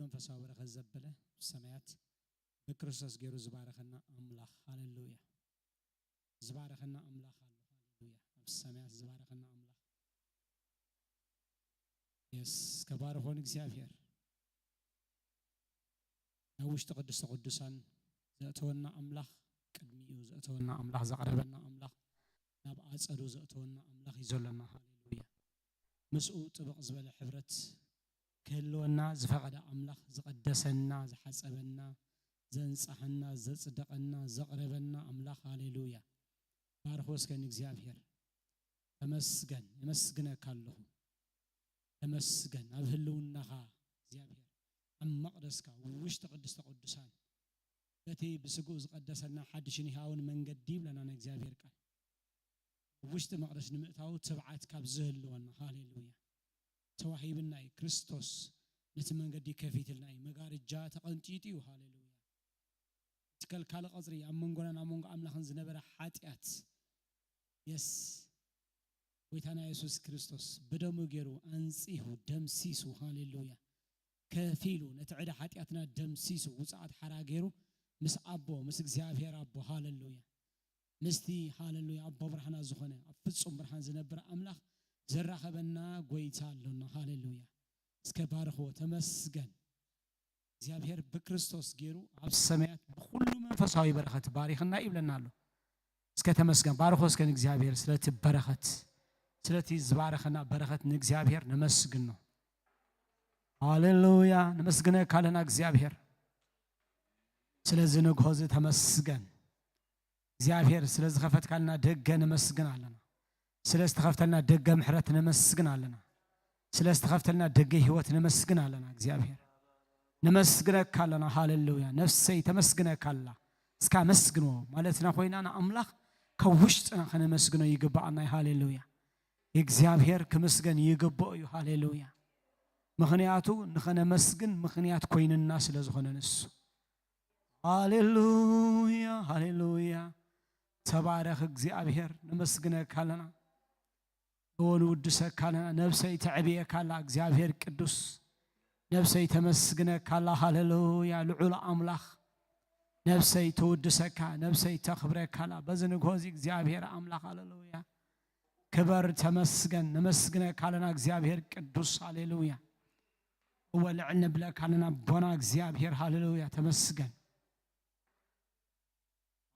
መንፈሳዊ በረኸት ዘበለ ሰማያት ብክርስቶስ ገይሩ ዝባረኸና ኣምላኽ። ሃሌሉያ። ዝባረኸና ኣምላኽ ኣሎ። ሃሌሉያ። ኣብ ሰማያት ዝባረኸና ኣምላኽ። የስ፣ ከባርኾን እግዚኣብሔር። ናብ ውሽጢ ቅድስተ ቅዱሳን ዘእተወና ኣምላኽ፣ ቅድሚኡ ዘእተወና ኣምላኽ፣ ዘቕረበና ኣምላኽ፣ ናብ ኣጸዱ ዘእተወና ኣምላኽ እዩ ዘሎና። ሃሌሉያ። ምስኡ ጥብቕ ዝበለ ሕብረት ክህልወና ዝፈቐደ ኣምላኽ፣ ዝቐደሰና፣ ዝሓጸበና፣ ዘንጻሐና፣ ዘጽደቐና፣ ዘቕረበና ኣምላኽ። ሃሌሉያ። ባርኾ እስከ ንእግዚኣብሔር። ተመስገን፣ የመስግነካ ኣለኹ። ተመስገን ኣብ ህልውናኻ እግዚኣብሔር፣ ኣብ መቕደስካ፣ ውሽጢ ቅድስተ ቅዱሳን፣ በቲ ብስግኡ ዝቐደሰልና ሓድሽን ህያውን መንገዲ ይብለና ናይ እግዚኣብሔር ቃል። ውሽጢ መቕደስ ንምእታው ትብዓት ካብ ዝህልወና፣ ሃሌሉያ፣ ተዋሂብና እዩ። ክርስቶስ ነቲ መንገዲ ከፊትልና እዩ። መጋርጃ ተቐንጢጡ እዩ። ሃሌሉያ። እቲ ከልካሊ ቀጽሪ ኣብ መንጎናን ኣብ መንጎ ኣምላኽን ዝነበረ ሓጢኣት፣ የስ፣ ጎይታና የሱስ ክርስቶስ ብደሙ ገይሩ ኣንጺሁ፣ ደምሲሱ፣ ሃሌሉያ፣ ከፊሉ፣ ነቲ ዕዳ ሓጢኣትና ደምሲሱ፣ ውጽኣት ሓራ ገይሩ ምስ ኣቦ፣ ምስ እግዚኣብሔር ኣቦ፣ ሃሌሉያ፣ ምስቲ፣ ሃሌሉያ፣ ኣቦ ብርሃና ዝኾነ፣ ኣብ ፍጹም ብርሃን ዝነብር ኣምላኽ ዘራኸበና ጎይታ ኣሎና። ሃሌሉያ። እስከ ባርኽዎ። ተመስገን። እግዚኣብሔር ብክርስቶስ ገይሩ ኣብ ሰማያት ብኹሉ መንፈሳዊ በረኸት ባሪኽና ይብለና ኣሎ። እስከ ተመስገን። ባርኾ እስከ ንእግዚኣብሔር ስለቲ በረኸት፣ ስለቲ ዝባረኸና በረኸት ንእግዚኣብሔር ነመስግኖ። ሃሌሉያ። ነመስግነካ ኣለና እግዚኣብሔር። ስለዚ ንግሆ እዚ ተመስገን። እግዚኣብሔር ስለ ዝኸፈትካልና ደገ ነመስግን ኣለና። ስለ ዝተኸፍተልና ደገ ምሕረት ነመስግን ኣለና። ስለ ዝተኸፍተልና ደገ ህይወት ነመስግን ኣለና። እግዚኣብሔር ነመስግነካ ኣለና። ሃሌሉያ። ነፍሰይ ተመስግነካ ኣላ። እስካ መስግንዎ ማለትና ኮይና ንኣምላኽ ካብ ውሽጥና ከነመስግኖ ይግባኣና እዩ። ሃሌሉያ። እግዚኣብሔር ክምስገን ይግብኦ እዩ። ሃሌሉያ። ምኽንያቱ ንኸነመስግን ምኽንያት ኮይንና ስለ ዝኾነ ንሱ። ሃሌሉያ፣ ሃሌሉያ። ተባረኽ እግዚኣብሔር፣ ነመስግነካ ኣለና። እዎ ንውድሰካ ኣለና። ነብሰይ ተዕብየካ ኣላ እግዚኣብሔር ቅዱስ። ነብሰይ ተመስግነካ ኣላ። ሃሌሉያ፣ ልዑል ኣምላኽ። ነብሰይ ትውድሰካ፣ ነብሰይ ተኽብረካ ኣላ። በዚ ንግሆ እዚ እግዚኣብሔር ኣምላኽ፣ ሃሌሉያ። ክበር፣ ተመስገን። ነመስግነካ ኣለና እግዚኣብሔር ቅዱስ። ሃሌሉያ። እወ ልዕል ነብለካ ኣለና ኣቦና እግዚኣብሔር። ሃሌሉያ፣ ተመስገን።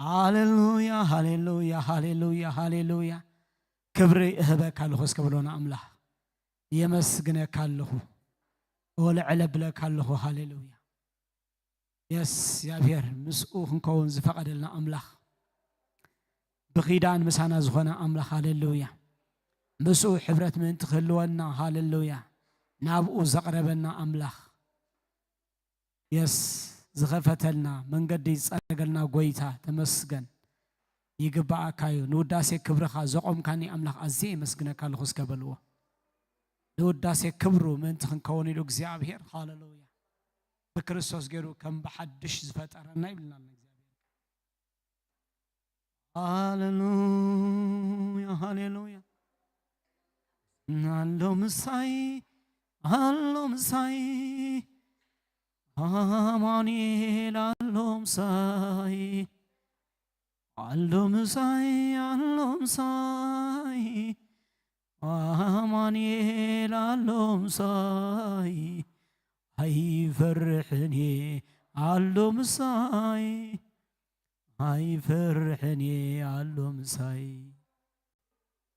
ሃሌሉያ፣ ሃሌሉያ፣ ሃሌሉያ፣ ሃሌሉያ። ክብሪ እህበካ ኣለኹ እስከ በሎ ንኣምላኽ። የመስግነካ ኣለኹ። እወ ልዕል እብለካ ኣለኹ። ሃሌሉያ። የስ እግዚኣብሔር ምስኡ ክንከውን ዝፈቐደልና ኣምላኽ። ብኺዳን ምሳና ዝኾነ ኣምላኽ። ሃሌሉያ። ምስኡ ሕብረት ምእንቲ ክህልወና። ሃሌሉያ። ናብኡ ዘቕረበና ኣምላኽ። የስ ዝኸፈተልና መንገዲ ዝጸረገልና ጎይታ ተመስገን። ይግባኣካ እዩ። ንውዳሴ ክብርኻ ዘቖምካኒ ኣምላኽ ኣዝየ የመስግነካ ኣለኹ እስከ በልዎ። ንውዳሴ ክብሩ ምእንቲ ክንከውን ኢሉ እግዚኣብሔር። ሃሌሉያ። ብክርስቶስ ገይሩ ከም ብሓድሽ ዝፈጠረና ይብልና ኣሎ እግዚኣብሔር። ሃሌሉያ፣ ሃሌሉያ። ኣሎ ምሳይ፣ ኣሎ ምሳይ፣ ኣማኑኤል ኣሎ ምሳይ፣ ኣሎ ምሳይ፣ ኣሎ ምሳይ፣ ኣማኑኤል ኣሎ ምሳይ፣ ኣይፈርሕን እየ ኣሎ ምሳይ፣ ኣይፈርሕን እየ ኣሎ ምሳይ፣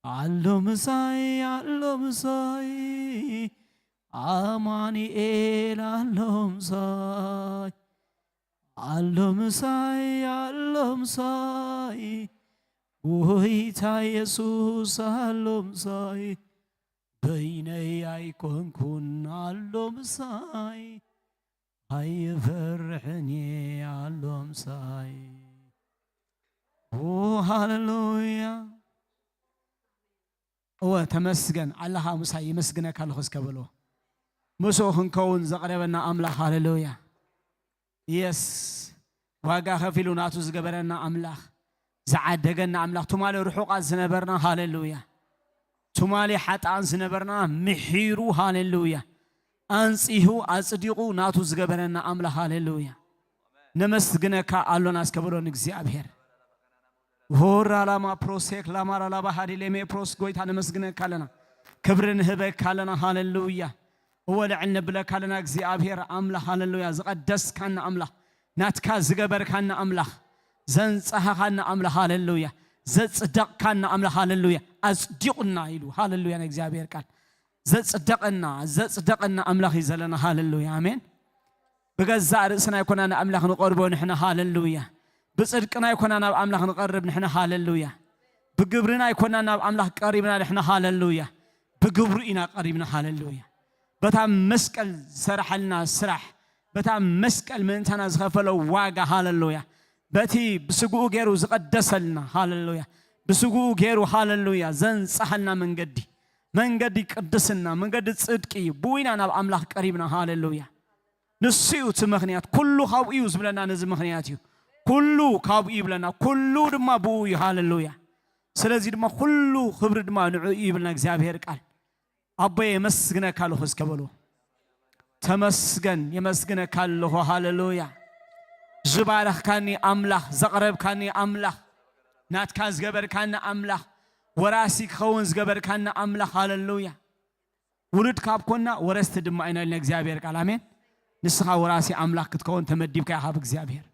ኣሎ ምሳይ፣ ኣሎ ምሳይ፣ ኣማኑኤል ኣሎ ምሳይ፣ ኣሎ ምሳይ፣ ኣሎ ምሳይ፣ ጎይታ የሱስ ኣሎ ምሳይ፣ በይነይ ኣይኮንኩን ኣሎ ምሳይ፣ ኣይፈርሕን እየ ኣሎ ምሳይ። ኦ ሃሌሉያ። እወ ተመስገን ኣለኻ ምሳይ፣ የመስግነካ ኣለኹ እስከ በሎ። ምስኡ ክንከውን ዘቕረበና ኣምላኽ። ሃሌሉያ። የስ ዋጋ ከፊሉ ናቱ ዝገበረና ኣምላኽ፣ ዝዓደገና ኣምላኽ፣ ትማሊ ርሑቓት ዝነበርና። ሃሌሉያ። ትማሊ ሓጥኣን ዝነበርና ምሒሩ። ሃሌሉያ። ኣንጺሁ ኣጽዲቑ ናቱ ዝገበረና ኣምላኽ። ሃሌሉያ። ነመስግነካ ኣሎና እስከ በሎ ንእግዚኣብሔር። ሆራ ላማ ፕሮሴክ ላማራ ላባ ሃዲ ሌሜ ፕሮስ ጎይታ ነመስግነካ ኣለና። ክብሪ ንህበካ ኣለና። ሃሌሉያ። እወ ልዕል ነብለካ ኣለና እግዚኣብሔር ኣምላኽ። ሃሌሉያ። ዝቐደስካና ኣምላኽ፣ ናትካ ዝገበርካና ኣምላኽ፣ ዘንጻሃኻና ኣምላኽ። ሃሌሉያ። ዘጽደቕካና ኣምላኽ። ሃሌሉያ። ኣጽዲቑና ኢሉ። ሃሌሉያ። ናይ እግዚኣብሔር ቃል ዘጽደቐና፣ ዘጽደቐና ኣምላኽ እዩ ዘለና። ሃሌሉያ። ኣሜን። ብገዛእ ርእስና ኣይኮና ንኣምላኽ ንቐርቦ ንሕና። ሃሌሉያ። ብጽድቅና ኣይኮና ናብ ኣምላኽ ንቐርብ ንሕና። ሃሌሉያ። ብግብርና ኣይኮና ናብ ኣምላኽ ቀሪብና ንሕና። ሃሌሉያ። ብግብሩ ኢና ቀሪብና። ሃሌሉያ። በታ መስቀል ዝሰርሓልና ስራሕ፣ በታ መስቀል ምእንታና ዝኸፈሎ ዋጋ። ሃሌሉያ። በቲ ብስግኡ ገይሩ ዝቐደሰልና። ሃሌሉያ። ብስግኡ ገይሩ። ሃሌሉያ። ዘንጻሃልና መንገዲ፣ መንገዲ ቅድስና፣ መንገዲ ጽድቂ እዩ። ብኡ ኢና ናብ ኣምላኽ ቀሪብና። ሃሌሉያ። ንሱ እዩ እቲ ምኽንያት። ኩሉ ካብኡ እዩ ዝብለና፣ ነዚ ምኽንያት እዩ። ኩሉ ካብኡ ይብለና፣ ኩሉ ድማ ብኡ እዩ። ሃሌሉያ። ስለዚ ድማ ኩሉ ክብሪ ድማ ንዕኡ እዩ ይብልና እግዚኣብሔር ቃል። ኣቦ የመስግነካ ኣለኹ እስከ በሉ። ተመስገን፣ የመስግነካ ኣለኹ። ሃሌሉያ። ዝባረኽካኒ ኣምላኽ፣ ዘቕረብካኒ ኣምላኽ፣ ናትካ ዝገበርካኒ ኣምላኽ፣ ወራሲ ክኸውን ዝገበርካኒ ኣምላኽ። ሃሌሉያ። ውሉድ ካብ ኮና ወረስቲ ድማ ኢና ኢልና እግዚኣብሔር ቃል። ኣሜን። ንስኻ ወራሲ ኣምላኽ ክትከውን ተመዲብካ ኢኻ ብእግዚኣብሔር።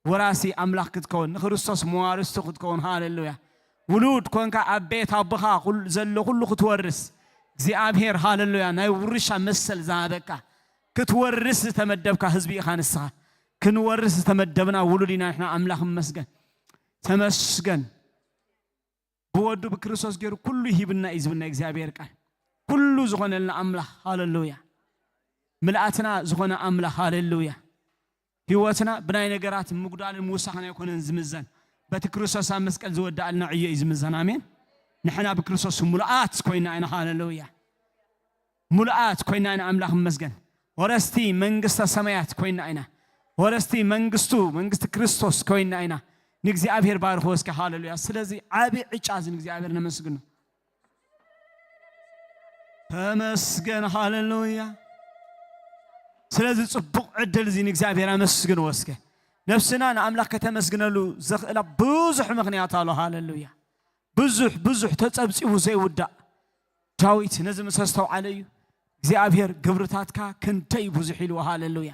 ወራሲ ኣምላኽ ክትከውን፣ ንክርስቶስ መዋርስቱ ክትከውን። ሃሌሉያ። ውሉድ ኮንካ ኣብ ቤት ኣቦኻ ኩል-፣ ዘሎ ኩሉ ክትወርስ እግዚኣብሔር፣ ሃሌሉያ፣ ናይ ውርሻ መሰል ዝሃበካ፣ ክትወርስ ዝተመደብካ ህዝቢ ኢኻ ንስኻ። ክንወርስ ዝተመደብና ውሉድ ኢና ንሕና። ኣምላኽ ይመስገን። ተመስገን። ብወዱ ብክርስቶስ ገይሩ ኩሉ ሂብና እዩ ዝብል ናይ እግዚኣብሔር ቃል። ኩሉ ዝኾነልና ኣምላኽ። ሃሌሉያ። ምልኣትና ዝኾነ ኣምላኽ። ሃሌሉያ። ህይወትና ብናይ ነገራት ምጉዳልን ምውሳኽን ኣይኮነን ዝምዘን። በቲ ክርስቶስ ኣብ መስቀል ዝወዳእልና ዕዮ እዩ ዝምዘን። ኣሜን። ንሕና ብክርስቶስ ሙሉኣት ኮይና ኢና። ሃሌሉያ። ሙሉኣት ኮይና ኢና። ኣምላኽ ይመስገን። ወረስቲ መንግስተ ሰማያት ኮይና ኢና። ወረስቲ መንግስቱ፣ መንግስቲ ክርስቶስ ኮይና ኢና። ንእግዚኣብሔር ባርኽዎ እስከ። ሃሌሉያ። ስለዚ ዓቢ ዕጫ እዚ ንእግዚኣብሔር ነመስግኖ። ተመስገን። ሃሌሉያ። ስለዚ ጽቡቕ ዕድል እዚ ንእግዚኣብሔር ኣመስግንዎ እስከ። ነፍስና ንኣምላኽ ከተመስግነሉ ዘኽእላ ብዙሕ ምኽንያት ኣሎ። ሃሌሉያ። ብዙሕ፣ ብዙሕ ተጸብጺቡ ዘይውዳእ። ዳዊት ነዚ ምስ ኣስተውዓለ እዩ እግዚኣብሔር ግብርታትካ ክንደይ ብዙሕ ኢልዎ። ሃሌሉያ።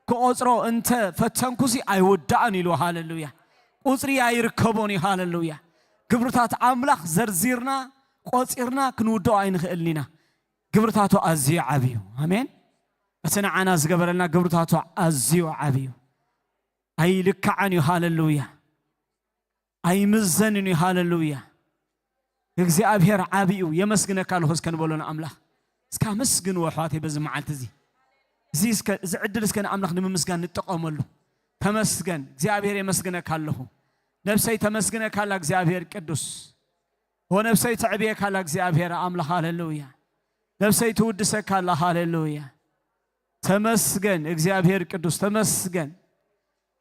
ክቖጽሮ እንተ ፈተንኩሲ ኣይውዳእን ኢልዎ። ሃሌሉያ። ቁጽሪ ኣይርከቦን እዩ። ሃሌሉያ። ግብርታት ኣምላኽ ዘርዚርና ቆጺርና ክንውድኦ ኣይንኽእልን ኢና። ግብርታቱ ኣዝዩ ዓብዩ። ኣሜን። እቲ ንዓና ዝገበረልና ግብርታቱ ኣዝዩ ዓብዩ። ኣይልካዓን እዩ። ሃሌሉያ። ኣይምዘንን እዩ። ሃሌሉያ። እግዚኣብሔር ዓብዩ። የመስግነካ ኣለኹ እስከ ንበሎ ንኣምላኽ። እስከ ኣመስግንዎ ኣሕዋተይ በዚ መዓልቲ እዚ። እዚ እስከ፣ እዚ ዕድል እስከ ንኣምላኽ ንምምስጋን ንጠቐመሉ። ተመስገን እግዚኣብሔር፣ የመስግነካ ኣለኹ። ነብሰይ ተመስግነካ ኣላ እግዚኣብሔር ቅዱስ። ወነብሰይ ተዕብየካ ኣላ እግዚኣብሔር ኣምላኽ። ሃሌሉያ። ነብሰይ ትውድሰካ ኣላ። ሃሌሉያ። ተመስገን እግዚኣብሔር ቅዱስ፣ ተመስገን።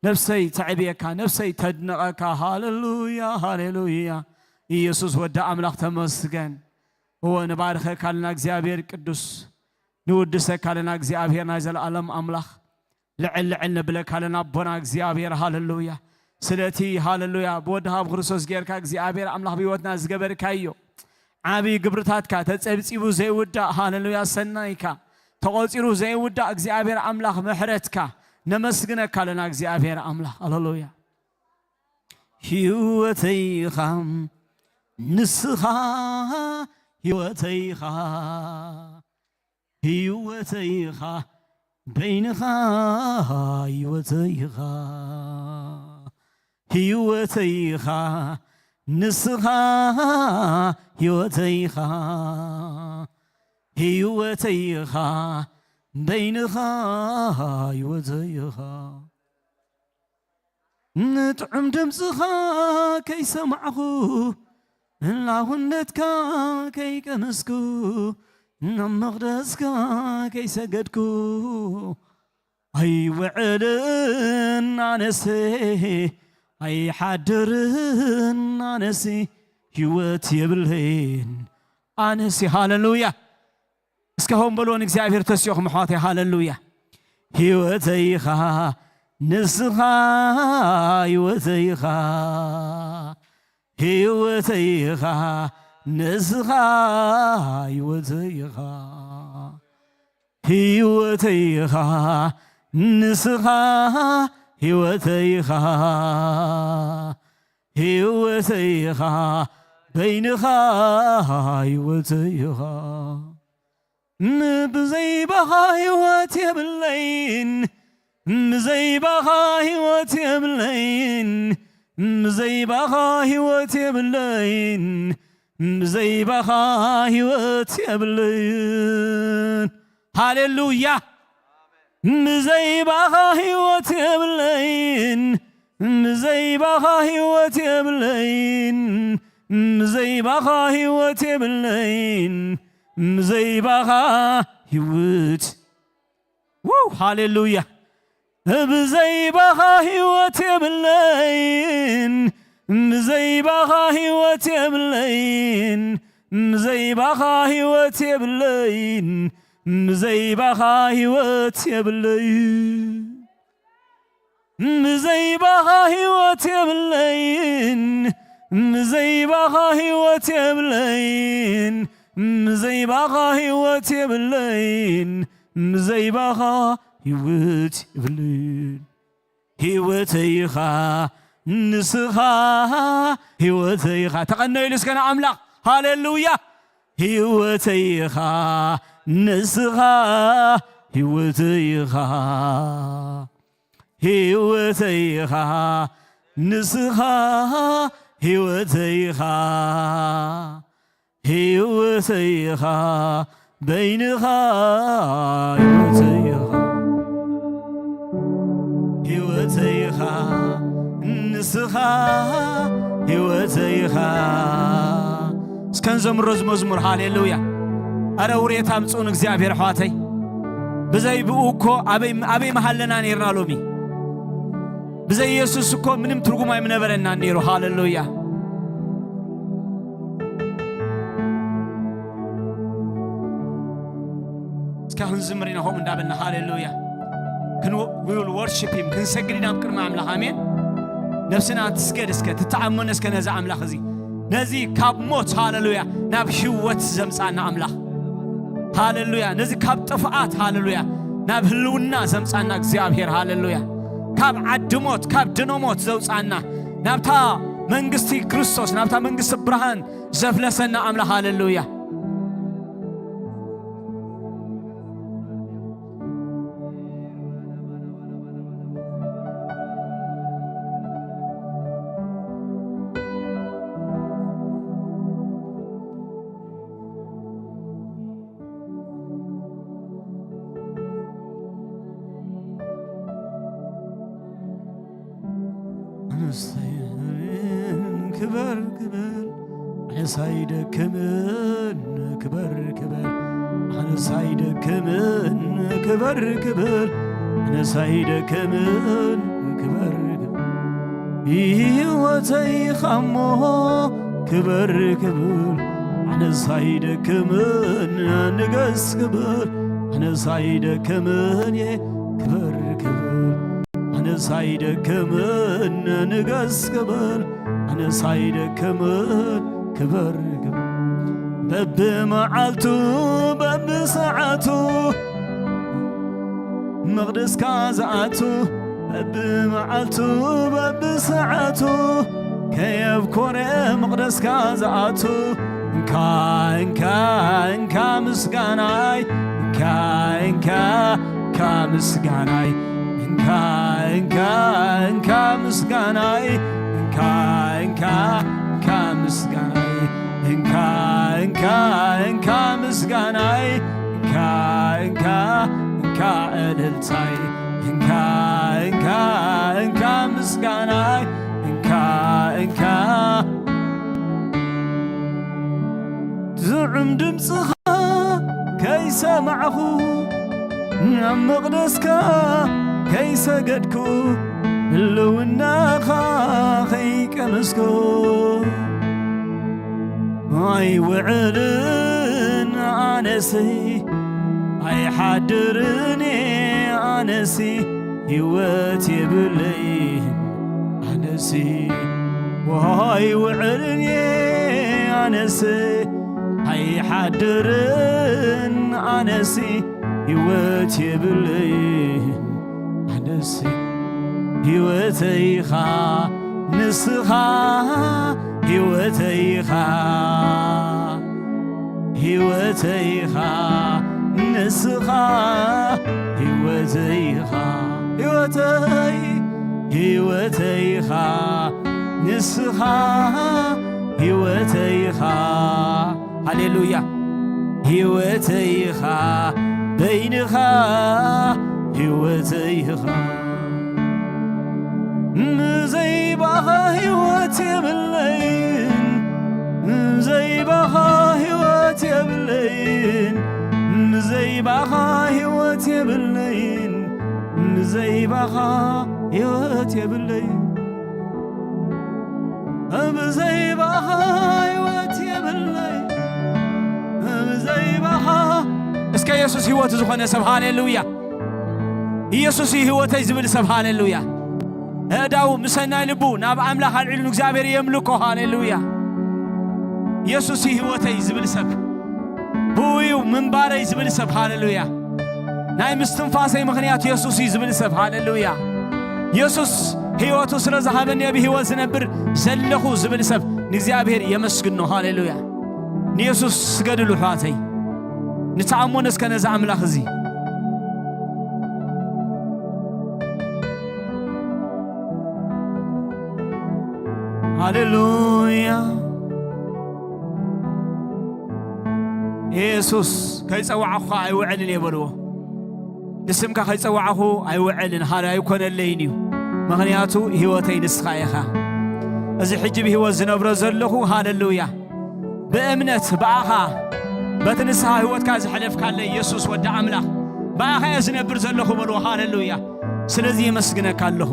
ነብሰይ ተዕብየካ፣ ነብሰይ ተድንቐካ። ሃሌሉያ፣ ሃሌሉያ። ኢየሱስ ወዲ ኣምላኽ ተመስገን። እወ ንባርኸካ ኣለና እግዚኣብሔር ቅዱስ። ንውድሰካ ኣለና እግዚኣብሔር ናይ ዘለኣለም ኣምላኽ። ልዕል ልዕል ነብለካ ኣለና ኣቦና እግዚኣብሔር። ሃሌሉያ። ስለቲ ሃሌሉያ ብወድኻ ኣብ ክርስቶስ ጌርካ እግዚኣብሔር ኣምላኽ ብህይወትና ዝገበርካዮ ዓብዪ ግብርታትካ ተጸብጺቡ ዘይውዳእ። ሃሌሉያ። ሰናይካ ተቖጺሩ ዘይውዳእ እግዚኣብሔር ኣምላኽ ምሕረትካ ነመስግነካ ኣለና እግዚኣብሔር ኣምላኽ። ሃሌሉያ። ህይወተይ ኢኻ ንስኻ ህይወተይ ኢኻ። ህይወተይ ኢኻ በይንኻ ህይወተይ ኢኻ። ህይወተይ ኢኻ ንስኻ ህይወተይ ኢኻ። ህይወተይ ኢኻ በይንኻ ህይወተይ ኢኻ። ንጥዑም ድምፅኻ ከይሰማዕኹ ህላውነትካ ከይቀመስኩ ናብ መቕደስካ ከይሰገድኩ ኣይውዕልን ኣነሲ ኣይሓድርን ኣነሲ ህይወት የብለይን ኣነሲ። ሃሌሉያ። እስከ ሆን በልዎ ንእግዚኣብሔር ተስዮኹም ኣሕዋተይ። ሃሌሉያ። ህይወተይ ኢኻ ንስኻ፣ ህይወተይ ኢኻ፣ ህይወተይ ኢኻ ንስኻ፣ ህይወተይ ኢኻ፣ ህይወተይ ኢኻ ንስኻ፣ ህይወተይ ኢኻ፣ ህይወተይ ኢኻ፣ በይንኻ ህይወተይ ኢኻ። ብዘይባኻ ህይወት የብለይን፣ ብዘይባኻ ህይወት የብለይን፣ ብዘይባኻ ህይወት የብለይን፣ ብዘይባኻ ህይወት የብለይን። ሃሌሉያ። ብዘይባኻ ህይወት የብለይን፣ ብዘይባኻ ህይወት የብለይን፣ ብዘይባኻ ህይወት የብለይን፣ ብዘይባኻ ህይወት። ው፣ ሃሌሉያ። ብዘይባኻ ህይወት የብለይን፣ ብዘይባኻ ህይወት የብለይን፣ ብዘይባኻ ህይወት የብለይን፣ ብዘይባኻ ህይወት የብለይን። ብዘይባኻ ህይወት የብለይን፣ ብዘይባኻ ህይወት የብለይን፣ ብዘይባኻ ህይወት የብለይን፣ ብዘይባኻ ህይወት የብለይን። ህይወተይ ኢኻ ንስኻ፣ ህይወተይ ኢኻ። ተቐነይሉ እስከ ንኣምላኽ። ሃሌሉያ። ህይወተይ ኢኻ ንስኻ፣ ህይወተይ ኢኻ፣ ህይወተይ ኢኻ ንስኻ፣ ህይወተይ ኢኻ፣ ህይወተይ ኢኻ፣ በይንኻ ህይወተይ ኢኻ፣ ህይወተይ ኢኻ ንስኻ፣ ህይወተይ ኢኻ። እስከ ንዘምሮ እዚ መዝሙር። ሃሌሉያ። ኣረ ውሬታ ኣምጽኡ ንእግዚኣብሔር ኣሕዋተይ። ብዘይ ብኡ እኮ ኣበይ፣ ኣበይ ምሃለና ነይርና ሎሚ? ብዘይ ኢየሱስ እኮ ምንም ትርጉም ኣይምነበረናን ነይሩ። ሃሌሉያ። እስከ ክንዝምር ኢና ከምኡ እንዳበልና። ሃሌሉያ። ክን-፣ we will worship him። ክንሰግድ ኢና ኣብ ቅድሚ ኣምላኽ። ኣሜን። ነፍስና ትስገድ እስከ፣ ትተኣመን እስከ ነዚ ኣምላኽ እዚ። ነዚ ካብ ሞት፣ ሃሌሉያ፣ ናብ ህይወት ዘምጻና ኣምላኽ። ሃሌሉያ። ነዚ ካብ ጥፍኣት፣ ሃሌሉያ፣ ናብ ህልውና ዘምጻና እግዚኣብሔር፣ ሃሌሉያ። ካብ ዓዲ ሞት፣ ካብ ድኖ ሞት ዘውጻና፣ ናብታ መንግስቲ ክርስቶስ፣ ናብታ መንግስቲ ብርሃን ዘፍለሰና ኣምላኽ፣ ሃሌሉያ። ኣነሳይን ክበር ክበር፣ ኣነሳይ ደክምን ክበር ክበር፣ ኣነሳይ ደክምን ክበር ክበር፣ ኣነሳይ ደክምን ክበር ክበር። ህይወተይ ኻሞ ክበር ክበር፣ ኣነሳይ ደክምን ንገስ ክበር፣ ኣነሳይ ደክምን ክበር ክበር። ኣነስ ኣይደክምን ንገስ ክብል፣ ኣነስ ኣይደክምን ክበር ክብል። በብመዓልቱ በብሰዓቱ መቕደስካ ዝኣቱ፣ በብመዓልቱ በብሰዓቱ ከየብኮረ መቕደስካ ዝኣቱ። እንካ እንካ እንካ ምስጋናይ፣ እንካ እንካ እንካ ምስጋናይ፣ እንካ እንካ እንካ ምስጋናይ፣ እንካ እንካ እንካ ምስጋናይ፣ እንካ እንካ እንካ ምስጋናይ፣ እንካ እንካ እንካ እልልታይ፣ እንካ እንካ እንካ ምስጋናይ፣ እንካ እንካ ዝዑም ድምፅኻ ከይሰማዕኹ፣ ናብ መቕደስካ ከይሰገድኩ፣ ህልውናኻ ከይቀመስኩ ኣይውዕልን ኣነሰይ። ኣይሓድርን እየ ኣነሲ ህይወት የብለይን ኣነሲ ውሃ ይውዕልን እየ ኣነሲ ኣይሓድርን ኣነሲ ህይወት የብለይን ኣነሲ ህይወተይኻ ንስኻ ህይወተይኻ ህይወተይኻ ንስኻ ህይወተይኻ ህይወተይ ህይወተይኻ ንስኻ ህይወተይኻ ሃሌሉያ ህይወተይኻ በይንኻ ህይወተይኻ ምዘይባኻ ህይወት የብለይን ምዘይባኻ ህይወት የብለይን ምዘይባኻ ህይወት የብለይን ምዘይባኻ ህይወት የብለይን ብዘይባኻ ህይወት የብለይ ብዘይባኻ እስከ ኢየሱስ ህይወት ዝኾነ ሰብ ሃሌሉያ ኢየሱስ እዩ ህይወተይ ዝብል ሰብ ሃሌሉያ እዳው ምሰናይ ልቡ ናብ ኣምላኽ ኣልዒሉ ንእግዚኣብሔር የምልኮ ሃሌሉያ ኢየሱስ እዩ ህይወተይ ዝብል ሰብ ብኡ እዩ ምንባረይ ዝብል ሰብ ሃሌሉያ ናይ ምስትንፋሰይ ምኽንያት የሱስ እዩ ዝብል ሰብ ሃሌሉያ የሱስ ህይወቱ ስለ ዝሃበኒ ኣብ ህይወት ዝነብር ዘለኹ ዝብል ሰብ ንእግዚኣብሔር የመስግኖ ሃሌሉያ ንየሱስ ስገድሉ ኣሕዋተይ ንተኣሞን እስከ ነዚ ኣምላኽ እዚ ሃሌሉያ የሱስ ከይጸዋዕኹኻ ኣይውዕልን እየ በልዎ ንስምካ ከይጸዋዕኹ ኣይውዕልን ሃደ ኣይኮነለይን እዩ ምኽንያቱ ህይወተይ ንስኻ ኢኻ እዚ ሕጂ ብህይወት ዝነብሮ ዘለኹ ሃለሉያ ብእምነት ብኣኻ በቲ ንስኻ ህይወትካ ዘሕለፍካለይ የሱስ ወዲ ኣምላኽ ብኣኻ እየ ዝነብር ዘለኹ በልዎ ሃለሉያ ስለዚ የመስግነካ ኣለኹ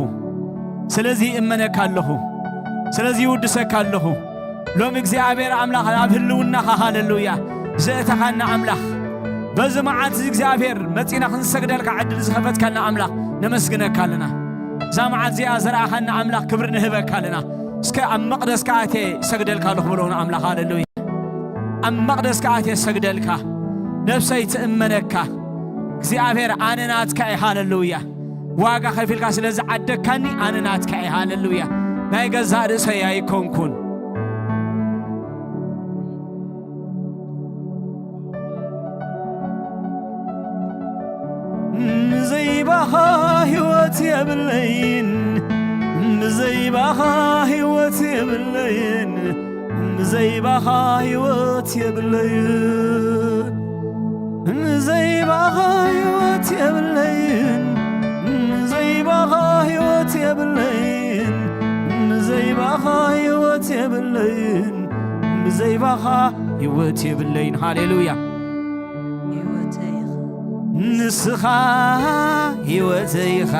ስለዚ ይእመነካ ኣለኹ ስለዚ ይውድሰካ ኣለኹ ሎም እግዚኣብሔር ኣምላኽ ኣብ ህልውናኻ ሃለሉያ ዘእተኻና ኣምላኽ በዚ መዓልቲ እግዚኣብሔር መጺና ክንሰግደልካ ዕድል ዝኸፈትካና ኣምላኽ ነመስግነካ ኣለና እዛ መዓልቲ እዚኣ ዘረኣኻና ኣምላኽ ክብሪ ንህበካ ኣለና እስከ ኣብ መቕደስካ ኣትየ ይሰግደልካ ኣለኹ ብለውን ኣምላኽ ሃለሉያ ኣብ መቕደስካ ኣትየ ይሰግደልካ ነብሰይ ትእመነካ እግዚኣብሔር ኣነ ናትካ እየ ሃለሉያ ዋጋ ከፊልካ ስለ ዝዓደግካኒ ኣነ ናትካ እየ ሃለሉያ ናይ ገዛእ ርእሰይ ኣይኮንኩን ብዘይባኻ ህይወት የብለይን ብዘይባኻ ህይወት የብለይን ብዘይባኻ ህይወት የብለይን ብዘይባኻ ህይወት የብለይን ብዘይባኻ ህይወት የብለይን ብዘይባኻ ህይወት የብለይን ብዘይባኻ ህይወት የብለይን ሃሌሉያ ንስኻ ህይወተይኻ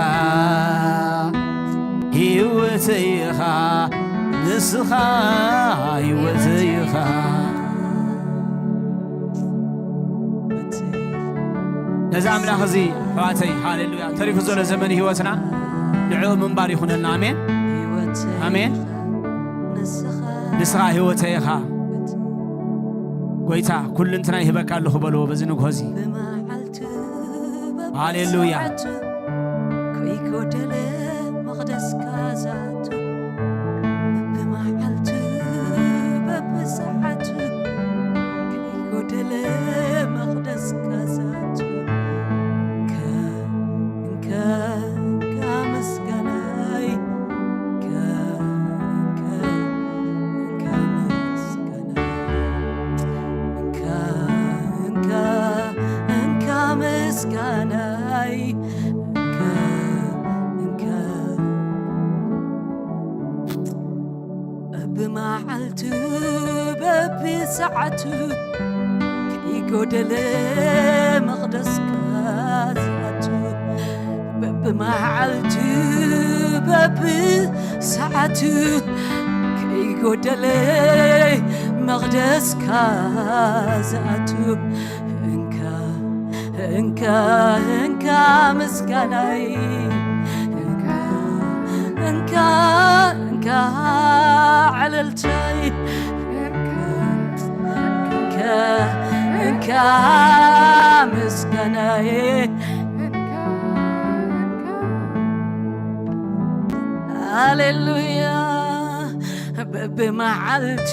ህይወተይኻ ንስኻ ህይወተይኻ ነዚ ኣምላኽ እዚ ኣሕዋተይ ሃሌሉያ ተሪፉ ዘሎ ዘመን ህይወትና ንዕኡ ምንባር ይኹነልና ኣሜን ኣሜን ንስኻ ህይወተይ ኢኻ ጎይታ ኩልንትና ይህበካ ኣለኹ በልዎ በዚ ንግሆ እዚ ሃሌሉያ ከይጎደለ መቕደስካ ዛቱ በብመዓልቱ በብሰዓቱ ከይጎደለ መቕደስካ ዛቱ እንካ እንካ ምስጋናይ እንካ እንካ እንካ ምስጋናይ እንካ እንካ እንካ ምስጋናይ እንካ እንካ በብመዓልቱ በብሰዓቱ ከይጎደለ መቕደስካ ዝኣቱ በብመዓልቱ በብሰዓቱ ከይጎደለ መቕደስካ ዝኣቱ እንካ እንካ እንካ ምስጋናይ፣ እንካ እንካ ዕልልታይ፣ እንካ እንካ ምስጋናይ። ሃሌሉያ። በብመዓልቱ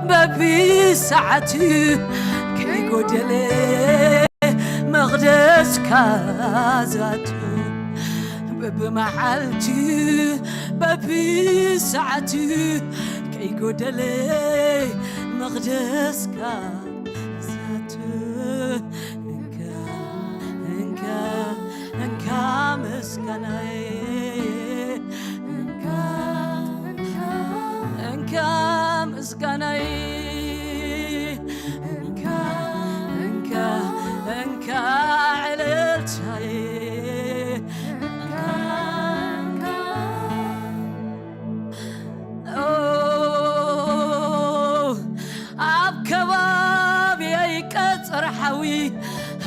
በብሰዓቱ ከይጎደለ መቕደስካ ዛቱ፣ በብመዓልቱ በብሰዓቱ ከይጎደለ መቕደስካ ዛቱ፣ እንካ እንካ እንካ ምስጋናይ፣ እንካ እንካ እንካ ምስጋናይ፣ እንካ እንካ እንካ ዕልልታይ፣ እንካ እንካ ኦ፣ ኣብ ከባቢየይ ቀጽሪ ሓዊ፣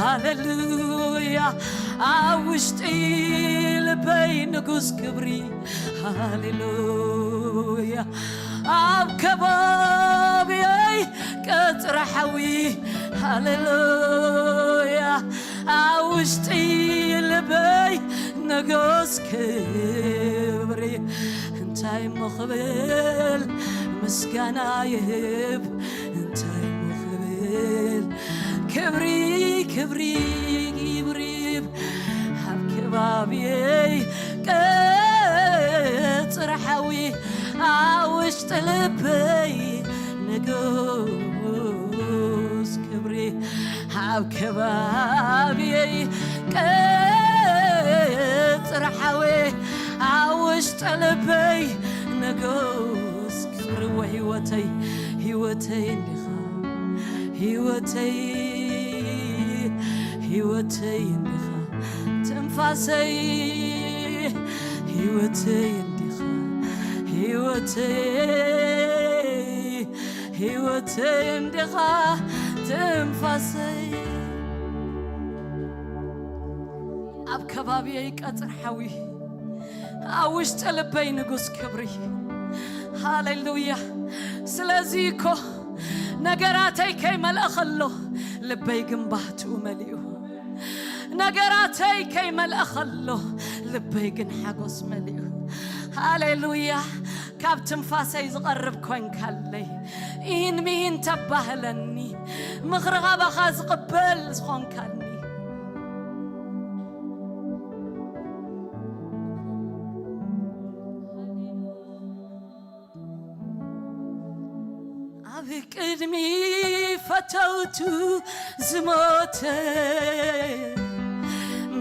ሃሌሉያ፣ ኣብ ውሽጢ ልበይ ንጉስ ክብሪ፣ ሃሌሉያ፣ ኣብ ከባቢየይ ቀጽሪ ሓዊ፣ ሃሌሉያ፣ ኣብ ውሽጢ ልበይ ንጉስ ክብሪ። እንታይ እሞ ክብል ምስጋና ይህብ፣ እንታይ እሞ ክብል ክብሪ፣ ክብሪ፣ ክብሪ ይህብ። ኣብ ከባቢየይ ቀጽሪ ሓዊ፣ ኣብ ውሽጢ ልበይ ንጉስ ክብሪ፣ ኣብ ከባቢየይ ቀጽሪ ሓዊ፣ ኣብ ውሽጢ ልበይ ንጉስ ክብሪ። ወህይወተይ፣ ህይወተይ እንዲኻ፣ ህይወተይ፣ ህይወተይ እንዲኻ፣ ትንፋሰይ፣ ህይወተይ እንዲኻ፣ ህይወተይ፣ ህይወተይ እንዲኻ፣ ትንፋሰይ። ኣብ ከባቢየይ ቀጽሪ ሓዊ፣ ኣብ ውሽጢ ልበይ ንጉስ ክብሪ። ሃሌሉያ። ስለዚ እኮ ነገራተይ ከይመልአ ከሎ ልበይ ግን ባህትኡ መሊኡ። ነገራተይ ከይመልአ ከሎ ልበይ ግን ሓጎስ መሊኡ። ሃሌሉያ። ካብ ትንፋሰይ ዝቐርብ ኮንካለይ፣ ኢሂን ሚሂን ተባህለኒ፣ ምኽሪ ኻባኻ ዝቕበል ዝኾንካኒ። ኣብ ቅድሚ ፈተውቱ ዝሞተ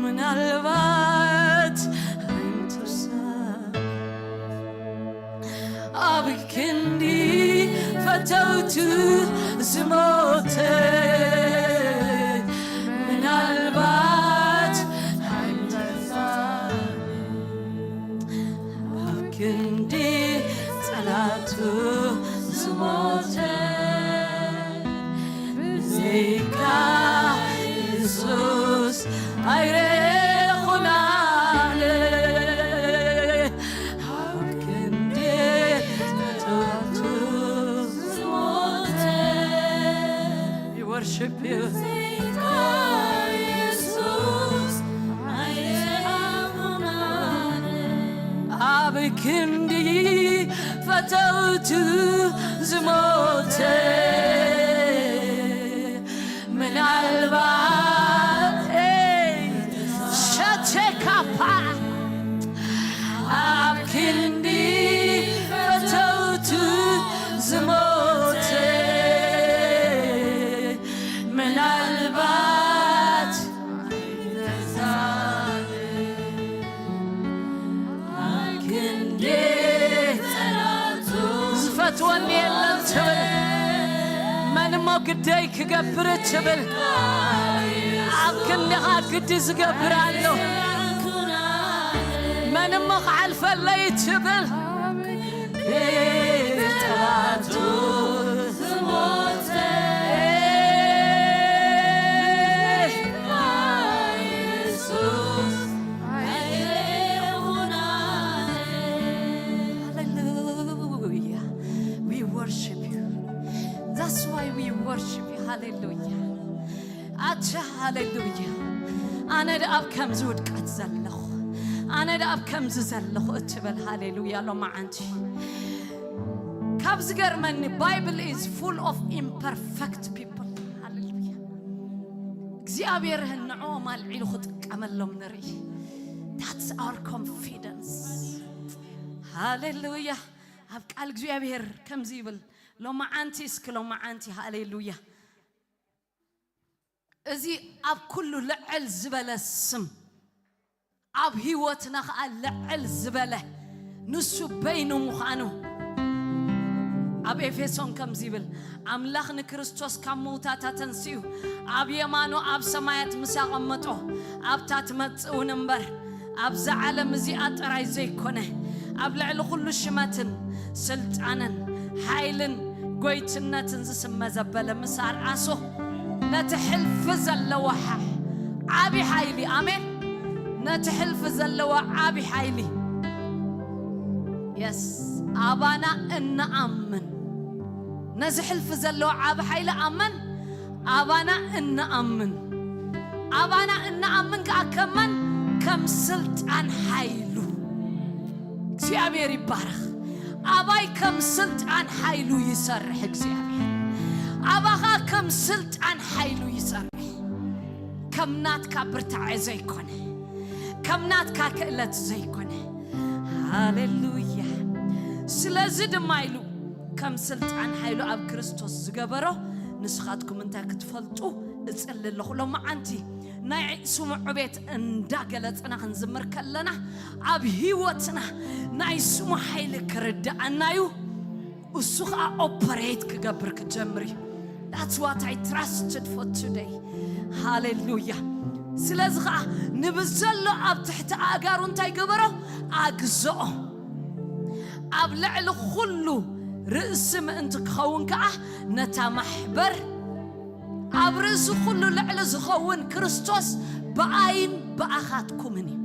ምናልባት ኣይምትርሳ፣ ኣብ ክንዲ ፈተውቱ ዝሞተ ምናልባት ኣይምትርሳ፣ ኣብ ክንዲ ጸላቱ ዝሞተ ብዘይካ የሱስ ኣይረኹን ኣነ። ኣብ ክንዲ ጸላቱ ዝሞተ We worship you። ኣብ ክንዲ ፈተውቱ ዝሞተ ምናልባት፣ ኤይ፣ ሸቼካፓ ኣብ ክንዲ ፈተውቱ ዝሞተ ምናልባት ዝፈትወኒ የለን ትብል፣ መን እሞ ግደይ ክገብር ትብል፣ ኣብ ክንድኻ ግዲ ዝገብር ኣሎ፣ መን እሞ ክሓልፈለይ ትብል። ጠላቱ ዝሞተ ሃሌሉያ። ኣታ ሃሌሉያ። ኣነ ደኣ ኣብ ከምዚ ውድቀት ዘለኹ፣ ኣነ ደኣ ኣብ ከምዚ ዘለኹ እትብል፣ ሃሌሉያ። ሎማዓንቲ ካብ ዝገርመኒ፣ Bible is full of imperfect people። ሃሌሉያ። እግዚኣብሔር ንዕኦም ኣልዒሉ ክጥቀመሎም ንርኢ። That's our confidence። ሃሌሉያ። ኣብ ቃል እግዚኣብሔር ከምዚ ይብል፣ ሎማዓንቲ እስኪ ሎማዓንቲ፣ ሃሌሉያ። እዚ ኣብ ኩሉ ልዕል ዝበለ ስም፣ ኣብ ህይወትና ኸዓ ልዕል ዝበለ ንሱ በይኑ ምዃኑ፣ ኣብ ኤፌሶን ከምዚ ይብል፣ ኣምላኽ ንክርስቶስ ካብ ምውታት ኣተንሲኡ፣ ኣብ የማኑ ኣብ ሰማያት ምስ ኣቐመጦ፣ ኣብታ ትመጽእ እውን እምበር፣ ኣብዛ ዓለም እዚኣ ጥራይ ዘይኮነ፣ ኣብ ልዕሊ ኩሉ ሽመትን ስልጣንን ሓይልን ጎይትነትን ዝስመ ዘበለ ምስ ኣርኣሶ፣ ነቲ ሕልፊ ዘለዎ ሓ-፣ ዓቢ ሓይሊ፣ ኣሜን፣ ነቲ ሕልፊ ዘለዎ ዓቢ ሓይሊ፣ የስ፣ ኣባና እንኣምን፣ ነዚ ሕልፊ ዘለዎ ዓቢ ሓይሊ ኣመን፣ ኣባና እንኣምን፣ ኣባና እንኣምን ከኣ ከመን፣ ከም ስልጣን ሓይሉ። እግዚኣብሔር ይባረኽ። ኣባይ ከም ስልጣን ሓይሉ ይሰርሕ እግዚኣብሔር። ኣባኻ ከም ስልጣን ሓይሉ ይሰርሕ። ከም ናትካ ብርታዐ ዘይኮነ፣ ከም ናትካ ክእለት ዘይኮነ። ሃሌሉያ። ስለዚ ድማ ኢሉ ከም ስልጣን ሓይሉ ኣብ ክርስቶስ ዝገበሮ ንስኻትኩም እንታይ ክትፈልጡ እጽሊ ኣለኹ። ሎማዓንቲ ናይ ስሙ ዕቤት እንዳገለጽና ክንዝምር ከለና ኣብ ህይወትና ናይ ስሙ ሓይሊ ክርድኣና እዩ። እሱ ኸዓ ኦፐሬት ክገብር ክጀምር እዩ። That's what I trusted for today። ሃሌሉያ። ስለዚ ኸዓ ንብዘሎ ኣብ ትሕቲ ኣእጋሩ እንታይ ገበሮ? ኣግዝኦ። ኣብ ልዕሊ ኩሉ ርእሲ ምእንቲ ክኸውን ከኣ ነታ ማሕበር፣ ኣብ ርእሲ ኩሉ ልዕሊ ዝኸውን ክርስቶስ ብኣይን ብኣኻትኩምን እዩ።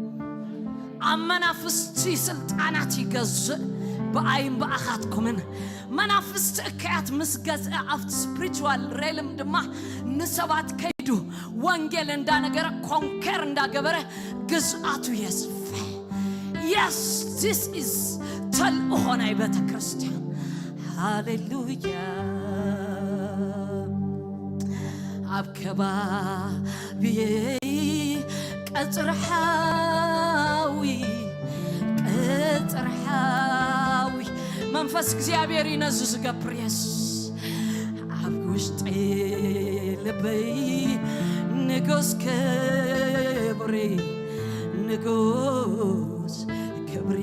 ኣብ መናፍስቲ ስልጣናት ይገዝእ ብኣይን ብኣኻትኩምን። መናፍስቲ እከያት ምስ ገዝአ ኣብቲ ስፕሪቹዋል ሬልም ድማ ንሰባት ከይዱ ወንጌል እንዳነገረ ኮንከር እንዳገበረ ግዝኣቱ የስፍሕ። Yes, this is ተልእኾ ናይ ቤተ ክርስቲያን። ሃሌሉያ። ኣብ ከባብየይ ቀጽሪ ሓዊ፣ ቀጽሪ ሓዊ። መንፈስ እግዚኣብሔር እዩ ነዚ ዝገብር። የሱስ ኣብ ውሽጢ ልበይ ንጉስ ክብሪ፣ ንጉስ ክብሪ።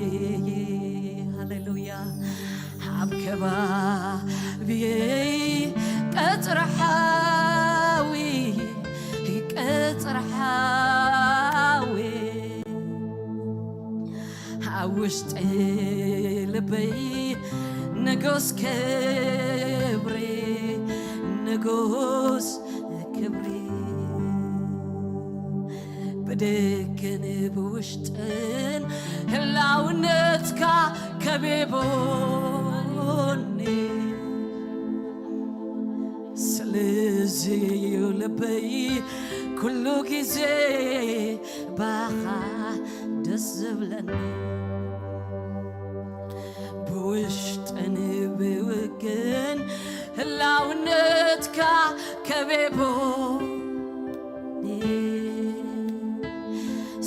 ሃሌሉያ። ኣብ ከባብየይ ቀጽሪ ሓዊ፣ ቀጽሪ ሓዊ። ኣብ ውሽጢ ልበይ ንጉስ ክብሪ፣ ንጉስ ክብሪ። ብደገን ብውሽጥን ህላውነትካ ከቢቦኒ። ስለዚ እዩ ልበይ ኩሉ ግዜ ባኻ ደስ ዝብለኒ። ብውሽጥን ብውግን ህላውነትካ ከቢቦኒ።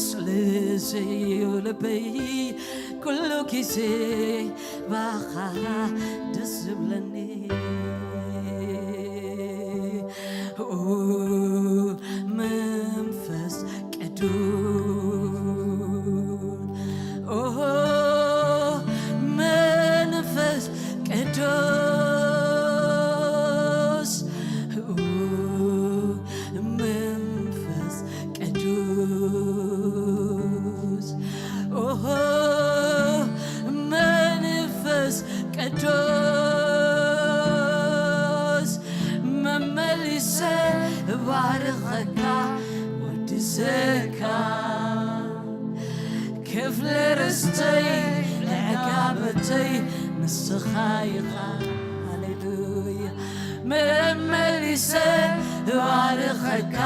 ስለዚ እዩ ልበይ ኩሉ ግዜ ባኻ ደስ ዝብለኒ። ኦ መንፈስ ቅዱስ፣ ኦ መንፈስ ቅዱስ፣ ኦ መንፈስ ቅዱስ፣ ኦሆ መንፈስ ቅዱስ፣ መመሊሰ እባርኸካ ወድሰካ። ክፍሊ ርስተይ ዕጋበተይ ንስኻ ኢኻ። ሃሌሉያ። መመሊሰ ባርኸካ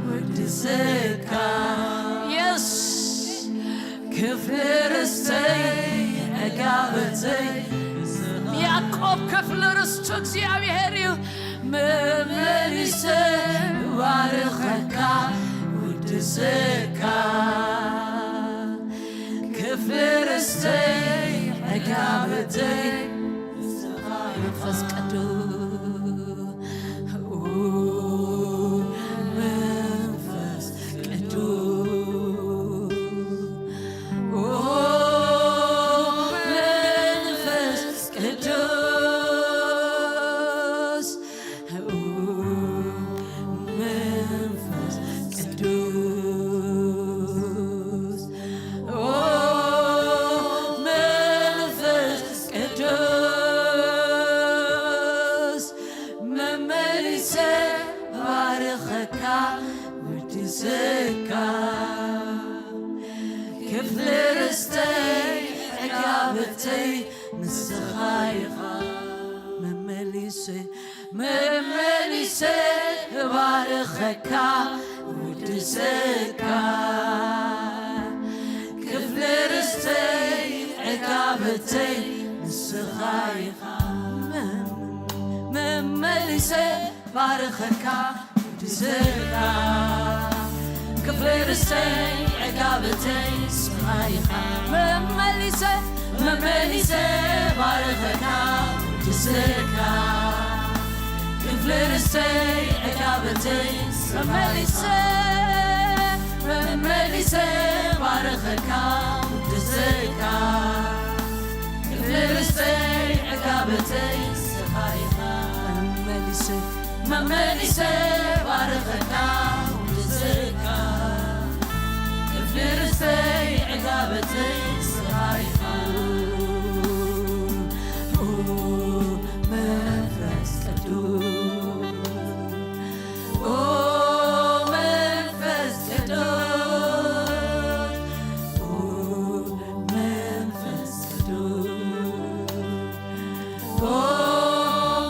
ውድሰካ የስ ክፍሊ ርስተይ ዕጋበተይ ያዕቆብ ክፍሊ ርስቱ እግዚኣብሔር እዩ። መመሊሰ ባርኸካ ውድሰካ ክፍሊ ርስተይ ዕጋበተይ ንስኻ መንፈስ ቅዱስ መንፈስ ቅዱስ መንፈስ ቅዱስ መንፈስ ቅዱስ መንፈስ ቅዱስ መመሊሰ ባርኸካ ውድሰካ ክፍሊ ርስተይ ዕጋበተይ ንስኻ ኢኻ መመሊሰ መመሊሰ ባርኸካ ውድሰካ ክፍሊ ርስተይ ዕጋበተይ ንስኻ ኢኻ መመሊሰ ባርኸካ ውድሰካ ክፍሊ ርስተይ ዕጋበተይ ንስኻ ኢኻ መመሊሰ መመሊሰ ባርኸካ ውድሰካ ክፍሊ ርስተይ ዕጋበተይ መመሊሰ መመሊሰ ባርኸካ ውድሰካ ክፍሊ ርስተይ ዕጋበተይ ንስኻ ኢኻ መመሊሰ መመሊሰ ባርኸካ ውድሰካ ክፍሊ ርስተይ ዕጋበተይ ንስኻ ኢኻ መንፈስ ቅዱስ መንፈስ ቅዱስ መንፈስ ቅዱስ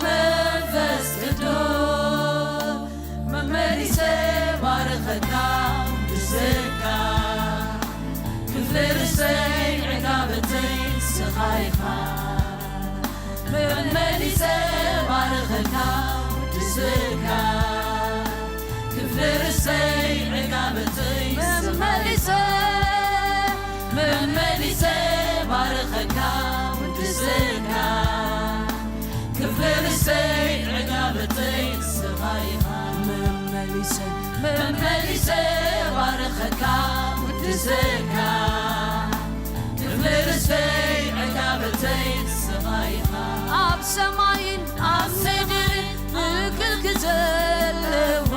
መንፈስ ቅዱስ መመሊሰ ባርኸካ ውድሰካ ክፍሊ ርስተይ ዕጋበተይ ንስኻ ኢኻ መመሊሰ ባርኸካ ውድሰካ ክፍሊ ርስተይ ዕጋበተይ መመሊሰ መመሊሰ ባርኸካ ውድሰካ ክፍሊ ርስተይ ዕጋበተይ ንስኻ ኢኻ መመሊሰ መመሊሰ ባርኸካ ውድሰካ ክፍሊ ርስተይ ዕጋበተይ ንስኻ ኢኻ ኣብ ሰማይን ኣብ ምድርን ምልክት ዘለዎ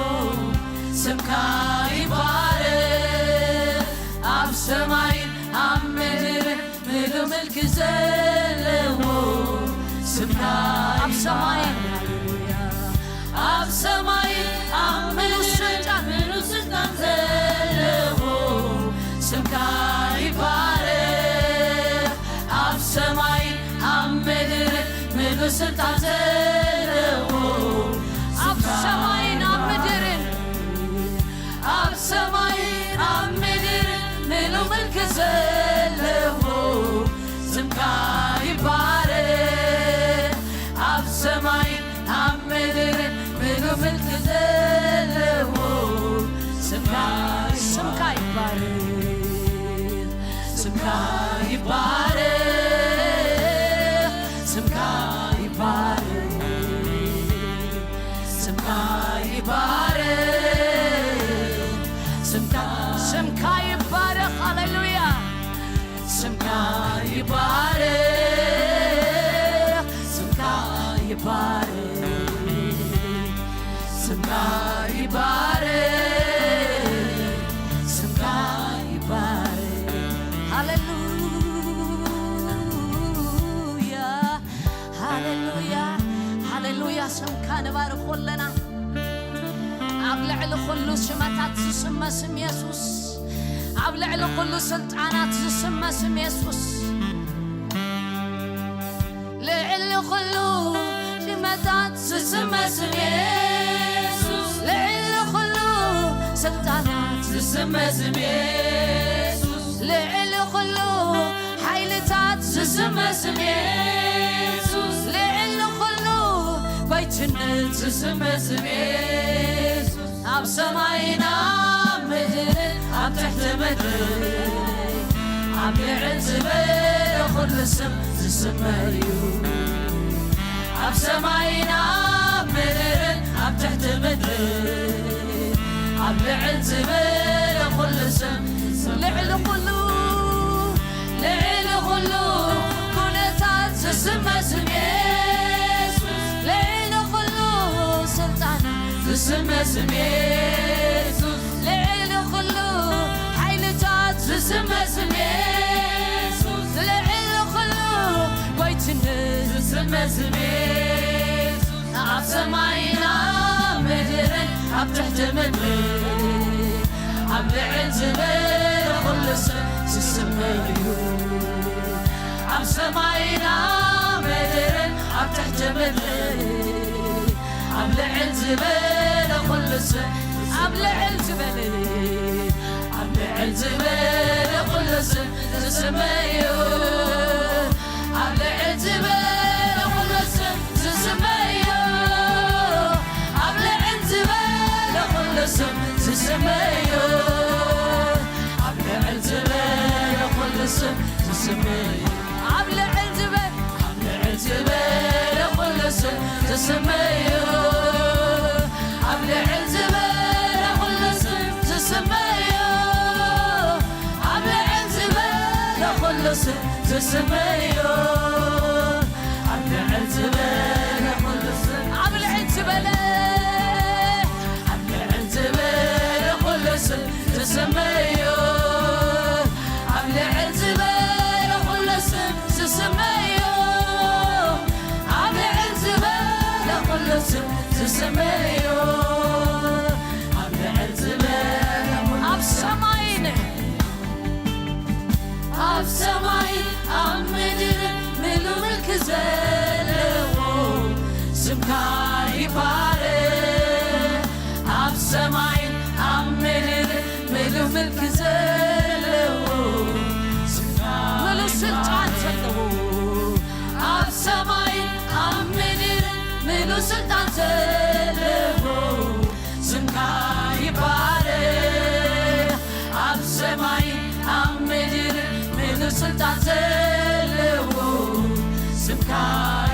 ስምካ ይባረክ ኣብ ሰማይን ኣብ ምድርን ምሉ ምልኪ ዘለዎ ስምካ ኣብ ሰማይን ኣብ ሰማይን ኣብ ምሉ ስልጣን ምሉ ስልጣን ዘለዎ ስምካ ይባረክ ኣብ ሰማይን ኣብ ምድርን ምሉ ስልጣን ዘለዎ ኣብ ሰማይን ኣብ ምድርን ኣብ ሰማይን ኣብ ምድርን ምሉ ምልኪ ዘለዎ ስምካ ይባረክ ኣብ ሰማይን ኣብ ምድርን ምሉ ምልኪ ዘለዎ ስምካ ስምካ ይባረክ ስምካ ይባረክ ስምካ ይባረክ ስምካ ይባረክ ስምካ ስምካ ይባረክ ሃሌሉያ ስምካ ይባረክ ስምካ ይባረክ ስምካ ይባረክ ስምካ ይባረክ ሃሌሉያ ሃሌሉያ ሃሌሉያ ስምካ ንባርኾ ኣለና ኣብ ልዕሊ ኩሉ ሽመታት ዝስመ ስም የሱስ ኣብ ልዕሊ ኩሉ ስልጣናት ዝስመ ስም የሱስ ልዕሊ ኩሉ ሽመታት ዝስመ ስም የሱስ ስልጣናት ዝስመ ስም የሱስ፣ ልዕሊ ኩሉ ሓይልታት ዝስመ ስም የሱስ፣ ልዕሊ ኩሉ ባይትነት ዝስመ ስም የሱስ፣ ኣብ ሰማይን ኣብ ምድርን ኣብ ትሕቲ ምድሪ ኣብ ልዕል ዝበለ ኩሉ ስም ዝስመ እዩ። ኣብ ሰማይን ኣብ ምድርን ኣብ ትሕቲ ምድሪ ኣብ ልዕል ዝበለ ኩሉ ስም፣ ልዕሊ ኩሉ፣ ልዕሊ ኩሉ ኩነታት ዝስመ ስም የሱስ፣ ልዕሊ ኩሉ ስልጣን ዝስመ ስም የሱስ፣ ልዕሊ ኩሉ ሓይልታት ዝስመ ስም የሱስ፣ ልዕሊ ኩሉ ጎይትነት ዝስመ ስም የሱስ፣ ኣብ ሰማይን ኣብ ምድርን ኣብ ትሕቲ ምድሪ ኣብ ልዕል ዝበለ ኩሉ ስም ዝስመ እዩ። ኣብ ሰማይን ኣብ ምድርን ኣብ ትሕቲ ምድሪ ኣብ ልዕል ዝበለ ኩሉ ስም፣ ኣብ ልዕል ዝበለ፣ ኣብ ልዕል ዝበለ ኩሉ ስም ዝስመ እዩ። ኣብ ልዕል ዝበለ ኩሉ ስም ዝስመ እዩ። ኣብ ልዕል ዝበለ ኩሉ ስም ዝስመ እዩ። ኣብ ልዕል ዝበለ ኩሉ ስም ዝስመ እዩ። ኣብ ልዕል ዝበለ፣ ኣብ ልዕል ዝበለ ኩሉ ስም ዝስመ እዩ። ኣብ ልዕል ዝበለ ኩሉ ስም ዝስመ እዩ። ኣብ ልዕል ዝበለ ኩሉ ስም ዝስመ እዩ። ኣብ ልዕል ዝበለ ኩሉ ስም፣ ኣብ ልዕል ዝበለ፣ ኣብ ልዕል ዝበለ ኩሉ ስም ዝስመ እዩ። ኣብ ልዕል ዝበለ ኩሉ ስም ዝስመ እዩ። ኣብ ልዕል ዝበለ ኩሉ ስም ዝስመ እዩ። ኣብ ልዕል ዝበለ ኩሉ ኣብ ሰማይን ኣብ ሰማይን ኣብ ምድርን ምሉእ ምልኪ ዘለዎ ስምካ ይባረክ። ኣብ ሰማይን ኣብ ምድርን ምሉእ ምልኪ ዘለዎ ስምካ ምሉእ ስልጣን ይባረክ። ዘለዎ ኣብ ሰማይን ኣብ ምድርን ምሉእ ስልጣን ዘለዎ ስምካ ይባረክ። ኣብ ሰማይ ኣብ ምድር ምሉእ ስልጣን ዘለዎ ስምካ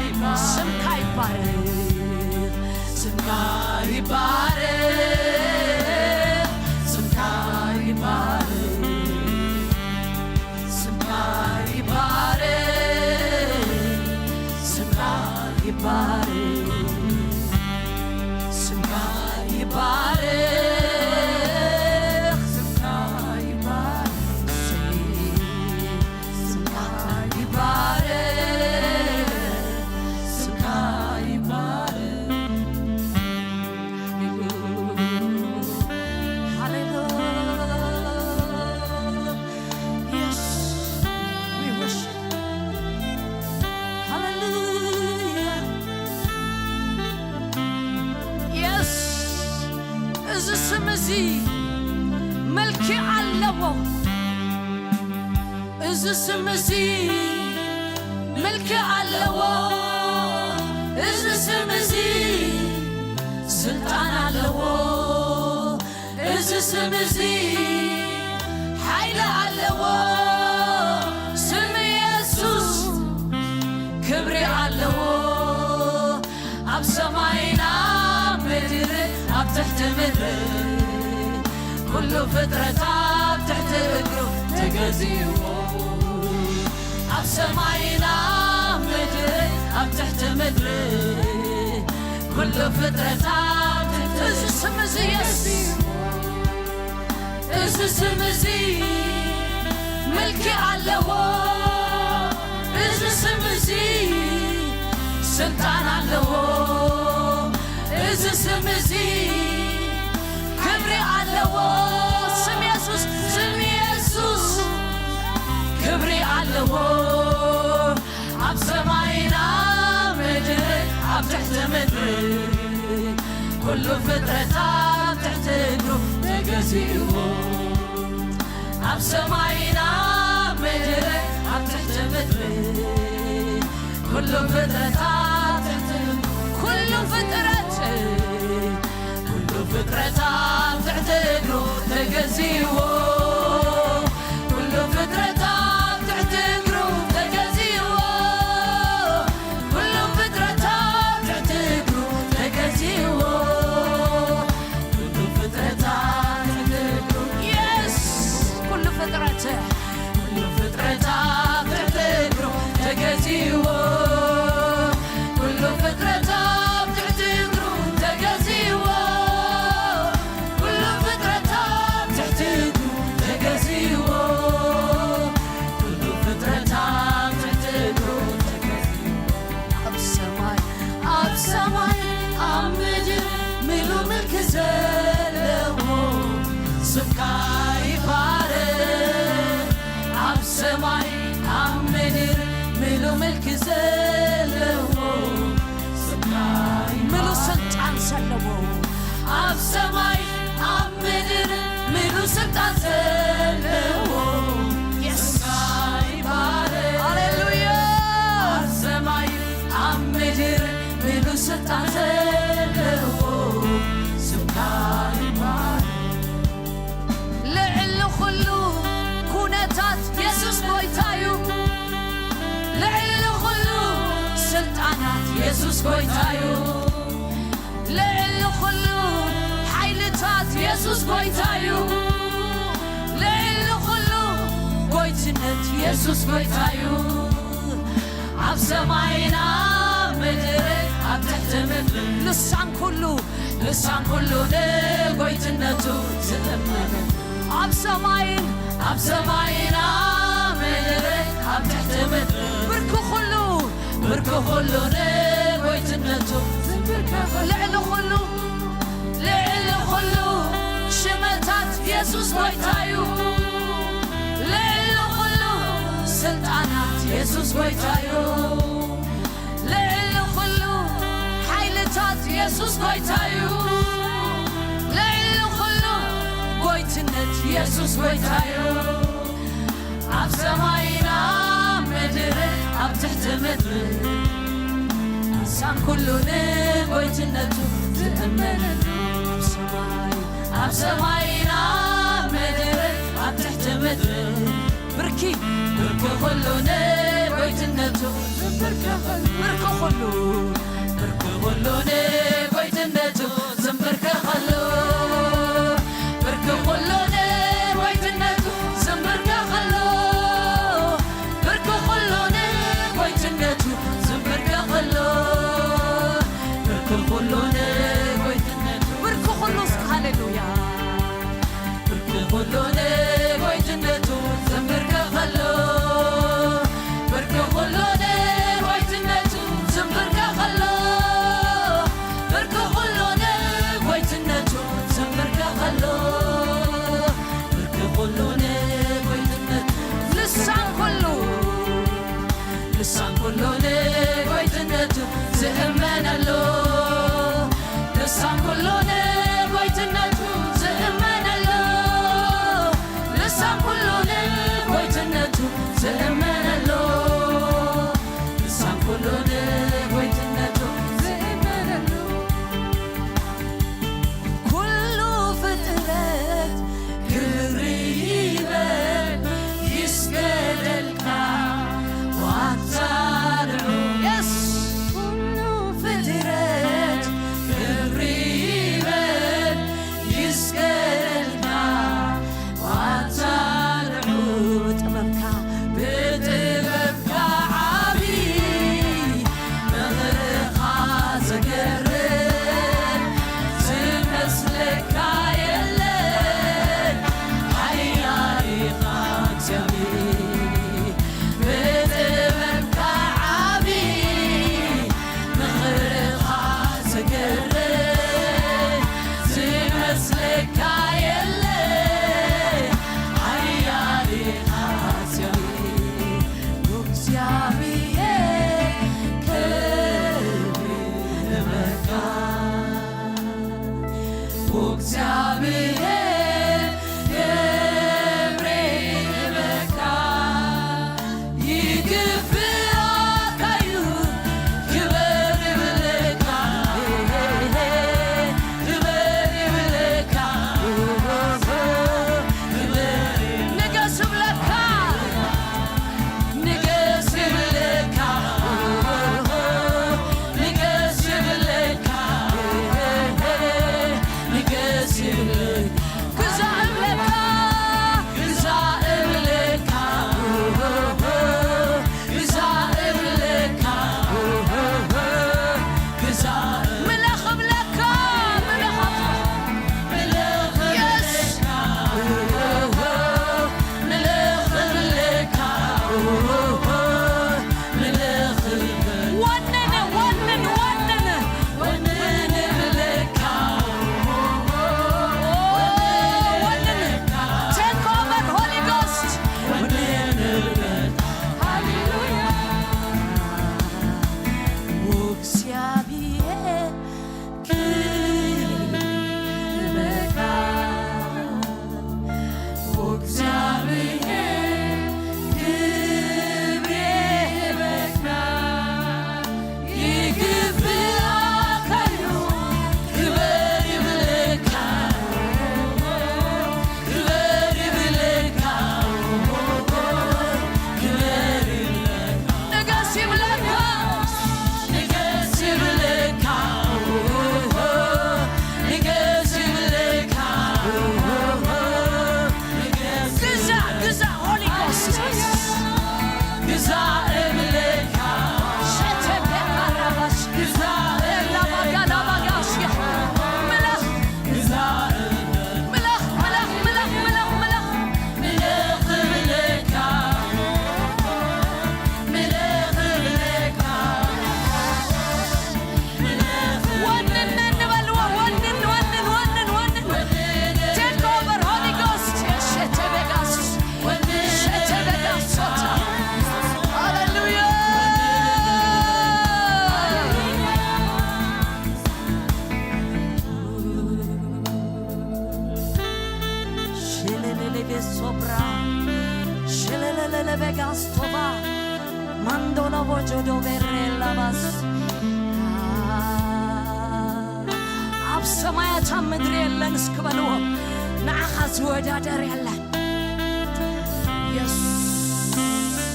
ይባረክ። ስምካ ይባረክ። ስምካ ይባረክ። ስምካ ይባረክ። ስምካ ይባረክ። ስምካ ይባረክ። ስምካ ይባረክ። ስምካ ይባረክ። ስምካ ይባረክ። ስምካ ይባረክ። ሃሌሉያ። Yes, we worship. ሃሌሉያ። Yes፣ እዚ ስም እዚ መልክዕ ኣለዎ። እዚ ስም እዚ መልክዕ ኣለዎ። እዚ ስም እዚ ስልጣን ኣለዎ። እዚ ስም እዚ ሓይሊ ኣለዎ። ስም የሱስ ክብሪ ኣለዎ። ኣብ ሰማይን ኣብ ምድሪ ኣብ ትሕቲ ምድሪ ኩሉ ፍጥረት ኣብ ትሕቲ እግሩ ተገዚእዎ። ኣብ ሰማይን ኣብ ምድሪ ኣብ ትሕቲ ምድሪ ኩሉ ፍጥረት ኣብ ትሕቲ እዚ ስም እዚ የሱስ እዚ ስም እዚ ምልኪ ኣለዎ። እዚ ስም እዚ ስልጣን ኣለዎ። እዚ ስም እዚ ክብሪ ኣለዎ። ስም የሱስ፣ ስም የሱስ ክብሪ ኣለዎ። ኣብ ሰማይን ኣብ ምድሪ ኣብ ትሕቲ ምድሪ ኩሉ ፍጥረት ኣብ ትሕቲ እግሩ ገዚእዎ ኣብ ሰማይና ምድሪ ኣብ ትሕቲ ምድሪ ኩሉ ፍጥረታት ትሕቲ ኩሉ ፍጥረት ኩሉ ፍጥረታት ትሕቲ እግሩ ተገዚእዎ ኩሉ ፍጥረታት ትሕቲ እግሩ ተገዚእዎ ኩሉ ፍጥረታት ትሕቲ እግሩ ተገዚእዎ ኩሉ ፍጥረታት ትሕቲ እግሩ የስ ኩሉ ፍጥረት ኩሉ ፍጥረታት ትሕቲ እግሩ ተገዚእዎ ኩሉ ፍጥረታት ትሕቲ እግሩ ተገዚእዎ ኩሉ ፍጥረታት ትሕቲ እግሩ ተገዚእዎ ኩሉ ፍጥረታት ትሕቲ እግሩ ተገዚእዎ ኣብ ሰማይ ኣብ ሰማይ ኣብ ምድር ምሉ ምልኪ ዘለዎ ስምካ ይባረክ ኣብ ሰማይ ኣብ ምድር ምሉ ምልኪ ዘለዎ ስምካ ምሉ ስልጣን ዘለዎ ኣብ ሰማይ ኣብ ምድር ምሉ ስልጣን ዘለዎ የስካ ይባረክ ሃሌሉያ ኣብ ሰማይ ኣብ ምድር ምሉ ስልጣን ዘለዎ ስምካ ይባረክ ልዕሊ ኩሉ ኩነታት የሱስ ጎይታ እዩ ልዕሊ ኩሉ ስልጣናት የሱስ ጎይታ እዩ ልዕሊ ኩሉ ሓይልታት የሱስ ጎይታ እዩ ልዕሊ ኩሉ ጎይትነት የሱስ ጎይታ እዩ ኣብ ሰማይና ምድሪ ኣብ ትሕቲ ምድሪ ልሳን ኩሉ ልሳን ኩሉ ንጎይትነቱ ዝእመን ኣብ ሰማይን ኣብ ሰማይና ምድሪ ኣብ ትሕቲ ምድሪ ብርኪ ኩሉ ብርኪ ኩሉ ንጎይትነቱ ልዕሊ ኩሉ ልዕሊ ኩሉ ሽመታት የሱስ ጎይታ እዩ ልዕሊ ኩሉ ስልጣናት የሱስ ጎይታ እዩ ልዕሊ ኩሉ ሓይልታት የሱስ ጎይታ እዩ ልዕሊ ኩሉ ጎይትነት የሱስ ጎይታ እዩ ኣብ ሰማይና ምድሪ ኣብ ትሕቲ ምድሪ ንሳን ኩሉ ንጎይትነቱ ዝእመነሉ ኣብ ሰማይ ኣብ ሰማይና ምድሪ ኣብ ትሕቲ ምድሪ ብርኪ ብርኪ ኩሉ ንጎይትነቱ ዝንበርከኸሉ ብርኪ ኩሉ ብርኪ ኩሉ ንጎይትነቱ ዝንበርከኸሉ ብርኪ ኩሉ ንጎይትነቱ ዝንበርከኸሉ ብርኪ ኩሉ ንጎይትነቱ ዝንበርከኸሉ ብርኪ ኩሉ ንጎይትነቱ ብርኪ ኩሉ እስከ ሃሌሉያ ብርኪ ኩሉ ንጎይትነቱ ዝንበርከኸሉ ብርኪ ኩሉ ንጎይትነቱ ዝንበርከኸሉ ብርኪ ጋስቶባ ማንዶላ ቦጆዶ ቤሬላ ባስ ኣብ ሰማያት ኣብ ምድሪ የለን እስኪ በልዎ። ንዓኻ ዝወዳደር የለን። የሱስ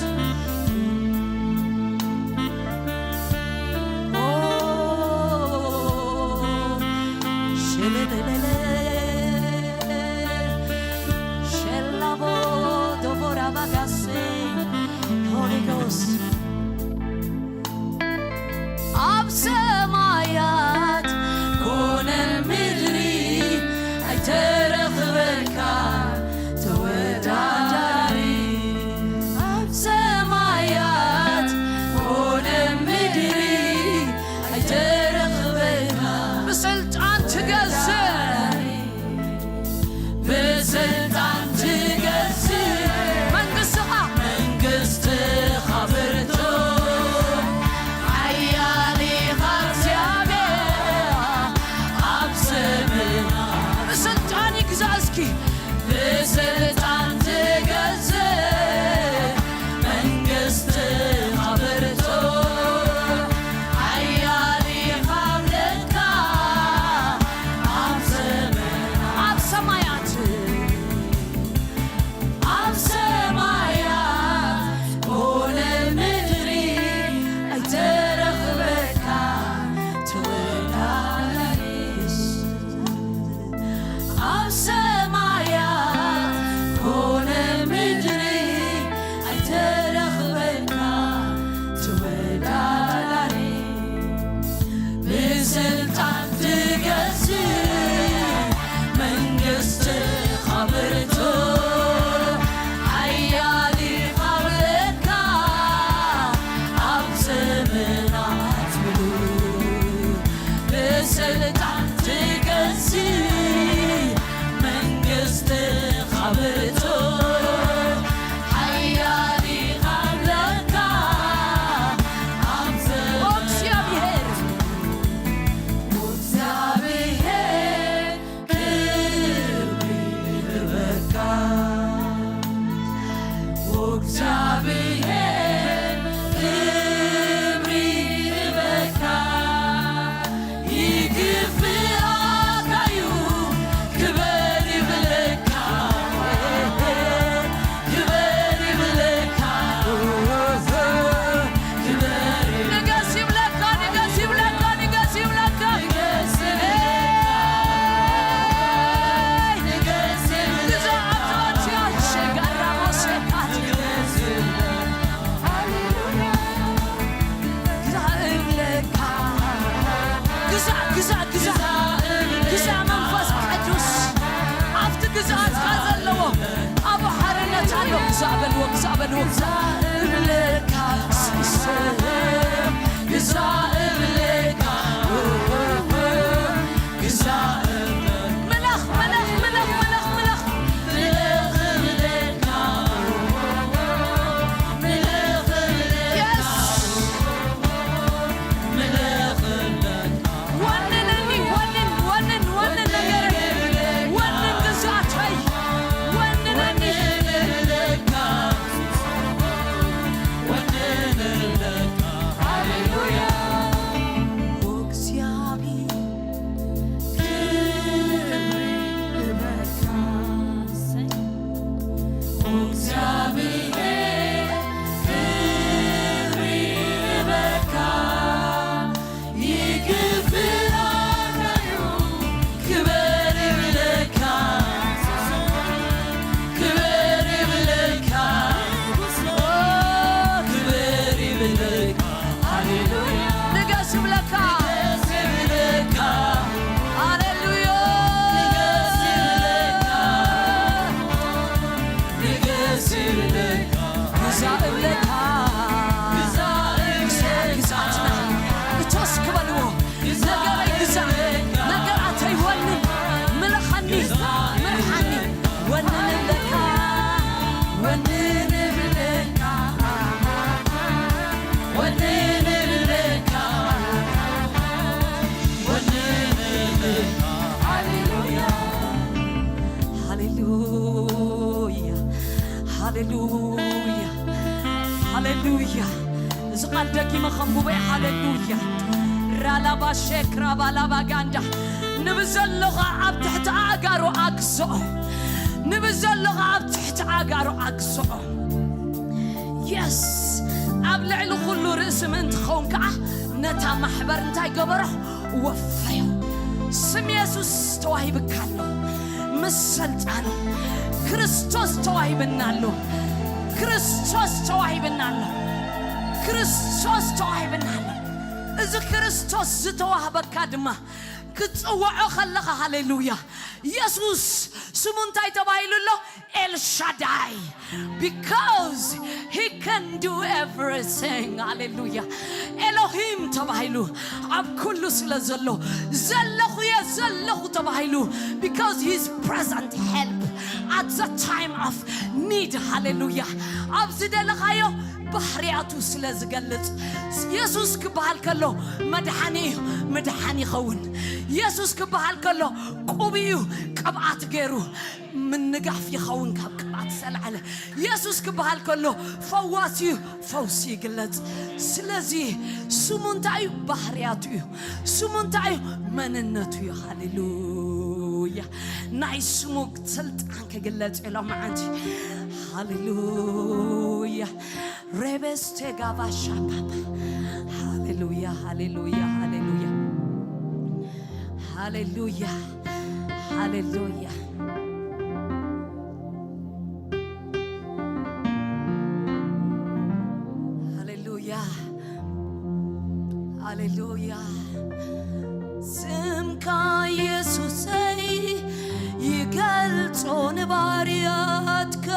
ሸለለለለ ሸላቦ ዶቦራ ባጋሴ ሆሊ ጎስት ኣብ ሰማያት ኮነ ምድሪ ኣይተረኽበካ ተወዳዳሪ። ኣብ ሰማያት ኮነ ምድሪ ኣይተረኽበካ ብስልጣን ትገዝእ ብስልጣን ትገዝእ መንግስትኻ መንግስትኻ ብርቱ ሓያል ኢኻ እግዚኣብሔር ኣብ ዘመና ብስልጣን ይግዛእ እስኪ ብስልጣን ትገዝእ መንግስትኻ ብርቱ ሓያል ኢኻ ኣምልካ ኣብ ዘመና ኣብ ሰማያት ኣብ ሰማያት ኮነ ምድሪ ኣይተረኽበካ ተወዳዳሪ። ኣብ ሰማያት ኮነ ምድሪ ኣይተረኽበካ ተወዳዳሪ። ብስልጣን ትገዝእ መንግስትኻ ብርቱ ሓያል ኢኻ ኣምልካ ኣብ ዘመናት ምሉእ ብስልጣን ትገዝእ መንግስትኻ ብርቱ ሓያል ኢኻ ኣምልካ ኣብ ዘመናት እግዚኣብሔር ክብሪ ይግበካ። እግዚኣብሔር ክብሪ ይግበካ። ይግብኣካ እዩ ክብሪ ይብለካ። ክብሪ ይብለካ። ክብሪ ንገስ ይብለካ፣ ንገስ ይብለካ፣ ንገስ ይብለካ። ንገስ ይብለካ። ንገስ ይብለካ። ግዛኣት ኣትያሽ ጋራ ሞሴካት። ንገስ ይብለካ። ሃሌሉያ። ግዛእ እብለካ። ግዛእ፣ ግዛእ፣ ግዛእ። ግዛእ መንፈስ ቅዱስ። ኣብቲ ግዛእትካ ዘለዎ ኣብኡ ሓርነት ኣሎ። ግዛእ በልዎ፣ ግዛእ በልዎ፣ ግዛእ እብለካ። ስስም ግዛእ እብለካ። ግዛእ እብለካ። ምለኽ፣ ምለኽ፣ ምለኽ፣ ምለኽ፣ ምለኽ። ምለኽ እብለካ። ምለኽ እብለካ። የስ። ወንነኒ፣ ወንን፣ ወንን፣ ወንን ነገረይ። ወንን ግዝኣተይ። ወንነኒ። ሃሌሉያ። እግዚኣብሔር ክብሪ ይበካ። እግዚኣብሔር ክብሪ ይበካ። ይግብኣካ እዩ ክብሪ ይብለካ። ክብሪ ይብለካ። ክብሪ ይብለካ። ሃሌሉያ። ንገስ ይብለካ። ንገስ ይብለካ። ሃሌሉያ። ንገስ ይብለካ። ንገስ ይብለካ። ግዛእ እብለካ። ግዛእ እብለካ። ግዛእትና እቶስ ክበልዎ። ነገረይ ግዛእ። ነገራተይ ወንን። ምለኸኒ። ምርሓኒ። ወንን እብለካ። ወንን እብለካ። ወንን እብለካ። ወንን እብለካ። ሃሌሉያ። ሃሌሉያ። ሃሌሉያ። ሃሌሉያ። እዚ ቃል ደጊመ ከንብቦ እየ። ሃሌሉያ። ራላባ ሼክ ራባላባ ጋንዳ። ንብዘሎ ኸኣ ኣብ ትሕቲ ኣእጋሩ ኣግዝኦ። ንብዘሎ ኸኣ ኣብ ትሕቲ ኣእጋሩ ኣግዝኦ። የስ። ኣብ ልዕሊ ኩሉ ርእሲ ምእንቲ ክኸውን ከኣ ነታ ማሕበር እንታይ ገበሮ? ወፈዮ። ስም የሱስ ተዋሂብካ ኣሎ። ምስ ሰልጣኑ ክርስቶስ ተዋሂብና ኣሎ። ክርስቶስ ተዋሂብና ኣሎ። ክርስቶስ ተዋሂብና ኣሎ። እዚ ክርስቶስ ዝተዋህበካ ድማ ክትጽውዖ ከለኻ፣ ሃሌሉያ፣ የሱስ ስሙ እንታይ ተባሂሉ ኣሎ? ኤልሻዳይ። Because he can do everything. ሃሌሉያ። ኤሎሂም ተባሂሉ ኣብ ኩሉ ስለ ዘሎ፣ ዘለኹ እየ ዘለኹ ተባሂሉ። Because he is present help at the time of need. ሃሌሉያ። ኣብ ዝደለኻዮ ባህርያቱ ስለ ዝገልጽ፣ የሱስ ክበሃል ከሎ መድሓኒ እዩ፣ ምድሓን ይኸውን። የሱስ ክበሃል ከሎ ቅቡእ እዩ፣ ቅብኣት ገይሩ ምንጋፍ ይኸውን ካብ ቅብኣት ዝተላዕለ። የሱስ ክበሃል ከሎ ፈዋሲ እዩ፣ ፈውሲ ይግለጽ። ስለዚ ስሙ እንታይ እዩ? ባህርያቱ እዩ። ስሙ እንታይ እዩ? መንነቱ እዩ። ሃሌሉያ። ናይ ስሙ ስልጣን ክግለጽ እዩ ሎማዓንቲ። ሃሌሉያ። ሬቤስቴ ጋባ ሻፓፓ። ሃሌሉያ፣ ሃሌሉያ፣ ሃሌሉያ። ሃሌሉያ፣ ሃሌሉያ። ሃሌሉያ፣ ሃሌሉያ። ስምካ የሱሰይ ይገልጾ ንባርያትካ።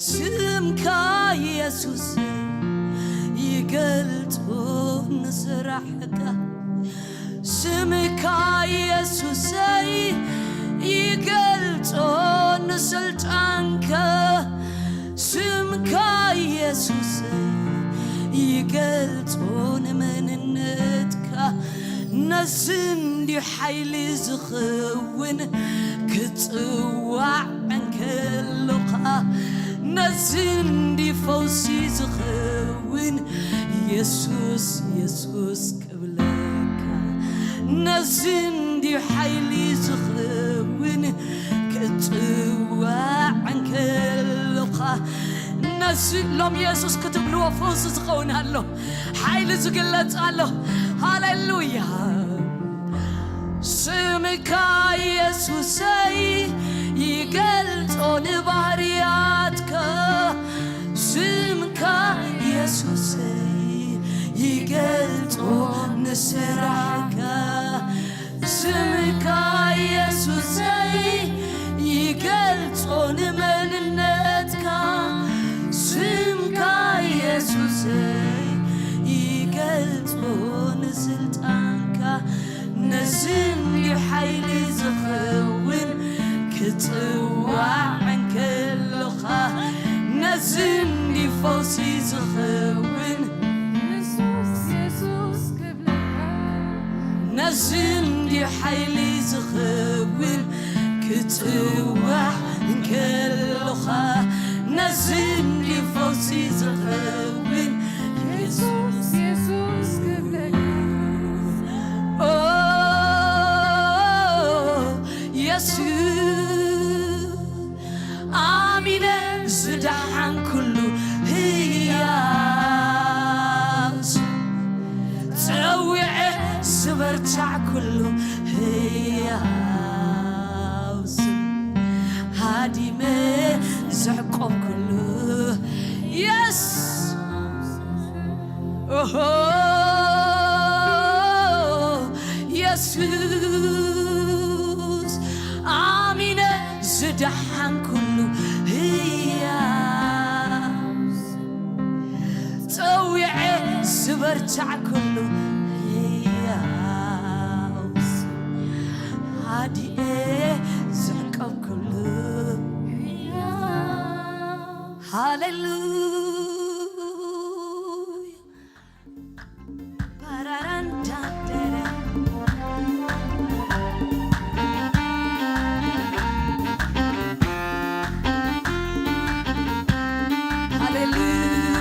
ስምካ የሱስ ይገልጾ ንስራሕካ። ስምካ የሱሰይ ይገልጾ ንስልጣንካ። ስምካ የሱሰይ ይገልጾ ንመንነትካ። ነዚ እንዲ ሓይሊ ዝኸውን ክትጽዋዕ እንከሎኻ፣ ነዚ እንዲ ፈውሲ ዝኸውን የሱስ፣ የሱስ ክብለካ። ነዚ እንዲ ሓይሊ ዝኸውን ክትጽዋዕ እንከሎኻ፣ ነዚ ሎም የሱስ ክትብልዎ ፈውሲ ዝኸውን ኣሎ። ሓይሊ ዝግለጽ ኣሎ። ሃሌሉያ። ስምካ የሱሰይ ይገልጾ ንባህርያትካ። ስምካ የሱሰይ ይገልጾ ንስራሕካ። ስምካ የሱሰይ ይገልጾ ንመንነትካ። ስምካ የሱሰይ ይገልጾ ንስልጣንካ። ነዚ እንዲ ሓይሊ ዝኸውን ክትጽዋዕ እንከሎኻ፣ ነዚ እንዲ ፈውሲ ዝኸውን የሱስ፣ የሱስ ክብለካ። ነዚ እንዲ ሓይሊ ዝኸውን ክትጽዋዕ እንከሎኻ፣ ነዚ እንዲ ፈውሲ ዝኸውን የሱስ፣ የሱስ ክብለካ። ኦ፣ የሱስ ኣሚነ ዝደሓንኩሉ ህያው ስም፣ ጸዊዐ ዝበርታዕኩሉ ህያው ስም፣ ሃዲመ ዘዕቆብኩሉ የስ ኦሆ፣ የሱስ ኣሚነ ዝደሓንኩሉ ህያው ስም፣ ጸዊዐ ዝበርታዕኩሉ ህያው ስም፣ ሃዲኤ ዘዕቆብኩሉ። ሃሌሉያ። ሃሌሉያ።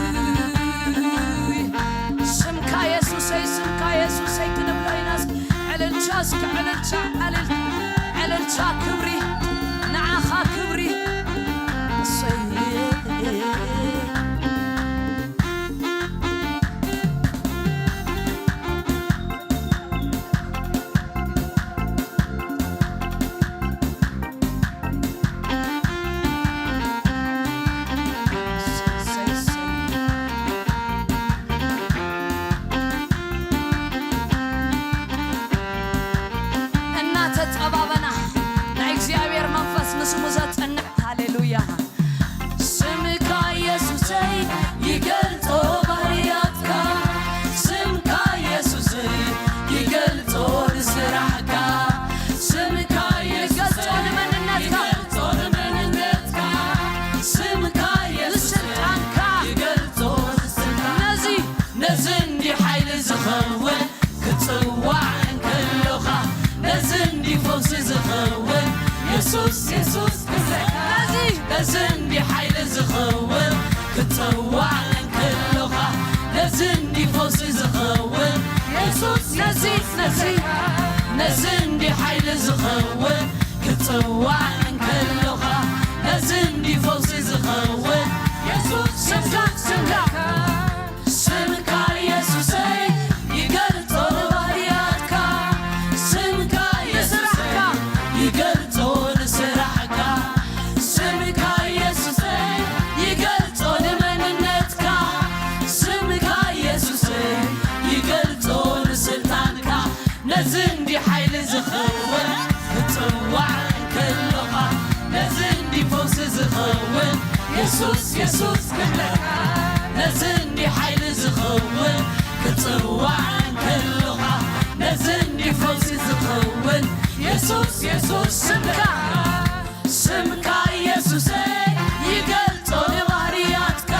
ፈውሲ ዝኸውን የሱስ፣ የሱስ ክብረካ። ነዚ፣ ነዚ እንዲ ሓይሊ ዝኸውን ክትጽዋዕ እንከሎኻ፣ ነዚ እንዲ ፈውሲ ዝኸውን የሱስ፣ ነዚ፣ ነዚ፣ ነዚ እንዲ ሓይሊ ዝኸውን ክትጽዋዕ እንከሎኻ፣ ነዚ እንዲ ፈውሲ ዝኸውን የሱስ፣ ስምካ፣ ስምካ። ስምካ የሱሰይ ይገልጾ ባህርያትካ፣ ስምካ የሱሰይ ይገልጾ ንስራሕካ፣ ስምካ የሱሰይ ይገልጾ ንመንነትካ፣ ስምካ የሱሰይ ይገልጾ ንስልጣንካ። ነዚ እንዲ ሓይሊ ዝኸውን ክትጽዋዕ እንከሎኻ፣ ነዚ እንዲ ፈውሲ ዝኸውን የሱስ፣ የሱስ ክብለካ። ነዚ እንዲ ሓይሊ ዝኸውን ክትጽዋዕ እንከሎኻ፣ ነዚ እንዲ ፈውሲ ዝኸውን የሱስ፣ የሱስ ስምካ፣ ስምካ የሱሰይ ይገልጾ ንባህርያትካ፣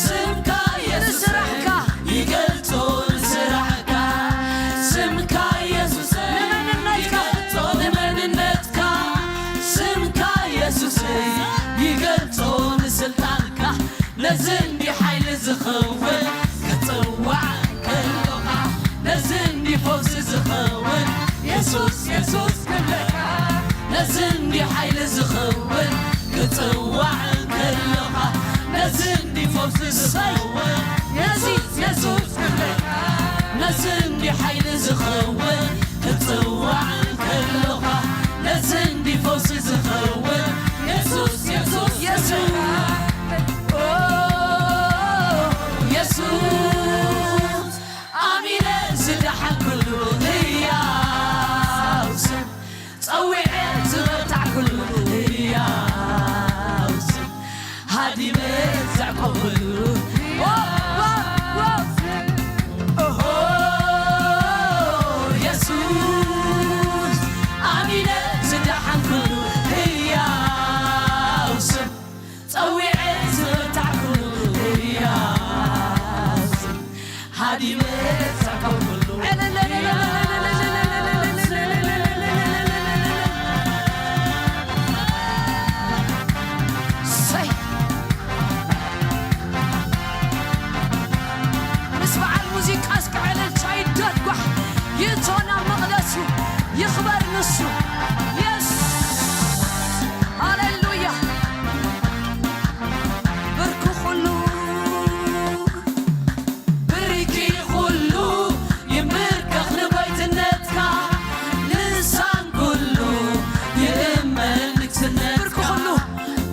ስምካ የሱሰይ ንስራሕካ ይገልጾ ንስራሕካ፣ ስምካ የሱሰይ ንመንነትካ ይገልጾ ንመንነትካ፣ ስምካ የሱሰይ ይገልጾ ንስልጣንካ። ነዚ እንዲ ሓይሊ ዝኸውን ክትጽዋዕ እንከሎኻ፣ ነዚ እንዲ ፈውሲ ዝኸውን የሱስ፣ የሱስ ክብለካ። ነዚ እንዲ ሓይሊ ዝኸውን ክትጽዋዕ እንከሎኻ፣ ነዚ እንዲ ፈውሲ ዝኸውን የሱስ፣ የሱስ ክብለካ። ነዚ እንዲ ሓይሊ ዝኸውን ክትጽዋዕ እንከሎኻ፣ ነዚ እንዲ ፈውሲ ዝኸውን የሱስ፣ የሱስ የሱስ። ኦ፣ የሱስ ኣሚነ ዝደሓንኩሉ ህያው ስም፣ ጸዊዐ ዝበርታዕኩሉ ህያው ስም፣ ሃዲመ ዘዕቆብኩሉ ኦ፣ ኦ፣ ኦ፣ ኦሆ፣ የሱስ ኣሚነ ዝደሓንኩሉ ህያው ስም፣ ጸዊዐ ዝበርታዕኩሉ ህያው ስም፣ ሃዲመ ዘዕቆብኩሉ ሰይ። ምስ በዓል ሙዚቃ እስከ ዕልልታ ይደጓሕ። ይእቶ ናብ መቕደሱ ይኽበር ንሱ። የስ። ሃሌሉያ። ብርኪ ኩሉ፣ ብርኪ ኩሉ ይንብርከኽ ንጎይትነትካ። ልሳን ኩሉ ይእመን ንግስነትካ። ብርኪ ኩሉ፣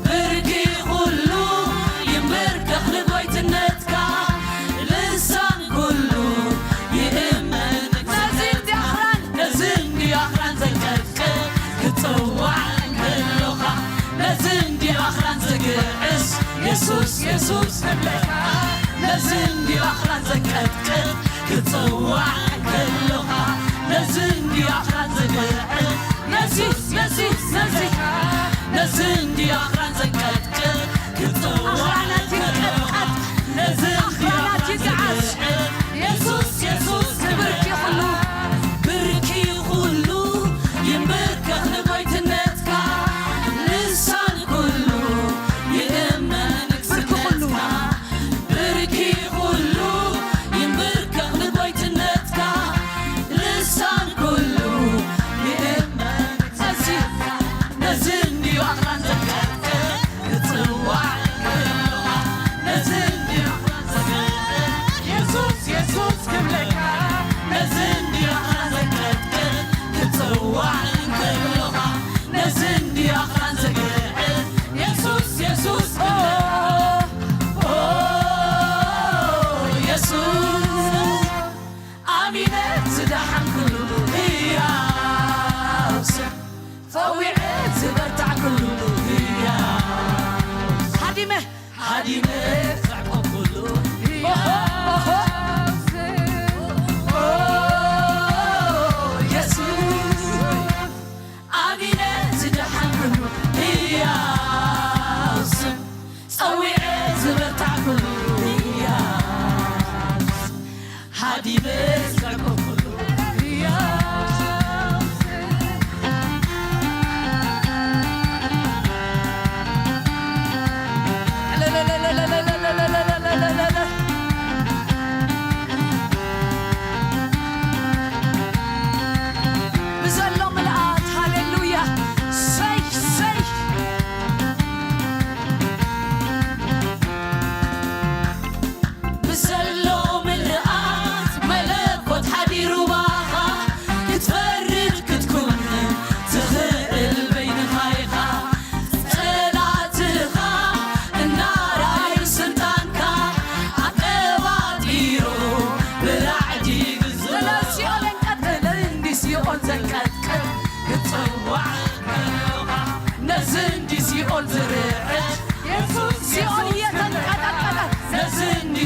ብርኪ ኩሉ ይንብርከኽ ንጎይትነትካ። ልሳን ኩሉ ይእመን ንግስነትካ። ነዚ እንዲ ኣኽራን፣ ነዚ እንዲ ኣኽራን ዘንቀጥቅጥ ክትጽዋዕ እንከሎኻ፣ ነዚ እንዲ ኣኽራን ዘግዕስ የሱስ፣ የሱስ ክብለካ። ነዚ እንዲ ኣኽራን ዘንቀጥቅጥ ክትጽዋዕ እንከሎኻ፣ ነዚ እንዲ ኣኽራን ዘግዕስ የሱስ፣ የሱስ፣ ነዚ፣ ነዚ እንዲ ኣኽራን ዘንቀጥቅጥ ክትጽዋዕ ኣኽራናት ይንቀጥቀጥ፣ ነዚ እንዲ ኣኽራናት ኣኽራን ይግዓዝ። ዘግዕስ የሱስ፣ የሱስ ክብርኪ ኩሉ፣ ብርኪ ኩሉ ይንብርከኽ ንጎይትነትካ። ልሳን ኩሉ ይእመን ብርኪ ኩሉ። ንግስነትካ። ብርኪ ኩሉ ይንብርከኽ ንጎይትነትካ። ልሳን ኩሉ ይእመን ንግስነትካ። ነዚ እንድዩ ኣኽራን ዘንቀጥቅጥ። ክትጽዋዕ ከለኻ ነዚ እንድዩ ኣኽራን ዘንቀጥቅጥ። የሱስ፣ የሱስ ክብለካ። ነዚ እንድዩ ኣኽራን ዘንቀጥቅጥ። ክትጽዋዕ ከለኻ ነዚ እንድዩ ኣኽራን ዘግዕዝ። የሱስ፣ የሱስ ክብለካ። ኦ፣ የሱስ ኣሚነ ዝደሓንኩሉ ህያው ስም፣ ጸዊዐ ዝበርታዕኩሉ ህያው ስም፣ ሃዲመ፣ ሃዲመ ዘዕቆብኩሉ ህያው ስም። ኦ፣ የሱስ ኣሚነ ዝደሓንኩሉ ህያው ስም፣ ጸዊዐ ዝበርታዕኩሉ ህያው ስም፣ ሃዲመ ዘዕቆብኩሉ ህያው ስም።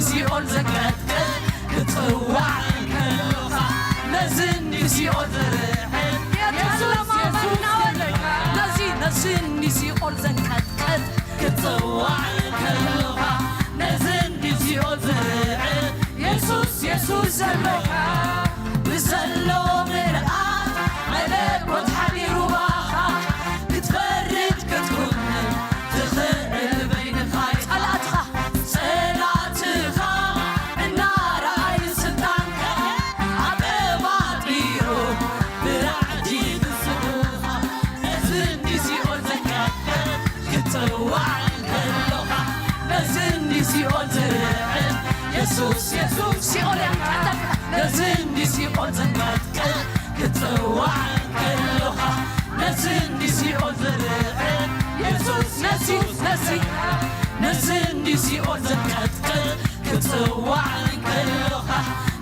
ሲኦል ዘንቀጥቅጥ ክትጽዋዕ እንከሎኻ፣ ነዚ እንዲ ሲኦል ዝርዕድ የሱስ፣ የሱስ፣ ነዚ፣ ነዚ እንዲ ሲኦል ዘንቀጥቅጥ ክትጽዋዕ እንከሎኻ፣ ነዚ እንዲ ሲኦል ዝርዕድ የሱስ፣ የሱስ፣ ዘለኻ ብዘሎ ምልኣት መለኮት ሓዲሩ ባኻ ክትፈርድ ክትኩንን ትኽእል በይንኻ ኢኻ። ጸላእትኻ፣ ጸላእትኻ እናረኣዩ ስልጣንካ ኣቀባጢሩ ብራዕዲ ክስእኑኻ፣ ነዚ እንዲ ሲኦል ዘንቀጥቅጥ ክትጽዋዕ እንከሎኻ፣ ነዚ እንዲ ሲኦል ዝርዕድ የሱስ፣ የሱስ፣ ሲኦል ያንቀጠቅጥ፣ ነዚ እንዲ ሲኦል ዘንቀጥቅጥ ክትጽዋዕ እንከሎኻ፣ ነዚ እንዲ ሲኦል ዝርዕድ የሱስ፣ ነዚ፣ የሱስ፣ ነዚ፣ ነዚ እንዲ ሲኦል ዘንቀጥቅጥ ክትጽዋዕ እንከሎኻ፣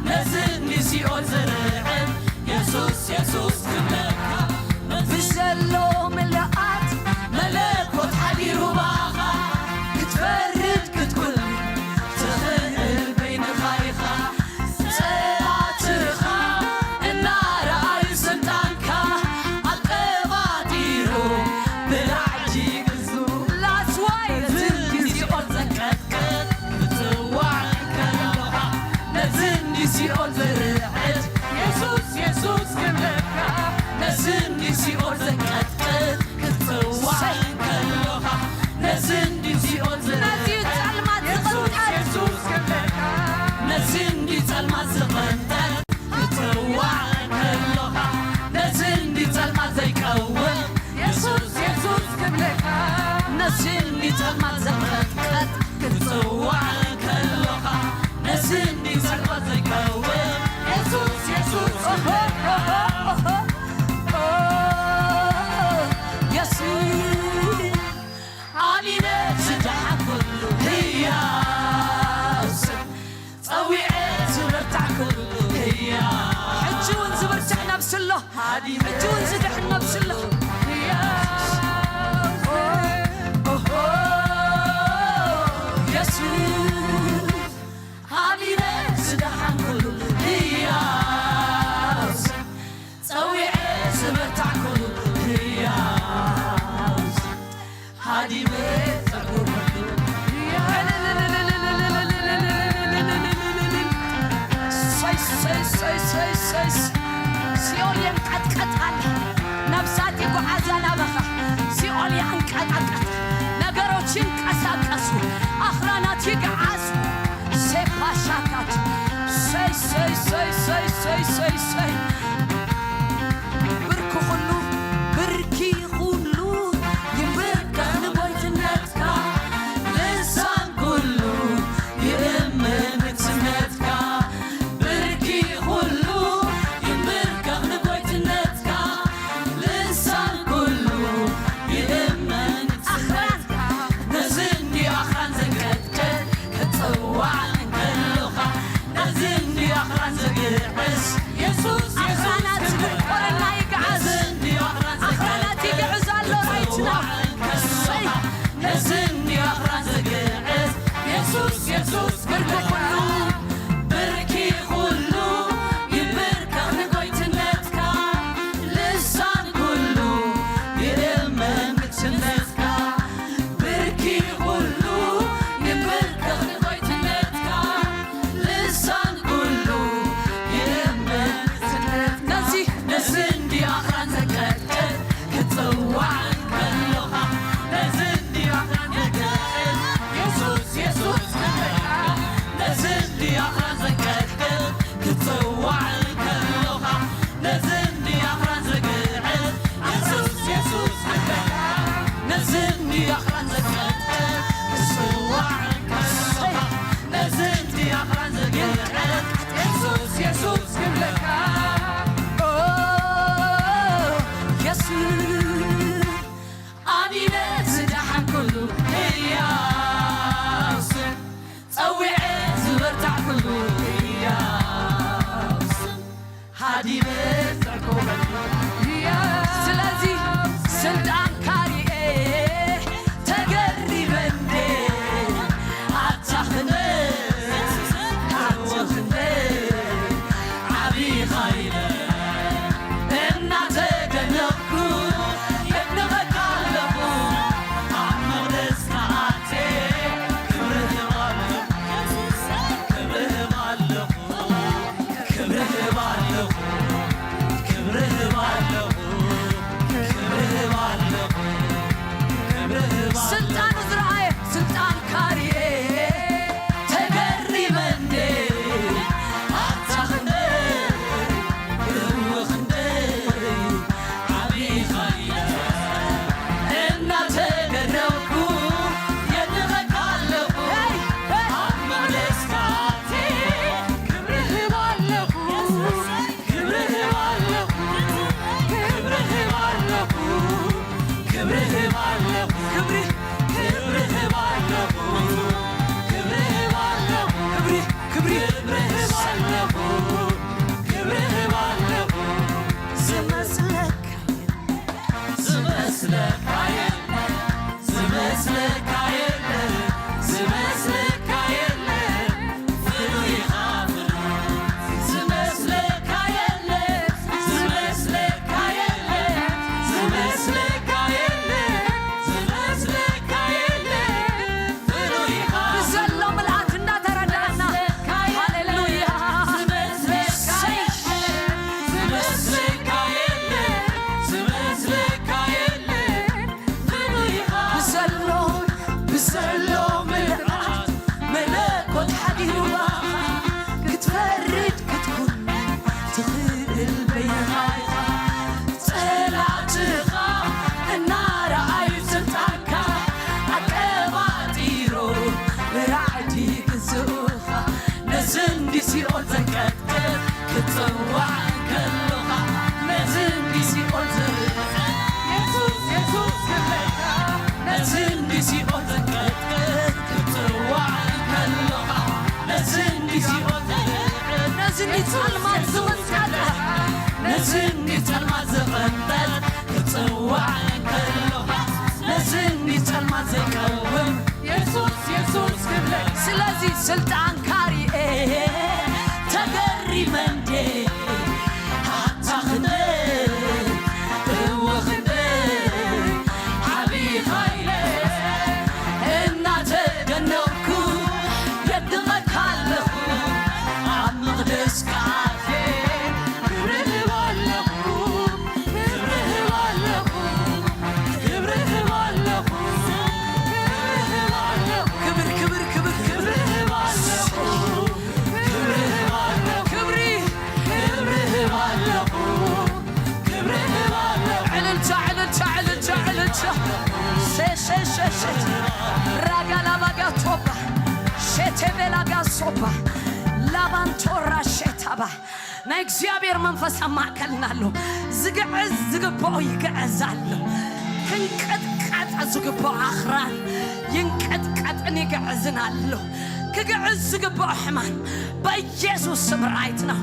ነዚ እንዲ ሲኦል ዝርዕድ የሱስ፣ የሱስ፣ ክብለካ ብዘሎ ምልኣት መለኮት ሓዲሩ ባኻ ክትፈርድ ክትኩን ትኽእል በይንኻ ኢኻ። ጸላእትኻ እናረኣዩ ስልጣንካ ኣቀባጢሩ ብራዕዲ ግዙ። ላስዋይ ዝንጊ ሲኦል ዘንቀጥቅጥ ክትጽዋዕ እንከሎኻ፣ ነዚ እንዲ ሲኦል ዝርዕድ የሱስ፣ የሱስ፣ ክብለካ፣ ነዚ እንዲ ሲኦል ዘንቀጥቅጥ ክትጽዋዕ እንከሎኻ፣ ነዚ እንዲ ሲኦል ዝርዕድ ነዚ ጸልማት የሱስ፣ ዝቕንጠጥ፣ የሱስ፣ ክብለካ፣ ነዚ እንዲ ጸልማት ዝቕንጠጥ ክትጽዋዕ እንከሎኻ፣ ነዚ እንዲ ጸልማት ዘይቀውም የሱስ፣ የሱስ፣ ክብለካ፣ ነዚ እንዲ ጸልማት ዘንቀጥቅጥ ክትጽዋዕ እንከሎኻ፣ ነዚ እንዲ ጸልማት ዘይቀውም የሱስ፣ የሱስ፣ ክብለካ፣ ኦሆ፣ ኦሆ፣ ኦሆ፣ የሱስ፣ ኣሚነ ዝደሓንኩሉ ህያው ስም፣ ጸዊዐ ዝብርታዕኩሉ ህያው። ሕጂ እውን ዝብርትዕ ነብሲ ኣሎ። ሓዲነ ሕጂ እውን ዝድሕን ነብሲ ኣሎ። ህያው ስም፣ ኦሆ፣ የሱስ፣ ኣሚነ ዝደሓንኩሉ ህያው ስም፣ ጸዊዐ ዝብርታዕኩሉ ህያው ስም፣ ሃዲመ ጸጉርኩሉ ህያው። ሰይ፣ ሰይ፣ ሰይ፣ ሰይ፣ ሰይ። ሲኦል የንቀጥቀጣል። ነፍሳት ይጓዓዛ ናበኻ። ሲኦል ያንቀጠቀጥ። ነገሮች ይንቀሳቀሱ። ኣኽራናት ይግዓዙ። ሴፓሻካት። ሰይ፣ ሰይ፣ ሰይ፣ ሰይ፣ ሰይ፣ ሰይ፣ ሰይ። ብርኪ ኩሉ፣ ብርኪ ኩሉ ይንበርከኽ ንጎይትነትካ። ልሳን ኩሉ ይእመን ንግስነትካ። ብርኪ ኩሉ ይንበርከኽ ንጎይትነትካ። ልሳን ኩሉ ይእመን ንግስነትካ። ነዚ እንዲ ኣኽራን ዘንቀጥቅጥ ክትጽዋዕ እንከሎኻ፣ ነዚ እንዲ ኣኽራን ዘግዕዝ የሱስ፣ የሱስ ኣኽራናት ክብለካ። ዝብቆረና ይግዓዝ። ነዚ እንዲ ኣኽራን ኣኽራናት ዘንቀጥቅጥ ይግዕዝ ኣሎ ራይትና። ክትጽዋዕ እንከሎኻ፣ እሰይ። ነዚ እንዲ ኣኽራን ዘግዕዝ የሱስ፣ የሱስ ብርኪ ኩሉ፣ ብርኪ ኩሉ ይንበርከኽ ንጎይትነትካ። ልሳን ኩሉ ይእመን ንግስነትካ። ብርኪ ኩሉ ይንበርከኽ ንጎይትነትካ። ልሳን ኩሉ ይእመን ንግስነትካ። ነዚ፣ ነዚ እንዲ ኣኽራን ዘንቀጥቅጥ ክትጽዋዕ እንከሎኻ፣ ነዚ እንዲ ኣኽራን ዘንቀጥቅጥ የሱስ፣ የሱስ ክብለካ። ዝመስለካ የለ፣ ዝመስለካ የለ፣ ፍሉይ ኢኻ ፍሉይ። ዝመስለካ የለ፣ ዝመስለካ የለ፣ ዝመስለካ የለ፣ ዝመስለካ የለ፣ ፍሉይ ኢኻ። ብዘሎ ምልኣት እንዳተረዳእና። ሃሌሉያ። ዝመስለካ የለ፣ ዝመስለካ የለ፣ ዝመስለካ የለ። ብዘሎ፣ ብዘሎ ምልኣት መለኮት ሓዲሩ ባኻ ክትፈርድ ክትኩን ትኽእል በይኻ ኢኻ። ጸላእትኻ እናረኣዩ ስልጣንካ ኣቀባጢሮ ብራዕዲ ግዝኡኻ ነዚ እንዲ ሲኦል ዘንቀጥቅጥ ክትጽዋዕ እንከሎኻ ነዚ እንዲ ሲኦል ዘንቀጥቅጥ የሱስ የሱስ ክብለካ ነዚ እንዲ ሲኦል ዘንቀጥቅጥ ክትጽዋዕ እንከሎኻ ነዚ እንዲ ሲኦል ዘንቀጥቅጥ ነዚ እንዲ ጸልማት ዝቕንጠጥ ነዚ እንዲ ጸልማት ዝቕንጠጥ ክትጽዋዕ እንከሎኻ ነዚ እንዲ ጸልማት ዘቀውም የሱስ የሱስ ክብለካ ስለዚ ስልጣንካ ሪኤ ተገሪመ እንዴ ኣታ ክንደይ እወ ክንደይ ዓብኻ ኢለ እናተደነቕኩ የድንቐካ ኣለኹ ኣብ መቕደስካ ኣትየ ክብሪ እህብ ኣለኹ ክብሪ እህብ ኣለኹ ክብሪ እህብ ኣለኹ ክብሪ እህብ ኣለኹ ክብር ክብር ክብር ክብሪ እህብ ኣለኹ ክብሪ እህብ ኣለኹ ክብሪ እህብ ኣለኹ ክብሪ እህብ ኣለኹ ዕልልታ ዕልልታ ዕልልታ ዕልልታ ሸሸሸሸ ራጋላባጋቶባ ሸቴቤላጋሶባ ላባንቶራ ሸታባ ናይ እግዚኣብሔር መንፈስ ኣብ ማእከልና ኣሎ። ዝግዕዝ ዝግብኦ ይግዕዝ ኣሎ። ክንቅጥቀጥ ዝግብኦ ኣኽራን ይንቀጥቀጥን ይግዕዝን ኣሎ። ክግዕዝ ዝግብኦ ሕማም በኢየሱስ ስም right now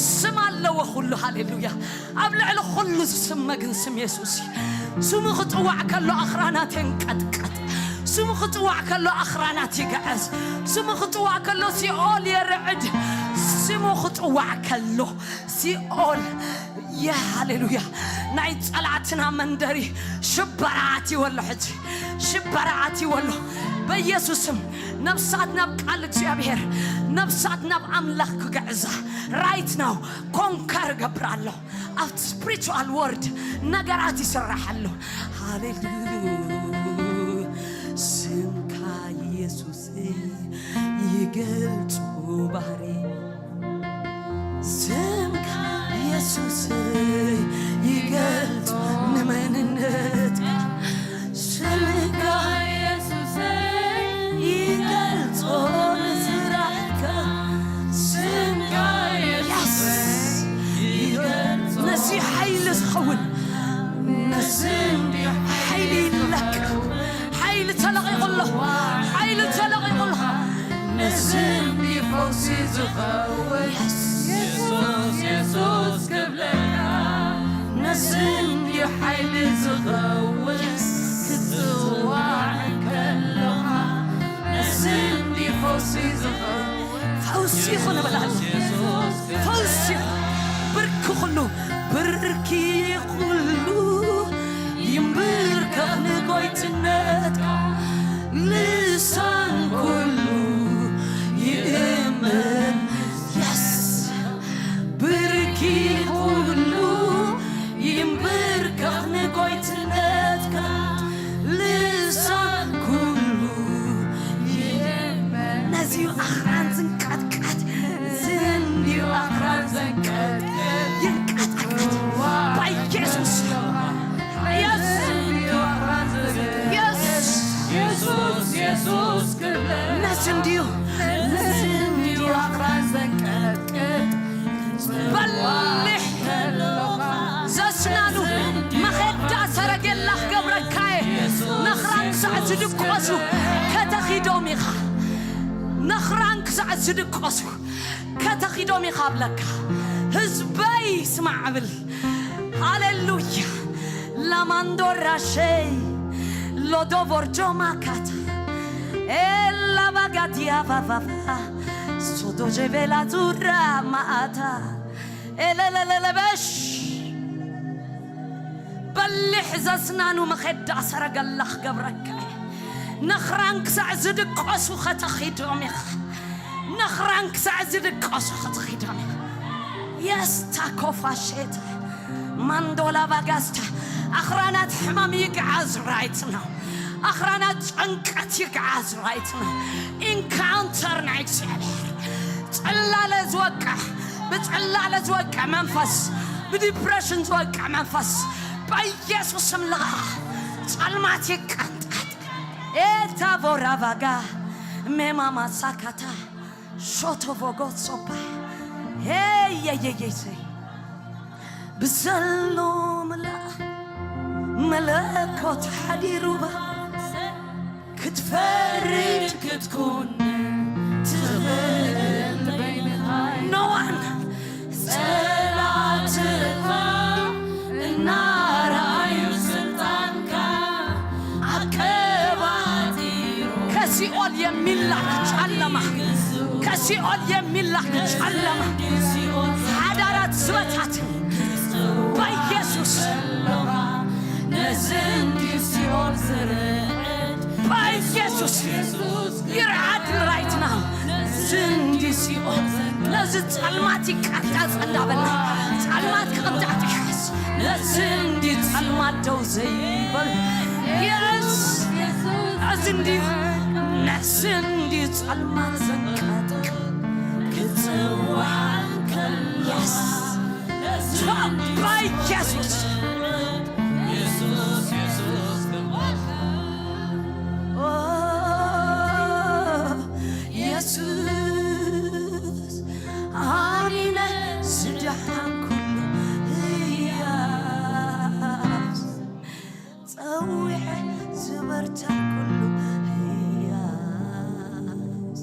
ስም ኣለዎ ኩሉ። ሃሌሉያ። ኣብ ልዕሊ ኩሉ ዝስመ ግን ስም የሱስ እዩ። ስሙ ክጽዋዕ ከሎ ኣኽራናት የንቀጥቀጥ። ስሙ ክጽዋዕ ከሎ ኣኽራናት ይግዕዝ። ስሙ ክጽዋዕ ከሎ ሲኦል የርዕድ። ስሙ ክጽዋዕ ከሎ ሲኦል የ ሃሌሉያ ናይ ጸላእትና መንደሪ ሽበራ ኣትይዎ ኣሎ። ሕጂ ሽበራ ኣትይዎ ኣሎ። በኢየሱስም ነፍሳት ናብ ቃል እግዚኣብሔር ነፍሳት ናብ ኣምላኽ ክግዕዛ right now conquer እገብር ኣለኹ። ኣብቲ spiritual world ነገራት ይስራሕ ኣሎ። ሃሌሉያ ስምካ የሱስ ይገልጹ ባህሪ ስምካ የሱስ ይገልጾ ንመንነትካ ስምካ የሱስ ይገልጾ ንስራሕካ ስምካ የሱስ ይገልጾ ነዚ ሓይሊ ዝኸውን ነዚ ሓይሊ ይለካ ሓይሊ ተለቒቑ ኣሎ ሓይሊ ተለቒቑ ኣሎ ነዚ ፈውሲ ዝኸውን የሱስ የሱስ ክብለካ ነዚ ሓይሊ ዝኸውን ክትጽዋዕ ከለኻ ነዚ ፈውሲ ዝኸውን ፈውሲ ይኹን እበላሉ ፈውሲ ይኹን ብርኪ ኩሉ ብርኪ ኩሉ ይንብርከኽ ንጎይትነትካ ልሳን ኩሉ ይእመን የስ ብርኪ ኩሉ ይንብርከኽ ንጎይትነትካ ልሳን ኩሉ ይእመን ነዚዩ ኣኽራን ዝንቀጥቀጥ ዝንዲዩ ኣኽራን ዘንቀጥ ይንቀጥቀጥ ባይ የሱስ የስ የስ የሱስ የሱስ ክብለ ነዚ እንዲዩ ነዚ እንዲዩ ኣኽራን ዘንቀጥቅጥ በሊሕ ዘስናኑ መኼዳ ሰረጌላ ክገብረካየ ነኽራን ክሳዕ ዝድቆሱ ከተኺዶም ኢኻ ነኽራን ክሳዕ ዝድቆሱ ከተኺዶም ኢኻ ኣብለካ ህዝበይ ስማዕ ብል ሃሌሉያ Lamandorra shei, lodovorjo makata, ella bagadia vavava, sodoje vela zurra maata, elelelelebesh. በሊሕ ዘስናኑ መኸዳ ሰረገላ ክገብረካ እየ። ነኽራን ክሳዕ ዝድቀሱ ከተኺዶም ኢኻ። ነኽራን ክሳዕ ዝድቀሱ ከተኺዶም ኢኻ። የስታ ኮፋ ሼታ ማንዶላ ባጋስታ። ኣኽራናት ሕማም ይግዓዝ right now። ኣኽራናት ጭንቀት ይግዓዝ right now። ኢንካውንተር ናይ እግዚኣብሔር። ጽላለ ዝወቅዕ፣ ብጽላለ ዝወቅዕ መንፈስ፣ ብዲፕሬሽን ዝወቅዕ መንፈስ በኢየሱስ ስም ልቐቕ። ጸልማት ይቀንጠጥ። ኤታ ቮራቫጋ ሜማማ ሳካታ ሾቶ ቮጎት ሶፓ። ሄየየየይሰይ ብዘሎ ምልኣ መለኮት ሓዲሩባ ክትፈርድ ክትኩን ትኽእል በይንኻ። No one። ጸላትኻ እናረኣዩ ስልጣንካ ኣቀባጢሩ ከሲኦል የሚላክ ጨለማ፣ ከሲኦል የሚላክ ጨለማ፣ ሓዳራት ዝበታትን በኢየሱስ፣ በኢየሱስ ይርዓድ right now። ዝንዲ ሲኦል ነዚ ጸልማት ይቀንጠጥ እንዳበልና ጸልማት ክቕንጣጥ ይሕስ። ነዚ እንዲ ጸልማት ደው ዘይበል። የስ፣ እዚ እንዲ፣ ነዚ እንዲ ጸልማት ዘንቀጥቅ ክጽዋዕ ከሎ። የስ። በኢየሱስ። ኦ፣ የሱስ፣ ኣነ ስደሓንኩሉ ህያስ፣ ጸዊዐ ዝበርታኩሉ ህያስ።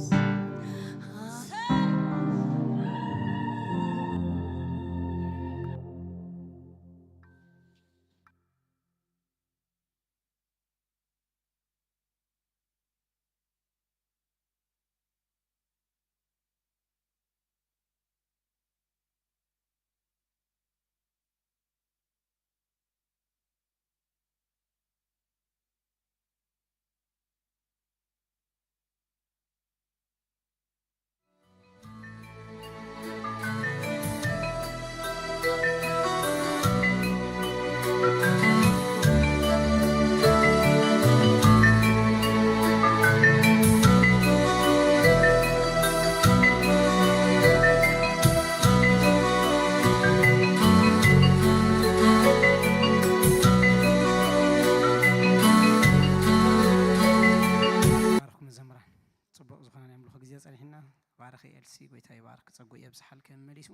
ይባርኽኩም መዘምራን። ጽቡቕ ዝኾነ ናይ ኣምልኾ ግዜ ጸኒሕና። ባርኺ ኤልሲ፣ ጎይታ ይባርክ፣ ጸጉ የብዝሓልከ መሊሱ።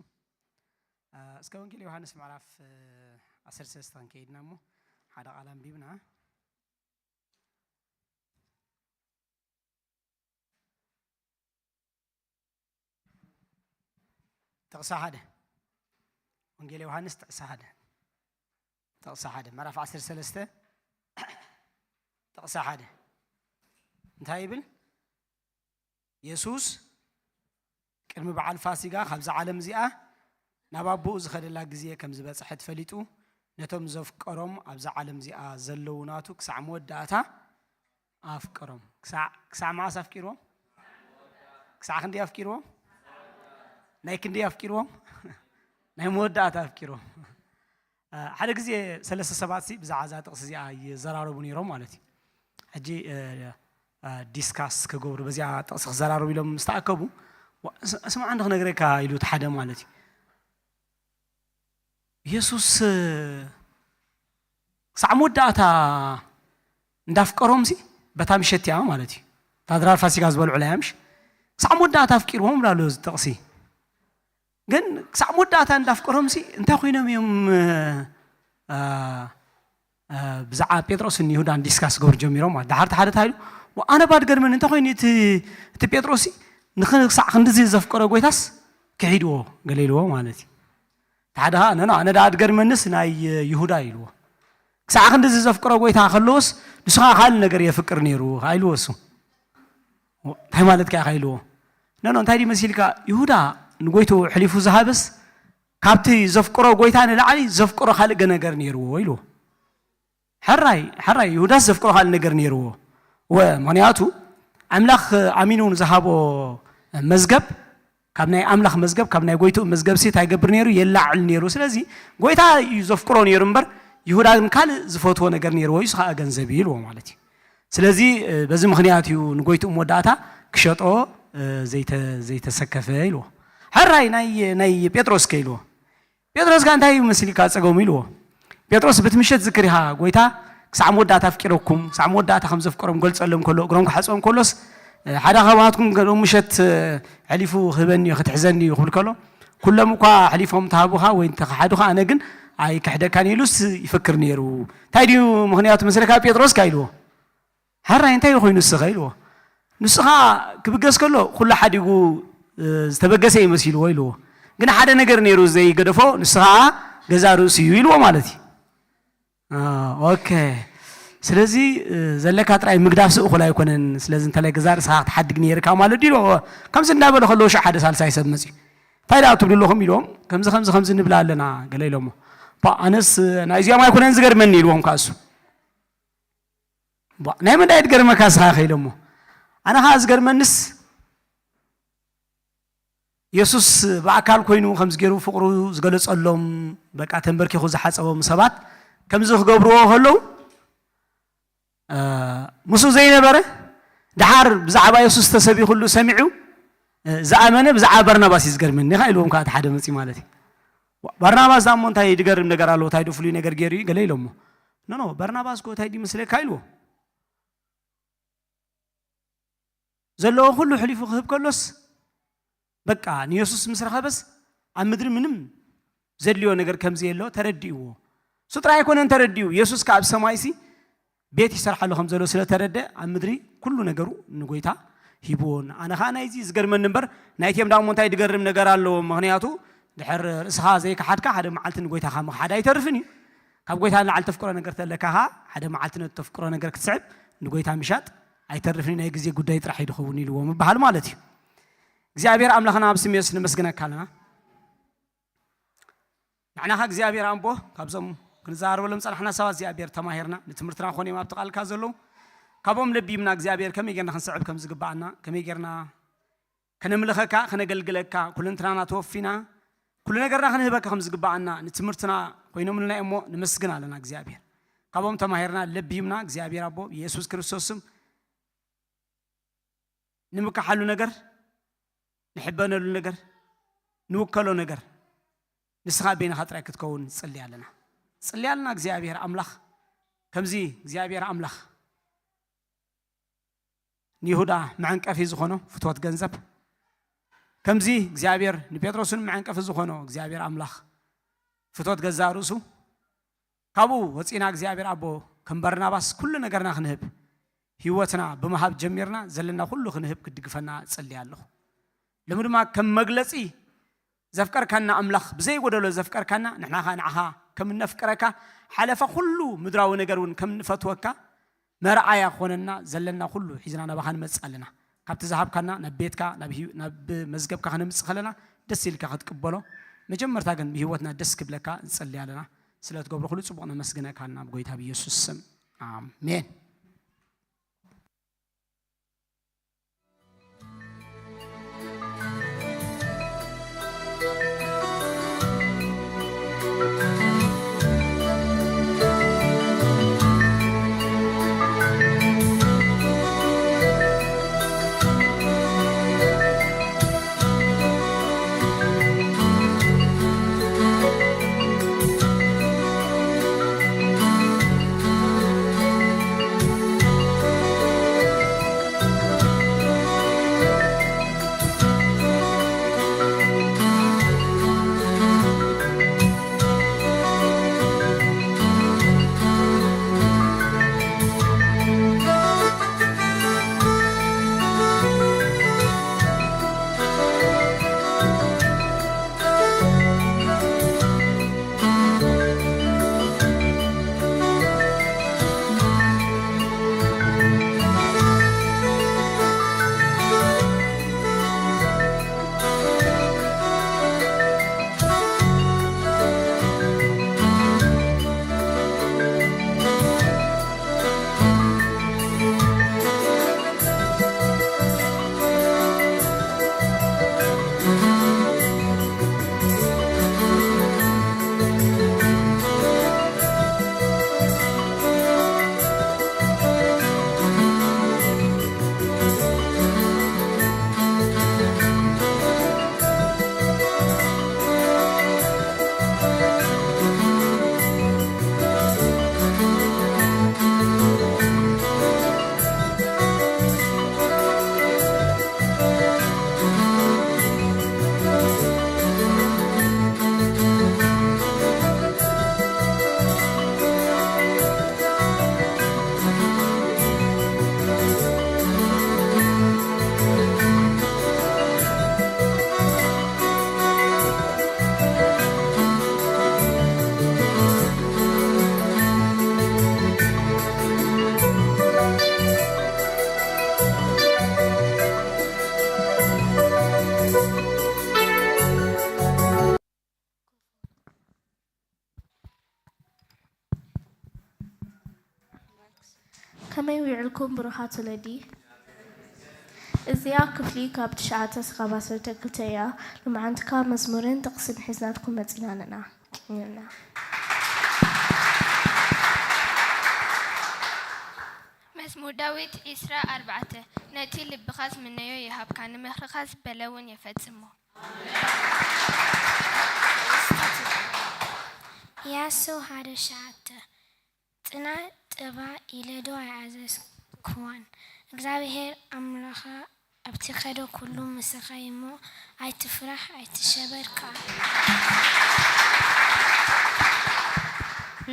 አ፣ እስከ ወንጌል ዮሃንስ ምዕራፍ፣ እ፣ ዓሰርተ ሰለስተ ክንከይድና እሞ ሓደ ቃል ኣንቢብና። ጥቕሲ ሓደ። ወንጌል ዮሃንስ ጥቕሲ ሓደ። ጥቕሲ ሓደ፣ ምዕራፍ ዓሰርተ ሰለስተ ጥቕሲ ሓደ እንታይ ይብል? የሱስ ቅድሚ በዓል ፋሲጋ ካብዛ ዓለም እዚኣ ናብ ኣቦኡ ዝኸደላ ግዜ ከም ዝበጽሐት ፈሊጡ፣ ነቶም ዘፍቀሮም ኣብዛ ዓለም እዚኣ ዘለዉ ናቱ ክሳዕ መወዳእታ ኣፍቀሮም። ክሳዕ፣ ክሳዕ መዓስ ኣፍቂርዎም? ክሳዕ ክንደይ ኣፍቂርዎም? ናይ ክንደይ ኣፍቂርዎም? ናይ መወዳእታ ኣፍቂርዎም። አ፣ ሓደ ግዜ ሰለስተ ሰባት ሲ ብዛዕባ እዛ ጥቕሲ እዚኣ ይዘራረቡ ነይሮም ማለት እዩ። ሕጂ፣ እ፣ እ፣ ዲስካስ ክገብሩ፣ በዚኣ ጥቕሲ ክዘራረቡ ኢሎም ምስ ተኣከቡ፣ "ዋ፣ ስ-፣ ስማዕ እንዶ ክነግረካ" ኢሉ እቲ ሓደ ማለት እዩ። የሱስ፣ እ፣ ክሳዕ መወዳእታ እንዳፍቀሮም ሲ፣ በታ ምሸት እያ ማለት እዩ። እታ ድራር ፋሲጋ ዝበልዑላ እያ ምሽ? ክሳዕ መወዳእታ ኣፍቂርዎም ይብላ ኣሎ እዚ ጥቕሲ። ግን ክሳዕ መወዳእታ እንዳፍቀሮም ሲ፣ እንታይ ኮይኖም እዮም፣ እ፣ እ፣ እ፣ ብዛዕባ ጴጥሮስን ይሁዳን ዲስካስ ክገብሩ ጀሚሮም ማለት። ደሓር እቲ ሓደ እንታይ ኢሉ? "ዋ፣ ኣነ ባድ ገርመኒ፣ እንታይ ኮይኑ እቲ፣ እቲ ጴጥሮስ ሲ፣ ንኽ-፣ ክሳዕ ክንድዚ ዘፍቀሮ ጎይታስ ክሒድዎ?" ገለ ኢልዎ ማለት እዩ። እቲ ሓደ ኸዓ፣ "ነኖ፣ ኣነ ደኣ ድገርመንስ ናይ ይሁዳ" ኢልዎ። ክሳዕ ክንድዚ ዘፍቅሮ ጎይታ ከለዎስ ንሱ ኸዓ ካልእ ነገር የፍቅር ነይሩ ኢልዎ እሱ። እንታይ ማለት ከ ኢልዎ? ኖ ኖ፣ እንታይ ድዩ መሲልካ? ይሁዳ ንጎይትኡ ኣሕሊፉ ዝሃበስ ካብቲ ዘፍቅሮ ጎይታ ንላዕሊ ዘፍቅሮ ካልእ ነገር ነይርዎ ኢልዎ። ሕራይ ሕራይ፣ ይሁዳስ ዘፍቅሮ ካልእ ነገር ነይርዎ። ወ ምኽንያቱ ኣምላኽ ኣሚኑ ንዝሃቦ መዝገብ፣ ካብ ናይ ኣምላኽ መዝገብ፣ ካብ ናይ ጎይትኡ መዝገብ ሲ እንታይ ይገብር ነይሩ? የላዕል ነይሩ። ስለዚ ጎይታ እዩ ዘፍቅሮ ነይሩ እምበር፣ ይሁዳ ግን ካልእ ዝፈትዎ ነገር ነይርዎ እዩ፣ እሱ ኸዓ ገንዘብ እዩ ኢልዎ ማለት እዩ። ስለዚ በዚ ምኽንያት እዩ ንጎይትኡ መወዳእታ ክሸጦ ዘይተ ዘይተሰከፈ ኢልዎ። ሕራይ ናይ ናይ ጴጥሮስ ከ ኢልዎ። ጴጥሮስ ከ እንታይ እዩ መሲልካ ጸገሙ ኢልዎ። ጴጥሮስ በቲ ምሸት ዝክር ኢኻ ጎይታ ክሳዕ መወዳእታ ኣፍቂረኩም፣ ክሳዕ መወዳእታ ከም ዘፍቀሮም ገልጸሎም ከሎ፣ እግሮም ክሓጽቦም ከሎስ ሓደ ካብኣትኩም ገለ ምሸት ሕሊፉ ክህበኒ እዩ፣ ክትሕዘኒ እዩ ክብል ከሎ፣ ኩሎም እኳ ሕሊፎም ተሃቡኻ ወይ እንተኸሓዱኻ ኣነ ግን ኣይክሕደካን ኢሉስ ይፍክር ነይሩ። እንታይ ድዩ ምኽንያቱ መስለካ ጴጥሮስ ከ ኢልዎ። ሕራይ እንታይ ኮይኑ ንስኸ ኢልዎ። ንሱ ኸዓ ክብገስ ከሎ ኩሉ ሓዲጉ ዝተበገሰ እዩ መሲልዎ ኢልዎ። ግን ሓደ ነገር ነይሩ ዘይገደፎ፣ ንሱ ኸዓ ገዛ ርእሱ እዩ ኢልዎ ማለት እዩ። ኦኬ። ስለዚ ዘለካ ጥራይ ምግዳፍ ስእ እኹል ኣይኮነን። ስለዚ እንተላይ ገዛ ርእስኻ ክትሓድግ ነይርካ ማለት ድዩ ኢልዎ። ከምዚ እንዳበለ ከለዉ ሽዑ ሓደ ሳልሳይ ሰብ መፅዩ እንታይ ደኣ ትብሉ ኣለኹም ኢልዎም። ከምዚ ከምዚ ከምዚ ንብላ ኣለና ገለ ኢሎሞ። ኣነስ ናይዚኦም ኣይኮነን ዝገርመኒ ኢልዎም ከኣ እሱ። ቧ፣ ናይ መን ዳይ ትገርመካ እስኻ ከ ኢሎሞ። ኣነ ኸዓ ዝገርመንስ የሱስ ብኣካል ኮይኑ ከምዚ ገይሩ ፍቕሩ ዝገለጸሎም፣ በቃ ተንበርኪኹ ዝሓጸቦም ሰባት ከምዚ ክገብርዎ ከለዉ፣ እ፣ ምስኡ ዘይነበረ ድሓር ብዛዕባ የሱስ ተሰቢኹሉ ሰሚዑ፣ እ፣ ዝኣመነ ብዛዕባ በርናባስ እዩ ዝገርመኒ ኸዓ ኢልዎም ከኣ እቲ ሓደ መጺኡ ማለት እዩ። ባርናባስ ደኣ እሞ እንታይ ድገርም ነገር ኣለዎ? እንታይ ዶ ፍሉይ ነገር ገይሩ እዩ? ገለ ኢሎሞ። ኖ፣ ኖ፣ በርናባስ እኮ እንታይ ድዩ መስለካ ኢልዎ። ዘለዎ ኩሉ ሕሊፉ ክህብ ከሎስ፣ በቃ ንየሱስ ምስ ረኸበስ ኣብ ምድሪ ምንም ዘድልዮ ነገር ከም ዘየሎ ተረዲእዎ። እሱ ጥራይ ኣይኮነን ተረዲኡ፣ የሱስ ከኣ ኣብ ሰማይሲ ቤት ይሰርሓሉ ከም ዘሎ ስለ ተረድአ ኣብ ምድሪ ኩሉ ነገሩ ንጎይታ ሂብዎ። ኣነ ኸኣ ናይዚ ዝገርመኒ እምበር ናይቲኦም ደኣ እሞ እንታይ ዝገርም ነገር ኣለዎ? ምኽንያቱ ድሕር ርእስኻ ዘይከሓድካ ሓደ መዓልቲ ንጎይታኻ ምኽሓድ ኣይተርፍን እዩ። ካብ ጎይታ ንላዕሊ ተፍቅሮ ነገር ተለካ ኸኣ ሓደ መዓልቲ ነቲ ተፍቅሮ ነገር ክትስዕብ ንጎይታ ምሻጥ ኣይተርፍን እዩ፣ ናይ ግዜ ጉዳይ ጥራሕ እዩ ዝኸውን ኢልዎ ምበሃል ማለት እዩ። እግዚኣብሔር ኣምላኽና ኣብ ስሜስ ነመስግነካ ኣለና። ንሕና ኸ እግዚኣብሔር ኣቦ ካብዞም ክንዘራረበሎም ጸናሕና ሰባት እግዚኣብሔር ተማሂርና፣ ንትምህርትና ኾን እዮም ኣብቲ ቃልካ ዘለዉ። ካብኦም ለቢምና እግዚኣብሔር ከመይ ጌርና ክንስዕብ ከም ዝግባኣና፣ ከመይ ጌርና ከነምልኸካ፣ ከነገልግለካ፣ ኩለንትናና ተወፊና፣ ኩሉ ነገርና ክንህበካ ከም ዝግባኣና ንትምህርትና ኮይኖምልና እሞ ንመስግን ኣለና እግዚኣብሔር። ካብኦም ተማሂርና ለቢምና እግዚኣብሔር ኣቦ ብየሱስ ክርስቶስ ስም ንምካሓሉ ነገር፣ ንሕበነሉ ነገር፣ ንውከሎ ነገር ንስኻ በይንኻ ጥራይ ክትከውን ንጽሊ ኣለና። ጽሊ ኣለና እግዚኣብሔር ኣምላኽ። ከምዚ እግዚኣብሔር ኣምላኽ ንይሁዳ መዐንቀፊ ዝኾኖ ፍትወት ገንዘብ፣ ከምዚ እግዚኣብሔር ንጴጥሮስን መዐንቀፊ ዝኾኖ እግዚኣብሔር ኣምላኽ ፍትወት ገዛእ ርእሱ፣ ካብኡ ወፂና እግዚኣብሔር ኣቦ ከም በርናባስ ኩሉ ነገርና ክንህብ፣ ህይወትና ብምሃብ ጀሚርና ዘለና ኩሉ ክንህብ ክትድግፈና እጸሊ ኣለኹ። ሎሚ ድማ ከም መግለጺ ዘፍቀርካና ኣምላኽ፣ ብዘይጎደሎ ዘፍቀርካና፣ ንሕና ኸኣ ንዓኻ ከም እነፍቅረካ፣ ሓለፋ ኩሉ ምድራዊ ነገር እውን ከም እንፈትወካ መርኣያ ክኾነና ዘለና ኩሉ ሒዝና ናባኻ ንመጽእ ኣለና። ካብቲ ዝሃብካና ናብ ቤትካ፣ ናብ ህዩ-፣ ናብ መዝገብካ ከነምጽእ ከለና ደስ ኢልካ ክትቅበሎ፣ መጀመርታ ግን ብህይወትና ደስ ክብለካ ንጸሊ ኣለና። ስለ ትገብሮ ኩሉ ጽቡቕ ነመስግነካ ኣለና ብጎይታ ብኢየሱስ ስም። ኣሜን። ኩን ብሩኻት ወለዲ። እዚኣ ክፍሊ ካብ ትሽዓተ ስጋብ ዓሰርተ ክልተ እያ። ሎማዓንቲ ከኣ መዝሙርን ጥቕስን ሒዝናልኩም መጺና ኣለና። ቂንዮና። መዝሙር ዳዊት ዕስራ ኣርባዕተ። ነቲ ልብኻ ዝምነዮ ይሃብካ፣ ንምኽርኻ ዝበለ እውን ይፈጽሞ። ያሱ ሓደ ሸዓተ። ጽናዕ ጥባ ኢለ ዶ ኣይኣዘዝክዋን? እግዚኣብሔር ኣምላኻ ኣብቲ ከዶ ኩሉ ምሳኻ እሞ ኣይትፍራሕ፣ ኣይትሸበር ከኣ።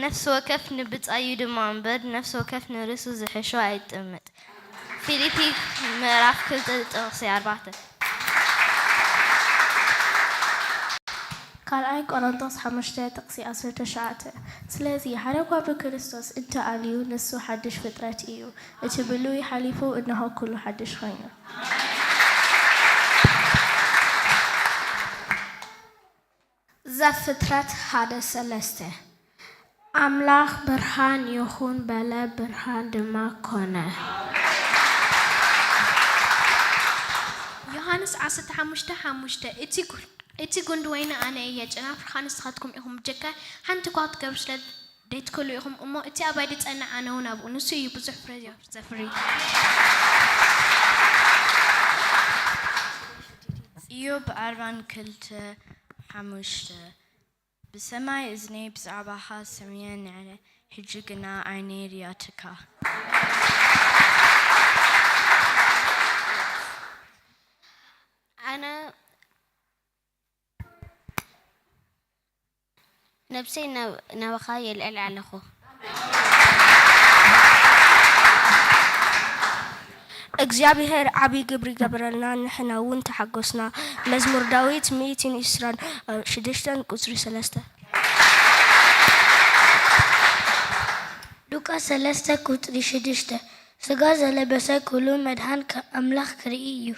ነፍሲ ወከፍ ንብጻዩ ድማ እምበር፣ ነፍሲ ወከፍ ንርእሱ ዝሕሾ ኣይጥምት። ፊልፒ ምዕራፍ ክልተ ጥቕሲ ኣርባዕተ። ካልኣይ ቆሮንቶስ ሓሙሽተ ጥቕሲ ዓሰርተ ትሽዓተ። ስለዚ ሓደ እኳ ብክርስቶስ እንተ ኣልዩ፣ ንሱ ሓድሽ ፍጥረት እዩ፣ እቲ ብሉይ ሓሊፉ፣ እንሆ ኩሉ ሓድሽ ኾይኑ። ዘፍጥረት ሓደ ሰለስተ። ኣምላኽ ብርሃን ይኹን በለ፣ ብርሃን ድማ ኮነ። ዮሃንስ ዓሰርተ ሓሙሽተ ሓሙሽተ። እቲ ጉ-፣ እቲ ጉንዲ ወይኒ ኣነ እየ፣ ጨናፍርኻ ንስኻትኩም ኢኹም፣ ብጀካይ ሓንቲ እኳ ክትገብሩ ስለ ዘይትክእሉ ኢኹም። እሞ እቲ ኣባይ ዝጸንዕ፣ ኣነ እውን ኣብኡ፣ ንሱ እዩ ብዙሕ ፍረ ዘፍሪ። ኢዮብ ኣርባን ክልተ ሓሙሽተ። ብሰማይ እዝነይ ብዛዕባኻ ሰሚዐ ነይረ፣ ሕጂ ግና ዓይነይ ርእያትካ። ኣነ ነብሰይ ናብ-፣ ናባኻ የልዕል ኣለኹ። እግዚኣብሔር ዓቢ ግብሪ ገበረልና፣ ንሕና እውን ተሓጎስና። መዝሙር ዳዊት ሚእትን ዕስራን ሽዱሽተን ቁጽሪ ሰለስተ። ሉቃስ ሰለስተ ቁጽሪ ሽዱሽተ። ስጋ ዘለበሰ ኩሉ መድኃን ከ-፣ ኣምላኽ ክርኢ እዩ።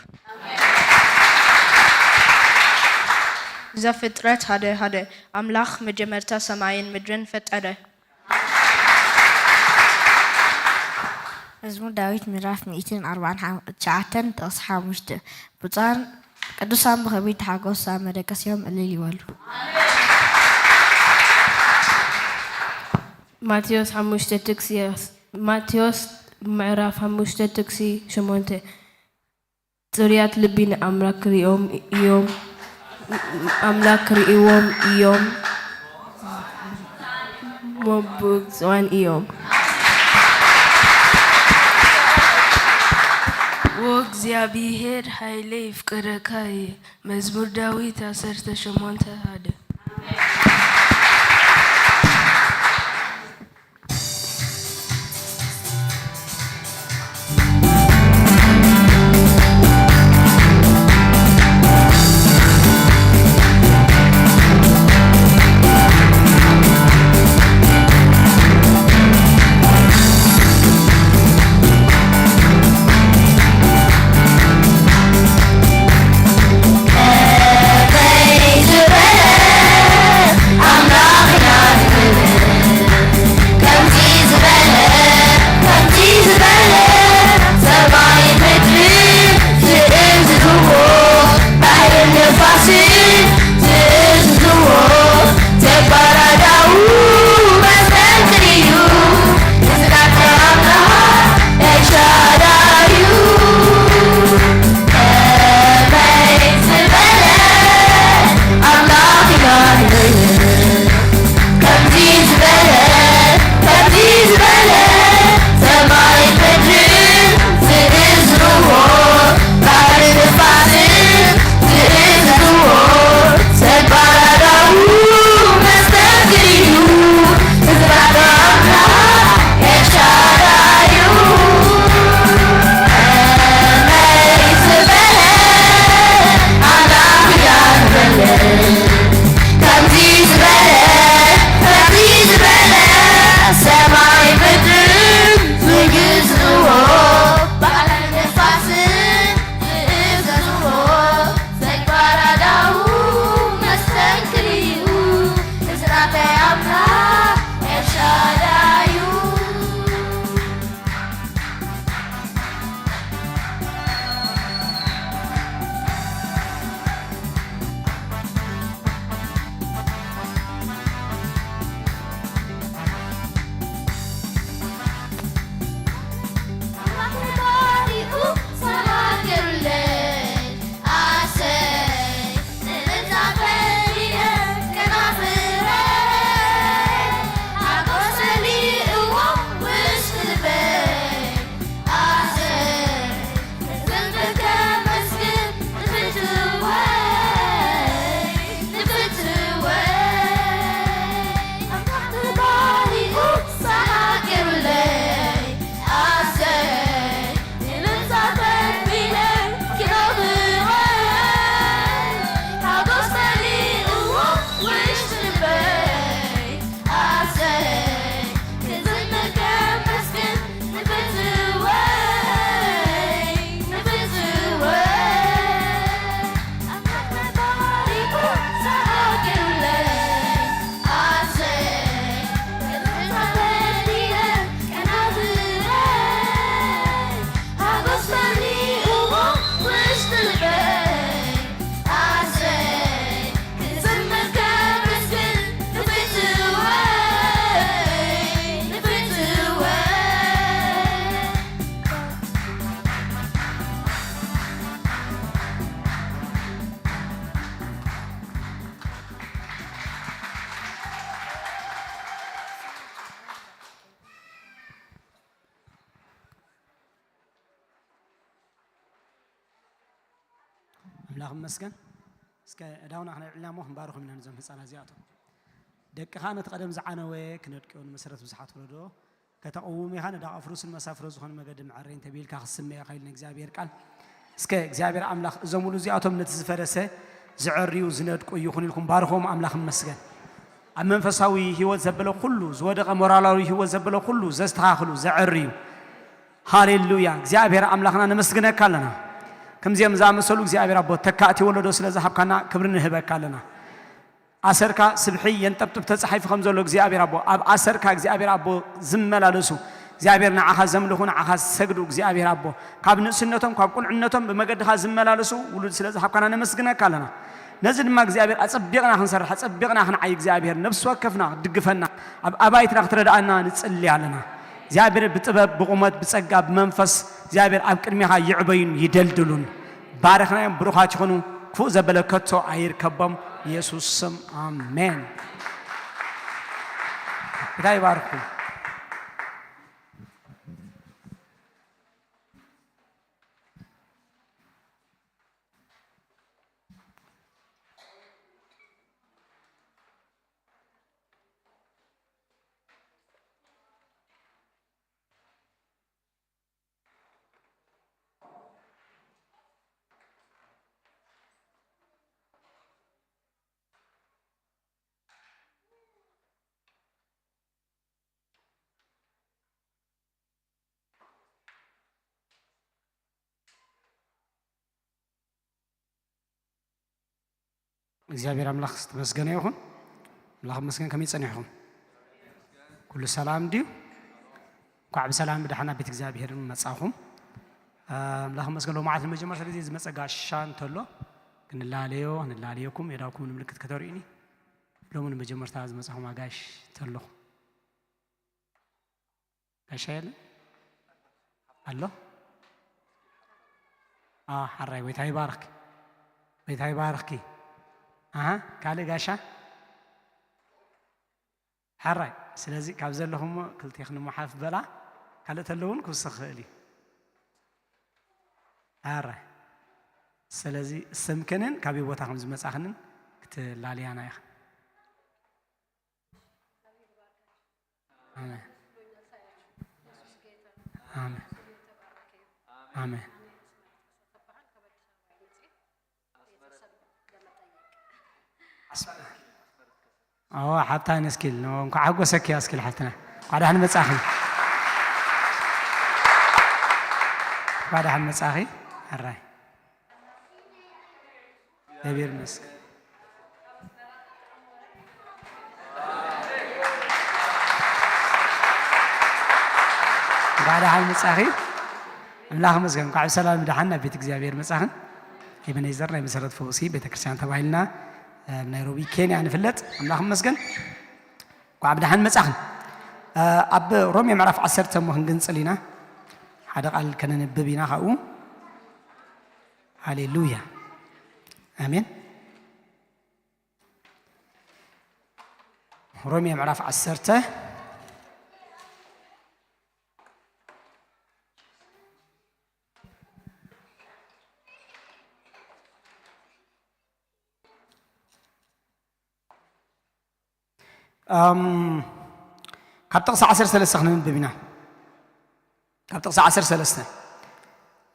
ዘፍጥረት ሓደ ሓደ። ኣምላኽ መጀመርታ ሰማይን ምድርን ፈጠረ። መዝሙር ዳዊት ምዕራፍ ሚእትን ኣርባዓን ትሽዓተን ጥቕሲ ሓሙሽተ። ብፁዓን ቅዱሳን ብኸመይ ተሓጎሱ ኣብ መደቀሲኦም እልል ይበሉ። ማቴዎስ ሓሙሽተ ጥቕሲ፣ ማቴዎስ ምዕራፍ ሓሙሽተ ጥቕሲ ሸሞንተ። ጽሩያት ልቢ ንኣምላኽ ክርእዮም እዮም፣ ኣምላኽ ክርእይዎም እዮም፣ እሞ ብፁዓን እዮም። ኦ እግዚኣብሔር፣ ኃይለይ የፍቅረካ እየ። መዝሙር ዳዊት ዓሰርተ ሸሞንተ ሓደ። ኣምላኽ ይመስገን። እስከ ኣእዳውና ክነልዕልና እሞ ክንባርኾም ኢና ነዞም ህፃናት እዚኣቶም። ደቅኻ ነቲ ቀደም ዝዓነወ ክነድቅዮ ንመሰረት ብዙሓት ወለዶ ከተቐውም ኢኻ፣ ነዳ ኣፍሩስን መሳፍሮ ዝኾነ መገዲ መዐረይ እንተቢልካ ክስመ ኢኻ ኢሉ ንእግዚኣብሔር ቃል። እስከ እግዚኣብሔር ኣምላኽ እዞም ውሉድ እዚኣቶም ነቲ ዝፈረሰ ዝዐርዩ ዝነድቁ ይኹን ኢልኩም ባርኾም። ኣምላኽ ይመስገን። ኣብ መንፈሳዊ ህይወት ዘበለ ኩሉ ዝወደቐ፣ ሞራላዊ ህይወት ዘበለ ኩሉ ዘስተኻኽሉ፣ ዘዐርዩ። ሃሌሉያ። እግዚኣብሔር ኣምላኽና ነመስግነካ ኣለና። ከምዚኦም ዝኣመሰሉ እግዚኣብሔር ኣቦ ተካእቲ ወለዶ ስለ ዝሃብካና ክብሪ ንህበካ ኣለና። ኣሰርካ ስብሒ የንጠብጥብ ተጻሒፉ ከም ዘሎ እግዚኣብሔር ኣቦ፣ ኣብ ኣሰርካ እግዚኣብሔር ኣቦ ዝመላለሱ፣ እግዚኣብሔር ንዓኻ ዘምልኹ፣ ንዓኻ ዝሰግዱ እግዚኣብሔር ኣቦ፣ ካብ ንእስነቶም ካብ ቁልዕነቶም ብመገድኻ ዝመላለሱ ውሉድ ስለ ዝሃብካና ነመስግነካ ኣለና። ነዚ ድማ እግዚኣብሔር ኣጸቢቕና ክንሰርሕ፣ ኣጸቢቕና ክንዓይ እግዚኣብሔር ነፍሲ ወከፍና ክትድግፈና፣ ኣብ ኣባይትና ክትረድኣና ንጽሊ ኣለና። እግዚኣብሔር ብጥበብ ብቑመት ብጸጋ ብመንፈስ እግዚኣብሔር ኣብ ቅድሜኻ ይዕበዩን ይደልድሉን። ባርኽናዮም፣ ብሩኻት ይኹኑ። ክፉእ ዘበለ ከቶ ኣይርከቦም። ኢየሱስ ስም ኣሜን። እንታይ ይባርኩም። እግዚኣብሔር ኣምላኽ ዝተመስገነ ይኹን። ኣምላኽ ይመስገን። ከመይ ጸኒሕኩም? ኩሉ ሰላም ድዩ? እንኳዕ ብሰላም ብደሓን ኣብ ቤት እግዚኣብሔር መጻኹም። ኣምላኽ ይመስገን። ሎማዓት ንመጀመርታ ግዜ ዝመጸ ጋሻ እንተሎ ክንላለዮ፣ ክንላለየኩም፣ የዳውኩም ንምልክት ከተርእዩኒ። ሎሚ ንመጀመርታ ዝመጻኹም ኣጋይሽ እንተለኹም። ጋሻ የለ? ኣሎ? ኣ፣ ሓራይ፣ ጎይታ ይባርኽኪ። ጎይታ ይባርኽኪ። ኣሃ፣ ካልእ ጋሻ? ሓራይ። ስለዚ ካብ ዘለኹሞ ክልቴኽን እሞ ሓፍ በላ። ካልእ ተሎ እውን ክውስኽ ክኽእል እዩ። ሓራይ። ስለዚ ስምክንን ካበይ ቦታ ከም ዝመጻኽንን ክትላልያና ኢኻ። ኣሜን። ኣሜን። ኣሜን። ኣዎ፣ ሓብታይን እስኪል፣ እንኳዕ ሓጎሰኪ እስኪል ሓፍትና። እንኳዕ ደሓን መጻኺ። እንኳዕ ደሓን መጻኺ። ኣራይ። እግዚኣብሔር ይመስገን። እንኳዕ ደሓን መጻኺ። ኣምላኽ ይመስገን። እንኳዕ ብሰላም ደሓን ናብ ቤት እግዚኣብሔር መጻኽን። ኤበኔዘር ናይ መሰረት ፈውሲ ቤተክርስትያን ተባሂልና ኣብ ናይሮቢ ኬንያ ንፍለጥ። ኣምላኽ ይመስገን። እንኳዕ ብደሓን መጻኽን። ኣብ ሮሜ ምዕራፍ ዓሰርተ እሞ ክንግንጽል ኢና። ሓደ ቃል ከነንብብ ኢና ካብኡ። ሃሌሉያ። ኣሜን። ሮሜ ምዕራፍ ዓሰርተ። ኣም፣ ካብ ጥቕሲ ዓሰርተ ሰለስተ ክነንብብ ኢና። ካብ ጥቕሲ ዓሰርተ ሰለስተ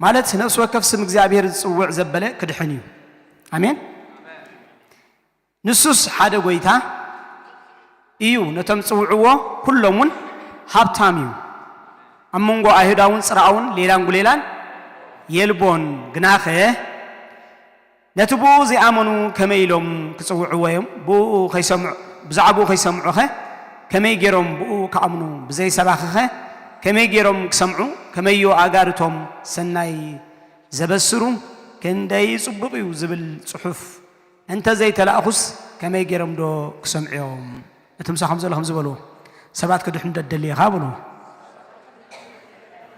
ማለት፣ ነፍሲ ወከፍ ስም እግዚኣብሔር ዝጽውዕ ዘበለ ክድሕን እዩ። ኣሜን። ንሱስ ሓደ ጐይታ እዩ፣ ነቶም ዝጽውዕዎ ኩሎም እውን ሃብታም እዩ። ኣብ መንጎ ኣይሁዳውን ጽርኣውን ሌላን ጉሌላን የልቦን። ግናኸ ነቲ ብኡ ዘይኣመኑ ከመይ ኢሎም ክጽውዕዎ እዮም? ብኡ ከይሰምዑ፣ ብዛዕባኡ ከይሰምዑኸ ከመይ ገይሮም ብኡ ክኣምኑ? ብዘይ ሰባኺኸ ከመይ ገይሮም ክሰምዑ? ከመዮ ኣእጋርቶም ሰናይ ዘበስሩ? ክንደይ ጽቡቕ እዩ ዝብል ጽሑፍ እንተ ዘይተላእኹስ ከመይ ገይሮም ዶ ክሰምዑ እዮም? እቲ ምሳኹም ዘሎ ከምዚ በልዎ፣ ሰባት ክድሕኑ ዶ ትደሊ ኢኻ በልዎ።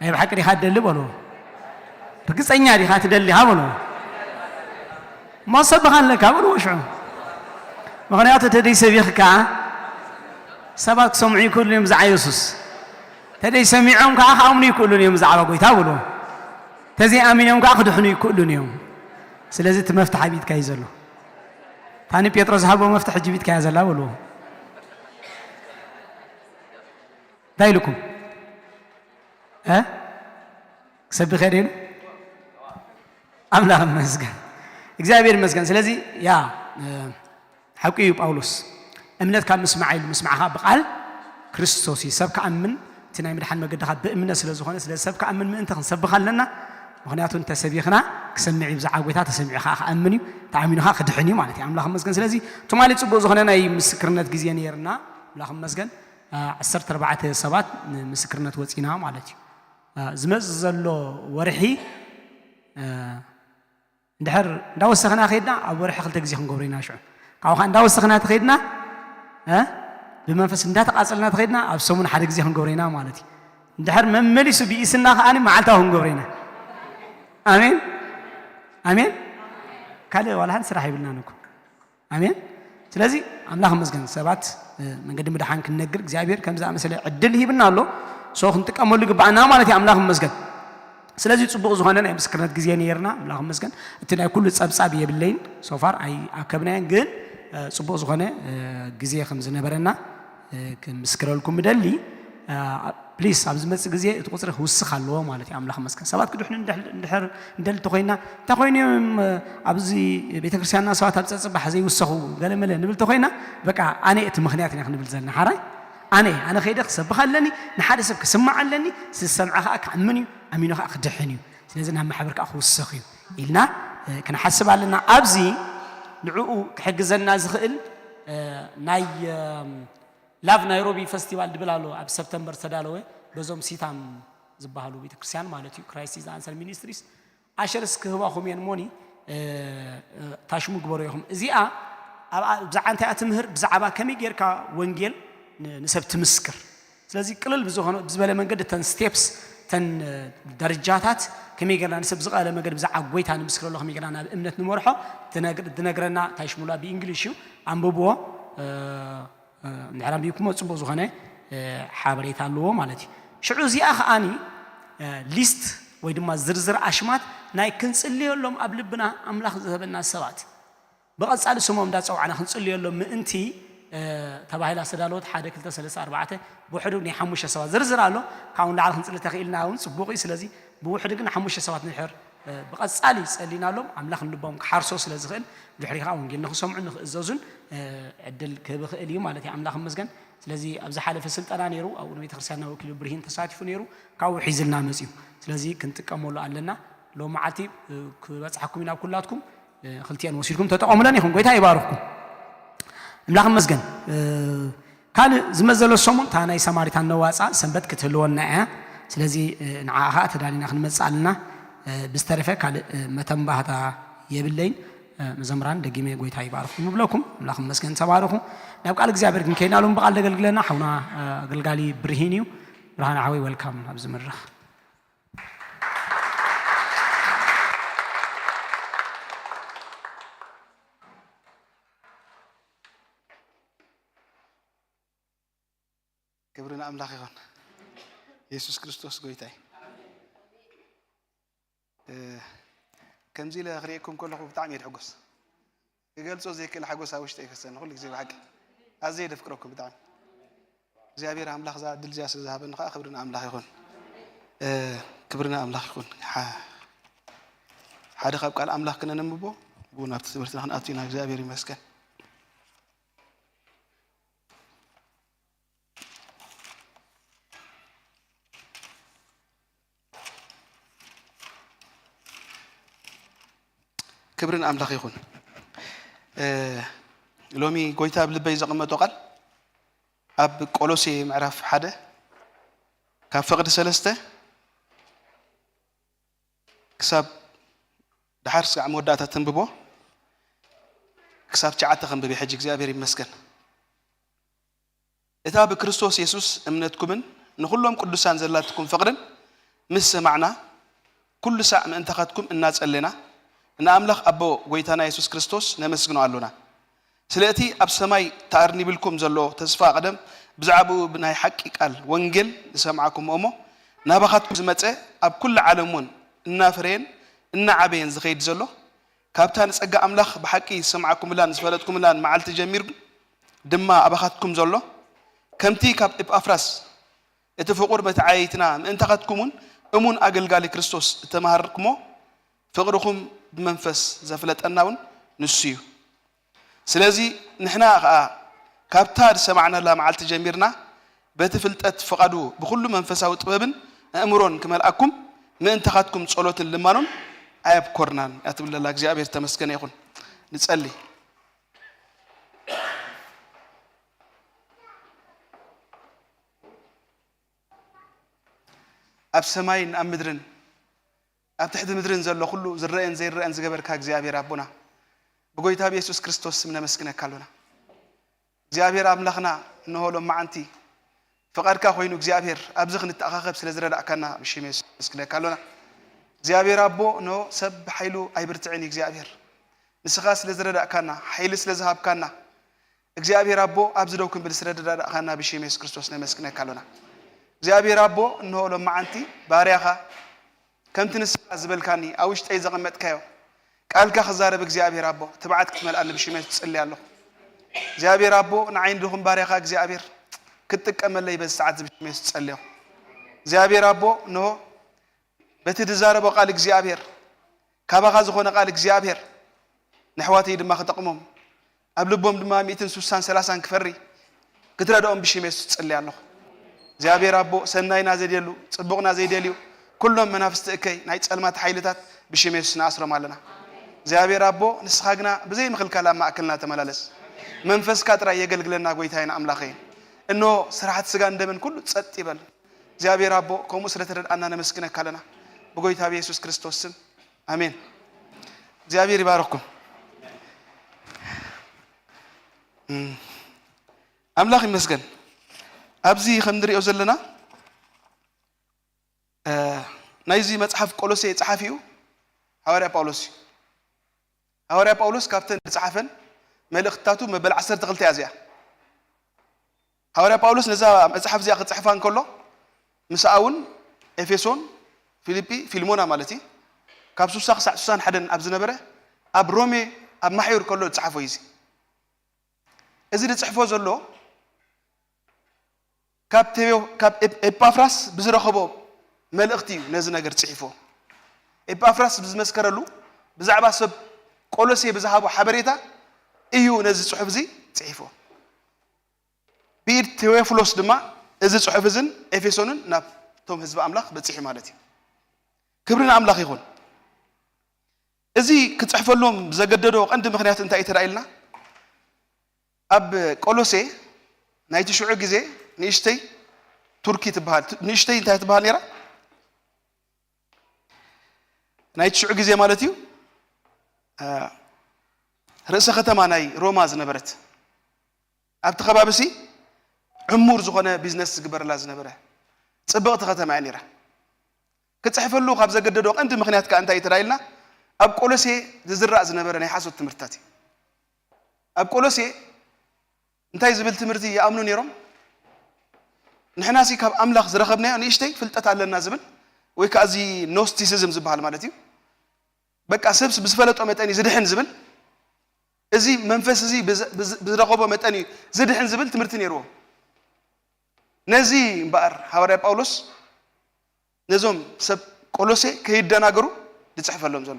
ናይ ብሓቂ ዲኻ ትደሊ በልዎ። ርግጸኛ ዲኻ ትደሊ ኢኻ በልዎ። እሞ ሰብኻ ኣለካ በልዎ ሽዑ። ምኽንያቱ ተደይ ሰቢኽካ ሰባት ክሰምዑ ይክእሉ እዮም ብዛዕባ የሱስ። ተደይ ሰሚዖም ከዓ ክኣምኑ ይክእሉን እዮም ብዛዕባ ጎይታ በልዎ። ተዘይኣሚኖም ከዓ ክድሕኑ ይክእሉን እዮም። ስለዚ እቲ መፍትሕ ኣብ ኢድካ እዩ ዘሎ። ታኒ ጴጥሮስ ዝሃቦ መፍትሕ ሕጂ ቢትካ እያ ዘላ በልዎ። እንታይ ኢልኩም? እ? ክሰብኽ እየ ዶ ኢሉ? ኣምላኽ ይመስገን፣ እግዚኣብሔር ይመስገን። ስለዚ ያ፣ እ፣ ሓቂ እዩ ጳውሎስ፣ "እምነት ካብ ምስማዕ" ኢሉ፣ ምስማዕ ኸዓ ብቓል ክርስቶስ እዩ። ሰብ ክኣምን፣ እቲ ናይ ምድሓን መገዲ ኸዓ ብእምነት ስለ ዝኾነ፣ ስለዚ ሰብ ክኣምን ምእንቲ ክንሰብኽ ኣለና። ምኽንያቱ እንተሰቢኽና ክሰምዕ እዩ፣ ብዛዕባ ጐይታ ተሰሚዑ ኸዓ ክኣምን እዩ፣ ተኣሚኑ ኸዓ ክድሕን እዩ ማለት እዩ። ኣምላኽ ይመስገን። ስለዚ ትማሊ ጽቡቕ ዝኾነ ናይ ምስክርነት ግዜ ነይርና፣ ኣምላኽ ይመስገን። እ፣ ዓሰርተ ኣርባዕተ ሰባት ንምስክርነት ወጺና ማለት እዩ። እ፣ ዝመጽእ ዘሎ ወርሒ፣ እ፣ እንድሕር እንዳወሰኽና ከይድና፣ ኣብ ወርሒ ክልተ ግዜ ክንገብሮ ኢና። ሽዑ ካብኡ ኸዓ እንዳወሰኽና ተኸይድና፣ እ፣ ብመንፈስ እንዳተቓጸልና ተኸይድና፣ ኣብ ሰሙን ሓደ ግዜ ክንገብሮ ኢና ማለት እዩ። እንድሕር መመሊሱ ብኢስና ኸዓ መዓልታዊ ክንገብሮ ኢና። ኣሜን፣ ኣሜን። ካልእ ዋላ ሓንቲ ስራሕ የብልናን እኮ። ኣሜን። ስለዚ ኣምላኽ ይመስገን፣ ሰባት፣ እ፣ መንገዲ ምድሓን ክንነግር እግዚኣብሔር ከም ዝኣመሰለ ዕድል ሂብና ኣሎ። ሶ ክንጥቀመሉ ይግባኣና ማለት እዩ። ኣምላኽ ይመስገን። ስለዚ ጽቡቕ ዝኾነ ናይ ምስክርነት ግዜ ነይርና፣ ኣምላኽ ይመስገን። እቲ ናይ ኩሉ ጸብጻብ የብለይን፣ ሶፋር ኣይኣከብናዮን፣ ግን፣ እ፣ ጽቡቕ ዝኾነ፣ እ፣ ግዜ ከም ዝነበረና፣ እ፣ ክምስክረልኩም እደሊ። እ፣ ፕሊስ፣ ኣብ ዝመጽእ ግዜ እቲ ቁጽሪ ክውስኽ ኣለዎ ማለት እዩ። ኣምላኽ ይመስገን። ሰባት ክድሕኑ እንድሕ-፣ እንድሕር እንደሊ እንተኾይና፣ እንታይ ኮይኑ እዮም፣ እ፣ ኣብዚ ቤተክርስትያንና ሰባት ኣብ ጸጽባሕ ዘይውሰኹ ገለመለ ንብል እንተኾይና፣ በቃ ኣነ እቲ ምኽንያት ኢና ክንብል ዘለና። ሓራይ ኣነ፣ ኣነ ከይደ ክሰብኽ ኣለኒ፣ ንሓደ ሰብ ክስማዕ ኣለኒ፣ ዝሰምዐ ኸዓ ክኣምን እዩ፣ ኣሚኑ ኸዓ ክድሕን እዩ። ስለዚ ናብ ማሕበር ከኣ ክውሰኽ እዩ ኢልና፣ እ፣ ክንሓስብ ኣለና። ኣብዚ ንዕኡ ክሕግዘና ዝኽእል፣ እ፣ ናይ፣ እም፣ ላቭ ናይሮቢ ፈስቲቫል ድብል ኣሎ፣ ኣብ ሰፕተምበር ዝተዳለወ፣ በዞም ሲታም ዝበሃሉ ቤተክርስትያን ማለት እዩ፣ ክራይስት ኢዝ ኣንሰር ሚኒስትሪስ፣ ኣሸርስ ክህባኹም እየን ሞኒ፣ እ፣ እ፣ ታሽሙ ግበሩ ኢኹም። እዚኣ ኣብ፣ ኣብ ብዛዕባ እንታይ እያ ትምህር? ብዛዕባ ከመይ ጌርካ ወንጌል ን-፣ ንሰብ ትምስክር። ስለዚ ቅልል ብዝኾነ፣ ብዝበለ መንገዲ እተን ስቴፕስ፣ እተን፣ እ፣ ደረጃታት ከመይ ጌርና ንሰብ ብዝቐለለ መንገዲ ብዛዕባ ጐይታ ንምስክረሉ፣ ከመይ ጌርና ናብ እምነት ንመርሖ ትነግ-፣ ዝነግረና ታሽሙላ ብእንግሊሽ እዩ። ኣንብብዎ። እ፣ እ፣ እንድሕር ኣንቢብኩሞ ጽቡቕ ዝኾነ፣ እ፣ ሓበሬታ ኣለዎ ማለት እዩ። ሽዑ እዚኣ ኸኣኒ፣ እ፣ ሊስት ወይ ድማ ዝርዝር ኣሽማት ናይ ክንጽልየሎም ኣብ ልብና ኣምላኽ ዝህበና ሰባት ብቐጻሊ ስሞም እንዳጸዋዕና ክንጽልየሎም ምእንቲ፣ እ፣ ተባሂላ ዝተዳለወት ሓደ፣ ክልተ፣ ሰለስተ፣ ኣርባዕተ፣ ብውሕዱ ናይ ሓሙሽተ ሰባት ዝርዝር ኣሎ። ካብኡ ንላዕሊ ክንጽሊ ተኽኢልና እውን ጽቡቕ እዩ። ስለዚ ብውሕዱ ግን ሓሙሽተ ሰባት ንድሕር እ፣ ብቐጻሊ ጸሊናሎም፣ ኣምላኽ ንልቦም ክሓርሶ ስለ ዝኽእል፣ ድሕሪ ኸኣ ወንጌል ንኽሰምዑ ንኽእዘዙን፣ እ፣ ዕድል ክህብ ይኽእል እዩ ማለት እዩ። ኣምላኽ ይመስገን። ስለዚ ኣብ ዝሓለፈ ስልጠና ነይሩ፣ ኣብኡ ንቤተ ክርስቲያንና ወኪሉ ብርሂን ተሳቲፉ ነይሩ፣ ካብኡ ሒዝልና መጺኡ። ስለዚ ክንጥቀመሉ ኣለና። ሎም መዓልቲ፣ እ፣ ክበጽሓኩም ኢና ኣብ ኩላትኩም፣ እ፣ ክልቲኤን ወሲድኩም ተጠቐሙለን ኢኹም። ጐይታ ይባርኽኩም። ኣምላኽ ይመስገን። እ፣ ካልእ ዝመዘሎ ሰሙን እታ ናይ ሳማሪታን ነዋጻ ሰንበት ክትህልወና እያ። ስለዚ፣ እ፣ ንዓኣ ኸኣ ተዳሊና ክንመጽእ ኣለና። እ፣ ብዝተረፈ ካልእ፣ እ፣ መተንባህታ የብለይን። እ፣ መዘምራን ደጊመ ጐይታ ይባርኽኩም እብለኩም። ኣምላኽ ይመስገን፣ ተባረኹ። ናብ ቃል እግዚኣብሔር ግን ከይናሉም ብቓል ደገልግለና ሓውና፣ እ፣ ኣገልጋሊ ብርሂን እዩ። ብርሃን ሓወይ፣ ወልካም ኣብዚ መድረኽ። ክብሪ ንኣምላኽ ይኹን። የሱስ ክርስቶስ ጐይታ እዩ። እ፣ ከምዚ ኢለ ክርእየኩም ከለኹ ብጣዕሚ እየ ዝሕጎስ። ክገልጾ ዘይክእል ሓጎስ ኣብ ውሽጠይ ይፈሰኒ ኩሉ ግዜ ብሓቂ። ኣዝየ የፍቅረኩም ብጣዕሚ። እግዚኣብሔር ኣምላኽ እዛ ዕድል እዚኣ ስለ ዝሃበኒ ከኣ ክብሪ ንኣምላኽ ይኹን። እ፣ ክብሪ ንኣምላኽ ይኹን። ሓ-፣ ሓደ ካብ ቃል ኣምላኽ ክነንብቦ፣ ብኡ ናብቲ ትምህርትና ክንኣቱ ኢና። እግዚኣብሔር ይመስገን። ክብሪ ንኣምላኽ ይኹን። እ፣ ሎሚ ጐይታ ኣብ ልበይ ዘቐመጦ ቃል ኣብ ቆሎሴ ምዕራፍ ሓደ ካብ ፍቕዲ ሰለስተ ክሳብ ደሓር ስጋዕ መወዳእታ ተንብቦ፣ ክሳብ ትሽዓተ ከንብብ እየ ሕጂ። እግዚኣብሔር ይመስገን። እታ ብክርስቶስ የሱስ እምነትኩምን ንኹሎም ቅዱሳን ዘላትኩም ፍቕርን ምስ ሰማዕና፣ ኩሉ ሳዕ ምእንታኻትኩም እናጸለና፣ ንኣምላኽ ኣቦ ጐይታና የሱስ ክርስቶስ ነመስግኖ ኣሎና። ስለ እቲ ኣብ ሰማይ ተኣርኒብልኩም ዘሎ ተስፋ ቀደም፣ ብዛዕባኡ ብናይ ሓቂ ቃል ወንጌል ዝሰማዕኩምዎ እሞ፣ ናባኻትኩም ዝመጸ፣ ኣብ ኩሉ ዓለም እውን እናፈረየን እናዓበየን ዝኸይድ ዘሎ፣ ካብታ ንጸጋ ኣምላኽ ብሓቂ ዝሰማዕኩምላን ዝፈለጥኩምላን መዓልቲ ጀሚሩ ድማ ኣባኻትኩም ዘሎ፣ ከምቲ ካብ ኤጳፍራስ እቲ ፍቑር መተዓይይትና ምእንታኻትኩም እውን እሙን ኣገልጋሊ ክርስቶስ እተማሃርኩሞ፣ ፍቕርኹም ብመንፈስ ዘፍለጠና እውን ንሱ እዩ። ስለዚ ንሕና ኸኣ ካብታ ዝሰማዕናላ መዓልቲ ጀሚርና በቲ ፍልጠት ፍቓዱ ብኹሉ መንፈሳዊ ጥበብን ኣእምሮን ክመልኣኩም ምእንታኻትኩም ጸሎትን ልማኖን ኣየብኮርናን እያ ትብል ዘላ። እግዚኣብሔር ተመስገነ ይኹን። ንጸሊ። ኣብ ሰማይን ኣብ ምድርን ኣብ ትሕቲ ምድርን ዘሎ ኩሉ ዝረአን ዘይረአን ዝገበርካ እግዚኣብሔር ኣቦና፣ ብጎይታ ብየሱስ ክርስቶስ ስም ነመስግነካ ኣሎና። እግዚኣብሔር ኣምላኽና፣ እንሆ ሎመዓንቲ ፍቓድካ ኮይኑ እግዚኣብሔር ኣብዚ ክንተኣኻኸብ ስለ ዝረዳእካና ብሽም የሱስ ነመስግነካ ኣሎና። እግዚኣብሔር ኣቦ፣ እንሆ ሰብ ብሓይሉ ኣይብርትዕን እዩ እግዚኣብሔር። ንስኻ ስለ ዝረዳእካና፣ ሓይሊ ስለ ዝሃብካና፣ እግዚኣብሔር ኣቦ፣ ኣብዚ ደው ክንብል ስለ ዝረዳእካና ብሽም የሱስ ክርስቶስ ነመስግነካ ኣሎና። እግዚኣብሔር ኣቦ፣ እንሆ ሎመዓንቲ ባርያኻ ከምቲ ንስኻ ዝበልካኒ ኣብ ውሽጠይ ዘቐመጥካዮ ቃልካ ክዛረብ እግዚኣብሔር ኣቦ፣ ትብዓት ክትመልኣኒ ብሽም የሱስ እጽሊ ኣለኹ። እግዚኣብሔር ኣቦ፣ ንዓይ ንድኹም ባርያኻ እግዚኣብሔር ክትጥቀመለይ በዚ ሰዓት እዚ ብሽም የሱስ እጸሊ ኣለኹ። እግዚኣብሔር ኣቦ፣ እንሆ በቲ ዝዛረቦ ቃል እግዚኣብሔር፣ ካባኻ ዝኾነ ቃል እግዚኣብሔር ንኣሕዋተይ ድማ ክጠቕሞም፣ ኣብ ልቦም ድማ ሚእትን ስሳን ሰላሳን ክፈሪ ክትረድኦም ብሽም የሱስ እጽሊ ኣለኹ። እግዚኣብሔር ኣቦ፣ ሰናይና ዘይደልዩ፣ ጽቡቕና ዘይደልዩ፣ ኩሎም መናፍስቲ እከይ ናይ ጸልማት ሓይልታት ብሽም የሱስ ንኣስሮም ኣለና። እግዚኣብሔር ኣቦ፣ ንስኻ ግና ብዘይ ምኽልካል ኣብ ማእከልና ተመላለስ። መንፈስካ ጥራይ የገልግለና ጎይታዬን ኣምላኸይን። እንሆ ስራሓት ስጋን ደምን ኩሉ ጸጥ ይበል። እግዚኣብሔር ኣቦ፣ ከምኡ ስለ ተረድኣና ነመስግነካ ኣለና። ብጎይታ ብየሱስ ክርስቶስ ስም፣ ኣሜን። እግዚኣብሔር ይባርኽኩም። እም፣ ኣምላኽ ይመስገን። ኣብዚ ከም ንሪኦ ዘለና፣ እ፣ ናይዚ መጽሓፍ ቆሎሴ ጸሓፊኡ ሃዋርያ ጳውሎስ እዩ። ሃዋርያ ጳውሎስ ካብተን ዝጸሓፈን መልእኽትታቱ መበል ዓሰርተ ክልተ እያ እዚኣ። ሃዋርያ ጳውሎስ ነዛ መጽሓፍ እዚኣ ክጽሕፋ እንከሎ፣ ምስኣ እውን ኤፌሶን፣ ፊልጲ፣ ፊልሞና ማለት እዩ፣ ካብ ስሳ ክሳዕ ስሳን ሓደን ኣብ ዝነበረ፣ ኣብ ሮሜ ኣብ ማሕዩር ከሎ ዝጸሓፎ እዩ እዚ። እዚ ዝጽሕፎ ዘሎ ካብ ቴዎ-፣ ካብ ኤፕ-፣ ኤጳፍራስ ብዝረኸቦ መልእኽቲ እዩ ነዚ ነገር ጽሒፎ። ኤጳፍራስ ብዝመስከረሉ ብዛዕባ ሰብ ቆሎሴ ብዝሃቦ ሓበሬታ እዩ ነዚ ጽሑፍ እዚ ጽሒፎ። ብኢድ ቴዎፍሎስ ድማ እዚ ጽሑፍ እዝን ኤፌሶንን ናብቶም ህዝቢ ኣምላኽ በጺሑ ማለት እዩ። ክብሪ ንኣምላኽ ይኹን። እዚ ክጽሕፈሎም ዘገደዶ ቀንዲ ምኽንያት እንታይ እዩ ተራእዩልና? ኣብ ቆሎሴ ናይቲ ሽዑ ግዜ ንእሽተይ ቱርኪ ትበሃል። ንእሽተይ እንታይ ትበሃል ነይራ? ናይቲ ሽዑ ግዜ ማለት እዩ፣ እ፣ ርእሰ ከተማ ናይ ሮማ ዝነበረት፣ ኣብቲ ከባቢሲ ዕሙር ዝኾነ ቢዝነስ ዝግበረላ ዝነበረ ጽብቕቲ ከተማ እያ ነይራ። ክጽሕፈሉ ካብ ዘገደዶ ቀንዲ ምኽንያት ከኣ እንታይ እዩ ተራእዩልና? ኣብ ቆሎሴ ዝዝራእ ዝነበረ ናይ ሓሶት ትምህርትታት እዩ። ኣብ ቆሎሴ እንታይ ዝብል ትምህርቲ ይኣምኑ ነይሮም? ንሕናሲ ካብ ኣምላኽ ዝረኸብናዮ ንእሽተይ ፍልጠት ኣለና ዝብል፣ ወይ ከኣ እዚ ኖስቲሲዝም ዝበሃል ማለት እዩ። በቃ ሰብስ ብዝፈለጦ መጠን እዩ ዝድሕን ዝብል፣ እዚ መንፈስ እዚ ብዝ-፣ ብዝ-፣ ብዝረኸቦ መጠን እዩ ዝድሕን ዝብል ትምህርቲ ነይርዎም። ነዚ እምበኣር ሃዋርያ ጳውሎስ ነዞም ሰብ ቆሎሴ ከይደናገሩ ዝጽሕፈሎም ዘሎ።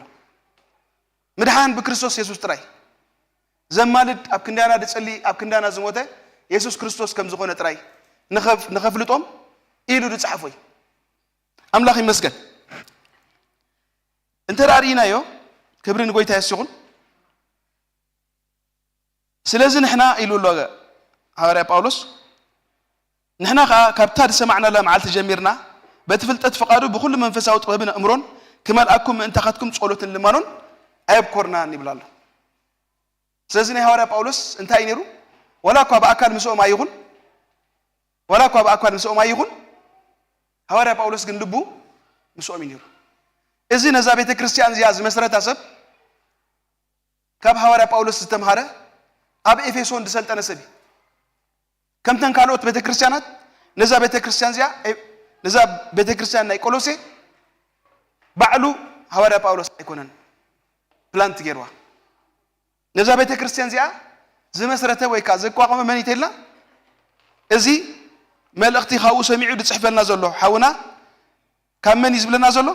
ምድሓን ብክርስቶስ የሱስ ጥራይ። ዘማልድ፣ ኣብ ክንዳና ዝጸሊ፣ ኣብ ክንዳና ዝሞተ የሱስ ክርስቶስ ከም ዝኾነ ጥራይ ንኸፍ-፣ ንኸፍልጦም ኢሉ ዝጸሓፎ እዩ። ኣምላኽ ይመስገን። እንተ ደኣ ርኢናዮ፣ ክብሪ ንጎይታ የስ ይኹን። ስለዚ ንሕና ኢሉ ኣሎ ሃዋርያ ጳውሎስ፣ ንሕና ኸኣ ካብታ ዝሰማዕናላ መዓልቲ ጀሚርና በቲ ፍልጠት ፍቓዱ ብኹሉ መንፈሳዊ ጥበብን ኣእምሮን ክመልኣኩም ምእንታኻትኩም ጸሎትን ልማኖን ኣየብኮርናን ይብል ኣሎ። ስለዚ ናይ ሃዋርያ ጳውሎስ እንታይ እዩ ነይሩ? ዋላ እኳ ብኣካል ምስኦም ኣይኹን፣ ዋላ እኳ ብኣካል ምስኦም ኣይኹን፣ ሃዋርያ ጳውሎስ ግን ልቡ ምስኦም እዩ ነይሩ። እዚ ነዛ ቤተ ክርስቲያን እዚኣ ዝመስረታ ሰብ ካብ ሃዋርያ ጳውሎስ ዝተምሃረ ኣብ ኤፌሶን ዝሰልጠነ ሰብ እዩ። ከምተን ካልኦት ቤተ ክርስቲያናት ነዛ ቤተ ክርስቲያን እዚኣ፣ ነዛ ቤተ ክርስቲያን ናይ ቆሎሴ ባዕሉ ሃዋርያ ጳውሎስ ኣይኮነን። ፕላንት ገይርዋ። ነዛ ቤተ ክርስቲያን እዚኣ ዝመስረተ ወይ ከዓ ዘቋቋመ መን እዩ ተልና? እዚ መልእኽቲ ካብኡ ሰሚዑ ዝፅሕፈልና ዘሎ ሓውና ካብ መን እዩ ዝብለና ዘሎ?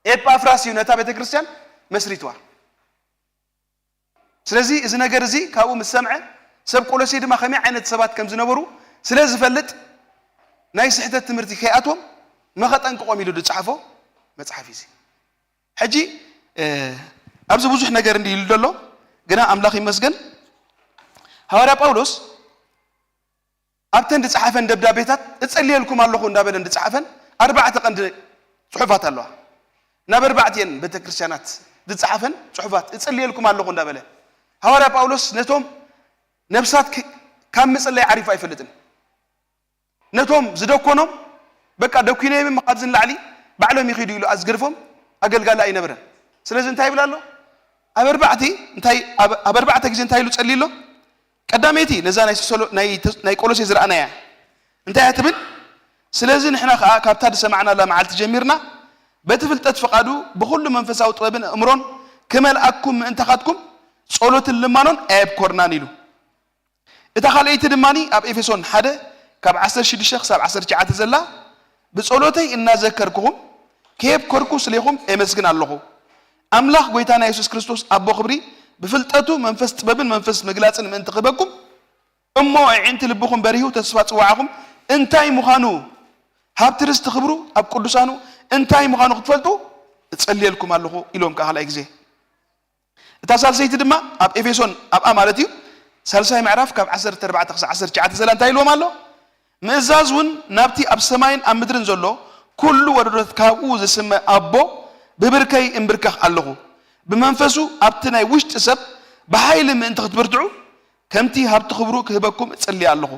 ኤጳፍራስ እዩ ነታ ቤተ ክርስቲያን መስሪትዋ። ስለዚ እዚ ነገር እዚ ካብኡ ምስ ሰምዐ፣ ሰብ ቆሎሴ ድማ ከመይ ዓይነት ሰባት ከም ዝነበሩ ስለ ዝፈልጥ፣ ናይ ስሕተት ትምህርቲ ከይኣትዎም መኸጠንቅቖም ኢሉ ዝፀሓፎ መፅሓፍ እዩ እዚ። ሕጂ ኣብዚ ብዙሕ ነገር እንዲ ኢሉ ዘሎ፣ ግና ኣምላኽ ይመስገን፣ ሃዋርያ ጳውሎስ ኣብተን ዝፀሓፈን ደብዳቤታት እጸልየልኩም ኣለኹ እንዳበለን ዝፀሓፈን ኣርባዕተ ቀንዲ ፅሑፋት ኣለዋ። ናብ ኣርባዕቲኤን ቤተክርስትያናት ዝፀሓፈን ፅሑፋት እጸልየልኩም ኣለኹ እንዳበለ፣ ሃዋርያ ጳውሎስ ነቶም ነብሳት ካብ ምጽላይ ዓሪፉ ኣይፈልጥን። ነቶም ዝደኮኖም፣ በቃ ደኩነዮም ካብዚ ንላዕሊ ባዕሎም ይኺዱ ኢሉ ኣዝገድፎም ኣገልጋሊ ኣይነበረን። ስለዚ እንታይ ይብል ኣሎ? ኣብ ኣርባዕቲ እንታይ ኣብ ኣርባዕተ ግዜ እንታይ ኢሉ ጸልዩ ኣሎ? ቀዳመይቲ ነዛ ናይ ቆሎሴ ዝረኣናያ እንታይ እያ ትብል? ስለዚ ንሕና ከኣ ካብታ ዝሰማዕናላ መዓልቲ ጀሚርና በቲ ፍልጠት ፍቓዱ ብኹሉ መንፈሳዊ ጥበብን ኣእምሮን ክመልኣኩም ምእንታኻትኩም ጸሎትን ልማኖን ኣየብኮርናን ኢሉ። እታ ካልኣይቲ ድማ ኣብ ኤፌሶን ሓደ ካብ ዓሰርተ ሽዱሽተ ክሳብ ዓሰርተ ትሽዓተ ዘላ፣ ብጸሎተይ እናዘከርኩኹም ከየብኮርኩ ስሌኹም ኤመስግን ኣለኹ። ኣምላኽ ጐይታና የሱስ ክርስቶስ ኣቦ ክብሪ ብፍልጠቱ መንፈስ ጥበብን መንፈስ ምግላጽን ምእንቲ ክህበኩም፣ እሞ ኣዒንቲ ልብኹም በሪሁ ተስፋ ጽዋዕኹም እንታይ ምዃኑ፣ ሃብቲ ርስቲ ክብሩ ኣብ ቅዱሳኑ እንታይ ምዃኑ ክትፈልጡ እጸልየልኩም ኣለኹ ኢሎም ከኣ ካልኣይ ግዜ። እታ ሳልሰይቲ ድማ ኣብ ኤፌሶን ኣብኣ ማለት እዩ ሳልሳይ ምዕራፍ ካብ ዓሰርተ ኣርባዕተ ክሳብ ዓሰርተ ትሽዓተ ዘላ እንታይ ኢልዎም ኣሎ? ምእዛዝ እውን ናብቲ ኣብ ሰማይን ኣብ ምድርን ዘሎ ኩሉ ወለዶታት ካብኡ ዝስመ ኣቦ ብብርከይ እምብርከኽ ኣለኹ። ብመንፈሱ ኣብቲ ናይ ውሽጢ ሰብ ብሓይሊ ምእንቲ ክትብርትዑ ከምቲ ሃብቲ ክብሩ ክህበኩም እጽሊ ኣለኹ።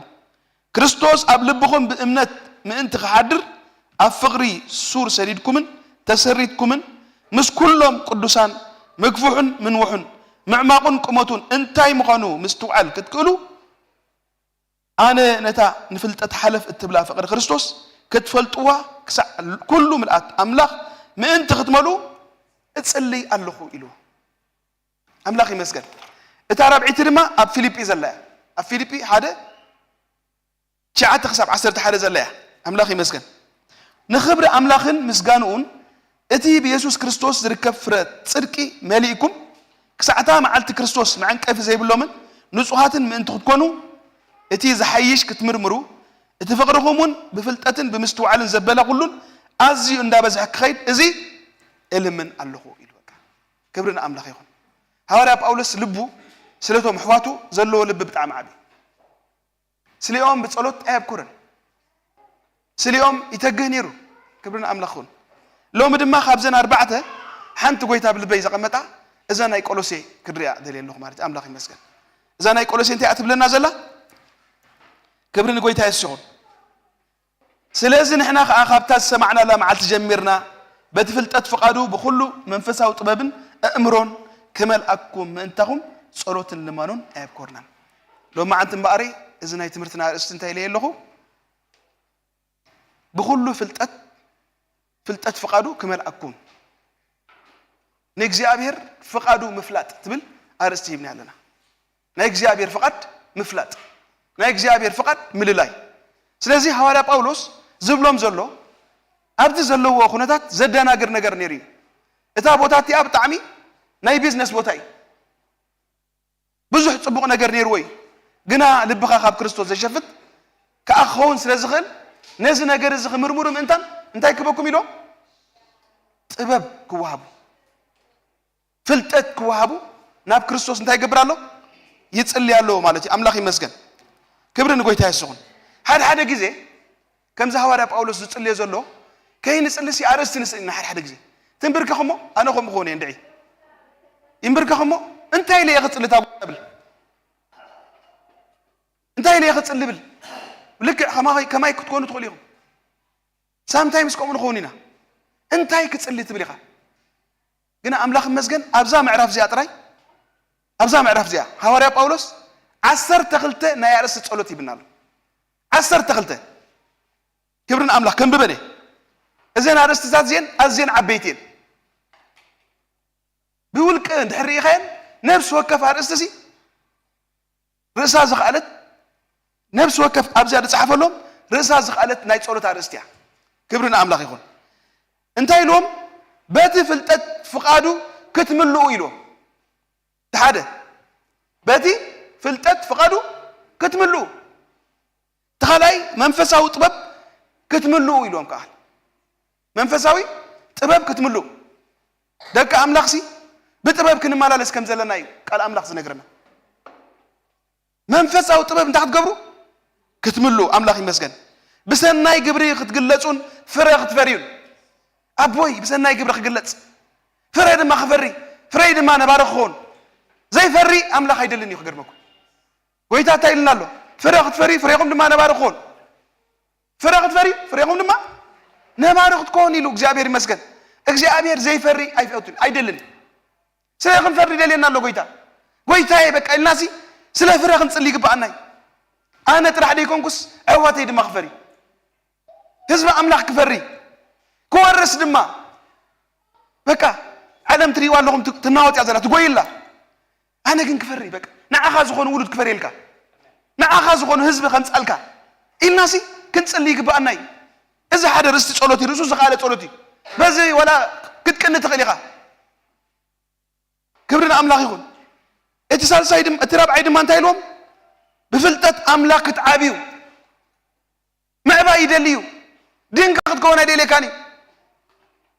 ክርስቶስ ኣብ ልብኹም ብእምነት ምእንቲ ክሓድር ኣብ ፍቕሪ ሱር ሰዲድኩምን ተሰሪትኩምን ምስ ኩሎም ቅዱሳን ምግፍሑን ምንውሑን ምዕማቑን ቁመቱን እንታይ ምዃኑ ምስትውዓል ክትክእሉ ኣነ ነታ ንፍልጠት ሓለፍ እትብላ ፍቕሪ ክርስቶስ ክትፈልጥዋ ክሳዕ ኩሉ ምልኣት ኣምላኽ ምእንቲ ክትመሉ እጽልይ ኣለኹ ኢሉ። ኣምላኽ ይመስገን። እታ ራብዒቲ ድማ ኣብ ፊልጲ ዘላ እያ። ኣብ ፊልጲ ሓደ ትሽዓተ ክሳብ ዓሰርተ ሓደ ዘላ እያ። ኣምላኽ ይመስገን። ንኽብሪ ኣምላኽን ምስጋንኡን እቲ ብየሱስ ክርስቶስ ዝርከብ ፍረ ጽድቂ መሊእኩም ክሳዕታ መዓልቲ ክርስቶስ መዐንቀፊ ዘይብሎምን ንጹሃትን ምእንቲ ክትኮኑ እቲ ዝሓይሽ ክትምርምሩ እቲ ፍቕርኹም እውን ብፍልጠትን ብምስትውዓልን ዘበለ ኩሉን ኣዝዩ እንዳበዝሐ ክኸይድ እዚ እልምን ኣለኹ ኢሉ። በቃ ክብሪ ንኣምላኽ ይኹን። ሃዋርያ ጳውሎስ ልቡ ስለቶም ኣሕዋቱ ዘለዎ ልቢ ብጣዕሚ ዓቢ። ስሊኦም ብጸሎት ኣየብኩርን። ስሊኦም ይተግህ ነይሩ። ክብሪ ንኣምላኽ ይኹን። ሎሚ ድማ ካብዘን ኣርባዕተ ሓንቲ ጎይታ ኣብ ልበይ ዘቐመጣ እዛ ናይ ቆሎሴ ክድሪያ ደልየ ኣለኹ ማለት እዩ። ኣምላኽ ይመስገን። እዛ ናይ ቆሎሴ እንታይ እያ ትብለና ዘላ? ክብሪ ንጎይታ የሱስ ይኹን። ስለዚ ንሕና ኸዓ ካብታ ዝሰማዕናላ መዓልቲ ጀሚርና በቲ ፍልጠት ፍቓዱ ብኹሉ መንፈሳዊ ጥበብን ኣእምሮን ክመልኣኩም ምእንታኹም ጸሎትን ልማኖን ኣየብኮርናን። ሎማዓንቲ እምበኣሪ እዚ ናይ ትምህርትና ኣርእስቲ እንታይ ኢለየ ኣለኹ? ብኹሉ ፍልጠት ፍልጠት ፍቓዱ ክመልኣኩም ንእግዚኣብሔር ፍቓዱ ምፍላጥ ትብል ኣርእስቲ ሂብና ኣለና። ናይ እግዚኣብሔር ፍቓድ ምፍላጥ፣ ናይ እግዚኣብሔር ፍቓድ ምልላይ። ስለዚ ሃዋርያ ጳውሎስ ዝብሎም ዘሎ ኣብዚ ዘለዎ ኩነታት ዘደናግር ነገር ነይሩ እዩ። እታ ቦታ እቲኣ ብጣዕሚ ናይ ቢዝነስ ቦታ እዩ። ብዙሕ ጽቡቕ ነገር ነይርዎ እዩ። ግና ልብኻ ካብ ክርስቶስ ዘሸፍት ከኣ ክኸውን ስለ ዝኽእል ነዚ ነገር እዚ ክምርምሩ ምእንታን እንታይ ክበኩም ኢሎም ጥበብ ክወሃቡ ፍልጠት ክወሃቡ ናብ ክርስቶስ እንታይ ይገብር ኣሎ? ይጽሊ ኣሎ ማለት እዩ። ኣምላኽ ይመስገን። ክብሪ ንጎይታ የስኹን። ሓደ ሓደ ግዜ ከምዚ ሃዋርያ ጳውሎስ ዝጽልዮ ዘሎ ከይንጽሊ ሲ ኣርእስቲ ንስእና ሓደ ሓደ ግዜ ትንብርከኽ እሞ ኣነ ከምኡ ክኸውን እየ እንድዒ ይንብርከኽ እሞ እንታይ ኢለ እየ ክጽሊ እታ ብል እንታይ ኢለ እየ ክጽሊ ብል ልክዕ ከማይ ክትኮኑ ትኽእሉ ኢኹም። ሳምታይምስ ከምኡ ንኸውን ኢና። እንታይ ክጽሊ ትብል ኢኻ? ግን ኣምላኽ ይመስገን ኣብዛ ምዕራፍ እዚኣ ጥራይ ኣብዛ ምዕራፍ እዚኣ ሃዋርያ ጳውሎስ ዓሰርተ ክልተ ናይ ኣርእስቲ ጸሎት ይብና ኣሎ። ዓሰርተ ክልተ ክብሪ ንኣምላኽ ከንብበን እየ። እዘን ኣርእስትታት እዚአን ኣዝየን ዓበይቲ እየን። ብውልቂ እንድሕር ርኢኻየን፣ ነፍሲ ወከፍ ኣርእስቲ ሲ ርእሳ ዝኸኣለት፣ ነፍሲ ወከፍ ኣብዚኣ ዝጸሓፈሎም ርእሳ ዝኸኣለት ናይ ጸሎት ኣርእስቲ እያ። ክብሪ ንኣምላኽ ይኹን። እንታይ ኢልዎም? በቲ ፍልጠት ፍቓዱ ክትምልኡ ኢልዎም። እቲ ሓደ፣ በቲ ፍልጠት ፍቓዱ ክትምልኡ። እቲ ካልኣይ፣ መንፈሳዊ ጥበብ ክትምልኡ ኢልዎም። ከኣ መንፈሳዊ ጥበብ ክትምልኡ። ደቂ ኣምላኽሲ ብጥበብ ክንመላለስ ከም ዘለና እዩ ቃል ኣምላኽ ዝነግረና። መንፈሳዊ ጥበብ እንታይ ክትገብሩ? ክትምልኡ። ኣምላኽ ይመስገን። ብሰናይ ግብሪ ክትግለጹን ፍረ ክትፈርዩን። ኣቦይ ብሰናይ ግብሪ ክግለጽ፣ ፍረ ድማ ክፈሪ፣ ፍረይ ድማ ነባሪ ክኸውን። ዘይፈሪ ኣምላኽ ኣይደልን እዩ። ክገርመኩም፣ ጎይታ እንታይ ኢልና ኣሎ? ፍረ ክትፈሪ፣ ፍሬኹም ድማ ነባሪ ክኾን። ፍረ ክትፈሪ፣ ፍሬኹም ድማ ነባሪ ክትኮን ኢሉ። እግዚኣብሔር ይመስገን። እግዚኣብሔር ዘይፈሪ ኣይፈቱን፣ ኣይደልን። ስለ ክንፈሪ ደልየና ኣሎ ጎይታ። ጎይታዬ በቃ ኢልናሲ ስለ ፍረ ክንጽሊ ይግብኣና እዩ። ኣነ ጥራሕ ደይኮንኩስ ኣሕዋተይ ድማ ክፈሪ፣ ህዝቢ ኣምላኽ ክፈሪ፣ ክወርስ ድማ። በቃ ዓለም ትሪእዋ ኣለኹም፣ ት-፣ ትናወጥ እያ ዘላ፣ ትጎይላ። ኣነ ግን ክፈሪ፣ በቃ ንዓኻ ዝኾኑ ውሉድ ክፈርየልካ፣ ንዓኻ ዝኾኑ ህዝቢ ከምጻልካ ኢልናሲ ክንጽሊ ይግብኣና እዩ። እዚ ሓደ ርእስቲ ጸሎት እዩ፣ ርእሱ ዝኸኣለ ጸሎት እዩ። በዚ ወላ ክትቅኒ ትኽእል ኢኻ። ክብሪ ንኣምላኽ ይኹን። እቲ ሳልሳይ ድም-፣ እቲ ራብዓይ ድማ እንታይ ኢልዎም? ብፍልጠት ኣምላኽ ክትዓብዩ። ምዕባይ ይደሊ እዩ። ድንካ ክትከውን ኣይደልየካን እዩ።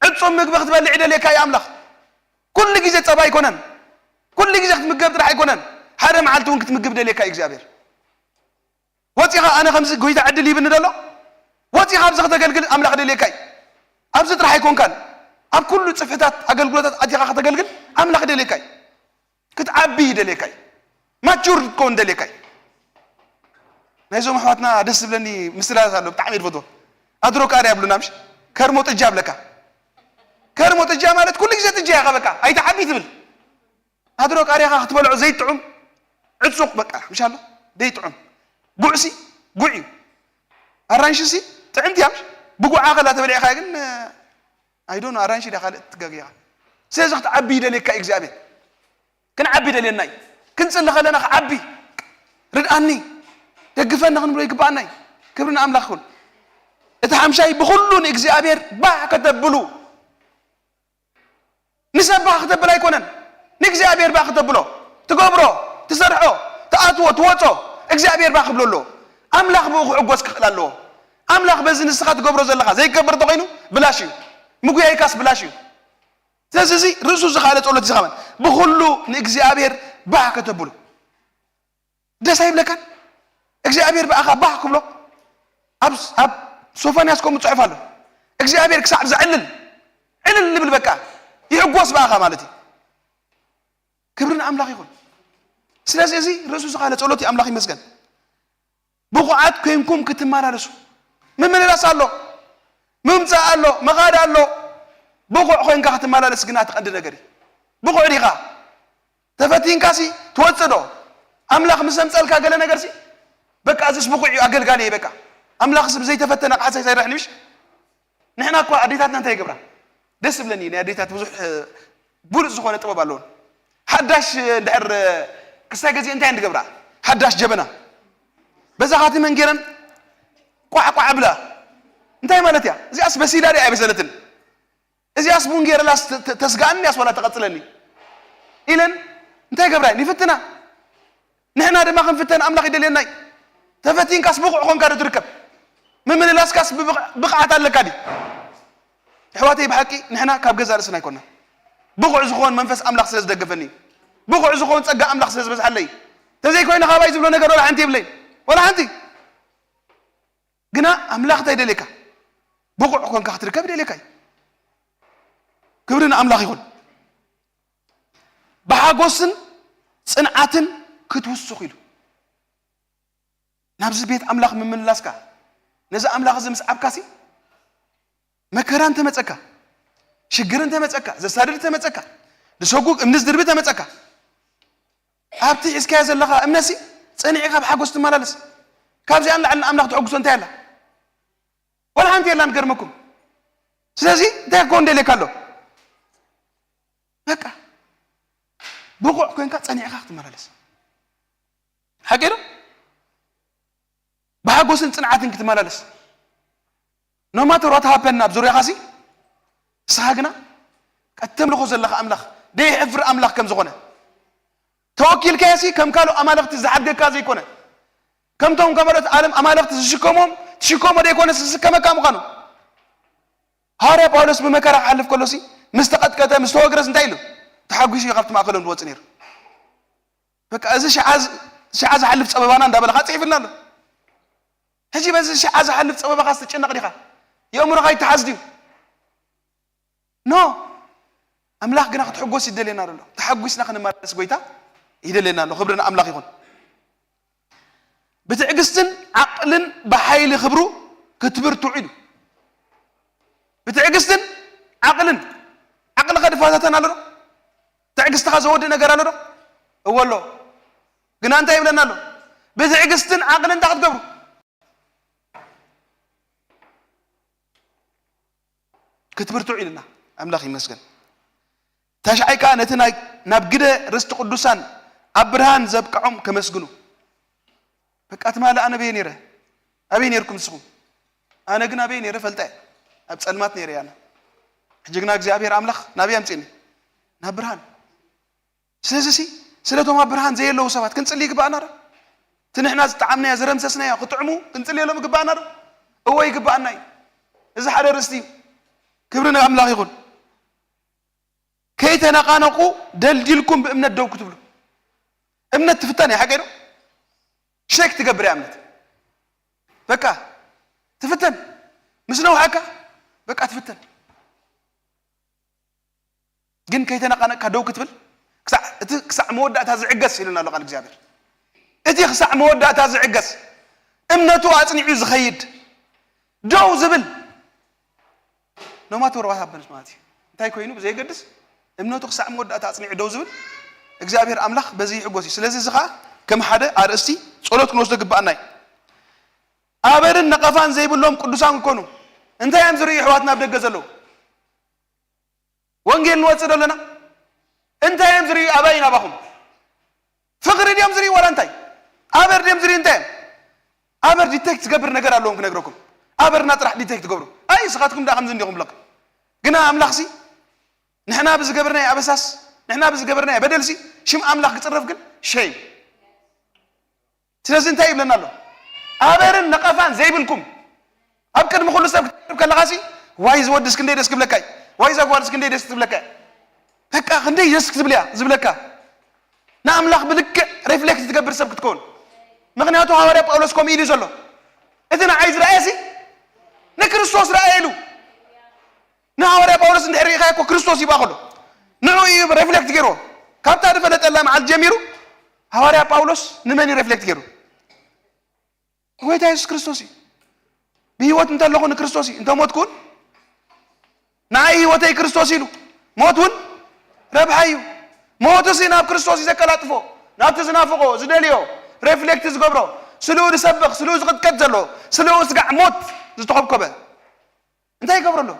ዕጹም ምግቢ ክትበልዕ ይደልየካ እዩ ኣምላኽ። ኩሉ ግዜ ጸባ ኣይኮነን። ኩሉ ግዜ ክትምገብ ጥራሕ ኣይኮነን። ሓደ መዓልቲ እውን ክትምግብ ደልየካ እዩ እግዚኣብሔር። ወጺኻ ኣነ ከምዚ ጎይታ ዕድል ይብኒ ደሎ፣ ወጺኻ ኣብዚ ከተገልግል ኣምላኽ ደልየካ እዩ። ኣብዚ ጥራሕ ኣይኮንካን። ኣብ ኩሉ ጽፍሕታት ኣገልግሎታት ኣቲኻ ከተገልግል ኣምላኽ ደልየካ እዩ። ክትዓቢ ይደልየካ እዩ። ማቹር ክትከውን ደልየካ እዩ። ናይዞም ኣሕዋትና ደስ ዝብለኒ ምስላታት ኣሎ፣ ብጣዕሚ እየ ዝፈትዎ። ኣድሮ ቃርያ ይብሉና፣ ምሽ? ከርሞ ጥጃ ይብለካ። ከርሞ ጥጃ ማለት ኩሉ ግዜ ጥጃ ኢኻ፣ በቃ ኣይትዓቢ ትብል። ኣድሮ ቃርያኻ ክትበልዖ ዘይጥዑም፣ ዕጹቕ በቃ፣ ምሽ ኣሎ? ዘይጥዑም። ጉዕሲ ጉዕ እዩ። ኣራንሽሲ ጥዕምቲ እያ፣ ምሽ? ብጉዓ ከላ ተበሊዕኻ ግን፣ ኣይዶኖ፣ ኣራንሺ ድያ ካልእ ትጋግያ። ስለዚ ክትዓቢ ይደልየካ እዩ እግዚኣብሔር። ክንዓቢ ይደልየና እዩ። ክንጽሊ ከለና ክዓቢ፣ ርድኣኒ፣ ደግፈኒ ክንብሎ ይግብኣና እዩ። ክብሪ ንኣምላኽ ይኹን። እቲ ሓምሻይ፣ ብኹሉ ንእግዚኣብሔር ባህ ከተብሉ። ንሰብ ባህ ክተብል ኣይኮነን፣ ንእግዚኣብሔር ባህ ክተብሎ። ትገብሮ፣ ትሰርሖ፣ ትኣትዎ፣ ትወጾ፣ እግዚኣብሔር ባህ ክብሎ ኣለዎ። ኣምላኽ ብኡ ክዕጎስ ክኽእል ኣለዎ። ኣምላኽ በዚ ንስኻ ትገብሮ ዘለኻ ዘይገብር እንተኾይኑ ብላሽ እዩ። ምጉያይካስ ብላሽ እዩ። ስለዚ እዚ ርእሱ ዝኸኣለ ጸሎት እዩ ዝኸበን። ብኹሉ ንእግዚኣብሔር ባህ ከተብሉ። ደስ ኣይብለካን? እግዚኣብሔር ብኣኻ ባህ ክብሎ። ኣብ፣ ኣብ ሶፎንያስ ከምኡ ጽሑፍ ኣሎ። እግዚኣብሔር ክሳዕ ዘዕልል፣ ዕልል ልብል በቃ፣ ይሕጎስ ብኣኻ ማለት እዩ። ክብሪ ንኣምላኽ ይኹን። ስለዚ እዚ ርእሱ ዝኸኣለ ጸሎት እዩ። ኣምላኽ ይመስገን። ብቑዓት ኮይንኩም ክትመላለሱ። ምምልላስ ኣሎ፣ ምምጻእ ኣሎ፣ ምኻድ ኣሎ። ብቑዕ ኮይንካ ክትመላለስ ግና እቲ ቀንዲ ነገር እዩ። ብቑዕ ዲኻ? ተፈቲንካሲ ትወጽእ ዶ? ኣምላኽ ምስ ኣምጸልካ ገለ ነገርሲ፣ በቃ እዚስ ብቑዕ እዩ፣ ኣገልጋሊ እየ በቃ። ኣምላኽስ ብዘይተፈተነ ኣቕሓ ኣይሰርሕን እዩ፣ ምሽ? ንሕና እኳ ኣዴታትና እንታይ ይገብራ? ደስ ዝብለኒ ናይ ኣዴታት ብዙሕ፣ እ፣ ብሉጽ ዝኾነ ጥበብ ኣለወን። ሓዳሽ፣ እ፣ እንድሕር፣ እ፣ ክስታይ ገዚኤ እንታይ እየን ዝገብራ? ሓዳሽ ጀበና። በዛ ካቲመን ገይረን ቋዕ ቋዕ ብላ። እንታይ ማለት እያ? እዚኣስ በሲላ ድያ ኣይበሰለትን? እዚኣስ ቡን ገይረላስ ተ-፣ ተ-፣ ተስግኣኒ ድያስ ዋላ ተቐጽለኒ? ኢለን እንታይ ይገብራ እየን? ይፍትና። ንሕና ድማ ክንፍተን ኣምላኽ ይደልየና እዩ። ተፈቲንካስ ብቑዕ ኮንካ ዶ ትርከብ? ምምልላስካስ ብብቕ-፣ ብቕዓት ኣለካ ድዩ? ኣሕዋተይ፣ ብሓቂ ንሕና ካብ ገዛ ርእስና ኣይኮንና። ብቑዕ ዝኾን መንፈስ ኣምላኽ ስለ ዝደገፈኒ እዩ። ብቑዕ ዝኾን ጸጋ ኣምላኽ ስለ ዝበዝሓለይ እዩ። ተዘይኮይኑ ካባይ ዝብሎ ነገር ዋላ ሓንቲ የብለይን። ዋላ ሓንቲ። ግና ኣምላኽ እንታይ ይደልየካ? ብቑዕ ኮንካ ክትርከብ ይደልየካ እዩ። ክብሪ ንኣምላኽ ይኹን። ብሓጎስን ጽንዓትን ክትውስኽ ኢሉ ናብዚ ቤት ኣምላኽ ምምልላስካ፣ ነዚ ኣምላኽ እዚ ምስ ዓብካሲ፣ መከራ እንተመጸካ፣ ሽግር እንተመጸካ፣ ዘሳድድ እንተመጸካ፣ ዝሰጉግ እምኒ ዝድርቢ እንተመጸካ፣ ኣብቲ ሒዝካዮ ዘለኻ እምነትሲ ጸኒዕካ ብሓጎስ ትመላለስ። ካብዚኣ ንላዕሊ ንኣምላኽ ተሐጉሶ እንታይ ኣላ? ዋላ ሓንቲ የላን፣ ገርመኩም። ስለዚ እንታይ ክኸውን ደልየካ ኣሎ? በቃ ብቑዕ ኮንካ ጸኒዕካ ክትመላለስ ሓቂ ዶ? ብሓጎስን ጽንዓትን ክትመላለስ። No matter what happened ኣብ ዙርያኻሲ፣ ንስኻ ግና ቀተምልኾ ዘለኻ ኣምላኽ ደየሕፍር ኣምላኽ ከም ዝኾነ ተወኪልካዮሲ፣ ከም ካልእ ኣማልኽቲ ዝሓድገካ ዘይኮነ፣ ከምቶም ከመረት ዓለም ኣማልኽቲ ዝሽከሞም ትሽከሞ ደይኮነስ ዝስከመካ ምዃኑ። ሃዋርያ ጳውሎስ ብመከራ ክሓልፍ ከሎሲ፣ ምስ ተቐጥቀጠ፣ ምስ ተወግረስ እንታይ ኢሉ? ተሓጒሱ እዩ ካብቲ ማእከሎም ዝወጽእ ነይሩ። በቃ፣ እዚ ሽዓ ዝ-፣ ሽዓ ዝሓልፍ ጸበባና እንዳበለኻ ጽሒፍልና ኣሎ። ሕጂ በዚ ሽዓ ዝሓልፍ ጸበባኻ ትጨነቕ ዲኻ? የእምሮኻ ይተሓዝ ድዩ? ኖ። ኣምላኽ ግና ክትሕጎስ ይደልየና ኣሎ። ተሓጒስና ክንመላለስ ጎይታ ይደልየና ኣሎ። ክብሪ ንኣምላኽ ይኹን። ብትዕግስትን ዓቕልን ብሓይሊ ክብሩ ክትብርትዑ ኢሉ። ብትዕግስትን ዓቕልን። ዓቕልኻ ድፋታተን ኣሎ ዶ? ትዕግስትኻ ዘወድእ ነገር ኣሎ ዶ? እወ ኣሎ። ግና እንታይ ይብለና ኣሎ? ብትዕግስትን ዓቕልን እንታይ ክትገብሩ? ክትብርትዑ ኢልና። ኣምላኽ ይመስገን። ታሽዓይ ከኣ ነቲ ናይ፣ ናብ ግደ ርስቲ ቅዱሳን ኣብ ብርሃን ዘብቅዖም ከመስግኑ። በቃ ትማሊ ኣነ በየ ነይረ? ኣበይ ነይርኩም ንስኹም? ኣነ ግን ኣበይ ነይረ ፈልጠ እየ። ኣብ ጸልማት ነይረ እየ ኣነ። ሕጂ ግና እግዚኣብሔር ኣምላኽ ናበይ ኣምጽእኒ? ናብ ብርሃን። ስለዚ ሲ፣ ስለቶም ኣብ ብርሃን ዘየለዉ ሰባት ክንጽሊ ይግባኣና ዶ? እቲ ንሕና ዝጠዓምናዮ፣ ዝረምሰስናዮ ክጥዕሙ ክንጽልየሎም ይግባኣና ዶ? እወ ይግባኣና እዩ። እዚ ሓደ ርእስቲ እዩ። ክብሪ ንኣምላኽ ይኹን። ከይተነቓነቑ ደልዲልኩም ብእምነት ደው ክትብሉ። እምነት ትፍተን እያ፣ ሓቀይ ዶ? ሸክ ትገብር እያ እምነት። በቃ ትፍተን። ምስ ነውሓካ በቃ ትፍተን። ግን ከይተነቓነቕካ ደው ክትብል፣ ክሳዕ፣ እቲ ክሳዕ መወዳእታ ዝዕገስ ኢሉና ኣሎ ቃል እግዚኣብሔር። እቲ ክሳዕ መወዳእታ ዝዕገስ፣ እምነቱ ኣጽኒዑ ዝኸይድ፣ ደው ዝብል፣ no matter what happens ማለት እዩ። እንታይ ኮይኑ ብዘየገድስ፣ እምነቱ ክሳዕ መወዳእታ ኣጽኒዑ ደው ዝብል፣ እግዚኣብሔር ኣምላኽ በዚ ይሕጎስ እዩ። ስለዚ እዚ ኸኣ ከም ሓደ ኣርእስቲ ጸሎት ክንወስዶ ግባኣና እዩ። ኣበርን ነቐፋን ዘይብሎም ቅዱሳን ክኮኑ። እንታይ እዮም ዝርእዩ ኣሕዋትና ኣብ ደገ ዘለዉ? ወንጌል ንወጽእ ዶ ኣለና? እንታይ እዮም ዝርእዩ? ኣባይ ናባኹም? ፍቕሪ ድዮም ዝርእዩ ዋላ እንታይ? ኣበር ድዮም ዝርእዩ? እንታይ እዮም? ኣበር ዲቴክት ዝገብር ነገር ኣለዎም ክነግረኩም። ኣበርና ጥራሕ ዲቴክት ገብሩ። ኣይ፣ ንስኻትኩም ደኣ ከምዚ እንዲኹም ብለኩም። ግና ኣምላኽሲ፣ ንሕና ብዝገበርናዮ ኣበሳስ፣ ንሕና ብዝገበርናዮ በደልሲ፣ ሽም ኣምላኽ ክጽረፍ ግን ሸይም። ስለዚ እንታይ ይብለና ኣሎ? ኣበርን ነቐፋን ዘይብልኩም። ኣብ ቅድሚ ኩሉ ሰብ ክትቀርብ ከለኻሲ፣ ዋይ፣ እዚ ወድስ ክንደይ ደስ ክብለካ እዩ፣ ዋይ፣ እዛ ጓልስ ክንደይ ደስ ክትብለካ እያ። በቃ፣ ክንደይ ደስ ክትብል እያ ዝብለካ። ንኣምላኽ ብልክዕ ሪፍሌክት ትገብር ሰብ ክትከውን። ምኽንያቱ ሃዋርያ ጳውሎስ ከምኡ ኢሉ ዘሎ። እቲ ንዓይ ዝረኣየሲ ንክርስቶስ ረኣየ ኢሉ። ንሃዋርያ ጳውሎስ እንድሕር ርኢኻዮ እኮ ክርስቶስ ይብኣ ከሎ ንዕኡ እዩ ሪፍሌክት ገይርዎ። ካብታ ዝፈለጠላ መዓልቲ ጀሚሩ ሃዋርያ ጳውሎስ ንመን እዩ ሪፍሌክት ገይሩ? ጎይታ የሱስ ክርስቶስ እዩ። ብህይወት እንተለኹ ንክርስቶስ እዩ፣ እንተሞትኩ እውን ንዓይ ህይወተይ ክርስቶስ ኢሉ። ሞት እውን ረብሓ እዩ። ሞቱ ሲ ናብ ክርስቶስ እዩ ዘቀላጥፎ፣ ናብቲ ዝናፍቖ ዝደልዮ ሪፍሌክት ዝገብሮ፣ ስልኡ ዝሰብኽ፣ ስልኡ ዝቕጥቀጥ ዘሎ፣ ስልኡ ስጋዕ ሞት ዝተኾብኮበ እንታይ ይገብሮ ኣሎ?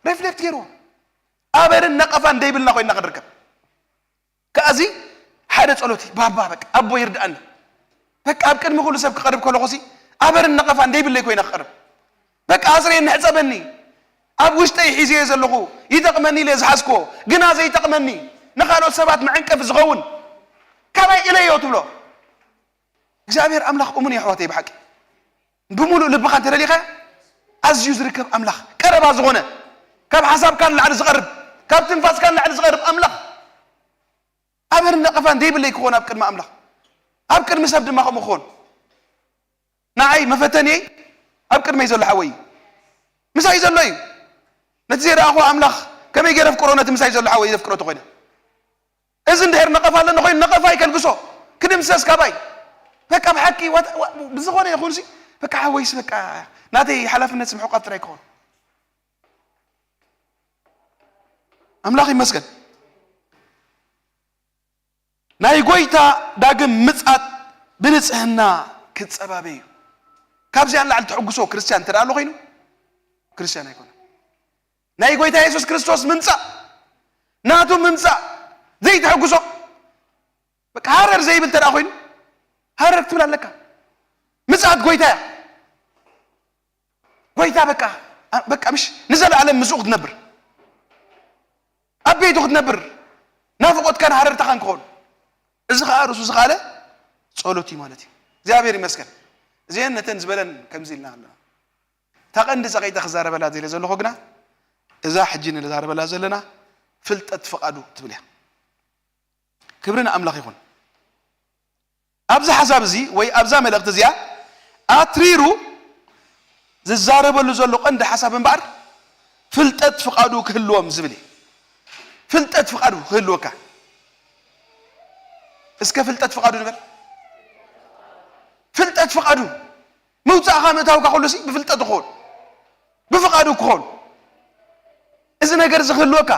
ሪፍሌክት ገይርዎ። ኣበርን ነቐፋን ደይብልና ኮይንና ክንርከብ። ከኣዚ ሓደ ጸሎት እዩ። ባባ በቃ ኣቦ ይርድኣኒ። በቃ ኣብ ቅድሚ ኩሉ ሰብ ክቐርብ ከለኹሲ ኣበርን ነቐፋን ደይብለይ ኮይነ ክቐርብ። በቃ ኣጽርየኒ፣ ሕጸበኒ። ኣብ ውሽጠይ ሒዘዮ ዘለኹ ይጠቕመኒ ኢለ ዝሓዝክዎ ግና ዘይጠቕመኒ፣ ንኻልኦት ሰባት መዐንቀፊ ዝኸውን ካባይ ኢለዮ ትብሎ። እግዚኣብሔር ኣምላኽ እሙን እዩ ኣሕዋተይ፣ ብሓቂ ብምሉእ ልብኻ እንተደሊኻ ኣዝዩ ዝርከብ ኣምላኽ፣ ቀረባ ዝኾነ፣ ካብ ሓሳብካ ንላዕሊ ዝቐርብ፣ ካብ ትንፋስካ ንላዕሊ ዝቐርብ ኣምላኽ። ኣበርን ነቐፋን ዘይብለይ ክኾን ኣብ ቅድሚ ኣምላኽ፣ ኣብ ቅድሚ ሰብ ድማ ከምኡ ክኾን። ንዓይ መፈተንየይ ኣብ ቅድመይ ዘሎ ሓወይ እዩ። ምሳይ ዘሎ እዩ። ነቲ ዘይረኣኹ ኣምላኽ ከመይ ገይረ ኣፍቅሮ? ነቲ ምሳይ ዘሎ ሓወይ ዘፍቅሮ ተኾይነ። እዚ እንድሕር ነቐፋ ኣለኒ ኮይኑ ነቐፋ ይከልግሶ፣ ክድምሰስ ካባይ። በቃ ብሓቂ ወት-፣ ወ-፣ ብዝኾነ ይኹንሲ፣ በቃ ሓወይስ በቃ ናተይ ሓላፍነት ምሕቋፍ ጥራይ ክኸውን። ኣምላኽ ይመስገን። ናይ ጎይታ ዳግም ምጻት ብንጽህና ክጸባበ እዩ። ካብዚኣ ንላዕሊ ተሕጉሶ ክርስትያን እንተ ደኣ ኣሎ ኮይኑ፣ ክርስትያን ኣይኮነን። ናይ ጎይታ የሱስ ክርስቶስ ምምጻእ፣ ናቱ ምምጻእ ዘይተሕጉሶ፣ ዘይብል ተደኣ ኮይኑ ሃረር ክትብል ኣለካ። ምጽኣት ጎይታ እያ። ጎይታ በቃ፣ በቃ ምሽ ንዘለኣለም ምስኡ ክትነብር፣ ኣብ ቤቱ ክትነብር፣ ናፍቆትካን ሃረርታኻን ክኸውን። እዚ ኸኣ ርእሱ ዝኸኣለ ጸሎት እዩ ማለት እዩ። እግዚኣብሔር ይመስገን። እዚአን ነተን ዝበለን ከምዚ ኢልና ኣለና። እታ ቀንዲ ጸቂጠ ክዛረበላ ዝለ ዘለኹ ግና፣ እዛ ሕጂ ንዛረበላ ዘለና ፍልጠት ፍቓዱ ትብል እያ። ክብሪ ንኣምላኽ ይኹን። ኣብዚ ሓሳብ እዚ ወይ ኣብዛ መልእኽቲ እዚኣ ኣትሪሩ ዝዛረበሉ ዘሎ ቀንዲ ሓሳብ እምበኣር ፍልጠት ፍቓዱ ክህልዎም ዝብል እዩ። ፍልጠት ፍቓዱ ክህልወካ። እስከ ፍልጠት ፍቓዱ ንበል። ፍልጠት ፍቓዱ። ምውጻእኻ ምእታውካ ኩሉ ሲ ብፍልጠቱ ክኸውን፣ ብፍቓዱ ክኸውን። እዚ ነገር እዚ ክህልወካ።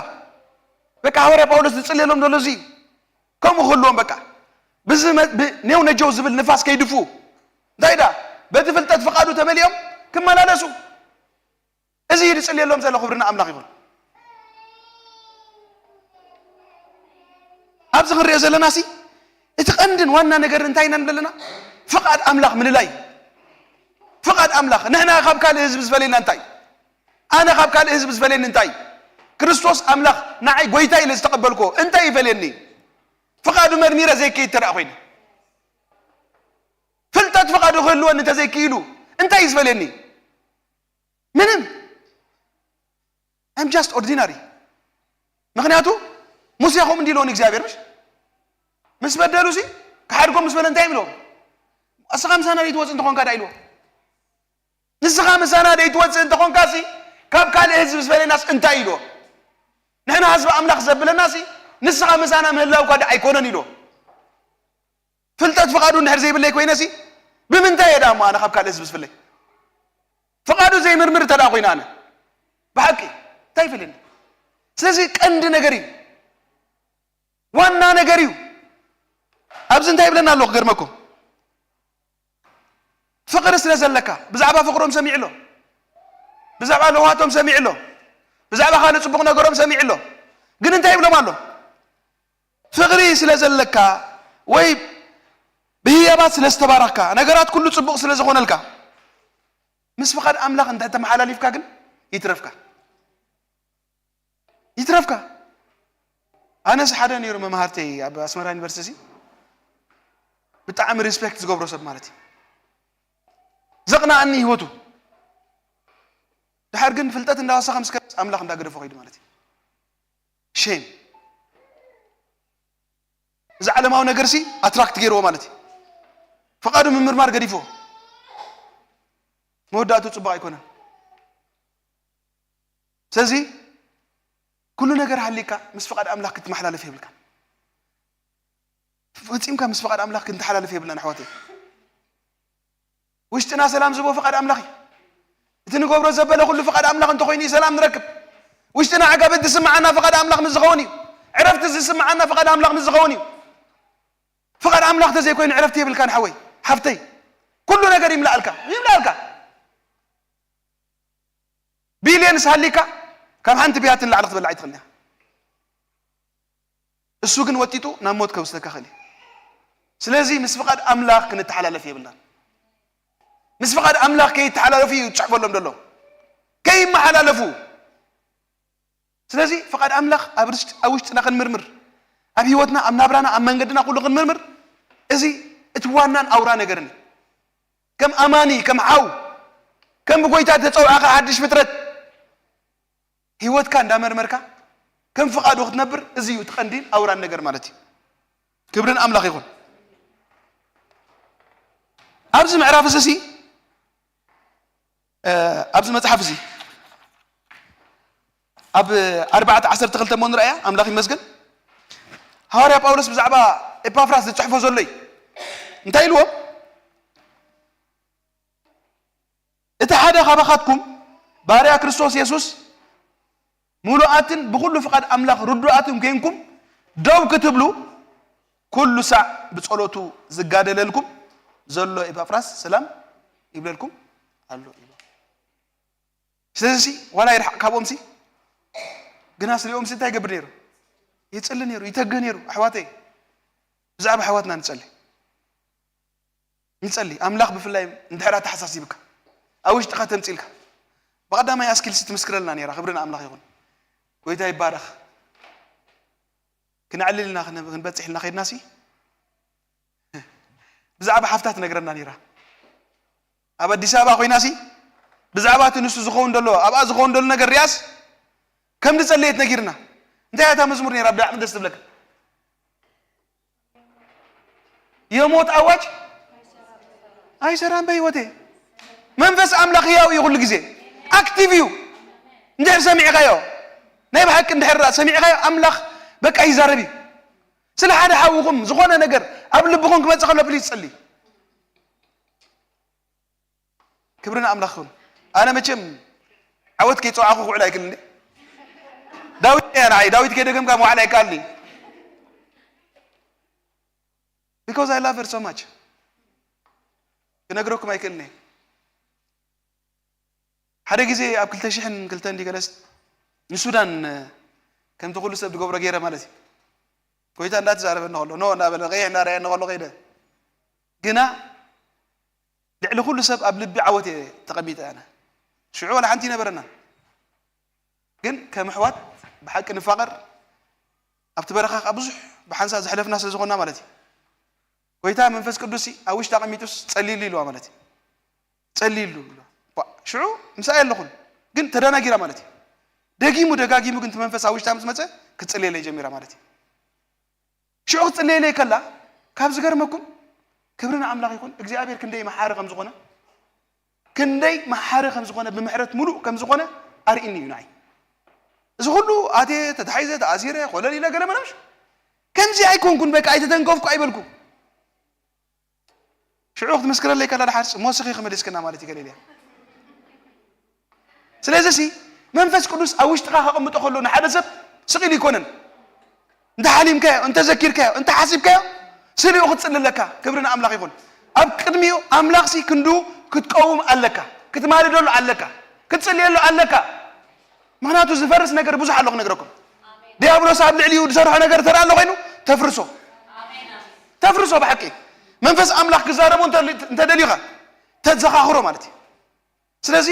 በቃ ሃዋርያ ጳውሎስ ዝጽልየሎም ዘሎ እዚ እዩ። ከምኡ ክህልዎም በቃ። ብዚ መ-፣ ብ-፣ ኔው ነጀው ዝብል ንፋስ ከይድፉ። እንታይ ዳ? በቲ ፍልጠት ፍቓዱ ተመሊኦም ክመላለሱ። እዚ እዩ ዝጽልየሎም ዘሎ። ክብሪ ንኣምላኽ ይኹን። ኣብዚ ክንሪኦ ዘለና ሲ፣ እቲ ቀንድን ዋና ነገር እንታይ ኢና ንብል ኣለና? ፍቓድ ኣምላኽ ምልላይ። ፍቓድ ኣምላኽ። ንሕና ካብ ካልእ ህዝቢ ዝፈልየና እንታይ? ኣነ ካብ ካልእ ህዝቢ ዝፈልየኒ እንታይ? ክርስቶስ ኣምላኽ ንዓይ ጎይታ ኢለ ዝተቐበልኮ እንታይ ይፈልየኒ? ፍቓዱ መርሚረ ዘይከይድ ተደኣ ኮይነ። ፍልጠት ፍቓዱ ክህልወኒ እንተዘይክኢሉ እንታይ እዩ ዝፈልየኒ? ምንም። I'm just ordinary። ምኽንያቱ ሙሴ ከምኡ እንዲ ኢልዎ ንእግዚኣብሔር፣ ምሽ ምስ በደሉ ሲ፣ ክሓድጎም ምስ በለ እንታይ ኢልዎ? "እስኻ ምሳና ደይትወጽእ እንተኾንካ" ደኣ ኢልዎ። "ንስኻ ምሳና ደይትወጽእ እንተኾንካ ሲ፣ ካብ ካልእ ህዝቢ ዝፈልየናስ እንታይ?" ኢልዎ። ንሕና ህዝቢ ኣምላኽ ዘብለና ሲ፣ "ንስኻ ምሳና ምህላውካ ደኣ ኣይኮነን" ኢልዎ። ፍልጠት ፍቓዱ እንድሕር ዘይብለይ ኮይነ ሲ፣ ብምንታይ እየ ደኣ እሞ ኣነ ካብ ካልእ ህዝቢ ዝፍለይ? ፍቓዱ ዘይምርምር እንተ ደኣ ኮይነ ኣነ፣ ብሓቂ እንታይ ይፈልየኒ? ስለዚ ቀንዲ ነገር እዩ፣ ዋና ነገር እዩ። ኣብዚ እንታይ ይብለና ኣሎ ክገርመኩም? ፍቕሪ ስለ ዘለካ፣ ብዛዕባ ፍቕሮም ሰሚዑ ኣሎ፣ ብዛዕባ ለውሃቶም ሰሚዑ ኣሎ፣ ብዛዕባ ካልእ ጽቡቕ ነገሮም ሰሚዑ ኣሎ። ግን እንታይ ይብሎም ኣሎ? ፍቕሪ ስለ ዘለካ ወይ ብህያባት ስለ ዝተባረኽካ፣ ነገራት ኩሉ ጽቡቕ ስለ ዝኾነልካ፣ ምስ ፍቓድ ኣምላኽ እንተ ተመሓላሊፍካ ግን ይትረፍካ። ይትረፍካ። ኣነስ ሓደ ነይሩ መምሃርተይ ኣብ ኣስመራ ዩኒቨርሲቲ፣ ብጣዕሚ ሪስፔክት ዝገብሮ ሰብ ማለት እዩ። ዘቕናኣኒ ህይወቱ። ድሓር ግን ፍልጠት እንዳወሰኸ ምስ ከርስ ኣምላኽ እንዳገደፎ ከይዱ ማለት እዩ። ሼም። እዚ ዓለማዊ ነገር ሲ ኣትራክት ገይርዎ ማለት እዩ። ፍቓዱ ምምርማር ገዲፎ። መወዳእቱ ጽቡቕ ኣይኮነን። ስለዚ ኩሉ ነገር ሃሊካ ምስ ፍቓድ ኣምላኽ ክትመሓላለፍ የብልካን። ፈጺምካ ምስ ፍቓድ ኣምላኽ ክንተሓላለፍ የብልናን ኣሕዋተይ። ውሽጥና ሰላም ዝህቦ ፍቓድ ኣምላኽ እዩ። እቲ ንገብሮ ዘበለ ኩሉ ፍቓድ ኣምላኽ እንተኾይኑ እዩ ሰላም ንረክብ። ውሽጥና ዕጋበት ዝስምዓና ፍቓድ ኣምላኽ ምስ ዝኸውን እዩ። ዕረፍቲ ዝስምዓና ፍቓድ ኣምላኽ ምስ ዝኸውን እዩ። ፍቓድ ኣምላኽ ተዘይኮይኑ ዕረፍቲ የብልካን ሓወይ፣ ሓፍተይ። ኩሉ ነገር ይምላኣልካ፣ ይምላኣልካ። ቢልየንስ ሃሊካ ካብ ሓንቲ ቢያቲ ንላዕሊ ክትበልዕ ኣይትኽእልን ኢኻ። እሱ ግን ወጢጡ ናብ ሞት ከውስደካ ይኽእል እዩ። ስለዚ ምስ ፍቓድ ኣምላኽ ክንተሓላለፍ የብልናን። ምስ ፍቓድ ኣምላኽ ከይተሓላለፉ እዩ ዝጽሕፈሎም ዘሎ። ከይመሓላለፉ። ስለዚ ፍቓድ ኣምላኽ ኣብ ርሽጥ-፣ ኣብ ውሽጥና ክንምርምር፣ ኣብ ህይወትና፣ ኣብ ናብራና፣ ኣብ መንገድና ኩሉ ክንምርምር፣ እዚ እቲ ዋናን ኣውራ ነገርን እዩ። ከም ኣማኒ፣ ከም ሓው፣ ከም ብጎይታ ዝተጸውዓኻ ሓድሽ ፍጥረት ህይወትካ እንዳመርመርካ ከም ፍቓዱ ክትነብር፣ እዚ እዩ እቲ ቀንዲን ኣውራን ነገር ማለት እዩ። ክብሪ ንኣምላኽ ይኹን። ኣብዚ ምዕራፍ እዚ ሲ፣ እ፣ ኣብዚ መጽሓፍ እዚ ኣብ ኣርባዕተ ዓሰርተ ክልተ እሞ ንረኣያ፣ ኣምላኽ ይመስገን። ሃዋርያ ጳውሎስ ብዛዕባ ኤፓፍራስ ዝጽሕፎ ዘሎ እዩ። እንታይ ኢልዎ? "እቲ ሓደ ካባኻትኩም ባርያ ክርስቶስ የሱስ ምሉኣትን ብኹሉ ፍቓድ ኣምላኽ ርዱኣትን ኬንኩም ደው ክትብሉ፣ ኩሉ ሳዕ ብጸሎቱ ዝጋደለልኩም ዘሎ ኤፓፍራስ ሰላም ይብለልኩም ኣሎ" ኢሉ። ስለዚሲ ዋላ ይርሓቕ ካብኦምሲ፣ ግናስ ሪኦምሲ እንታይ ይገብር ነይሩ? ይጽሊ ነይሩ፣ ይተግህ ነይሩ። ኣሕዋተይ፣ ብዛዕባ ኣሕዋትና ንጸሊ። ንጸሊ። ኣምላኽ ብፍላይ እንድሕር ኣተሓሳሲብካ፣ ኣብ ውሽጥኻ ተምጺልካ። ብቐዳማይ ኣስኪልሲ ትምስክረልና ነይራ፣ ክብሪ ንኣምላኽ ይኹን። ጎይታ ይባረኽ። ክነዕልል ኢና፣ ክነ-፣ ክንበጽሕ ኢልና ኸድናሲ፣ ብዛዕባ ሓፍታ ትነግረና ነይራ። ኣብ ኣዲስ ኣበባ ኮይናሲ፣ ብዛዕባ እቲ ንሱ ዝኸውን ዘሎ፣ ኣብኣ ዝኸውን ዘሎ ነገር ሪኣስ፣ ከም ዝጸለየት ነጊርና። እንታይ እያ እታ መዝሙር ነይራ፣ ብጣዕሚ ደስ ትብለካ? የሞት ኣዋጅ ኣይሰራን በህይወቴ። መንፈስ ኣምላኽ ህያው እዩ፣ ኩሉ ግዜ ኣክቲቭ እዩ። እንድሕር ሰሚዕካዮ፣ ናይ ብሓቂ እንድሕር ሰሚዕካዮ፣ ኣምላኽ በቃ ይዛረብ እዩ። ስለ ሓደ ሓውኹም ዝኾነ ነገር ኣብ ልብኹም ክመጽእ ከሎ፣ ፕሊዝ ጸልዩ። ክብሪ ንኣምላኽ ይኹን። ኣነ መቸም ዓወት ከይጸዋዕኹ ክውዕል ኣይክእልን። ዳዊት እያ ንዓይ፣ ዳዊት ከይደገምካ ምውዓል ኣይከኣልን። Because I love her so much። ክነግረኩም ኣይክእልን እየ። ሓደ ግዜ ኣብ ክልተ ሽሕን ክልተን ድዩ ገለስ ንሱዳን፣ ከምቲ ኩሉ ሰብ ዝገብሮ ገይረ ማለት እዩ። ጎይታ እንዳተዛረበኒ ከሎ፣ ኖ እንዳበለ፣ ቀይሕ እንዳረኣየኒ ከሎ ከይደ። ግና ልዕሊ ኩሉ ሰብ ኣብ ልቢ ዓወት እየ ተቐሚጠ ኣነ። ሽዑ ዋላ ሓንቲ ይነበረና። ግን ከም ኣሕዋት ብሓቂ ንፋቐር፣ ኣብቲ በረኻ ከኣ ብዙሕ ብሓንሳብ ዘሕለፍና ስለ ዝኾንና ማለት እዩ። ጎይታ መንፈስ ቅዱስሲ ኣብ ውሽጢ ኣቐሚጡስ ጸልይሉ ኢልዋ ማለት እዩ። ጸልይሉ ኢልዋ። ባ-፣ ሽዑ ምሳኣ የለኹን፣ ግን ተደናጊራ ማለት እዩ። ደጊሙ ደጋጊሙ ግን እቲ መንፈስ ኣብ ውሽጣ ምስ መጸ ክትጽልየለይ ጀሚራ ማለት እዩ። ሽዑ ክትጽልየለይ ከላ ካብ ዝገርመኩም፣ ክብሪ ንኣምላኽ ይኹን፣ እግዚኣብሔር ክንደይ መሓሪ ከም ዝኾነ፣ ክንደይ መሓሪ ከም ዝኾነ፣ ብምሕረት ምሉእ ከም ዝኾነ ኣርእይኒ እዩ ንዓይ። እዚ ኩሉ ኣትየ ተታሒዘ ተኣሲረ ኮለል ኢለ ገለ መለሽ ከምዚ ኣይኮንኩን፣ በቃ ኣይተተንከፍኩ ኣይበልኩ። ሽዑ ክትምስክረለይ ከላ ድሓር ሞስኺ ክመሊስክና ማለት እዩ ገለ ኢለ። ስለዚ ሲ መንፈስ ቅዱስ ኣብ ውሽጥኻ ከቐምጦ ከሎ ንሓደ ሰብ ስቕ ኢሉ ይኮነን። እንተ ሓሊምካዮ፣ እንተ ዘኪርካዮ፣ እንተ ሓሲብካዮ ስሊኡ ክትጽሊ ኣለካ። ክብሪ ንኣምላኽ ይኹን። ኣብ ቅድሚኡ ኣምላኽሲ ክንዱ ክትቀውም ኣለካ፣ ክትማልደሉ ኣለካ፣ ክትጽልየሉ ኣለካ። ምኽንያቱ ዝፈርስ ነገር ብዙሕ ኣሎ ክነግረኩም። ዲያብሎስ ኣብ ልዕሊኡ ዝሰርሖ ነገር ተራ ኣሎ ኮይኑ ተፍርሶ። ተፍርሶ ብሓቂ። መንፈስ ኣምላኽ ክዛረቦ እንተ-፣ እንተደልዩኻ ተዘኻኽሮ ማለት እዩ። ስለዚ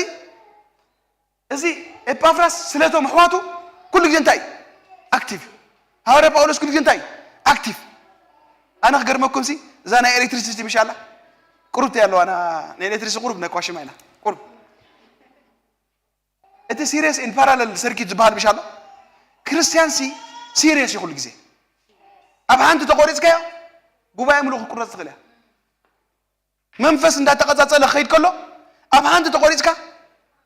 እዚ ኤጳፍራስ ስለቶም ኣሕዋቱ ኩሉ ግዜ እንታይ እዩ? ኣክቲቭ እዩ። ሃዋርያ ጳውሎስ ኩሉ ግዜ እንታይ እዩ? ኣክቲቭ። ኣነ ክገርመኩም ሲ እዛ ናይ ኤሌክትሪሲቲ ምሽ ኣላ? ቁሩብ እንታይ ኣለዋ? ና-፣ ናይ ኤሌክትሪሲቲ ቁሩብ ናይ ኳሽማ ኢና። ቁሩብ። እቲ ሲሪየስ ኢን ፓራለል ሰርኪት ዝበሃል ምሽ ኣሎ? ክርስቲያን ሲ ሲሪየስ እዩ ኩሉ ግዜ። ኣብ ሓንቲ ተቆሪጽካዮ ጉባኤ ምሉእ ክቁረጽ ትኽእል እያ። መንፈስ እንዳተቐጻጸለ ክኸይድ ከሎ ኣብ ሓንቲ ተቆሪጽካ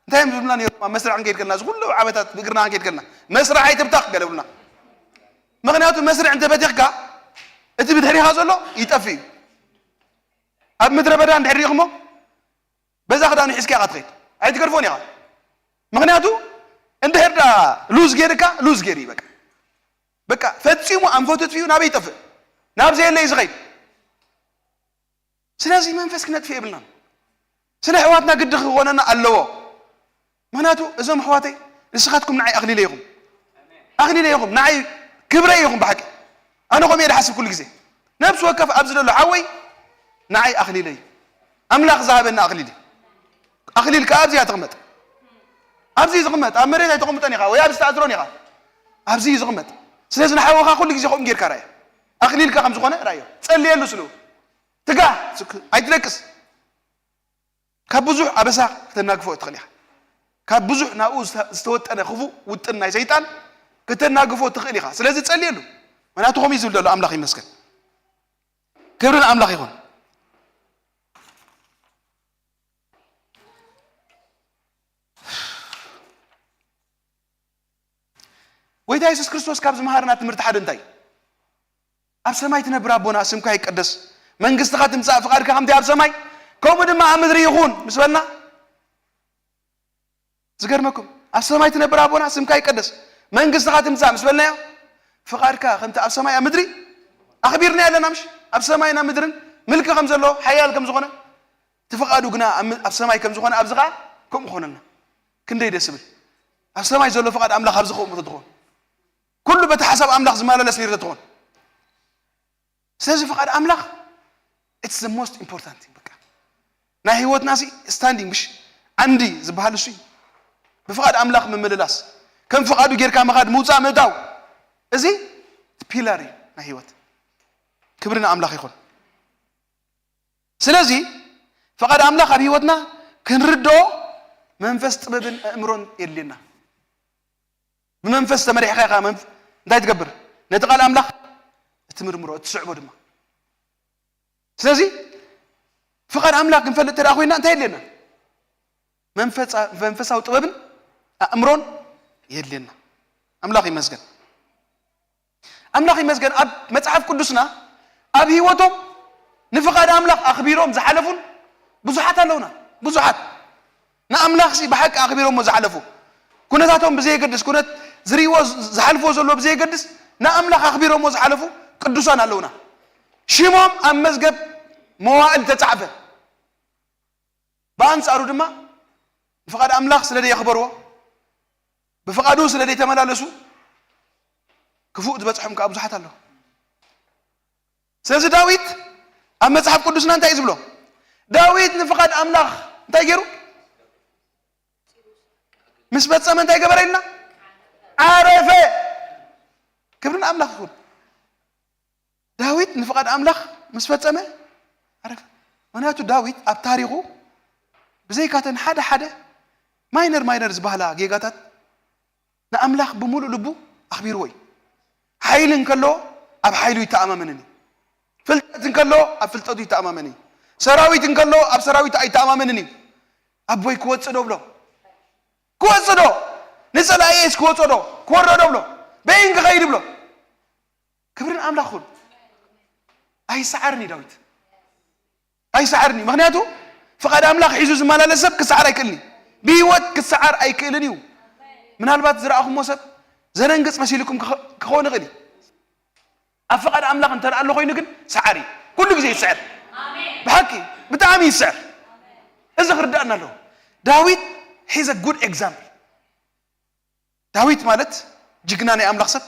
እንታይ እዮም ዝብሉና ነይሮም? ኣብ መስርዕ ክንከይድ ከለና፣ እዚ ኩሉ ዓመታት ብእግርና ክንከይድ ከለና፣ "መስርዕ ኣይትብተኽ" ገለ ይብሉና። ምኽንያቱ መስርዕ እንተበቲኽካ እቲ ብድሕሪኻ ዘሎ ይጠፍእ እዩ። ኣብ ምድረ በዳ እንድሕር ሪኢኹሞ በዛ ክዳኑ ሒዝካ ኢኻ ትኸይድ። ኣይትገድፎን ኢኻ። ምኽንያቱ እንድሕር ደኣ ሉዝ ጌርካ፣ ሉዝ ጌር እዩ በቃ። በቃ ፈጺሙ ኣንፈቱ ኣጥፊኡ ናበይ ይጠፍእ? ናብ ዘየለ እዩ ዝኸይድ። ስለዚ መንፈስ ክነጥፍእ የብልናን። ስለ ኣሕዋትና ግዲ ክኾነና ኣለዎ። ምኽንያቱ እዞም ኣሕዋተይ ንስኻትኩም ንዓይ ኣኽሊለ ኢኹም። ኣኽሊለ ኢኹም። ንዓይ ክብረይ ኢኹም ብሓቂ። ኣነ ከምኡ እየ ዝሓስብ ኩሉ ግዜ። ነብሲ ወከፍ ኣብዚ ዘሎ ሓወይ ንዓይ ኣኽሊለ እዩ። ኣምላኽ ዝሃበና ኣኽሊል እዩ። ኣኽሊል ከኣ ኣብዚ እያ ትቕመጥ። ኣብዚ እዩ ዝቕመጥ። ኣብ መሬት ኣይተቐምጠን ኢኻ ወይ ኣብዚ ተኣስሮን ኢኻ። ኣብዚ እዩ ዝቕመጥ። ስለዚ ንሓወኻ ኩሉ ግዜ ከምኡ ጌርካ ርኣዮ። ኣኽሊልካ ከም ዝኾነ ርኣዮ። ጸልየሉ ስሉ። ትጋህ፣ ስክ-፣ ኣይትደቅስ። ካብ ብዙሕ ኣበሳ ክተናግፎ ትኽእል ኢኻ። ካብ ብዙሕ ናብኡ ዝተ-፣ ዝተወጠነ ክፉእ ውጥን ናይ ሰይጣን ክተናግፎ ትኽእል ኢኻ። ስለዚ ጸልየሉ። ምኽንያቱ ከምኡ እዩ ዝብል ዘሎ። ኣምላኽ ይመስገን። ክብሪ ንኣምላኽ ይኹን። ጎይታ የሱስ ክርስቶስ ካብ ዝመሃረና ትምህርቲ ሓደ እንታይ? "ኣብ ሰማይ ትነብር ኣቦና፣ ስምካ ይቀደስ፣ መንግስትኻ ትምጻእ፣ ፍቓድካ ከምቲ ኣብ ሰማይ ከምኡ ድማ ኣብ ምድሪ ይኹን" ምስ በልና፣ ዝገርመኩም፣ "ኣብ ሰማይ ትነብር ኣቦና፣ ስምካ ይቀደስ፣ መንግስትኻ ትምጻእ" ምስ በልናዮ፣ "ፍቓድካ ከምቲ ኣብ ሰማይ ኣብ ምድሪ" ኣኽቢርና ኣለና፣ ምሽ? ኣብ ሰማይን ኣብ ምድርን ምልኪ ከም ዘሎ፣ ሓያል ከም ዝኾነ፣ እቲ ፍቓዱ ግና ኣብ ም-፣ ኣብ ሰማይ ከም ዝኾነ ኣብዚ ኸዓ ከምኡ ኾነልና። ክንደይ ደስ ዝብል! ኣብ ሰማይ ዘሎ ፍቓድ ኣምላኽ ኣብዚ ከምኡ ተትኾን። ኩሉ በቲ ሓሳብ ኣምላኽ ዝመላለስ ነይሩ ተትኾን። ስለዚ ፍቓድ ኣምላኽ it's the most important thing። በቃ ናይ ህይወትና ሲ ስታንዲንግ ምሽ ዓንዲ ዝበሃል እሱ እዩ። ብፍቓድ ኣምላኽ ምምልላስ፣ ከም ፍቓዱ ጌርካ ምኻድ፣ ምውፃእ ምእታው፣ እዚ ፒላር እዩ ናይ ህይወት። ክብሪ ንኣምላኽ ይኹን። ስለዚ ፍቓድ ኣምላኽ ኣብ ህይወትና ክንርድኦ መንፈስ ጥበብን ኣእምሮን የድልየና። ብመንፈስ ተመሪሕካ ኢኻ መንፍ- እንታይ ትገብር? ነቲ ቃል ኣምላኽ እትምርምሮ፣ እትስዕቦ ድማ። ስለዚ ፍቓድ ኣምላኽ ክንፈልጥ እንተ ኮይና እንታይ የድልየና? መንፈሳ- መንፈሳዊ ጥበብን ኣእምሮን የድልየና። ኣምላኽ ይመስገን። ኣምላኽ ይመስገን ኣብ መጽሓፍ ቅዱስና ኣብ ህይወቶም ንፍቓድ ኣምላኽ ኣኽቢሮም ዝሓለፉን ብዙሓት ኣለውና። ብዙሓት ንኣምላኽ ሲ ብሓቂ ኣኽቢሮሞ ዝሓለፉ፣ ኩነታቶም ብዘየገድስ፣ ኩነት ዝርእይዎ ዝሓልፍዎ ዘለዎ ብዘየገድስ ንኣምላኽ ኣኽቢሮሞ ዝሓለፉ ቅዱሳን ኣለውና። ሽሞም ኣብ መዝገብ መዋእል ተጻሕፈ። ብኣንጻሩ ድማ ንፍቓድ ኣምላኽ ስለ ደየኽበርዎ፣ ብፍቓዱ ስለ ደይተመላለሱ ክፉእ ዝበጽሖም ከዓ ብዙሓት ኣለዉ። ስለዚ ዳዊት ኣብ መጽሓፍ ቅዱስና እንታይ እዩ ዝብሎ? ዳዊት ንፍቓድ ኣምላኽ እንታይ ገይሩ? ምስ ፈጸመ እንታይ ገበረ ኢልና? ዓረፈ። ክብሪ ንኣምላኽ ይኹን። ዳዊት ንፍቓድ ኣምላኽ ምስ ፈጸመ ዓረፈ። ምኽንያቱ ዳዊት ኣብ ታሪኹ ብዘይካተን ሓደ ሓደ ማይነር ማይነር ዝበሃላ ጌጋታት ንኣምላኽ ብምሉእ ልቡ ኣኽቢርዎ እዩ። ሓይሊ እንከሎ ኣብ ሓይሉ ይተኣማመንን እዩ። ፍልጠት እንከሎ ኣብ ፍልጠቱ ይተኣማመን እዩ። ሰራዊት እንከሎ ኣብ ሰራዊቱ ኣይተኣማመንን እዩ። ኣቦይ ክወጽእ ዶ ብሎ፣ ክወጽእ ዶ፣ ንጸላእየስ ክወጽኦ ዶ፣ ክወርዶ ዶ ብሎ፣ በይን ክኸይድ ብሎ። ክብሪ ንኣምላኽ ይኹን። ኣይሰዓርን እዩ ዳዊት፣ ኣይሰዓርን እዩ። ምኽንያቱ ፍቓድ ኣምላኽ ሒዙ ዝመላለስ ሰብ ክሰዓር ኣይክእልን እዩ። ብህይወት ክሰዓር ኣይክእልን እዩ። ምናልባት ዝረኣኹሞ ሰብ ዘነንግጽ መሲልኩም ክኸ- ክኸውን ይኽእል እዩ። ኣብ ፍቓድ ኣምላኽ እንተ ኣሎ ኮይኑ ግን ሰዓር እዩ። ኩሉ ግዜ ይስዕር። ብሓቂ ብጣዕሚ ይስዕር። እዚ ክርዳእና ኣለዎ። ዳዊት he's a good example። ዳዊት ማለት ጅግና ናይ ኣምላኽ ሰብ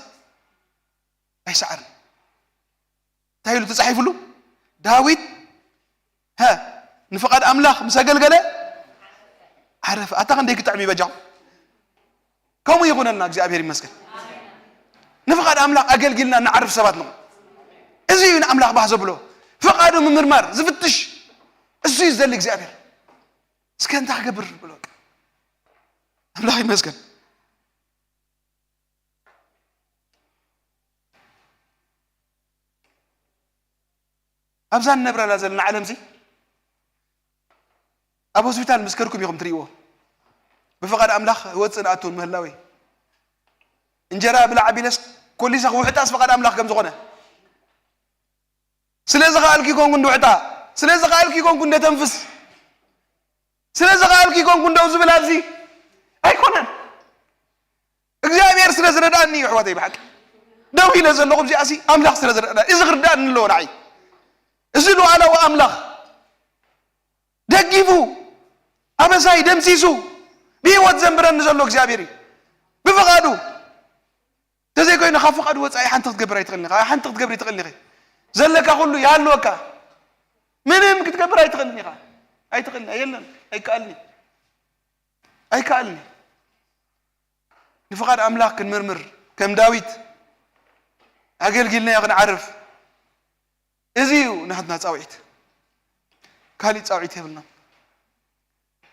ኣይሰዓርን። እንታይ ኢሉ ተጻሒፉሉ? ዳዊት ሀ ንፍቓድ ኣምላኽ ምስ ኣገልገለ ዓረፈ። ኣታ ክንደይ ክጥዕም ይበጃ። ከምኡ ይኹነልና፣ እግዚኣብሔር ይመስገን። ንፍቓድ ኣምላኽ ኣገልጊልና ንዓርፍ ሰባት ንኹን። እዚ እዩ ንኣምላኽ ባህ ዘብሎ፣ ፍቓዱ ምምርማር ዝፍትሽ። እሱ እዩ ዝደሊ እግዚኣብሔር። እስከ እንታይ ክገብር ብሎ፣ ኣምላኽ ይመስገን። ኣብዛ ንነብረላ ዘለና ዓለምዚ ኣብ ሆስፒታል ምስ ከድኩም ኢኹም ትርእይዎ። ብፍቓድ ኣምላኽ እወፅእን ኣቱን ምህላወይ፣ እንጀራ ብላዕ ኣቢለስ ኮሊሰ ክውሕጣስ ፍቓድ ኣምላኽ ከም ዝኾነ፣ ስለ ዝኸኣልኩ ይኮንኩ እንድውሕጣ፣ ስለ ዝኸኣልኩ ይኮንኩ እንደተንፍስ፣ ስለ ዝኸኣልኩ ይኮንኩ እንደው ዝብል ኣብዚ ኣይኮነን። እግዚኣብሔር ስለ ዝረዳእኒ እዩ ኣሕዋተይ፣ ብሓቂ ደው ኢለ ዘለኹ እዚኣ ሲ ኣምላኽ ስለ ዝረዳእኒ፣ እዚ ክርዳእኒ ኣለዎ ንዓይ። እዚ ሉዓላዊ ኣምላኽ ደጊፉ፣ ኣበሳይ ደምሲሱ፣ ብህይወት ዘንብረኒ ዘሎ እግዚኣብሔር እዩ። ብፍቓዱ፣ እንተዘይኮይኑ ካብ ፍቓዱ ወፃኢ ሓንቲ ክትገብር ኣይትኽእልን ኢኻ፣ ሓንቲ ክትገብር ኣይትኽእልን ኢኺ። ዘለካ ኩሉ ይሃልወካ፣ ምንም ክትገብር ኣይትኽእልን ኢኻ። ኣይትኽእልን፣ የለን፣ ኣይከኣልን እዩ። ኣይከኣልን እዩ። ንፍቓድ ኣምላኽ ክንምርምር፣ ከም ዳዊት ኣገልጊልናዮ ክንዓርፍ፣ እዚ እዩ ናትና ጻውዒት። ካሊእ ጻውዒት የብልናን።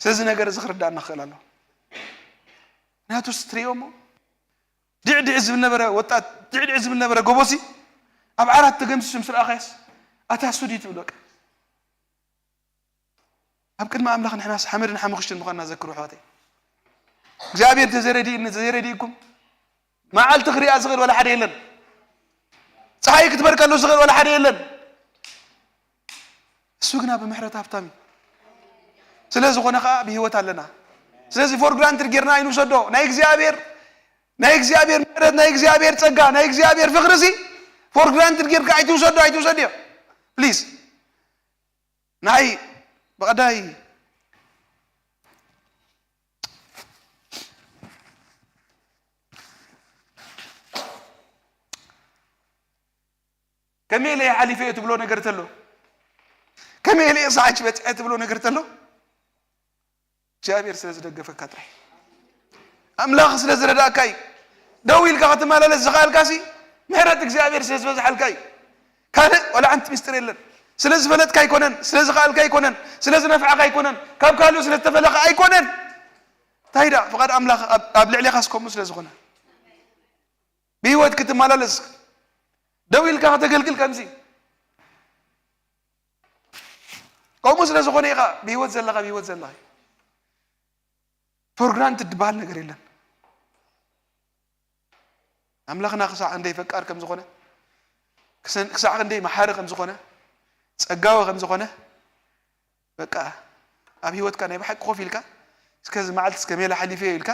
ስለዚ ነገር እዚ ክርዳእና ክኽእል ኣለዎ። ምክንያቱ ስትሪኦ እሞ ድዕድዕ ዝብል ነበረ፣ ወጣት ድዕድዕ ዝብል ነበረ፣ ጎቦሲ ኣብ ዓራት ተገምሲሱ ምስ ረኣኻዮስ ኣታ ሱዲ ትብል በቃ። ኣብ ቅድሚ ኣምላኽ ንሕናስ ሓመድን ሓሙኽሽትን ምዃንና ዘክሩ ኣሕዋተይ። እግዚኣብሔር እንተዘይረዲእኒ፣ እንተዘይረዲእኩም፣ መዓልቲ ክሪኣ ዝኽእል ወላ ሓደ የለን። ፀሓይ ክትበርቀሉ ዝኽእል ወላ ሓደ የለን። እሱ ግና ብምሕረት ሃብታም እዩ። ስለ ዝኾነ ከዓ ብህይወት ኣለና። ስለዚ ፎር ግራንትድ ጌርና ኣይንውሰዶ። ናይ እግዚኣብሔር፣ ናይ እግዚኣብሔር ምሕረት፣ ናይ እግዚኣብሔር ጸጋ፣ ናይ እግዚኣብሔር ፍቕሪ ሲ ፎር ግራንትድ ጌርካ ኣይትውሰዶ፣ ኣይትውሰድዮ። ፕሊዝ። ንዓይ ብቐዳይ ከመይ ኢለ ሓሊፈ እየ ትብሎ ነገር ተሎ፣ ከመይ ኢለ እየ ሰዓች በፅሐ ትብሎ ነገር ተሎ፣ እግዚኣብሔር ስለ ዝደገፈካ ጥራይ፣ ኣምላኽ ስለ ዝረዳእካ እዩ። ደው ኢልካ ክትመላለስ ዝኸኣልካሲ ምሕረት እግዚኣብሔር ስለ ዝበዝሓልካ እዩ። ካልእ ዋላ ሓንቲ ምስጢር የለን። ስለ ዝፈለጥካ ኣይኮነን፣ ስለ ዝኸኣልካ ኣይኮነን፣ ስለ ዝነፍዓካ ኣይኮነን፣ ካብ ካልኡ ስለ ዝተፈለኻ ኣይኮነን። እንታይ ደኣ ፍቓድ ኣምላኽ ኣብ ኣብ ልዕሌኻስ ከምኡ ስለ ዝኾነ፣ ብህይወት ክትመላለስ፣ ደው ኢልካ ከተገልግል ከምዚ፣ ከምኡ ስለ ዝኾነ ኢኻ ብህይወት ዘለኻ፣ ብህይወት ዘለኻ። ፎር ግራንትድ ዝበሃል ነገር የለን። ኣምላኽና ክሳዕ ክንደይ ፈቃር ከም ዝኾነ፣ ክሰን- ክሳዕ ክንደይ መሓሪ ከም ዝኾነ፣ ጸጋዊ ከም ዝኾነ፣ በቃ ኣብ ህይወትካ ናይ ብሓቂ ኮፍ ኢልካ፣ እስከ እዚ መዓልቲ እስከ ሜላ ሓሊፈዮ ኢልካ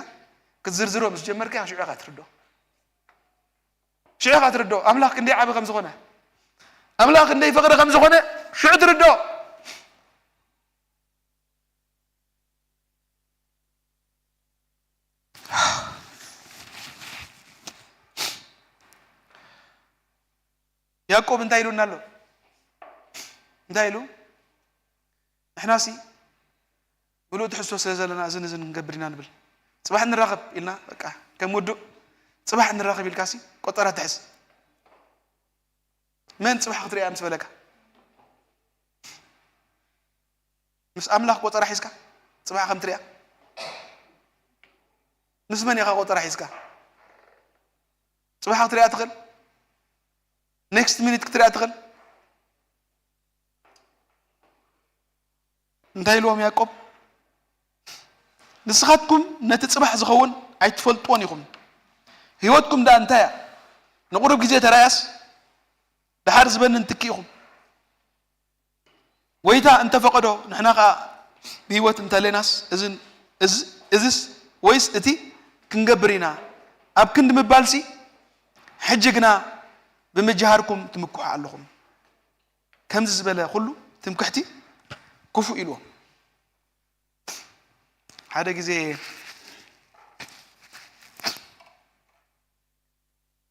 ክትዝርዝሮ ምስ ጀመርካ፣ ሽዑ ኢኻ ትርድኦ። ሽዑ ኢኻ ትርድኦ ኣምላኽ ክንደይ ዓቢ ከም ዝኾነ፣ ኣምላኽ ክንደይ ፍቕሪ ከም ዝኾነ ሽዑ ትርድኦ። ያዕቆብ እንታይ ኢሉና ኣሎ? እንታይ ኢሉ? ንሕናሲ ምሉእ ትሕዝቶ ስለ ዘለና እዝን እዝን ክንገብር ኢና ንብል። ጽባሕ ንራኸብ ኢልና፣ በቃ፣ ከም ውዱእ ጽባሕ ንራኸብ ኢልካሲ ቆጠራ ትሕዝ። መን ጽባሕ ክትሪኣ ምስ በለካ? ምስ ኣምላኽ ቆጸራ ሒዝካ ጽባሕ ከም ትሪኣ? ምስ መን ኢኻ ቆጸራ ሒዝካ? ጽባሕ ክትሪኣ ትኽእል? ኔክስት ሚኒት ክትሪኣ ትኽእል? እንታይ ኢልዎም ያዕቆብ? ንስኻትኩም ነቲ ጽባሕ ዝኸውን ኣይትፈልጥዎን ኢኹም። ህይወትኩም ደኣ እንታይ እያ? ንቑሩብ ግዜ ተራእያስ፣ ደሓር ዝበንን ትኪ ኢኹም። ጎይታ እንተፈቐዶ፣ ንሕና ኸኣ ብህይወት እንተሌናስ፣ እዝን-፣ እዝ-፣ እዝስ ወይስ እቲ ክንገብር ኢና ኣብ ክንዲ ምባልሲ፣ ሕጂ ግና ብምጅሃርኩም ትምክሑ ኣለኹም። ከምዚ ዝበለ ኩሉ ትምክሕቲ ክፉእ ኢልዎም። ሓደ ግዜ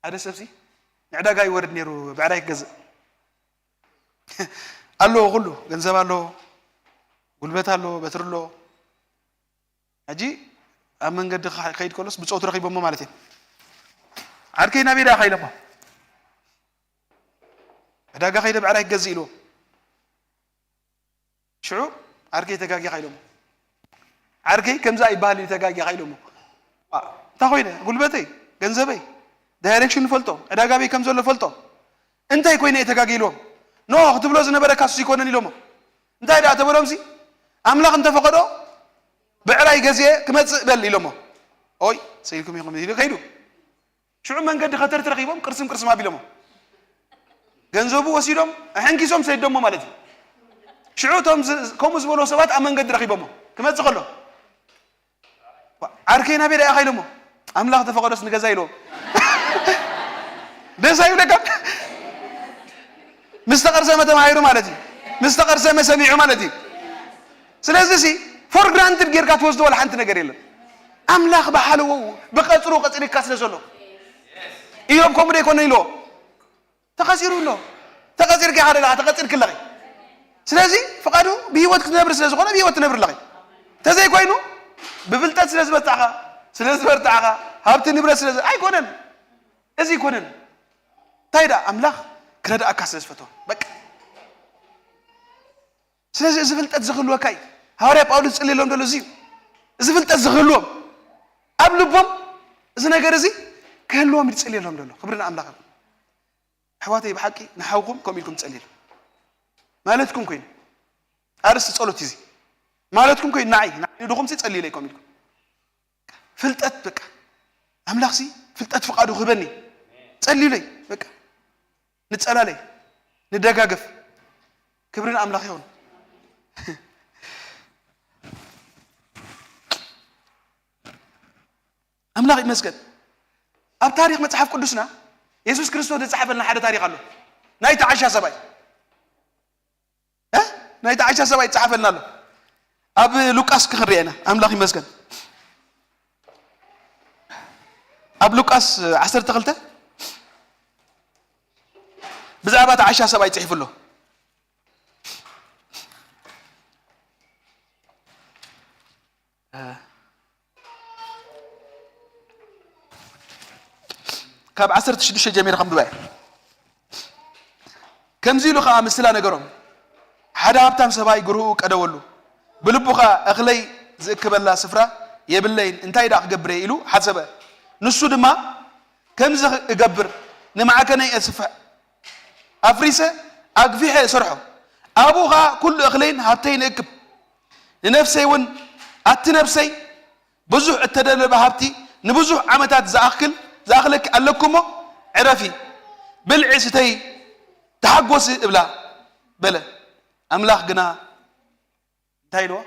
ሓደ ሰብሲ ንዕዳጋ ይወርድ ነይሩ፣ ብዕራይ ክገዝእ። ኣለዎ፣ ኩሉ ገንዘብ ኣለዎ፣ ጉልበት ኣለዎ፣ በትሪ ኣለዎ። ሕጂ ኣብ መንገዲ ክኸ-፣ ክኸይድ ከሎስ ብጾቱ ረኺቦሞ ማለት እዩ። ዓርከይ ናበይ ደኣ ኢሎሞ? ዕዳጋ ከይደ ብዕራይ ክገዝእ ኢልዎ። ሽዑ ዓርከይ ተጋጊኻ ኢሎሞ። ዓርከይ ከምዚ ኣይበሃል እዩ ተጋጊኻ ኢሎሞ። ኣ፣ እንታይ ኮይነ? ጉልበተይ፣ ገንዘበይ፣ ዳይሬክሽን ፈልጦ፣ ዕዳጋ በይ ከም ዘሎ ፈልጦ። እንታይ ኮይነ እየ ተጋጊ ኢልዎም። ኖ፣ ክትብሎ ዝነበረካ እሱ ይኮነን ኢሎሞ። እንታይ ደኣ ተበሎምሲ? ኣምላኽ እንተፈቐዶ ብዕራይ ገዚኤ ክመጽእ በል ኢሎሞ። ኦይ፣ ሰኢልኩም ኢኹም ኢሉ ከይዱ። ሽዑ መንገዲ ከተርቲ ረኺቦም ቅርስም ቅርስም ኣቢሎሞ። ገንዘቡ ወሲዶም ኣሐንኪሶም ሰደሞ ማለት እዩ። ሽዑ እቶም ዝ-፣ ከምኡ ዝበልዎ ሰባት ኣብ መንገዲ ረኺቦሞ። ክመጽእ ከሎ፣ "ዓርከይ ናበይ ደኣ ኢኻ?" ኢሎሞ። "ኣምላኽ ተፈቐዶስ ንገዛ" ኢልዎም። ደስ ኣይብለካን? ምስ ተቐርሰመ ተማሂሩ ማለት እዩ። ምስ ተቐርሰመ ሰሚዑ ማለት እዩ። ስለዚ ሲ ፎር ግራንትድ ጌርካ ትወስዶ ዋላ ሓንቲ ነገር የለን። ኣምላኽ ብሓለዎ ብቐጽሩ ቀጺርካ ስለ ዘሎ። ኢዮብ ከምኡ ዶ ኣይኮነን ኢልዎ? ተቐጺሩ ኣሎ። ተቐጺርካ ኢኻ ደለኻ፣ ተቐጺርኪ ኣለኺ። ስለዚ ፍቓዱ ብህይወት ክትነብሪ ስለ ዝኾነ ብህይወት ትነብሪ ኣለኺ። እንተዘይኮይኑ ብፍልጠት ስለ ዝበርታዕኻ፣ ስለ ዝበርታዕኻ፣ ሃብቲ ንብረት ስለ ዝ-፣ ኣይኮነን። እዚ ኣይኮነን። እንታይ ደኣ ኣምላኽ ክረድኣካ ስለ ዝፈትዎ። በቃ። ስለዚ እዚ ፍልጠት ዝህልወካ እዩ። ሃዋርያ ጳውሎስ ዝጽልየሎም ዘሎ እዚ እዩ። እዚ ፍልጠት ዝህልዎም ኣብ ልቦም እዚ ነገር እዚ ክህልዎም እዩ ዝጽልየሎም ዘሎ። ክብሪ ንኣምላኽ ይኹን። ኣሕዋተይ ብሓቂ ንሓውኩም ከምኡ ኢልኩም ትጸልዩ። ማለትኩም ኮይኑ ኣርእስቲ ጸሎት እዩ እዚ። ማለትኩም ኮይኑ ንዓይ፣ ንዓይ ንድኹምሲ ጸልዩለይ ከምኡ ኢልኩም። ፍልጠት በቃ ኣምላኽሲ ፍልጠት ፍቓዱ ክህበኒ ጸልዩለይ በቃ። ንጸላለይ፣ ንደጋገፍ። ክብሪ ንኣምላኽ ይኹን። ኣምላኽ ይመስገን። ኣብ ታሪኽ መጽሓፍ ቅዱስና የሱስ ክርስቶስ ዝጸሓፈልና ሓደ ታሪኽ ኣሎ። ናይቲ ዓሻ ሰብኣይ፣ እ? ናይቲ ዓሻ ሰብኣይ ዝጸሓፈልና ኣሎ። ኣብ ሉቃስ ክንሪኦ ኢና። ኣምላኽ ይመስገን። ኣብ ሉቃስ ዓሰርተ ክልተ፣ ብዛዕባ እቲ ዓሻ ሰብኣይ ጽሒፉ ኣሎ። ካብ ዓሰርተ ሽዱሽተ ጀሚረ ከም ድባይ ከምዚ ኢሉ ኸዓ ምስላ ነገሮም። ሓደ ሃብታም ሰብኣይ ግርህኡ ቀደወሉ። ብልቡ ኸዓ እኽለይ ዝእክበላ ስፍራ የብለይን፣ እንታይ ደኣ ክገብር እየ ኢሉ ሓሰበ። ንሱ ድማ ከምዚ እገብር፣ ንማዕከነይ እስፍሕ፣ ኣፍሪሰ ኣግፊሐ እሰርሖ። ኣብኡ ኸዓ ኩሉ እኽለይን ሃብተይን እእክብ። ንነፍሰይ እውን ኣቲ ነፍሰይ ብዙሕ እተደለበ ሃብቲ ንብዙሕ ዓመታት ዝኣክል ዝኣክለኪ ኣለኩ እሞ ዕረፊ፣ ብልዒ ስተይ ተሓጎሲ እብላ በለ። ኣምላኽ ግና እንታይ ኢልዎ?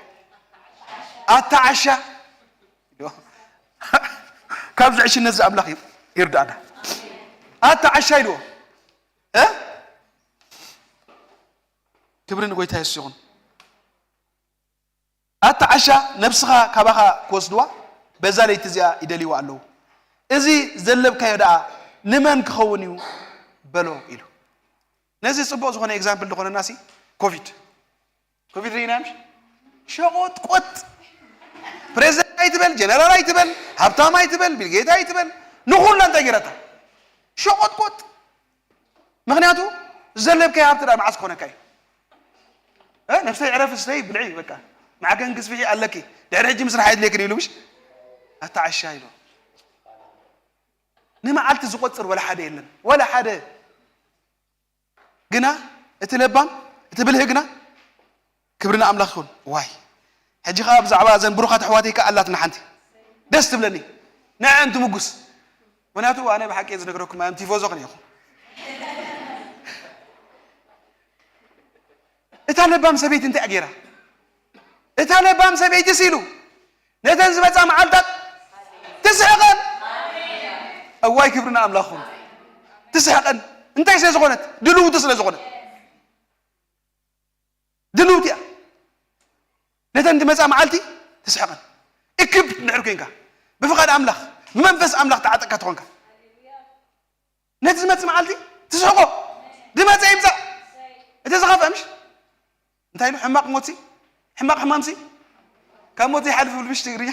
ኣታ ዓሻ ኢልዎ። ካብዚ ዕሽነት እዚ ኣምላኽ ይርዳእና። ኣታ ዓሻ ኢልዎ። እ? ክብሪ ንጎይታ የሱስ ይኹን። ኣታ ዓሻ ነብስኻ ካባኻ ክወስድዋ በዛ ለይቲ እዚኣ ይደልይዋ ኣለዉ። እዚ ዘለብካዮ ደኣ ንመን ክኸውን እዩ በሎ ኢሉ። ነዚ ጽቡቕ ዝኾነ ኤግዛምፕል ዝኾነና ሲ ኮቪድ ኮቪድ ርኢና ምሽ ሸቆጥቆጥ ፕሬዚደንት ኣይትበል ጀነራል ኣይትበል ሃብታም ኣይትበል ቢልጌት ኣይትበል ንኹላ እንታይ ገይራታ ሸቆጥቆጥ ምኽንያቱ ዘለብካዮ ሃብቲ ደኣ መዓስ ክኾነካ እዩ ነፍሰይ ዕረፍ ስተይ ብልዒ በቃ ማዕከን ግዝፍሒ ኣለኪ ድሕሪ ሕጂ ምስራሕ የድልየክን ኢሉ ምሽ ኣታ ዓሻ ኢሉ ንመዓልቲ ዝቆፅር ወላ ሓደ የለን ወላ ሓደ ግና እቲ ለባም እቲ ብልህ ግና ክብሪ ንኣምላኽ ይኹን ዋይ ሕጂ ከዓ ብዛዕባ እዘን ብሩኻት ኣሕዋተይ ከዓ ኣላትና ሓንቲ ደስ ትብለኒ ንዐን ትምጉስ ምክንያቱ ኣነ ብሓቂ እየ ዝነግረኩም ኣም ቲፎዞ ክን ኢኹም እታ ለባም ሰበይቲ እንታይ ገይራ እታ ለባም ሰበይቲ ሲሉ ነተን ዝመፃ መዓልታት ትስሕቐን እዋይ ክብሪ ንኣምላኹም ትስሕቐን እንታይ ስለ ዝኾነት ድልውቲ ስለ ዝኾነት ድልውቲ እያ ነተን ዝመፃ መዓልቲ ትስሕቐን እክብ ድሕር ኮንካ ብፍቓድ ኣምላኽ ብመንፈስ ኣምላኽ ተዓጠቅካ ትኾንካ ነቲ ዝመፅእ መዓልቲ ትስሕቆ ዝመፀ ይምፃእ እቲ ዝኸፍአ ምሽ እንታይ ኢሉ ሕማቕ ሞትሲ ሕማቕ ሕማምሲ ካብ ሞት ይሓልፍ ብል ምሽ ትግርኛ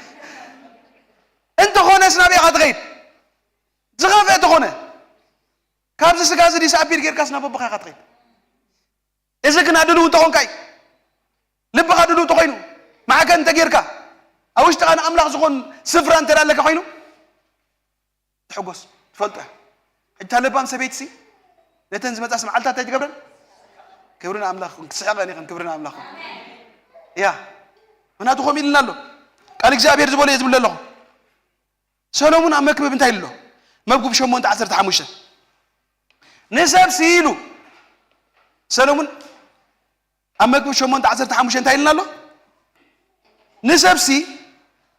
እንተኾነስ ናበይ ኢኻ ትኸይድ ዝኸፍአ እንተኾነ ካብዚ ስጋ እዚ ዲስኣፒር ጌርካስ ናብ ኣቦኻ ኢኻ ትኸይድ እዚ ግና ድልው እንተኾንካ እዩ ልብኻ ድልው እንተኾይኑ ማዕከን እንተጌርካ ኣብ ውሽጥኻ ንኣምላኽ ዝኾን ስፍራ እንተ ኣለካ ኮይኑ ትሕጎስ ትፈልጦ እያ እታ ለባም ሰበይትሲ ነተን ዝመፃስ መዓልታት እንታይ ትገብረን ክብሪ ንኣምላኽ ክስሕቐን ይኸን ክብሪ ንኣምላኽ እያ ምክንያቱ ከምኡ ኢልና ኣሎ ቃል እግዚኣብሔር ዝበሎ እየ ዝብለ ኣለኹ ሰሎሙን ኣብ መክብብ እንታይ ኢሉ ኣሎ መክብብ ሸሞንተ ዓሰርተ ሓሙሽተ ንሰብሲ ኢሉ ሰሎሙን ኣብ መክብብ ሸሞንተ ዓሰርተ ሓሙሽተ እንታይ ኢልና ኣሎ ንሰብሲ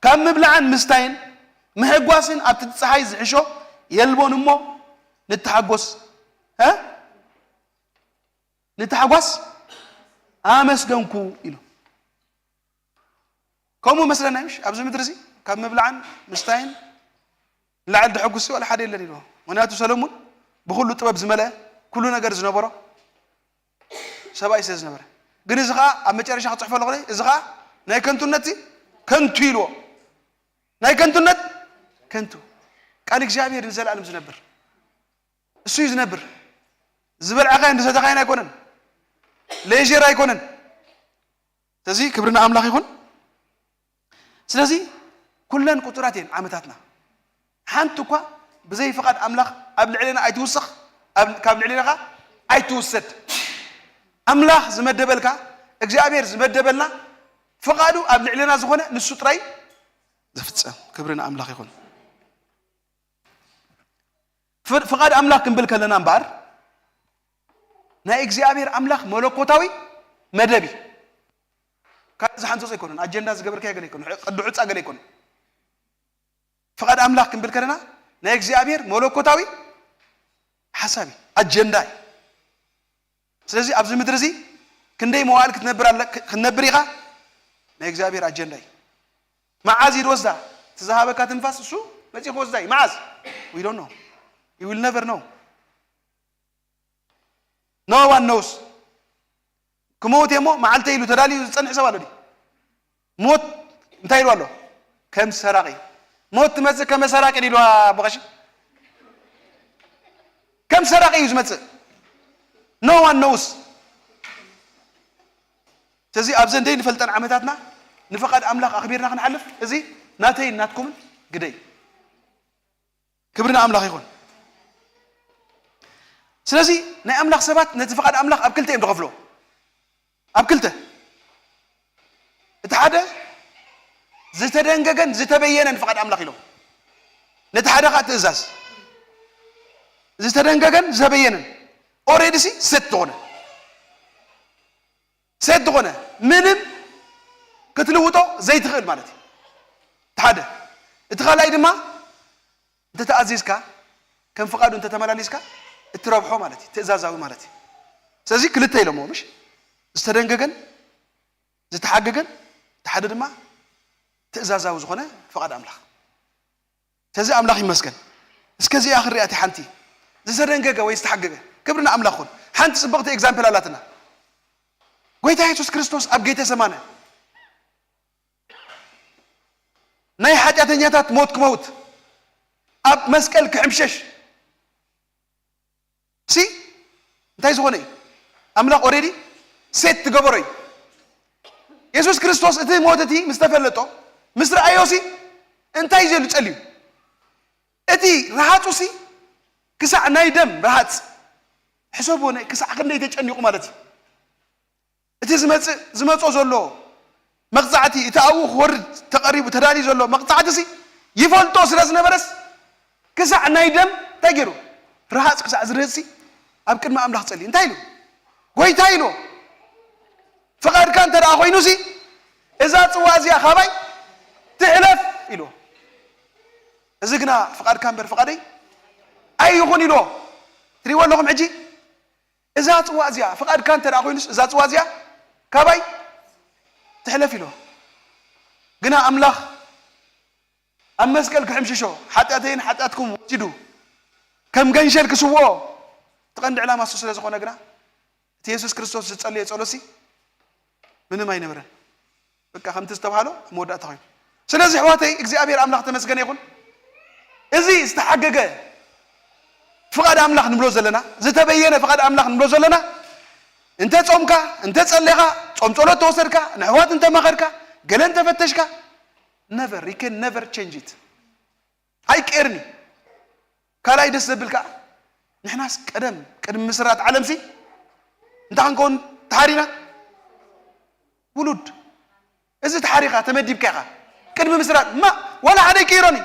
ካብ ምብላዕን ምስታይን ምሕጓስን ኣብቲ ፀሓይ ዝሕሾ የልቦን እሞ ንተሓጎስ ንተሓጓስ ኣመስገንኩ ኢሉ ከምኡ መስለና ምሽ ኣብዚ ምድሪ እዚ ካብ ምብላዕን ምስታይን ንላዕሊ ድሐጉስ ወላ ሓደ የለን ኢልዎ ምክንያቱ ሰለሙን ብኩሉ ጥበብ ዝመልአ ኩሉ ነገር ዝነበሮ ሰብኣይ ስለ ዝነበረ ግን እዚ ከዓ ኣብ መጨረሻ ክፅሕፎ ኣለኩ እዚ ከዓ ናይ ከንቱነት ከንቱ ኢልዎ ናይ ከንቱነት ከንቱ ቃል እግዚኣብሔር ንዘለኣለም ዝነብር እሱ እዩ ዝነብር ዝበልዐካዮን ዝሰተኻዮን ኣይኮነን ሌር ኣይኮነን ስለዚ ክብሪ ንኣምላኽ ይኹን ስለዚ ኩለን ቁፁራት እየን ዓመታትና ሓንቲ እኳ ብዘይ ፍቓድ ኣምላኽ ኣብ ልዕሌና ኣይትውሰኽ ካብ ልዕሌና ከዓ ኣይትውሰድ ኣምላኽ ዝመደበልካ እግዚኣብሔር ዝመደበልና ፍቓዱ ኣብ ልዕሌና ዝኾነ ንሱ ጥራይ ዝፍፀም ክብሪ ንኣምላኽ ይኹን ፍቓድ ኣምላኽ ክንብል ከለና እምበኣር ናይ እግዚኣብሔር ኣምላኽ መለኮታዊ መደብ እዩ ካልእ ዝሓንፀፆ ኣይኮነን ኣጀንዳ ዝገበርካዮ ገለ ኣይኮነ ቅዲ ሑፃ ገለ ኣይኮነ ፍቓድ ኣምላኽ ክንብል ከለና ናይ እግዚኣብሔር መለኮታዊ ሓሳብ እዩ ኣጀንዳ እዩ ስለዚ ኣብዚ ምድሪ እዚ ክንደይ መዋእል ክትነብር ክትነብር ኢኻ ናይ እግዚኣብሔር ኣጀንዳ እዩ መዓዝ እዩ ዝወስዳ እቲ ዝሃበካ ትንፋስ እሱ መፂ ክወስዳ እዩ መዓዝ we don't know you will never know No one knows። ክመውት እየ እሞ መዓልተይ ኢሉ ተዳልዩ ዝጸንሕ ሰብ ኣሎ ድዩ? ሞት እንታይ ኢሉ ኣሎ? ከም ሰራቂ። ሞት ትመጽእ ከመ ሰራቂ ኢሉ ኣቦ ቀሺ? ከም ሰራቂ እዩ ዝመጽእ። No one knows። ስለዚ ኣብዘን ዘይንፈልጠን ዓመታትና ንፈቓድ ኣምላኽ ኣኽቢርና ክንሓልፍ፣ እዚ ናተይን ናትኩምን ግደይ። ክብሪ ንኣምላኽ ይኹን። ስለዚ ናይ ኣምላኽ ሰባት ነቲ ፍቓድ ኣምላኽ ኣብ ክልተ እዮም ዝኸፍሎ። ኣብ ክልተ። እቲ ሓደ ዝተደንገገን ዝተበየነን ፍቓድ ኣምላኽ ኢሎም። ነቲ ሓደ ከዓ ትእዛዝ። ዝተደንገገን ዝተበየነን። ኦሬዲ ሲ ሴት ዝኾነ። ሴት ዝኾነ። ምንም ክትልውጦ ዘይትኽእል ማለት እዩ። እቲ ሓደ። እቲ ካልኣይ ድማ እንተ ተኣዚዝካ፣ ከም ፍቓዱ እንተ ተመላሊስካ፣ እትረብሖ ማለት እዩ። ትእዛዛዊ ማለት እዩ። ስለዚ ክልተ ኢሎምዎ፣ ምሽ? ዝተደንገገን ዝተሓገገን፣ እቲ ሓደ ድማ ትእዛዛዊ ዝኾነ ፍቓድ ኣምላኽ። ስለዚ ኣምላኽ ይመስገን። እስከ እዚኣ ክንሪኣ እቲ ሓንቲ። ዝተደንገገ ወይ ዝተሓገገ። ክብሪ ንኣምላኽ ይኹን። ሓንቲ ጽብቕቲ ኤግዛምፕል ኣላትና። ጎይታ የሱስ ክርስቶስ ኣብ ጌተሰማነ ናይ ሓጢኣተኛታት ሞት ክመውት፣ ኣብ መስቀል ክሕምሸሽ፣ ሲ እንታይ ዝኾነ እዩ? ኣምላኽ ኦሬዲ ሴት ትገበሮ እዩ። የሱስ ክርስቶስ እቲ ሞት እቲ ምስ ተፈለጦ፣ ምስ ረኣዮ ሲ እንታይ እዩ ዘሉ ጸልዩ? እቲ ረሃጹ ሲ ክሳዕ ናይ ደም ረሃጽ፣ ሕሰብዎ፣ ናይ ክሳዕ ክንደይ ተጨኒቑ ማለት እዩ። እቲ ዝመጽእ፣ ዝመጾ ዘሎ መቕጻዕቲ፣ እቲ ኣብኡ ክወርድ ተቐሪቡ ተዳልዩ ዘሎ መቕጻዕቲ ሲ ይፈልጦ ስለ ዝነበረስ፣ ክሳዕ ናይ ደም እንታይ ገይሩ? ረሃጽ ክሳዕ ዝርህጽ ሲ ኣብ ቅድሚ ኣምላኽ ጸልዩ። እንታይ ኢሉ? ጎይታ ኢሉ። ፍቓድካ እንተ ደኣ ኮይኑ ሲ፣ እዛ ጽዋ እዚኣ ካባይ ትሕለፍ ኢሉ። እዚ ግና ፍቓድካ እምበር ፍቓደይ ኣይኹን ኢሉ። ትሪእዎ ኣለኹም ሕጂ? እዛ ጽዋ እዚኣ፣ ፍቓድካ እንተ ደኣ ኮይኑስ፣ እዛ ጽዋ እዚኣ ካባይ ትሕለፍ ኢሉ። ግና ኣምላኽ ኣብ መስቀል ክሕምሽሾ፣ ሓጢኣተይን ሓጢኣትኩም ወሲዱ፣ ከም ገንሸል ክስውኦ፣ እቲ ቀንዲ ዕላማ እሱ ስለ ዝኾነ ግና፣ እቲ የሱስ ክርስቶስ ዝጸለዮ ጸሎትሲ ምንም ኣይነበረን። በቃ ከምቲ ዝተባህሎ ኣብ መወዳእታ ኮይኑ። ስለዚ ኣሕዋተይ እግዚኣብሔር ኣምላኽ ተመስገነ ይኹን። እዚ ዝተሓገገ ፍቓድ ኣምላኽ ንብሎ ዘለና፣ ዝተበየነ ፍቓድ ኣምላኽ ንብሎ ዘለና፣ እንተ ጾምካ፣ እንተ ጸሌኻ፣ ጾም ጸሎት ተወሰድካ፣ ንኣሕዋት እንተ መኸርካ፣ ገለ እንተ ፈተሽካ፣ never, you can never change it። ኣይቀየርን እዩ። ካልኣይ ደስ ዘብል ከዓ ንሕናስ ቀደም ቅድሚ ምስራት ዓለምሲ እንታይ ክንከውን ተሓሪና? ውሉድ። እዚ ተሓሪኻ ተመዲብካ ኢኻ። ቅድሚ ምስራት ማ ዋላ ሓደ ኣይቅይሮን እዩ።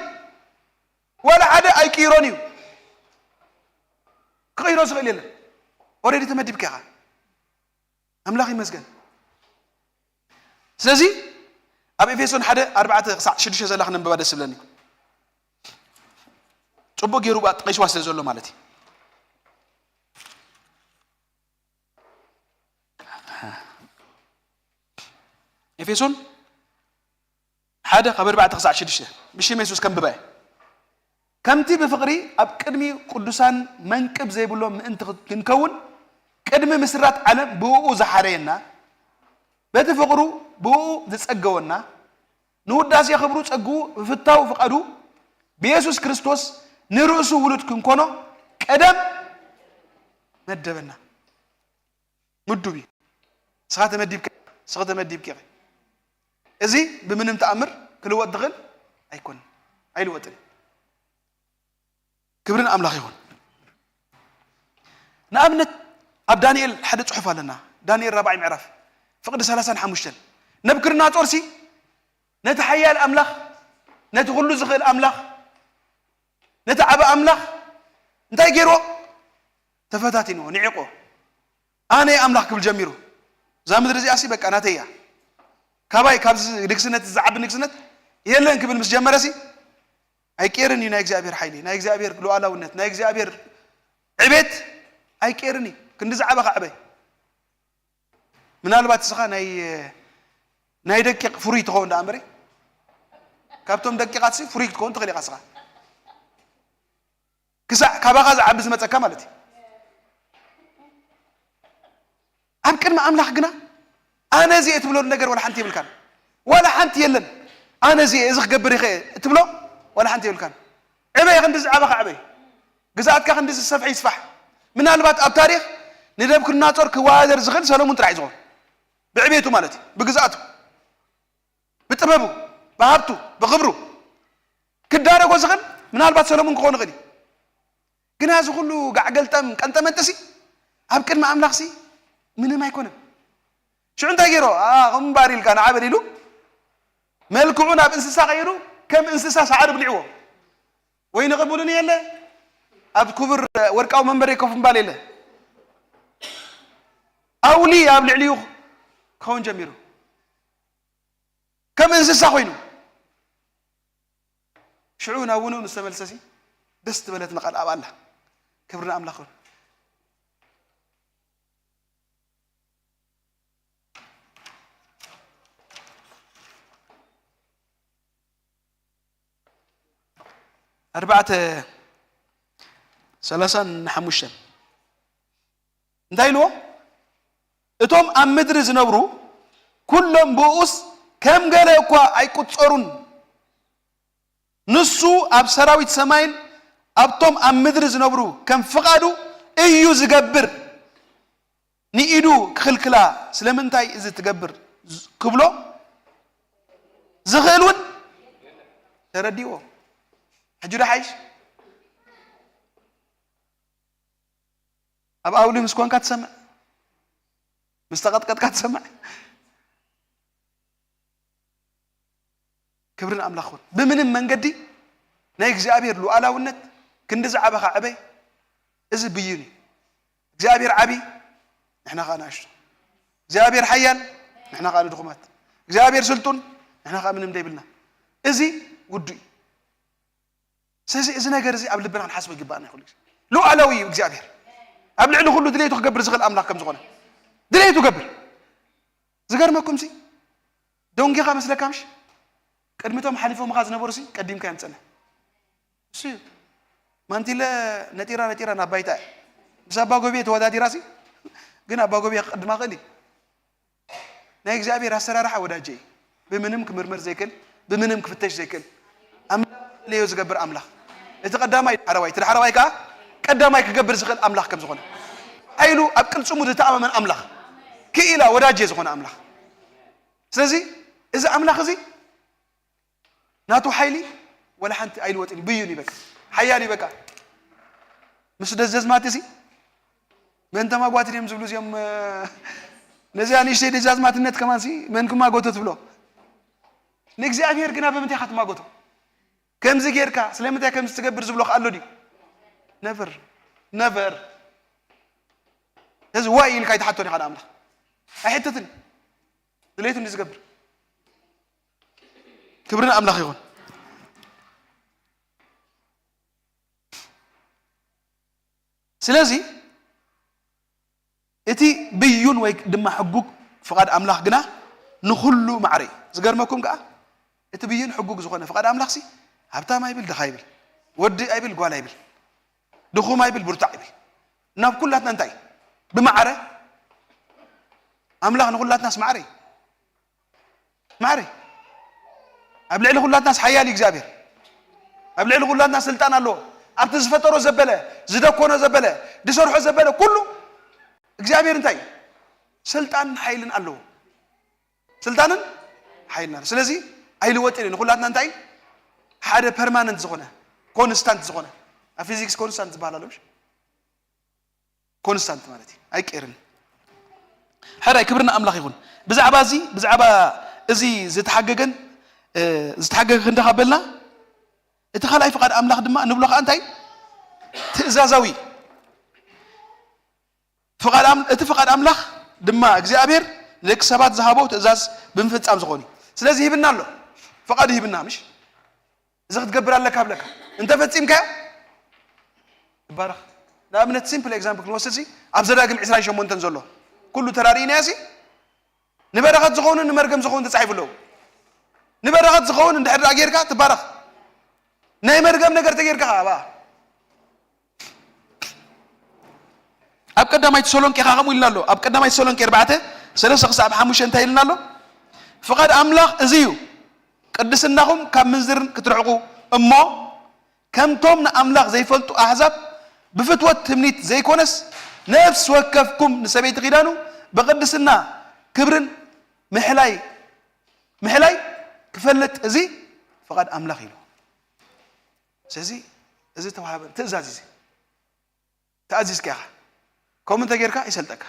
ዋላ ሓደ ኣይቅይሮን እዩ። ክቕይሮ ዝኽእል የለን። ኦሬዲ ተመዲብካ ኢኻ። ኣምላኽ ይመስገን። ስለዚ ኣብ ኤፌሶን ሓደ ኣርባዕተ ክሳዕ ሽዱሽተ ዘላ ክነንብባ ደስ ዝብለኒ። ጽቡቕ ገይሩ ብኣ ጠቒስዋ ስለ ዘሎ ማለት እዩ። ኤፌሶን ሓደ ካብ ኣርባዕተ ክሳዕ ሽዱሽተ ብሽም የሱስ ከንብባ እየ። ከምቲ ብፍቕሪ ኣብ ቅድሚ ቅዱሳን መንቅብ ዘይብሎም ምእንቲ ክንከውን ቅድሚ ምስራት ዓለም ብእኡ ዝሓረየና፣ በቲ ፍቕሩ ብእኡ ዝጸገወና፣ ንውዳሴ ክብሩ ጸግኡ ብፍታው ፍቓዱ ብየሱስ ክርስቶስ ንርእሱ ውሉድ ክንኮኖ ቀደም መደበና። ምዱብ እዩ። ንስኻ ተመዲብካ፣ ንስኻ ተመዲብካ ኢኺ። እዚ ብምንም ተኣምር ክልወጥ ዝኽእል ኣይኮነን፣ ኣይልወጥን እዩ። ክብሪ ንኣምላኽ ይኹን። ንኣብነት ኣብ ዳንኤል ሓደ ጽሑፍ ኣለና። ዳንኤል ራብዓይ ምዕራፍ ፍቕዲ ሰላሳን ሓሙሽተን፣ ነብክድናጾር ሲ ነቲ ሓያል ኣምላኽ፣ ነቲ ኩሉ ዝኽእል ኣምላኽ፣ ነቲ ዓቢ ኣምላኽ እንታይ ገይርዎ? ተፈታቲንዎ፣ ንዒቆ። ኣነ ኣምላኽ ክብል ጀሚሩ። እዛ ምድሪ እዚኣ ሲ በቃ ናተይ እያ። ካባይ ካብዚ ንግስነት፣ ዝዓቢ ንግስነት የለን ክብል ምስ ጀመረ ሲ ኣይቀየርን እዩ ናይ እግዚኣብሔር ሓይሊ፣ ናይ እግዚኣብሔር ሉዓላውነት፣ ናይ እግዚኣብሔር ዕቤት ኣይቀየርን እዩ። ክንዲ ዝዓበ ከዕበ። ምናልባት እስኻ ናይ፣ ናይ ደቂቕ ፍሩይ ትኸውን ደኣ እምበረ፣ ካብቶም ደቂቓት ሲ ፍሩይ ክትከውን ትኽእል ኢኻ እስኻ። ክሳዕ ካባኻ ዝዓቢ ዝመጸካ ማለት እዩ። ኣብ ቅድሚ ኣምላኽ ግና ኣነ እዚ እየ ትብሎ ነገር ዋላ ሓንቲ የብልካን። ዋላ ሓንቲ የለን። ኣነ እዚ እየ፣ እዚ ክገብር ይኽእል እትብሎ ዋላ ሓንቲ የብልካን። ዕበይ፣ ክንዲ ዝዓበኻ ዕበይ። ግዝኣትካ ክንዲ ዝሰፍሐ ይስፋሕ። ምናልባት ኣብ ታሪኽ ንነብኩድናጾር ክወዳደር ዝኽእል ሰሎሙን ጥራሕ እዩ ዝኾን። ብዕቤቱ ማለት እዩ፣ ብግዝኣቱ፣ ብጥበቡ፣ ብሃብቱ፣ ብኽብሩ ክዳረጎ ዝኽእል ምናልባት ሰሎሙን ክኾን ይኽእል እዩ። ግና እዚ ኩሉ ጋዕ ገልጠም ቀንጠመንጥሲ ኣብ ቅድሚ ኣምላኽሲ ምንም ኣይኮነን። ሽዑ እንታይ ገይሮ? "ኣ፣ ከምኡ እምበኣር" ኢልካ ንዓበል ኢሉ መልክዑ ናብ እንስሳ ቀይሩ ከም እንስሳ ሳዕሪ ብሊዕዎ። ወይኒ ቅቡልን የለ፣ ኣብ ክቡር ወርቃዊ መንበሪ ኮፍ ምባል የለ። ኣውሊ ኣብ ልዕሊኡ ክኸውን ጀሚሩ። ከም እንስሳ ኮይኑ። ሽዑ ናብ ውንኡ ምስ ተመልሰሲ ደስ ዝበለትኒ ቃል ኣብኣ ኣላ። ክብሪ ንኣምላኽ ይኹን። ኣርባዕተ ሰላሳን ሓሙሽተን እንታይ ኢልዎ? እቶም ኣብ ምድሪ ዝነብሩ ኩሎም ብኡስ ከም ገለ እኳ ኣይቁጸሩን። ንሱ ኣብ ሰራዊት ሰማይን ኣብቶም ኣብ ምድሪ ዝነብሩ ከም ፍቓዱ እዩ ዝገብር። ንኢዱ ክኽልክላ ስለምንታይ እዚ ትገብር ዝ-፣ ክብሎ ዝኽእል እውን ተረዲእዎ። ሕጂ ዶ ሓይሽ? ኣብ ኣውሊ ምስ ኮንካ ትሰምዕ፣ ምስ ተቐጥቀጥካ ትሰምዕ። ክብሪ ንኣምላኽ ይኹን። ብምንም መንገዲ ናይ እግዚኣብሔር ሉዓላውነት ክንዲ ዝዓበኻ ዕበይ። እዚ ብይን እዩ። እግዚኣብሔር ዓቢ፣ ንሕና ኸኣ ንኣሽቱ። እግዚኣብሔር ሓያል፣ ንሕና ኸኣ ንድኹማት። እግዚኣብሔር ስልጡን፣ ንሕና ኸኣ ምንም ደይብልና። እዚ ውዱእ እዩ። ስለዚ እዚ ነገር እዚ ኣብ ልብና ክንሓስቦ ይግባኣና እዩ ኩሉ ግዜ። ሉዓላዊ እዩ እግዚኣብሔር። ኣብ ልዕሊ ኩሉ ድሌቱ ክገብር ዝኽእል ኣምላኽ ከም ዝኾነ። ድሌቱ ገብር። ዝገርመኩምሲ፣ ደንጊኻ መስለካ ምሽ? ቅድሚቶም ሓሊፎምኻ ዝነበሩሲ ቀዲምካዮም ትጸንሕ። እሱ እዩ። ማንቲለ ነጢራ ነጢራ ናብ ባይታ እያ። ምስ ኣባ ጎብየ ተወዳዲራሲ፣ ግን ኣባ ጎብየ ክቕድማ ክእል እዩ። ናይ እግዚኣብሔር ኣሰራርሓ ወዳጀ እዩ። ብምንም ክምርመር ዘይክእል፣ ብምንም ክፍተሽ ዘይክእል፣ ኣምላኽ ዝደለዮ ዝገብር ኣምላኽ። እቲ ቀዳማይ ዳሕረዋይ፣ እቲ ዳሕረዋይ ከኣ ቀዳማይ ክገብር ዝኽእል ኣምላኽ ከም ዝኾነ፣ ሓይሉ ኣብ ቅልጽሙ ዝተኣማመን ኣምላኽ፣ ክኢላ ወዳጀ ዝኾነ ኣምላኽ። ስለዚ እዚ ኣምላኽ እዚ ናቱ ሓይሊ ወላ ሓንቲ ኣይልወጥን እዩ። ብዩን እዩ በቃ። ሓያል እዩ በቃ። ምስ ደጃዝማት እዚ መን ተማጓቲ ድዮም ዝብሉ እዚኦም፣ እ፣ ነዚኣ ንእሽተይ ደጃዝማትነት ከማንሲ መን ክማጎቶ ትብሎ? ንእግዚኣብሔር ግና ብምንታይ ኢኻ ትማጎቶ? ከምዚ ጌርካ ስለምንታይ ከምዚ ትገብር ዝብሎ ከ ኣሎ ድዩ? ነቨር። ነቨር። እዚ ዋይ ኢልካ ኣይትሓቶን ኢኻ ንኣምላኽ። ኣይሕተትን እዩ። ድሌቱ እንዲ ዝገብር። ክብሪ ንኣምላኽ ይኹን። ስለዚ እቲ ብዩን ወይ ድማ ሕጉግ ፍቓድ ኣምላኽ ግና ንኹሉ ማዕረ እዩ። ዝገርመኩም ከኣ እቲ ብዩን ሕጉግ ዝኾነ ፍቓድ ኣምላኽሲ ሃብታም ኣይብል፣ ድኻ ኣይብል፣ ወዲ ኣይብል፣ ጓል ኣይብል፣ ድኹም ኣይብል፣ ብርቱዕ ኣይብል፣ ናብ ኩላትና እንታይ እዩ? ብማዕረ ኣምላኽ ንኹላትናስ ማዕረ እዩ። ማዕረ። ኣብ ልዕሊ ኩላትናስ ሓያል እዩ እግዚኣብሔር። ኣብ ልዕሊ ኩላትና ስልጣን ኣለዎ። ኣብቲ ዝፈጠሮ ዘበለ፣ ዝደኮኖ ዘበለ፣ ዝሰርሖ ዘበለ ኩሉ እግዚኣብሔር እንታይ እዩ? ስልጣንን ሓይልን ኣለዎ። ስልጣንን ሓይልን ኣለዎ። ስለዚ ኣይልወጥን እዩ። ንኩላትና እንታይ እዩ? ሓደ ፐርማነንት ዝኾነ፣ ኮንስታንት ዝኾነ። ኣብ ፊዚክስ ኮንስታንት ዝበሃል ኣሎ ምሽ? ኮንስታንት ማለት እዩ፣ ኣይቀየርን። ሕራይ ክብሪ ንኣምላኽ ይኹን። ብዛዕባ እዚ፣ ብዛዕባ እዚ ዝተሓገገን፣ እ፣ ዝተሓገገ ክንዲ ካብ በልና፣ እቲ ካልኣይ ፍቓድ ኣምላኽ ድማ ንብሎ ከኣ እንታይ? ትእዛዛዊ። ፍቓድ ኣም-፣ እቲ ፍቓድ ኣምላኽ ድማ እግዚኣብሔር ንደቂ ሰባት ዝሃቦ ትእዛዝ ብምፍጻም ዝኾን እዩ። ስለዚ ሂብና ኣሎ። ፍቓዱ ሂብና፣ ምሽ? እዚ ክትገብር ኣለካ ብለካ። እንተ ፈጺምካዮ፣ ትባረኽ። ንኣብነት፣ ሲምፕል ኤግዛምፕል ክንወስድ ሲ፣ ኣብ ዘዳግም ዕስራን ሸሞንተን ዘሎ፣ ኩሉ ተራዲእናዮ ሲ፣ ንበረኸት ዝኾኑን ንመርገም ዝኾኑን ተጻሒፉ ኣለዉ። ንበረኸት ዝኾን እንድሕር ደኣ ጌርካ፣ ትባረኽ። ናይ መርገም ነገር ተጌርካ ኸኣ፣ ኣብኣ። ኣብ ቀዳማይ ተሰሎንቄ ከኣ ከምኡ ኢልና ኣሎ። ኣብ ቀዳማይ ተሰሎንቄ ኣርባዕተ፣ ሰለስተ ክሳብ ሓሙሽተ እንታይ ኢልና ኣሎ? ፍቓድ ኣምላኽ እዚ እዩ፣ ቅድስናኹም ካብ ምንዝርን ክትርሕቁ፣ እሞ ከምቶም ንኣምላኽ ዘይፈልጡ ኣሕዛብ ብፍትወት ትምኒት ዘይኮነስ፣ ነፍሲ ወከፍኩም ንሰበይቲ ኪዳኑ ብቅድስና ክብርን ምሕላይ፣ ምሕላይ ክፈልጥ፣ እዚ ፍቓድ ኣምላኽ ኢሉ። ስለዚ እዚ ተዋህበ ትእዛዝ እዚ ተኣዚዝካ ኢኻ። ከምኡ እንተ ጌርካ ይሰልጠካ።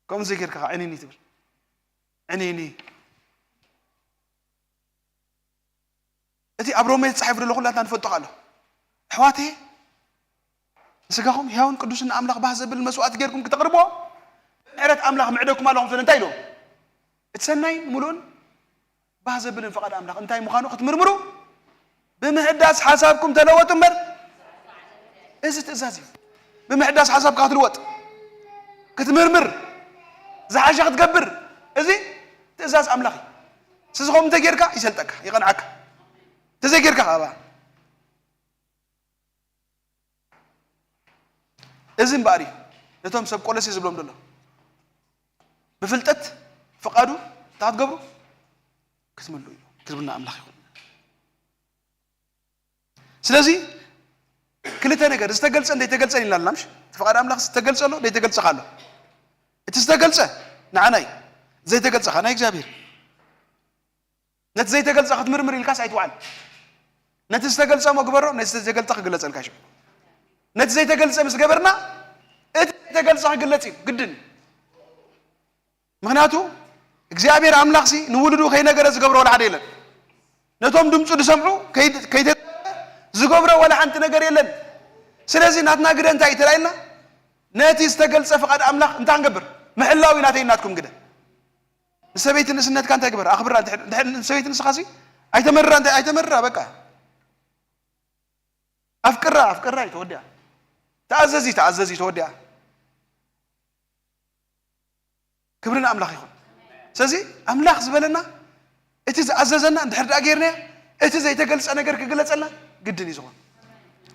ከምኡ ዘይጌርካ ኸዓ ዕኒኒ ትብል። ዕኒኒ። እቲ ኣብ ሮሜ ተጻሒፉ ዘሎ ኩላትና ንፈልጦ ኣሎ። ኣሕዋተየ፣ ንስጋኹም ሕያውን ቅዱስን ንኣምላኽ ባህ ዘብል መስዋእቲ ጌርኩም ክተቕርብዎ፣ ምሕረት ኣምላኽ ምዕደኩም ኣለኹም ዝብል እንታይ ኢልዎም? እቲ ሰናይን ምሉእን ባህ ዘብልን ፍቓድ ኣምላኽ እንታይ ምዃኑ ክትምርምሩ፣ ብምሕዳስ ሓሳብኩም ተለወጡ እምበር። እዚ ትእዛዝ እዩ። ብምሕዳስ ሓሳብካ ክትልወጥ፣ ክትምርምር፣ ዝሓሸ ክትገብር፣ እዚ ትእዛዝ ኣምላኽ እዩ። ስዚ ከምኡ እንተጌርካ ይሰልጠካ፣ ይቐንዓካ። እንተዘይጌርካ ከኣ፣ እዚ እምበኣር እዩ ነቶም ሰብ ቆሎሴ ዝብሎም ዘሎ። ብፍልጠት ፍቓዱ እንታይ ክትገብሩ ክትምልኡ እዩ። ክብርና ኣምላኽ ይኹን። ስለዚ ክልተ ነገር፣ ዝተገልጸን ዘይተገልጸን ኢልና ኣለና፣ ምሽ? እቲ ፍቓድ ኣምላኽ ዝተገልጸ ኣሎ፣ ዘይተገልጸ ከኣ ኣሎ። እቲ ዝተገልጸ ንዓና እዩ፣ ዘይተገልጸ ከኣ ናይ እግዚኣብሔር። ነቲ ዘይተገልጸ ክትምርምር ኢልካስ ኣይትውዓል። ነቲ ዝተገልጸ እሞ ግበሮ፣ ነቲ ዘይተገልጸ ክግለጸልካ ሽዑ። ነቲ ዘይተገልጸ ምስ ገበርና፣ እቲ ዘይተገልጸ ክግለጽ እዩ፣ ግድን እዩ። ምኽንያቱ እግዚኣብሔር ኣምላኽሲ ንውሉዱ ከይነገረ ዝገብሮ ወላ ሓደ የለን። ነቶም ድምፁ ዝሰምዑ ከይተ-፣ ከይተ-፣ ዝገብሮ ወላ ሓንቲ ነገር የለን። ስለዚ ናትና ግደ እንታይ እዩ ተላኢልና? ነቲ ዝተገልጸ ፍቓድ ኣምላኽ እንታይ ክንገብር? ምሕላው እዩ ናተይ ናትኩም ግደ። ንሰበይቲ ንእስነትካ እንታይ ግበር? ኣኽብራ። እንድሕር፣ እንድሕር ንሰበይቲ ንስኻሲ ኣይተመርራ፣ እንታይ ኣይተመርራ፣ በቃ። ኣፍቅራ፣ ኣፍቅራ እዩ፣ ተወዲኣ። ተኣዘዚ፣ ተኣዘዚ፣ ተወዲኣ። ክብሪ ንኣምላኽ ይኹን። ስለዚ ኣምላኽ ዝበለና፣ እቲ ዝኣዘዘና እንድሕር ደኣ ጌርናዮ፣ እቲ ዘይተገልጸ ነገር ክግለጸልና ግድን እዩ ዝኾን።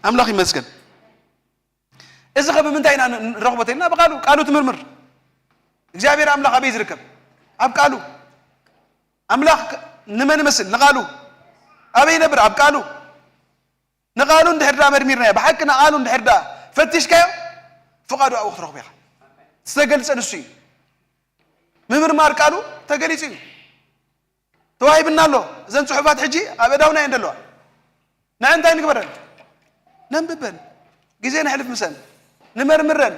ኣምላኽ ይመስገን። እዚ ኸ ብምንታይ ኢና ን-፣ ንረኽቦ ተይልና? ብቃሉ፣ ቃሉ ትምርምር። እግዚኣብሔር ኣምላኽ ኣበይ ዝርከብ? ኣብ ቃሉ። ኣምላኽ ክ-፣ ንመን ይመስል? ንቃሉ። ኣበይ ይነብር? ኣብ ቃሉ። ንቃሉ እንድሕር ደኣ መርሚርናዮ፣ ብሓቂ ንቃሉ እንድሕር ደኣ ፈቲሽካዮ፣ ፍቓዱ ኣብኡ ክትረኽቦ ኢኻ። ዝተገልጸ ንሱ እዩ። ምምርማር ቃሉ ተገሊጹ እዩ። ተዋሂብና ኣሎ። እዘን ጽሑፋት ሕጂ ኣብ እዳውና እየን ዘለዋ። ንዐን እንታይ ንግበረን? ነንብበን። ግዜ ነሕልፍ ምሰን። ንመርምረን።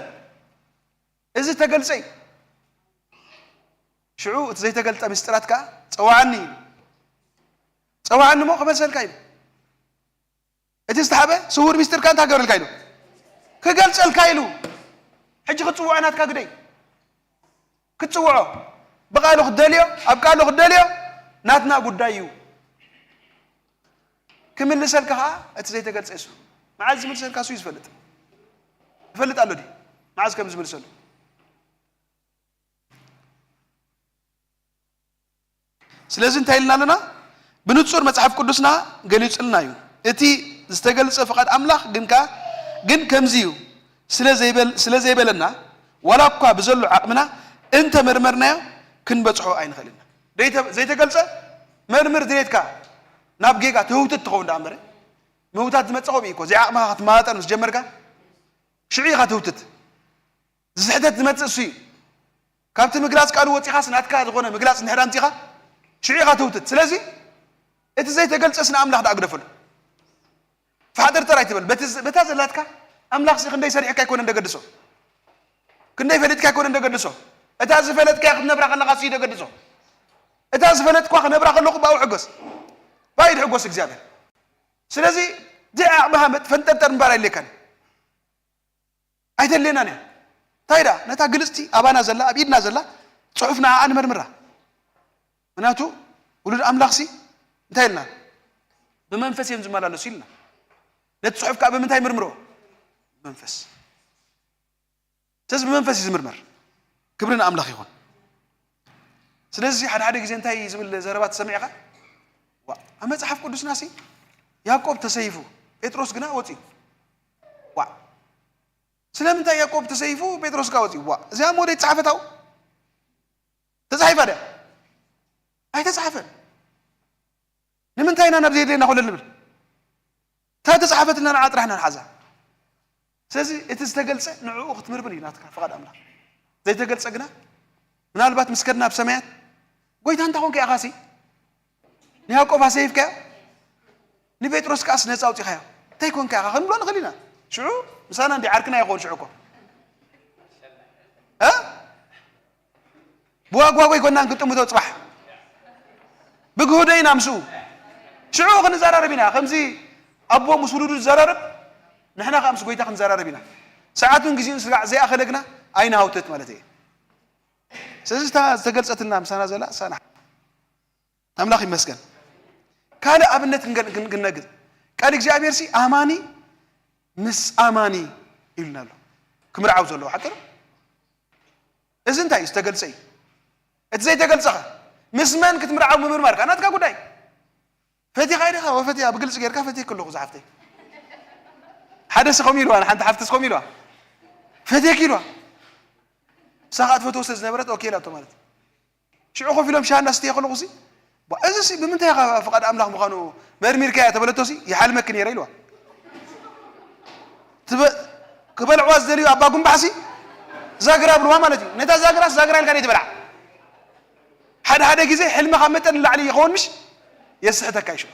እዚ ተገልጸ እዩ። ሽዑ እቲ ዘይተገልጠ ምስጢራት ከኣ ጸዋዓኒ ኢሉ። ጸዋዓኒ እሞ ክመልሰልካ ኢሉ። እቲ ዝተሓበ ስዉር ምስጢርካ እንታይ ክገብረልካ ኢሉ? ክገልጸልካ ኢሉ። ሕጂ ክትጽውዖ ናትካ ግደይ። ክትጽውዖ። ብቃሉ ክትደልዮ፣ ኣብ ቃሉ ክትደልዮ፣ ናትና ጉዳይ እዩ። ክምልሰልካ ኸኣ እቲ ዘይተገልጸ እሱ። መዓዝ ዝምልሰልካ እሱ እዩ ዝፈልጥ። ይፈልጥ ኣሎ ድዩ? መዓዝ ከም ዝምልሰሉ። ስለዚ እንታይ ኢልና ኣለና? ብንጹር መጽሓፍ ቅዱስና ገሊጹልና እዩ። እቲ ዝተገልጸ ፍቓድ ኣምላኽ ግን ከኣ፣ ግን ከምዚ እዩ ስለ ዘይበል-፣ ስለ ዘይበለና፣ ዋላ እኳ ብዘሎ ዓቕምና እንተመርመርናዮ፣ ክንበጽሖ ኣይንኽእልን ኢና። ዘይተ-፣ ዘይተገልጸ መርምር ድሌትካ ናብ ጌጋ ትህውትት ትኸውን ደኣ እምበር፣ ምህውታት ዝመጽእ ከምኡ እዩ እኮ። ዘይዓቕምኻ ክትመጣጠር ምስ ጀመርካ፣ ሽዑ ኢኻ ትህውትት። ዝስሕተት ዝመጽእ እሱ እዩ። ካብቲ ምግላጽ ቃሉ ወጺኻስ ናትካ ዝኾነ ምግላጽ እንድሕር ኣምጺኻ፣ ሽዑ ኢኻ ትህውትት። ስለዚ እቲ ዘይተገልጸስ ንኣምላኽ ደኣ ግደፈሉ። ፋሕጥርጥር ኣይትበል። በቲ ዝ-፣ በታ ዘላትካ ኣምላኽሲ ክንደይ ሰሪሕካ ኣይኮነን ደገድሶ። ክንደይ ፈሊጥካ ኣይኮነን ደገድሶ። እታ ዝፈለጥካያ ክትነብራ ከለኻ እሱ እዩ ደገድሶ። እታ ዝፈለጥኳ ክነብራ ከለኹ ብኣኡ ሕጎስ። ብኣኡ ይሕጎስ እግዚኣብሔር። ስለዚ ድኣ ዓቕምኻ መጥ-፣ ፈንጠርጠር ምባል ኣይድልየካን። ኣይተድልየናን እያ። እንታይ ደኣ? ነታ ግልጽቲ ኣባና ዘላ፣ ኣብ ኢድና ዘላ ጽሑፍ ንዓኣ ንመርምራ። ምኽንያቱ ውሉድ ኣምላኽሲ እንታይ ኢልና? ብመንፈስ እዮም ዝመላለሱ ኢልና። ነቲ ጽሑፍ ከኣ ብምንታይ ምርምሮ? ብመንፈስ። ስለዚ ብመንፈስ እዩ ዝምርመር። ክብሪ ንኣምላኽ ይኹን። ስለዚ ሓደ ሓደ ግዜ እንታይ ዝብል ዘረባ ትሰምዕ ኢኻ? ዋ፣ ኣብ መጽሓፍ ቅዱስናሲ ያዕቆብ ተሰይፉ፣ ጴጥሮስ ግና ወጺኡ። ዋ፣ ስለምንታይ ያዕቆብ ተሰይፉ ጴጥሮስ ከኣ ወፂኡ? ዋ፣ እዚኣ እሞ ደይተፃሕፈት ኣብኡ? ተፃሒፋ ድያ? ኣይተፃሕፈን። ንምንታይ ኢና ናብ ዘየድልየና ኮለል ንብል? እታ ተፃሕፈትልና ንዓ ጥራሕ ኢና ንሓዛ። ስለዚ እቲ ዝተገልፀ ንዕኡ ክትምርምር እዩ ናትካ ፍቓድ ኣምላኽ። ዘይተገልፀ ግና ምናልባት ምስ ከድና ኣብ ሰማያት፣ ጎይታ እንታይ ኮንካ ኢኻሲ? ንያዕቆብ ኣሰይፍካዮ፣ ንጴጥሮስ ከኣስ ነፃ ኣውፂኻዮ። እንታይ ኮንካ ኢኻ ክንብሎ ንኽእል ኢና። ሽዑ ምሳና እንዲ ዓርክና ይኸውን ሽዑ እኮ። እ? ብዋግዋጎ ኣይኮናን ክጥምቶ ጽባሕ። ብግሁዶ ኢና ምስኡ። ሽዑ ክንዘራረብ ኢና። ከምዚ ኣቦ ምስ ውሉዱ ዝዘራረብ፣ ንሕና ከኣ ምስ ጎይታ ክንዘራረብ ኢና። ሰዓቱን ግዜኡን ስጋዕ ዘይኣኸለ ግና ኣይንሃውትት ማለት እየ። ስለዚ እታ ዝተገልጸትና ምሳና ዘላ እሳ ንሓ-፣ ኣምላኽ ይመስገን። ካልእ ኣብነት ክንገ-፣ ክን-፣ ክነግር። ቃል እግዚኣብሔር ሲ ኣማኒ ምስ ኣማኒ ኢሉና ኣሎ። ክምርዓው ዘለዎ ሓቂ ነው። እዚ እንታይ እዩ ዝተገልጸ እዩ። እቲ ዘይተገልጸኸ ምስ መን ክትምርዓው ምምርማር ከኣ ናትካ ጉዳይ። ፈቲኻ ዲኻ ወፈትያ ብግልጺ ጌርካ ፈትየኪ ኣለኹ ዝሓፍተይ። ሓደ ሲ ከምኡ ኢልዋ፣ ንሓንቲ ሓፍቲ ሲ ከምኡ ኢልዋ። ፈትየኪ ኢልዋ። ንሳ ከኣ ትፈትዎ ስለ ዝነበረት ኦኬ ኢላቶ ማለት እዩ። ሽዑ ኮፍ ኢሎም ሻሂ እናስተየ ከለኹ ሲ፣ "ቧ፣ እዚ ሲ ብምንታይ ኢኻ ፍቓድ ኣምላኽ ምዃኑ መርሚርካዮ?" ተበለቶ ሲ፣ "ይሓልመኪ ነይረ" ኢልዋ። ትበ-፣ ክበልዕዋ ዝደልዩ ኣባ ጉንባሕ ሲ ዛግራ ብልዋ ማለት እዩ። ነታ ዛግራ ዛግራ ኢልካ ደይትበልዓ። ሓደ ሓደ ግዜ ሕልምኻ መጠን ንላዕሊ ይኸውን ምሽ የስሕተካ እዩ ሽዑ።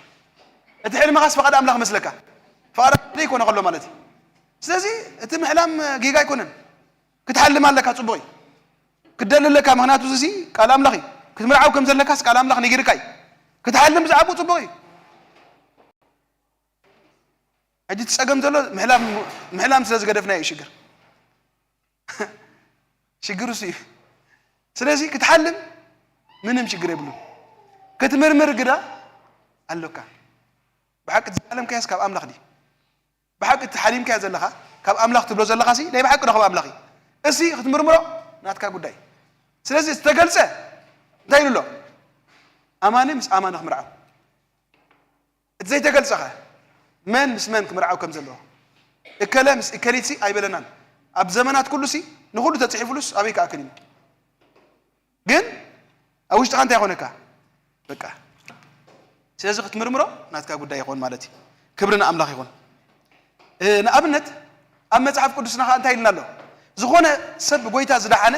እቲ ሕልምኻስ ፍቓድ ኣምላኽ መስለካ። ፍቓድ ኣምላኽ ዘይኮነ ከሎ ማለት እዩ። ስለዚ እቲ ምሕላም ጌጋ ኣይኮነን። ክትሓልም ኣለካ፣ ጽቡቕ እዩ። ክትደሊ ኣለካ፣ ምኽንያቱ እዚ ሲ ቃል ኣምላኽ እዩ። ክትምርዓው ከም ዘለካስ ቃል ኣምላኽ ነጊርካ እዩ። ክትሓልም ብዛዕባኡ ጽቡቕ እዩ። ሕጂ እቲ ጸገም ዘሎ ምሕላም፣ ምሕላም ስለ ዝገደፍናዮ እዩ ሽግር። ሽግር እሱ እዩ። ስለዚ ክትሓልም ምንም ሽግር የብሉን። ክትምርምር ግዳ ኣሎካ። ብሓቂ ዝሓለምካዮስ ካብ ኣምላኽ ድዩ? ብሓቂ እቲ ሓሊምካዮ ዘለኻ ካብ ኣምላኽ ትብሎ ዘለኻ ሲ ናይ ብሓቂ ዶ ካብ ኣምላኽ እዩ? እሲ ክትምርምሮ ናትካ ጉዳይ። ስለዚ ዝተገልጸ እንታይ ኢሉ ኣሎ? ኣማኒ ምስ ኣማኒ ክምርዓው። እቲ ዘይተገልጸኸ መን ምስ መን ክምርዓው ከም ዘለዎ? እከለ ምስ እከሊት ሲ ኣይበለናን። ኣብ ዘመናት ኩሉ ሲ ንኹሉ ተጽሒፉሉስ ኣበይ ክኣክል እዩ? ግን ኣብ ውሽጥኻ እንታይ ይኾነካ? በቃ። ስለዚ ክትምርምሮ ናትካ ጉዳይ ይኾን ማለት እዩ። ክብሪ ንኣምላኽ ይኹን። እ፣ ንኣብነት ኣብ መጽሓፍ ቅዱስና ኸኣ እንታይ ኢልና ኣሎ? ዝኾነ ሰብ ብጎይታ ዝደሓነ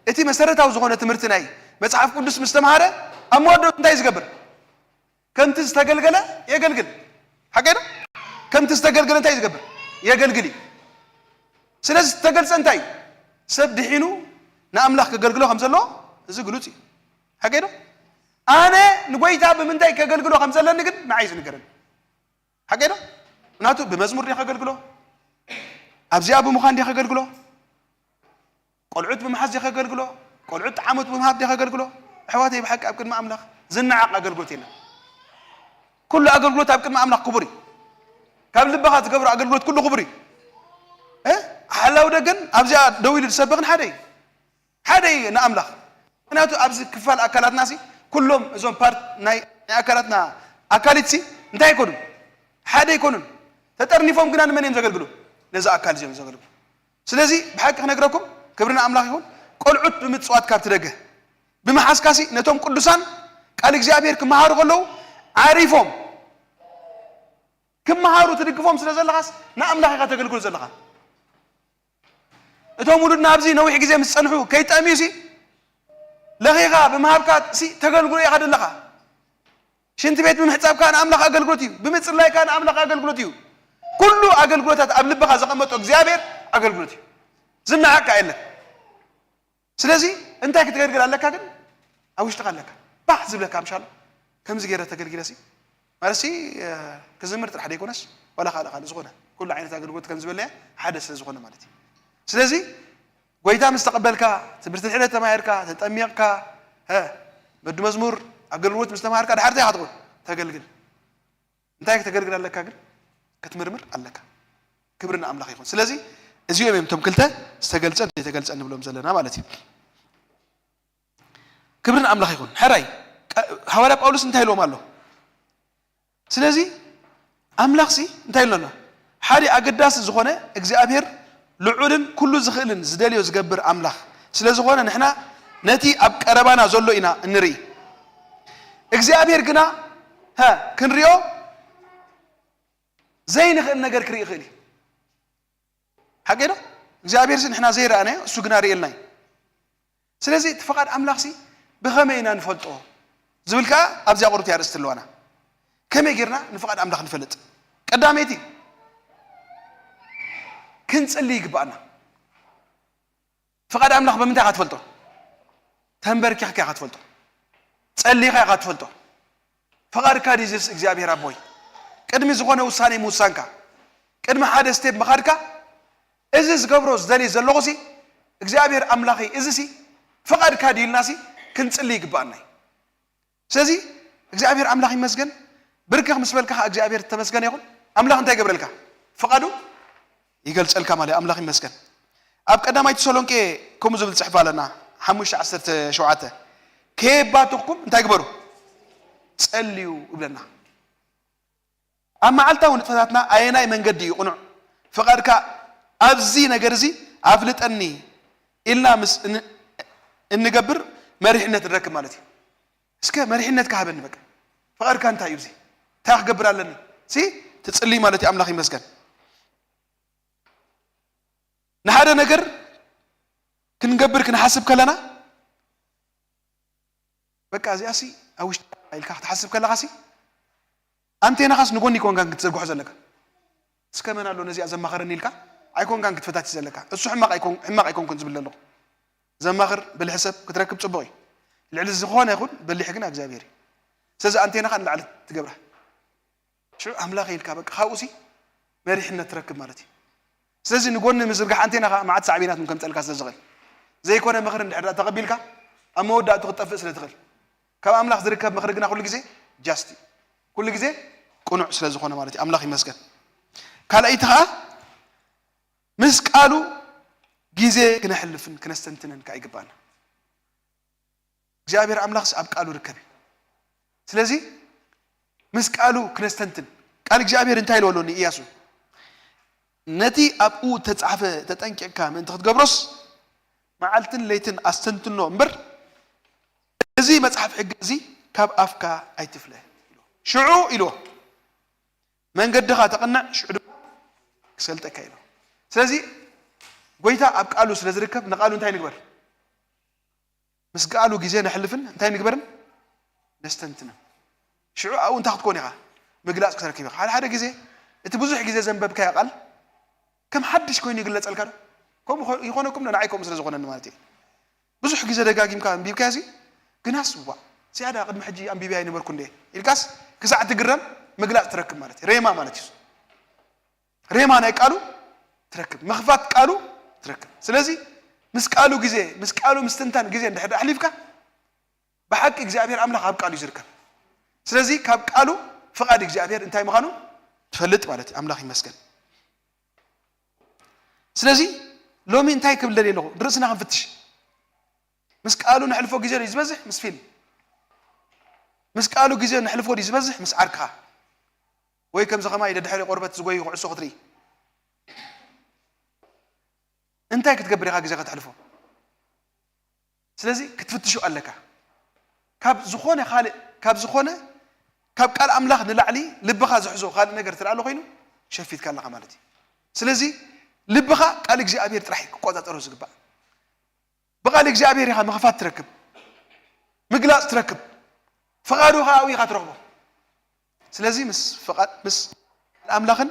እቲ መሰረታዊ ዝኾነ ትምህርቲ ናይ መጽሓፍ ቅዱስ ምስ ተምሃረ ኣብ መወዳእታ እንታይ እዩ ዝገብር? ከምቲ ዝተገልገለ የገልግል። ሓቀይ ዶ? ከምቲ ዝተገልገለ እንታይ እዩ ዝገብር? የገልግል እዩ። ስለዚ ዝተገልጸ እንታይ እዩ? ሰብ ድሒኑ ንኣምላኽ ከገልግሎ ከም ዘለዎ እዚ ግሉጽ እዩ። ሓቀይ ዶ? ኣነ ንጎይታ ብምንታይ ከገልግሎ ከም ዘለኒ ግን ንዓይ ዝንገረኒ። ሓቀይ ዶ? ምክንያቱ ብመዝሙር ድየ ከገልግሎ? ኣብዚኣ ብምዃን ድየ ከገልግሎ? ቆልዑት ብምሓዝ ድየ ከገልግሎ? ቆልዑት ዓመት ብምሃብ ድየ ከገልግሎ? ኣሕዋተይ፣ ብሓቂ ኣብ ቅድሚ ኣምላኽ ዝነዓቕ ኣገልግሎት የለን። ኩሉ ኣገልግሎት ኣብ ቅድሚ ኣምላኽ ክቡር እዩ። ካብ ልብኻ ትገብሮ ኣገልግሎት ኩሉ ክቡር እዩ። እ? ሓላው ደገን ኣብዚኣ ደው ኢሉ ዝሰብኽን ሓደ እዩ። ሓደ እዩ ንኣምላኽ። ምክንያቱ ኣብዚ ክፋል ኣካላትና ሲ፣ ኩሎም እዞም ፓርት ናይ፣ ናይ ኣካላትና ኣካሊት ሲ እንታይ ኣይኮኑን? ሓደ ኣይኮኑን። ተጠርኒፎም ግና ንመን እዮም ዘገልግሉ? ነዚ ኣካል እዮም ዘገልግሉ። ስለዚ ብሓቂ ክነግረኩም፣ ክብሪ ንኣምላኽ ይኹን፣ ቆልዑት ብምጽዋት ካብቲ ደገ ብምሓዝካሲ ነቶም ቅዱሳን ቃል እግዚኣብሔር ክመሃሩ ከለዉ ዓሪፎም ክመሃሩ ትድግፎም ስለ ዘለኻስ ንኣምላኽ ኢኻ ተገልግሎ ዘለኻ። እቶም ውሉድና ኣብዚ ነዊሕ ግዜ ምስ ጸንሑ ከይጠምዩ ሲ ለኺኻ ብምሃብካ ሲ ተገልግሎ ኢኻ ዘለኻ። ሽንቲ ቤት ብምሕጻብካ ንኣምላኽ ኣገልግሎት እዩ። ብምጽላይካ ንኣምላኽ ኣገልግሎት እዩ። ኩሉ ኣገልግሎታት ኣብ ልብኻ ዘቐመጦ እግዚኣብሔር ኣገልግሎት እዩ። ዝነዓቕካ የለን። ስለዚ እንታይ ክትገልግል ኣለካ ግን ኣብ ውሽጥኻ ኣለካ። ባህ ዝብለካ ምሻሎ ከምዚ ገይረ ተገልጊለ ሲ ማለት ሲ እ፣ ክዝምር ጥራሕ ደይኮነስ ዋላ ካልእ ካልእ ዝኾነ ኩሉ ዓይነት ኣገልግሎት ከም ዝበለያ ሓደ ስለ ዝኾነ ማለት እዩ። ስለዚ ጎይታ ምስ ተቐበልካ፣ ትምህርቲ ድሕነት ተማሂርካ፣ ተጠሚቕካ፣ እ፣ በዱ መዝሙር ኣገልግሎት ምስ ተማሃርካ ድሓር እንታይ ኢኻ ትኾን? ተገልግል። እንታይ ክተገልግል ኣለካ ግን? ክትምርምር ኣለካ። ክብሪ ንኣምላኽ ይኹን። ስለዚ እዚኦም እዮም እቶም ክልተ ዝተገልጸን ዘይተገልጸን ንብሎም ዘለና ማለት እዩ። ክብሪ ንኣምላኽ ይኹን። ሕራይ፣ ቀ-፣ ሃዋርያ ጳውሎስ እንታይ ኢልዎም ኣሎ? ስለዚ ኣምላኽሲ እንታይ ኢሉና ኣሎ? ሓደ ኣገዳሲ ዝኾነ እግዚኣብሔር ልዑልን ኩሉ ዝኽእልን ዝደልዮ ዝገብር ኣምላኽ ስለ ዝኾነ ንሕና ነቲ ኣብ ቀረባና ዘሎ ኢና እንርኢ። እግዚኣብሔር ግና ሀ ክንሪኦ ዘይንኽእል ነገር ክርኢ ይኽእል እዩ። ሓቂ ዶ? እግዚኣብሔር ንሕና ዘይረኣናዮ እሱ ግና ርእየልና እዩ። ስለዚ እቲ ፍቓድ ኣምላኽሲ ብኸመይ ኢና ንፈልጦ ዝብል ከኣ ኣብዚኣ ቁርብቲ ኣርእስቲ ኣለዋና። ከመይ ጌርና ንፍቓድ ኣምላኽ ንፈልጥ? ቀዳመይቲ ክንጽሊ ይግባኣና። ፍቓድ ኣምላኽ ብምንታይ ኢኻ ትፈልጦ? ተንበርኪኽካ ኢኻ ትፈልጦ። ጸሊኻ ኢኻ ትፈልጦ። ፍቓድካ ድዩ ዝስ እግዚኣብሔር ኣቦይ? ቅድሚ ዝኾነ ውሳኔ ምውሳንካ፣ ቅድሚ ሓደ ስቴፕ ምኻድካ፣ እዚ ዝገብሮ ዝደሊ ዘለኹሲ እግዚኣብሔር ኣምላኸይ፣ እዚሲ ፍቓድካ ድዩ ኢልናሲ ክንጽሊ ይግባኣና እዩ። ስለዚ እግዚኣብሔር ኣምላኽ ይመስገን። ብርክኽ ምስ በልካ ኸዓ እግዚኣብሔር ተመስገነ ይኹን። ኣምላኽ እንታይ ይገብረልካ? ፍቓዱ ይገልጸልካ ማለት እዩ። ኣምላኽ ይመስገን። ኣብ ቀዳማይ ተሰሎንቄ ከምኡ ዝብል ጽሕፍ ኣለና፣ ሓሙሽተ ዓሰርተ ሸውዓተ፣ ከየባተኽኩም እንታይ ግበሩ? ጸልዩ ይብለና። ኣብ መዓልታዊ ንጥፈታትና ኣየናይ መንገዲ እዩ ቅኑዕ? ፍቓድካ ኣብዚ ነገር እዚ ኣፍልጠኒ ኢልና ምስ እን- እንገብር መሪሕነት ንረክብ ማለት እዩ። እስከ መሪሕነትካ ሃበኒ፣ በቃ ፍቓድካ እንታይ እዩ? እዚ እንታይ ክገብር ኣለኒ? ሲ ትጽልይ ማለት እዩ። ኣምላኽ ይመስገን። ንሓደ ነገር ክንገብር ክንሓስብ ከለና በቃ እዚኣሲ ኣብ ውሽጢ ኢልካ ክትሓስብ ከለኻሲ ኣንቴናኻስ ንጎኒ ኣይኮንካን ክትዘርግሖ ዘለካ። እስከ መን ኣሎ ነዚኣ ዘማኸረኒ ኢልካ ኣይኮንካን ክትፈታቲ ዘለካ። እሱ ሕማቕ ኣይኮን- ሕማቕ ኣይኮንኩን ዝብል ዘለኹ። ዘማኽር ብልሒ ሰብ ክትረክብ ጽቡቕ እዩ። ልዕሊ ዝኾነ ይኹን በሊሕ ግን እግዚኣብሔር እዩ። ስለዚ ኣንቴናኻ ንላዕሊ ትገብራ። ሽዑ ኣምላኽ ኢልካ በቃ ካብኡሲ መሪሕነት ትረክብ ማለት እዩ። ስለዚ ንጎኒ ምዝርጋሕ ኣንቴና ኸዓ መዓት ሳዕቤናት እውን ከምጸልካ ስለ ዝኽእል ዘይኮነ ምኽሪ እንድሕር ደኣ ተቐቢልካ ኣብ መወዳእቱ ክትጠፍእ ስለ ትኽእል። ካብ ኣምላኽ ዝርከብ ምኽሪ ግና ኩሉ ግዜ ጃስት እዩ። ኩሉ ግዜ ቅኑዕ ስለ ዝኾነ ማለት እዩ። ኣምላኽ ይመስገን። ካልኣይቲ ኸዓ ምስ ቃሉ ግዜ ክነሕልፍን ክነስተንትንን ከኣ ይግባኣና። እግዚኣብሔር ኣምላኽስ ኣብ ቃሉ ርከብ እዩ። ስለዚ ምስ ቃሉ ክነስተንትን ቃል እግዚኣብሔር እንታይ ኢልዎ ኣሎ ንኢያሱ? ነቲ ኣብኡ ተጻሕፈ ተጠንቂቕካ ምእንቲ ክትገብሮስ መዓልትን ለይትን ኣስተንትኖ እምበር እዚ መጽሓፍ ሕጊ እዚ ካብ ኣፍካ ኣይትፍለ። ሽዑ ኢልዎ መንገድኻ ተቕንዕ፣ ሽዑ ድማ ክሰልጠካ ኢልዎ። ስለዚ ጎይታ ኣብ ቃሉ ስለ ዝርከብ ንቃሉ እንታይ ንግበር? ምስ ቃሉ ግዜ ነሕልፍን እንታይ ንግበርን ነስተንትንን። ሽዑ ኣብኡ እንታይ ክትኮን ኢኻ? ምግላጽ ክትረክብ ኢኻ። ሓደ ሓደ ግዜ እቲ ብዙሕ ግዜ ዘንበብካዮ ቃል ከም ሓድሽ ኮይኑ ይግለጸልካ ዶ? ከምኡ ይኾነኩም ዶ? ንዓይ ከምኡ ስለ ዝኾነኒ ማለት እዩ። ብዙሕ ግዜ ደጋጊምካ ኣንቢብካዮ ሲ ግናስ ዋ ዝያዳ ቅድሚ ሕጂ ኣንቢበያ ኣይነበርኩ እንደ ኢልካስ ክሳዕ ትግረም ምግላጽ ትረክብ ማለት እዩ። ሬማ ማለት እዩ። ሬማ ናይ ቃሉ ትረክብ፣ ምኽፋት ቃሉ ትረክብ። ስለዚ ምስ ቃሉ ግዜ ምስ ቃሉ ምስትንታን ግዜ እንድሕር ኣሕሊፍካ ብሓቂ እግዚኣብሔር ኣምላኽ ኣብ ቃሉ እዩ ዝርከብ። ስለዚ ካብ ቃሉ ፍቓድ እግዚኣብሔር እንታይ ምዃኑ ትፈልጥ ማለት እዩ። ኣምላኽ ይመስገን። ስለዚ ሎሚ እንታይ ክብል ደልየ ኣለኹ? ንርእስና ክንፍትሽ። ምስ ቃሉ ነሕልፎ ግዜ ድዩ ዝበዝሕ ምስ ፊልም? ምስ ቃሉ ግዜ ነሕልፎ ድዩ ዝበዝሕ ምስ ዓርክኻ? ወይ ከምዚ ኸማይ ደድሕሪ ቆርበት ዝጎዩ ኩዕሶ ክትርኢ? እንታይ ክትገብር ኢኻ ግዜ ከተሕልፎ? ስለዚ ክትፍትሹ ኣለካ። ካብ ዝኾነ ካልእ ካብ ዝኾነ ካብ ቃል ኣምላኽ ንላዕሊ ልብኻ ዝሕዞ ካልእ ነገር ትርኣሎ ኮይኑ ሸፊትካ ኣለኻ ማለት እዩ። ስለዚ ልብኻ ቃል እግዚኣብሔር ጥራሕ ክቆጻጸሮ ዝግባእ። ብቓል እግዚኣብሔር ኢኻ ምኽፋት ትረክብ፣ ምግላጽ ትረክብ፣ ፍቓዱ ኸኣ ኣብኡ ኢኻ ትረኽቦ። ስለዚ ምስ ፍቓድ ምስ ኣምላኽን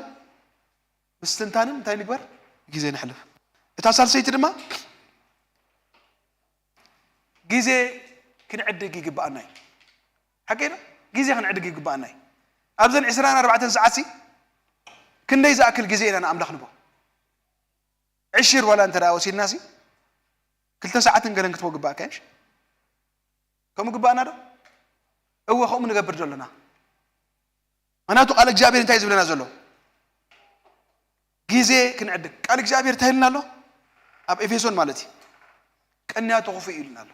ምስትንታንን እንታይ ንግበር? ግዜ ነሕልፍ። እታ ሳልሰይቲ ድማ ግዜ ክንዕድግ ይግብኣና እዩ። ሓቂ ዶ? ግዜ ክንዕድግ ይግብኣና እዩ። ኣብዘን ዕስራን ኣርባዕተን ሰዓት ሲ ክንደይ ዝኣክል ግዜ ኢና ንኣምላኽ ንቦ? ዕሽር ዋላ እንተ ደኣ ወሲድና ሲ ክልተ ሰዓትን ገለን ክትቦ ግባኣካ እሽ? ከምኡ ግባኣና ዶ? እወ ከምኡ ንገብር ዶ ኣለና? ምክንያቱ ቃል እግዚኣብሔር እንታይ ዝብለና ዘሎ? ግዜ ክንዕድግ ቃል እግዚኣብሔር እንታይ ኢልና ኣሎ? ኣብ ኤፌሶን ማለት እዩ። ቅንያቱ ክፉእ እዩ ኢልና ኣሎ።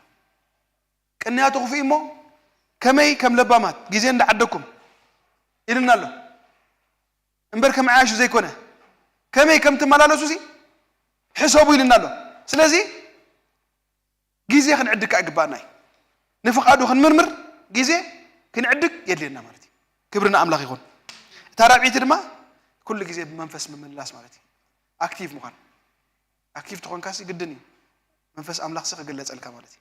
ቅንያቱ ክፉእ እዩ እሞ ከመይ ከም ለባማት ግዜ እንዳዓደግኩም ኢልና ኣሎ። እምበር ከም ዓያሹ ዘይኮነ ከመይ ከም ትመላለሱ ሲ ሕሰቡ ኢልና ኣሎ። ስለዚ ግዜ ክንዕድግ ከዓ ይግባኣና እዩ። ንፍቓዱ ክንምርምር ግዜ ክንዕድግ የድልየና ማለት እዩ። ክብሪ ንኣምላኽ ይኹን። እታ ራብዒቲ ድማ ኩሉ ግዜ ብመንፈስ ምምልላስ ማለት እዩ። ኣክቲቭ ምዃን። ኣክቲቭ ተኾንካሲ ግድን እዩ መንፈስ ኣምላኽሲ ክግለጸልካ ማለት እዩ።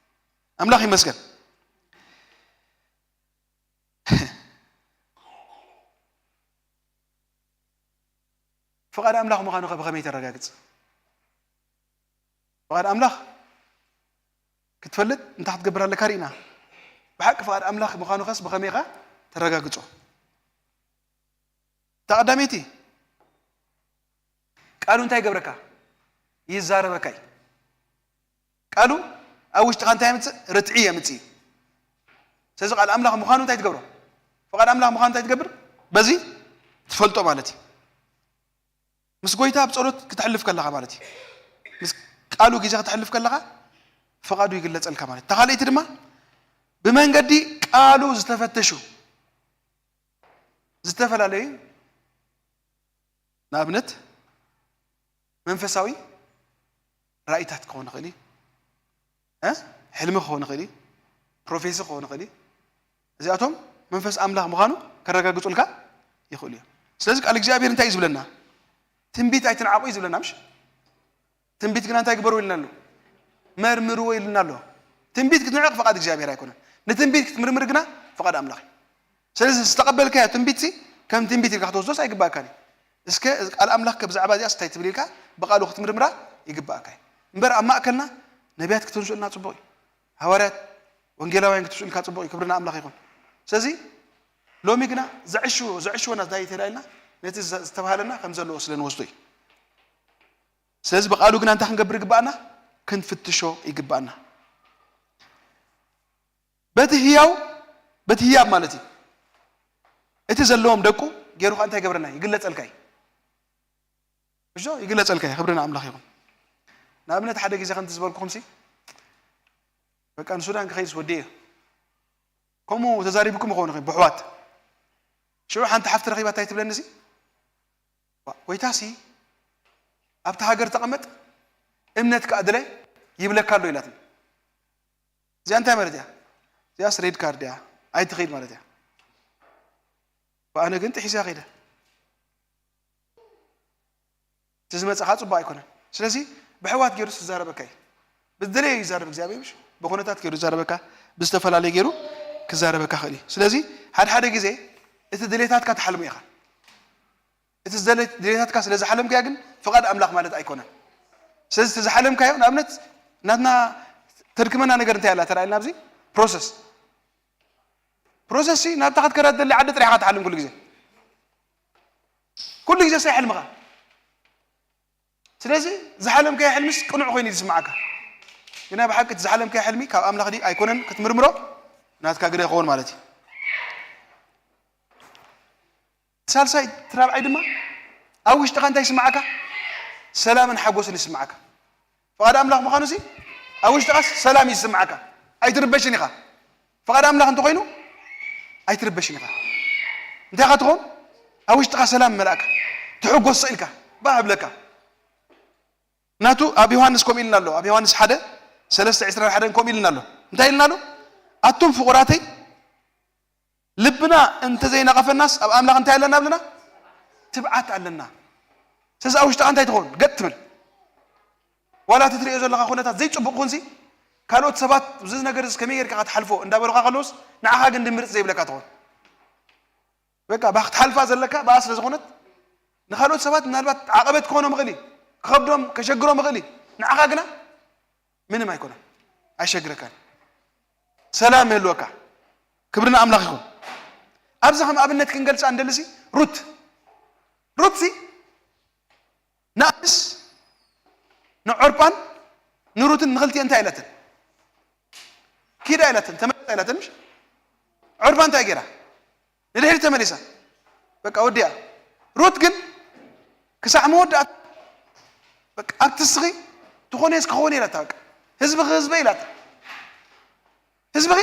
ኣምላኽ ይመስገን። ፍቓድ ኣምላኽ ምዃኑ ከ ብኸመይ ተረጋግጽ? ፍቓድ ኣምላኽ ክትፈልጥ እንታይ ክትገብር ኣለካ ርኢና። ብሓቂ ፍቓድ ኣምላኽ ምዃኑ ከስ ብኸመይ ኢኻ ተረጋግጾ? እታ ቀዳመይቲ ቃሉ እንታይ ይገብረካ? ይዛረበካ እዩ። ቃሉ ኣብ ውሽጥኻ እንታይ የምጽእ? ርትዒ የምጽእ እዩ። ስለዚ ቃል ኣምላኽ ምዃኑ እንታይ ትገብሮ? ፍቓድ ኣምላኽ ምዃኑ እንታይ ትገብር? በዚ ትፈልጦ ማለት እዩ። ምስ ጎይታ ኣብ ጸሎት ክተሕልፍ ከለኻ ማለት እዩ። ምስ ቃሉ ግዜ ክተሕልፍ ከለኻ ፍቓዱ ይግለጸልካ ማለት እዩ። እታ ካልኣይቲ ድማ ብመንገዲ ቃሉ ዝተፈተሹ ዝተፈላለዩ ንኣብነት መንፈሳዊ ራእይታት ክኾን ይኽእል እዩ። እ? ሕልሚ ክኾን ይኽእል እዩ። ፕሮፌሲ ክኾን ይኽእል እዩ። እዚኣቶም መንፈስ ኣምላኽ ምዃኑ ከረጋግጹልካ ይኽእሉ እዮም። ስለዚ ቃል እግዚኣብሔር እንታይ እዩ ዝብለና? ትንቢት ኣይትንዓቑ እዩ ዝብለና፣ ምሽ? ትንቢት ግና እንታይ ግበርዎ ኢልና ኣሎ? መርምርዎ ኢልና ኣሎ። ትንቢት ክትንዕቕ ፍቓድ እግዚኣብሔር ኣይኮነን። ንትንቢት ክትምርምር ግና ፍቓድ ኣምላኽ እዩ። ስለዚ ዝተቐበልካዮ ትንቢትሲ ከም ትንቢት ኢልካ ክትወስዶስ ኣይግባእካን እዩ። እስከ ቃል ኣምላኽ ከ ብዛዕባ እዚኣስ እንታይ ትብል ኢልካ ብቓሉ ክትምርምራ ይግባእካ እዩ። እምበር ኣብ ማእከልና ነቢያት ክትንስኡልና ጽቡቕ እዩ። ሃዋርያት፣ ወንጌላውያን ክትስኡልካ ጽቡቕ እዩ። ክብሪ ንኣምላኽ ይኹን። ስለዚ ሎሚ ግና ዘዕሽዎ፣ ዘዕሽወና እንታይ ተላኢልና ነቲ ዘ-፣ ዝተባህለና ከም ዘለዎ ስለ ንወስዶ እዩ። ስለዚ ብቓሉ ግና እንታይ ክንገብር ይግባኣና? ክንፍትሾ ይግባኣና። በቲ ህያው፣ በቲ ህያብ ማለት እዩ። እቲ ዘለዎም ደቁ ገይሩ ከዓ እንታይ ይገብረና? ይግለጸልካ እዩ። እዞ ይግለጸልካ እዩ። ክብሪ ንኣምላኽ ይኹን። ንኣብነት ሓደ ግዜ ከምቲ ዝበልኩኹም ሲ፣ በቃ ንሱዳን ክኸይድስ ወዲኤ። ከምኡ ተዛሪብኩም ይኸውን ብሕዋት። ሽዑ ሓንቲ ሓፍቲ ረኺባ እንታይ ትብለኒ ሲ? ዋ፣ ጎይታ ሲ ኣብቲ ሃገር ተቐመጥ፣ እምነት ከኣ ድለ ይብለካ ኣሎ ኢላትኒ። እዚኣ እንታይ ማለት እያ? እዚኣስ ሬድ ካርድ እያ፣ ኣይትኸይድ ማለት እያ። ኣነ ግን ጥሒሰ ከይደ። እቲ ዝመጽኻ ጽቡቕ ኣይኮነን። ስለዚ ብሕዋት ገይሩ ዝዛረበካ እዩ። ብዝደለየ ይዛረብ እግዚኣብሔር፣ ምሽ? ብኹነታት ገይሩ ዝዛረበካ፣ ብዝተፈላለየ ገይሩ ክዛረበካ ክእል እዩ። ስለዚ ሓደ ሓደ ግዜ እቲ ድሌታትካ ትሓልሞ ኢኻ። እቲ ዝደለ-፣ ድሌታትካ ስለ ዝሓለምካዮ ግን ፍቓድ ኣምላኽ ማለት ኣይኮነን። ስለዚ እቲ ዝሓለምካዮ፣ ንኣብነት ናትና ተድክመና ነገር እንታይ ኣላ ተራእየልና ኣብዚ ፕሮሰስ። ፕሮሰስ ሲ ናብታ ክትከዳ ትደሊ ዓዲ ጥራሕ ኢኻ ትሓልም ኩሉ ግዜ። ኩሉ ግዜ ሳይ ሕልምኻ። ስለዚ ዝሓለምካዮ ሕልምስ ቅኑዕ ኮይኑ እዩ ዝስምዓካ። ግና ብሓቂ እቲ ዝሓለምካዮ ሕልሚ ካብ ኣምላኽ ድዩ ኣይኮነን ክትምርምሮ ናትካ ግደ ይኸውን ማለት እዩ። ሳልሳይ፣ እቲ ራብዓይ ድማ ኣብ ውሽጥኻ እንታይ ይስምዓካ? ሰላምን ሓጎስን ይስምዓካ። ፍቓድ ኣምላኽ ምዃኑ ሲ ኣብ ውሽጥኻስ ሰላም ይስምዓካ። ኣይትርበሽን ኢኻ። ፍቓድ ኣምላኽ እንተኾይኑ ኣይትርበሽን ኢኻ። እንታይ ኢኻ ትኾን? ኣብ ውሽጥኻ ሰላም መላእካ። ትሕጎስ ስቕ ኢልካ። ባህ እብለካ። ናቱ ኣብ ዮሃንስ ከምኡ ኢልና ኣሎ። ኣብ ዮሃንስ ሓደ ሰለስተ ዕስራን ሓደን ከምኡ ኢልና ኣሎ። እንታይ ኢልና ኣሎ? ኣቱም ፍቑራተይ፣ ልብና እንተዘይነቐፈናስ ኣብ ኣምላኽ እንታይ ኣለና ብለና? ትብዓት ኣለና። ስለዚ ኣብ ውሽጥኻ እንታይ ትኸውን? ገጥ ትብል። ዋላ እቲ ትሪኦ ዘለኻ ኩነታት ዘይጽቡቕ ኹንሲ፣ ካልኦት ሰባት እዚ ነገር እዚ ከመይ ጌርካ ክትሓልፎ እንዳበሉኻ ከለውስ፣ ንዓኻ ግን ድምርጽ ዘይብለካ ትኾን። በቃ፣ ባኽ ትሓልፋ ዘለካ ብኣ ስለ ዝኾነት፣ ንኻልኦት ሰባት ምናልባት ዓቐበት ክኾኖም ይኽእል እዩ፣ ክኸብዶም፣ ከሸግሮም ይኽእል እዩ። ንዓኻ ግና ምንም ኣይኮነን፣ ኣይሸግረካን። ሰላም ይህልወካ። ክብሪ ንኣምላኽ ይኹን። ኣብዚ ከም ኣብነት ክንገልጻ እንደልሲ፣ ሩት፣ ሩትሲ ንኣንስ ንዖርጳን ንሩትን ንኽልቲኤን እንታይ ኢላተን? ኪዳ ኢላተን፣ ተመለሳ ኢላተን፣ ምሽ? ዖርጳን እንታይ ገይራ? ንድሕሪት ተመሊሳ። በቃ ወዲኣ። ሩት ግን ክሳዕ መወዳእታ በቃ ኣብቲ እስኺ ትኾነስ ክኸውን ኢላታ። በቃ ህዝብኺ ህዝበይ ኢላታ። ህዝብኺ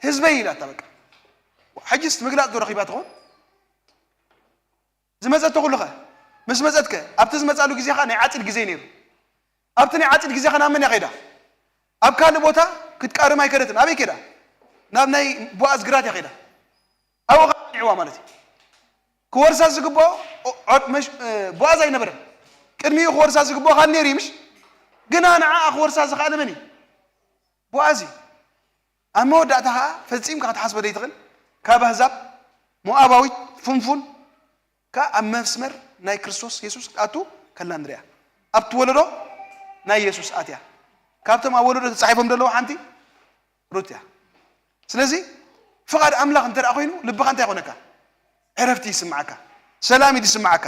ህዝበይ ኢላታ። በቃ ሕጅስ ምግላጽ ዶ ረኺባ ትኾን? ዝመጸቶ ኩሉ ኸ? ምስ መጸት ከ? ኣብቲ ዝመጻሉ ግዜ ኸኣ ናይ ዓጺድ ግዜ ነይሩ። ኣብቲ ናይ ዓፂድ ግዜ ኸ ናብ መን እያ ከይዳ? ኣብ ካልእ ቦታ ክትቃርም ኣይከደትን። ኣበይ ከይዳ? ናብ ናይ ቦኣዝ ግራት እያ ከይዳ። ኣብኡ ኸዓ ጸኒዕዋ ማለት እዩ። ክወርሳ ዝግብኦ ኦ- ዖ- መሽ- እ፣ ቦኣዝ ኣይነበረን። ቅድሚኡ ክወርሳ ዝግብኦ ካልእ ነይሩ እዩ፣ ምሽ? ግና ንዓኣ ክወርሳ ዝኸኣለ መን እዩ? ቦኣዝ እዩ። ኣብ መወዳእታ ኸዓ ፈጺምካ ክትሓስቦ ዘይትኽእል፣ ካብ ኣህዛብ ሞኣባዊት ፍንፉን ከኣ ኣብ መስመር ናይ ክርስቶስ የሱስ ክትኣቱ ከላ ንሪኣ። ኣብቲ ወለዶ ናይ የሱስ ኣትያ። ካብቶም ኣብ ወለዶ ተጻሒፎም ዘለዉ ሓንቲ ሩት እያ። ስለዚ ፍቓድ ኣምላኽ እንተ ደኣ ኮይኑ ልብኻ እንታይ ይኾነካ? ዕረፍቲ ይስምዓካ፣ ሰላም እዩ ዝስምዓካ።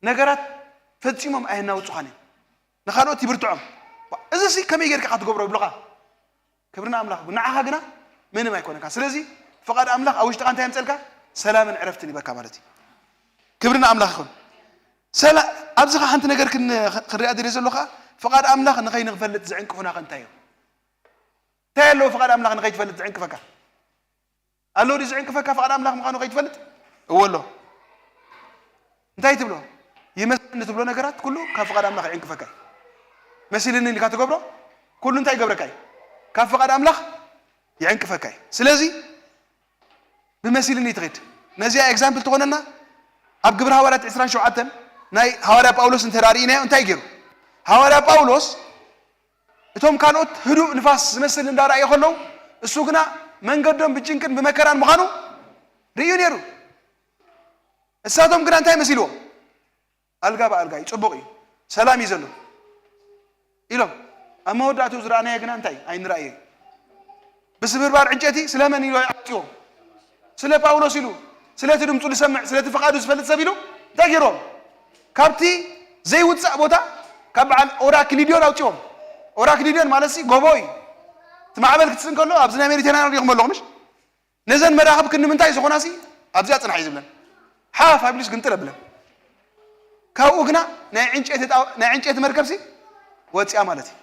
ነገራት ፈጺሞም ኣየናውጹኻን እዮም። ንኻልኦት ይብርትዖም። እዚ ሲ ከመይ ጌርካ ኢኻ ትገብሮ ይብሉኻ። ክብሪ ንኣምላኽ ይኹን። ንዓኻ ግና ምንም ኣይኮነካ። ስለዚ ፍቓድ ኣምላኽ ኣብ ውሽጥኻ እንታይ የምጸልካ? ሰላምን ዕረፍትን ይበካ ማለት እዩ። ክብሪ ንኣምላኽ ይኹን። ሰላ ኣብዚ ኸ ሓንቲ ነገር ክን- ክንሪኣ ደልየ ዘሎ ኸኣ ፍቓድ ኣምላኽ ንኸይንፈልጥ ዝዕንቅፉና ኸ እንታይ እዮም? እንታይ ኣለዎ ፍቓድ ኣምላኽ ንኸይትፈልጥ ዝዕንቅፈካ? ኣሎ ድዩ ዝዕንቅፈካ ፍቓድ ኣምላኽ ምዃኑ ከይትፈልጥ? እወ ኣሎ። እንታይ ትብሎ? ይመስለኒ ትብሎ ነገራት ኩሉ ካብ ፍቓድ ኣምላኽ ይዕንቅፈካ እዩ። መሲልኒ ኢልካ ትገብሮ ኩሉ እንታይ ይገብረካ እዩ? ካብ ፍቓድ ኣምላኽ ይዕንቅፈካ እዩ። ስለዚ ብመሲልኒ ትኸድ። ነዚኣ ኤግዛምፕል ትኾነና ኣብ ግብሪ ሃዋርያት ዕስራን ሸውዓተን ናይ ሃዋርያ ጳውሎስ እንተ ርኢናዮ እንታይ ገይሩ? ሃዋርያ ጳውሎስ እቶም ካልኦት ህዱእ ንፋስ ዝመስል እንዳረኣዩ ከለዉ እሱ ግና መንገዶም ብጭንቅን ብመከራን ምዃኑ ርእዩ ነይሩ። እሳቶም ግና እንታይ መሲልዎም? ኣልጋ ብኣልጋ እዩ፣ ጽቡቕ እዩ፣ ሰላም እዩ ዘሎ ኢሎም። ኣብ መወዳእትኡ ዝረኣናዮ ግና እንታይ? ኣይንረኣዮ። ብስብርባር ዕንጨይቲ ስለመን ኢሉ ኣውጺዎም? ስለ ጳውሎስ ኢሉ፣ ስለቲ ድምፁ ዝሰምዕ፣ ስለቲ ፍቓዱ ዝፈልጥ ሰብ ኢሉ እንታይ ገይርዎም? ካብቲ ዘይውጻእ ቦታ ካብ በዓል ኦራክሊዲዮን ኣውጺዎም። ኦራክሊዲዮን ማለት ሲ ጎቦ እዩ። እቲ ማዕበል ክትስእ እንከሎ ኣብዚ ናይ ሜዲቴራንያን ሪኢኹም ኣለኹም ምሽ? ነዘን መራኽብ ክንዲ ምንታይ ዝኾና ሲ ኣብዚኣ ጽናሕ እዩ ዝብለን። ሓፍ ኣቢሉስ ግንጥል ኣብለን። ካብኡ ግና ናይ ዕንጨይቲ ጣው- ናይ ዕንጨይቲ መርከብ ሲ ወጺኣ ማለት እዩ።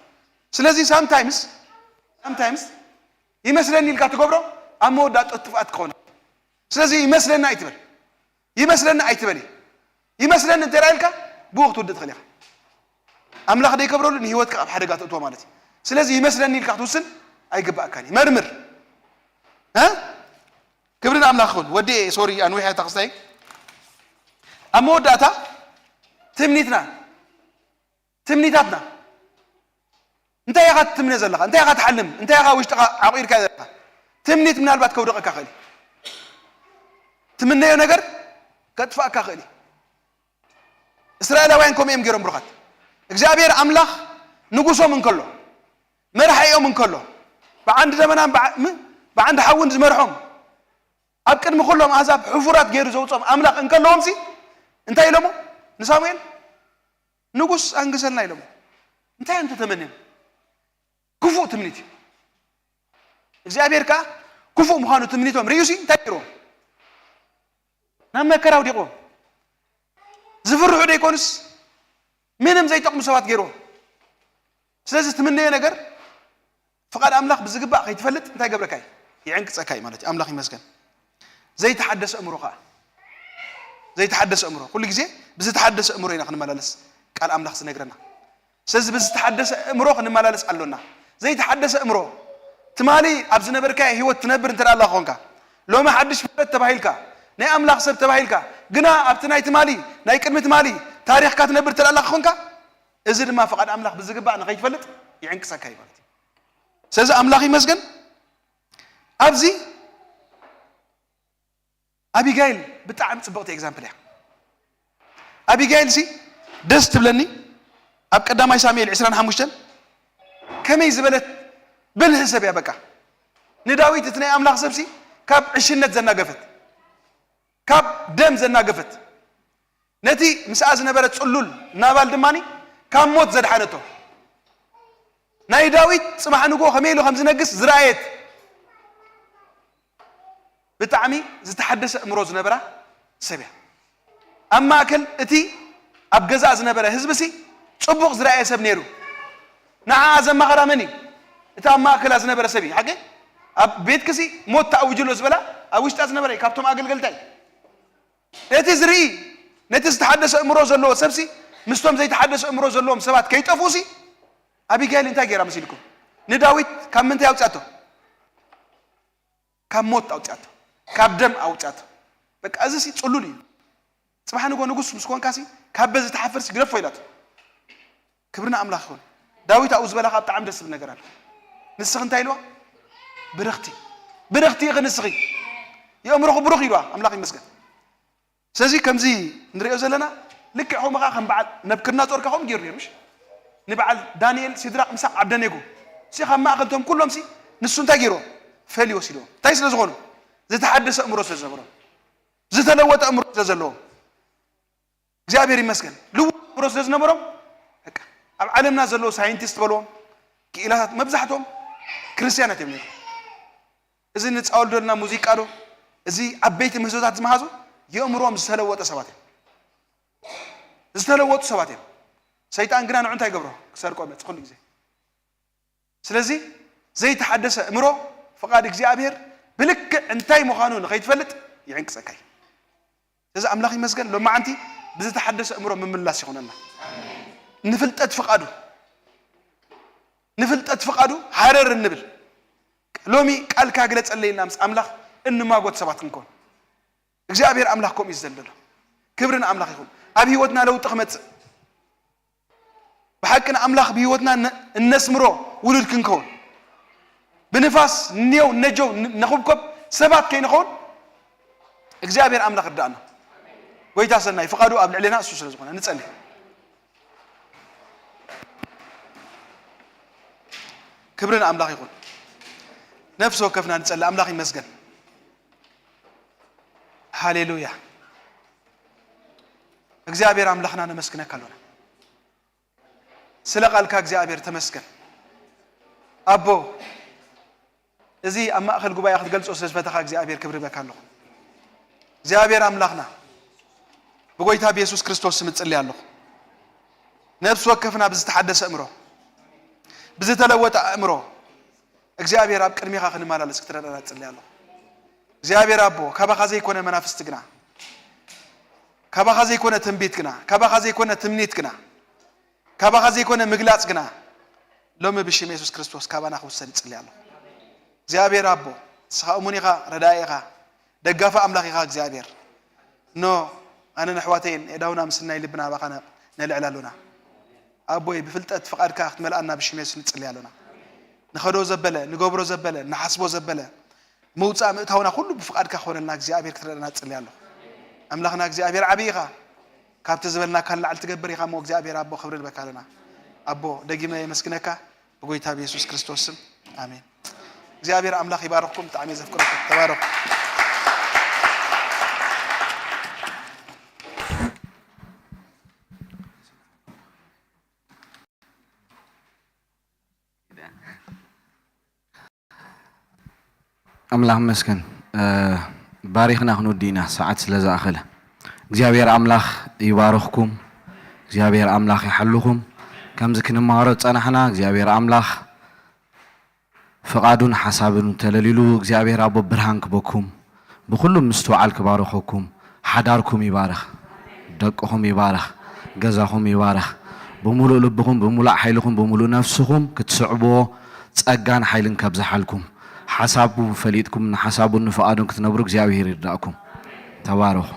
ስለዚ ሳምታይምስ ሳምታይምስ ይመስለኒ ኢልካ ትገብሮ ኣብ መወዳእታ ጥፍኣት ክኸውን። ስለዚ ይመስለኒ ኣይትበል። ይመስለኒ ኣይትበል። ይመስለኒ እንተ ኢልካ ብኡ ክትውድእ ትኽእል ኢኻ። ኣምላኽ ዘይከብረሉ ንህይወትካ ኣብ ሓደጋ ተእትዎ ማለት እዩ። ስለዚ ይመስለኒ ኢልካ ክትውስን ኣይግባእካን እዩ። መርምር። እ? ክብሪ ንኣምላኽ ይኹን። ወዲ ሶሪ ኣንዊሐ ተኽስታይ። ኣብ መወዳእታ ትምኒትና ትምኒታትና እንታይ ኢኻ ትትምነ ዘለኻ? እንታይ ኢኻ ትሓልም? እንታይ ኢኻ ውሽጥኻ ዓቑርካ ዘለኻ? ትምኒት ምናልባት ከውድቐካ ክእል እዩ። ትምነዮ ነገር ከጥፋእካ ክእል እዩ። እስራኤላውያን ከምኡ እዮም ገይሮም ብሩኻት። እግዚኣብሔር ኣምላኽ ንጉሶም እንከሎ መርሓኦም እንከሎ ብዓንዲ ደመናን ብዓ- ም- ብዓንዲ ሓውን ዝመርሖም ኣብ ቅድሚ ኩሎም ኣህዛብ ሕፉራት ገይሩ ዘውፅኦም ኣምላኽ እንከለዎም ሲ እንታይ ኢሎሞ ንሳሙኤል ንጉስ ኣንግሰልና ኢሎሞ እንታይ እዮም ተተመንዮም? ክፉእ ትምኒት እዩ። እግዚኣብሔር ከዓ ክፉእ ምዃኑ ትምኒቶም ርእዩ ሲ እንታይ ገይርዎም? ናብ መከራ ኣውዲቕዎም። ዝፍርሑ ደይኮኑስ ምንም ዘይጠቕሙ ሰባት ገይርዎም። ስለዚ ትምነዮ ነገር ፍቓድ ኣምላኽ ብዝግባእ ከይትፈልጥ እንታይ ገብረካ እዩ? ይዕንቅፀካ እዩ ማለት እዩ። ኣምላኽ ይመስገን። ዘይተሓደሰ እምሮ ከዓ ዘይተሓደሰ እምሮ ኩሉ ግዜ ብዝተሓደሰ እምሮ ኢና ክንመላለስ ቃል ኣምላኽ ዝነግረና። ስለዚ ብዝተሓደሰ እምሮ ክንመላለስ ኣሎና። ዘይተሓደሰ እምሮ ትማሊ ኣብ ዝነበርካዮ ህይወት ትነብር እንተ ኣለኻ ኾንካ ሎሚ ሓድሽ ፍጥረት ተባሂልካ ናይ ኣምላኽ ሰብ ተባሂልካ ግና ኣብቲ ናይ ትማሊ ናይ ቅድሚ ትማሊ ታሪኽካ ትነብር እንተ ኣለኻ ኾንካ እዚ ድማ ፍቓድ ኣምላኽ ብዝግባእ ንኸይትፈልጥ ይዕንቅሰካ እዩ ማለት እዩ። ስለዚ ኣምላኽ ይመስገን ኣብዚ ኣቢጋይል ብጣዕሚ ጽብቕቲ ኤግዛምፕል እያ። ኣቢጋይል ሲ ደስ ትብለኒ ኣብ ቀዳማይ ሳሙኤል ዕስራን ሓሙሽተን ከመይ ዝበለት ብልህ ሰብ እያ በቃ ንዳዊት እቲ ናይ ኣምላኽ ሰብሲ ካብ ዕሽነት ዘናገፈት ካብ ደም ዘናገፈት ነቲ ምስኣ ዝነበረ ጽሉል ናባል ድማ ካብ ሞት ዘድሓነቶ ናይ ዳዊት ጽባሕ ንግሆ ከመይ ኢሉ ከም ዝነግስ ዝረኣየት ብጣዕሚ ዝተሓደሰ እምሮ ዝነበራ ሰብ እያ። ኣብ ማእከል እቲ ኣብ ገዛእ ዝነበረ ህዝቢ ሲ ጽቡቕ ዝረኣየ ሰብ ነይሩ። ንዓኣ ዘማኸራ መን እዩ? እቲ ኣብ ማእከላ ዝነበረ ሰብ እዩ። ሓቂ ኣብ ቤትኪ ሲ ሞት ተኣውጅ ኣሎ ዝበላ ኣብ ውሽጣ ዝነበረ እዩ። ካብቶም ኣገልገልታ እዩ። ነቲ ዝርኢ ነቲ ዝተሓደሰ እምሮ ዘለዎ ሰብሲ ምስቶም ዘይተሓደሰ እምሮ ዘለዎም ሰባት ከይጠፍኡሲ ኣቢጋይል እንታይ ገይራ መሲልኩም? ንዳዊት ካብ ምንታይ ኣውፅኣቶ? ካብ ሞት ኣውፅኣቶ፣ ካብ ደም ኣውፅኣቶ። በቃ እዚ ሲ ፅሉል እዩ። ፅባሕ ንጎ ንጉስ ምስ ኮንካ ሲ ካብ በዚ ትሓፍር ሲ ግደፎ ኢላቶ። ክብሪ ንኣምላኽ ይኹን። ዳዊት ኣብኡ ዝበላ ከዓ ብጣዕሚ ደስ ዝብል ነገር ኣሎ። ንስኺ እንታይ ኢልዋ? ብርኽቲ፣ ብርኽቲ ኢኺ ንስኺ፣ የእምሮኺ ብሩኽ ኢልዋ። ኣምላኽ ይመስገን። ስለዚ ከምዚ ንሪኦ ዘለና ልክዕ ከምኡ ከዓ ከም በዓል ነብክድናጾር ከዓ ከምኡ ገይሩ ነይሩ፣ ምሽ? ንበዓል ዳንኤል፣ ሲድራቅ፣ ምሳቅ፣ ዓብደኔጎ ሲ ካብ ማእከል እቶም ኩሎም ሲ ንሱ እንታይ ገይርዎ? ፈልዩ ወሲድዎ። እንታይ ስለ ዝኾኑ? ዝተሓደሰ እምሮ ስለ ዝነበሮም፣ ዝተለወጠ እምሮ ስለ ዘለዎም። እግዚኣብሔር ይመስገን። ልውጥ እምሮ ስለ ዝነበሮም፣ በቃ፣ ኣብ ዓለምና ዘለዉ ሳይንቲስት በልዎም፣ ክኢላታት መብዛሕትኦም ክርስትያናት እዮም ነይሮም። እዚ ንጻወት ዘለና ሙዚቃ ዶ፣ እዚ ዓበይቲ ምህዞታት ዝመሃዙ፣ የእምሮኦም ዝተለወጠ ሰባት እዮም። ዝተለወጡ ሰባት እዮም። ሰይጣን ግና ንዑ እንታይ ይገብሮ? ክሰርቆ ይመጽእ ኩሉ ግዜ። ስለዚ ዘይተሓደሰ እምሮ፣ ፍቓድ እግዚኣብሔር ብልክዕ እንታይ ምዃኑ ንኸይትፈልጥ ይዕንቅጸካ እዩ። ስለዚ ኣምላኽ ይመስገን፣ ሎማዓንቲ ብዝተሓደሰ እምሮ ምምላስ ይኹነና። ንፍልጠት ፍቓዱ፣ ንፍልጠት ፍቓዱ ሃረር እንብል። ሎሚ ቃልካ ግለጸለይ ኢልና ምስ ኣምላኽ እንማጎት ሰባት ክንከውን። እግዚኣብሔር ኣምላኽ ከምኡ እዩ ዝደሊ ዘሎ። ክብሪ ንኣምላኽ ይኹን። ኣብ ህይወትና ለውጢ ክመጽእ፣ ብሓቂ ንኣምላኽ ብህይወትና ነ-፣ እነስምሮ ውሉድ ክንከውን፣ ብንፋስ ኔው ነጀው ን-፣ ነኹብኮብ ሰባት ከይንኸውን እግዚኣብሔር ኣምላኽ እርዳእና። ጎይታ ሰናይ ፍቓዱ ኣብ ልዕሌና እሱ ስለ ዝኾነ ንጸሊ። ክብሪ ንኣምላኽ ይኹን። ነፍሲ ወከፍና ንጸሊ። ኣምላኽ ይመስገን። ሃሌሉያ። እግዚኣብሔር ኣምላኽና ነመስግነካ ኣሎና። ስለ ቃልካ እግዚኣብሔር ተመስገን። ኣቦ፣ እዚ ኣብ ማእከል ጉባኤ ክትገልጾ ስለ ዝፈተኻ እግዚኣብሔር ክብሪ በካ ኣለኹ። እግዚኣብሔር ኣምላኽና፣ ብጎይታ ብየሱስ ክርስቶስ ስም እጽሊ ኣለኹ። ነፍሲ ወከፍና ብዝተሓደሰ እምሮ፣ ብዝተለወጠ ኣእምሮ፣ እግዚኣብሔር ኣብ ቅድሚኻ ክንመላለስ ክትረዳና እጽሊ ኣለኹ። እግዚኣብሔር ኣቦ፣ ካባኻ ዘይኮነ መናፍስቲ ግና፣ ካባኻ ዘይኮነ ትንቢት ግና፣ ካባኻ ዘይኮነ ትምኒት ግና፣ ካባኻ ዘይኮነ ምግላጽ ግና፣ ሎሚ ብሽም የሱስ ክርስቶስ ካባና ክውሰድ እጽሊ ኣለኹ። እግዚኣብሔር ኣቦ፣ ንስኻ እሙን ኢኻ፣ ረዳኢ ኢኻ፣ ደጋፊ ኣምላኽ ኢኻ እግዚኣብሔር። ኖ፣ ኣነን ኣሕዋተይን የእዳውና ምስናይ ልብና ናባኻ ነ-፣ ነልዕል ኣሎና። ኣቦይ፣ ብፍልጠት ፍቓድካ ክትመልኣና ብሽም የሱስ ንጽሊ ኣሎና። ንኸዶ ዘበለ፣ ንገብሮ ዘበለ፣ ንሓስቦ ዘበለ፣ ምውጻእ ምእታውና ኩሉ ብፍቓድካ ክኾነልና እግዚኣብሔር ክትረዳና እጽሊ ኣለኹ። ኣምላኽና እግዚኣብሔር ዓብዪ ኢኻ። ካብቲ ዝበልናካ ንላዕሊ ትገብር ኢኻ እሞ እግዚኣብሔር ኣቦ ክብሪ ንበካ ኣለና። ኣቦ፣ ደጊመ የመስግነካ ብጎይታ ብየሱስ ክርስቶስ ስም። ኣሜን። እግዚኣብሔር ኣምላኽ ይባርኽኩም። ብጣዕሚ እየ ዘፍቅረኩም። ተባረኹ። ኣምላኽ ይመስገን። እ፣ ባሪኽና ክንውዲ ኢና፣ ሰዓት ስለ ዝኣኸለ። እግዚኣብሔር ኣምላኽ ይባርኽኩም። እግዚኣብሔር ኣምላኽ ይሓልኹም። ከምዚ ክንመሃሮ ዝጸናሕና፣ እግዚኣብሔር ኣምላኽ ፍቓዱን ሓሳብን ተለሊሉ፣ እግዚኣብሔር ኣቦ ብርሃን ክበኩም፣ ብኹሉ ምስትውዓል ክባርኸኩም፣ ሓዳርኩም ይባርኽ፣ ደቅኹም ይባርኽ፣ ገዛኹም ይባርኽ። ብምሉእ ልብኹም፣ ብምሉእ ሓይልኹም፣ ብምሉእ ነፍስኹም ክትስዕብዎ ጸጋን ሓይልን ከብዝሓልኩም፣ ሓሳቡ ፈሊጥኩም ንሓሳቡን ንፍቓዱን ክትነብሩ እግዚኣብሔር ይርዳእኩም። ተባረኹ።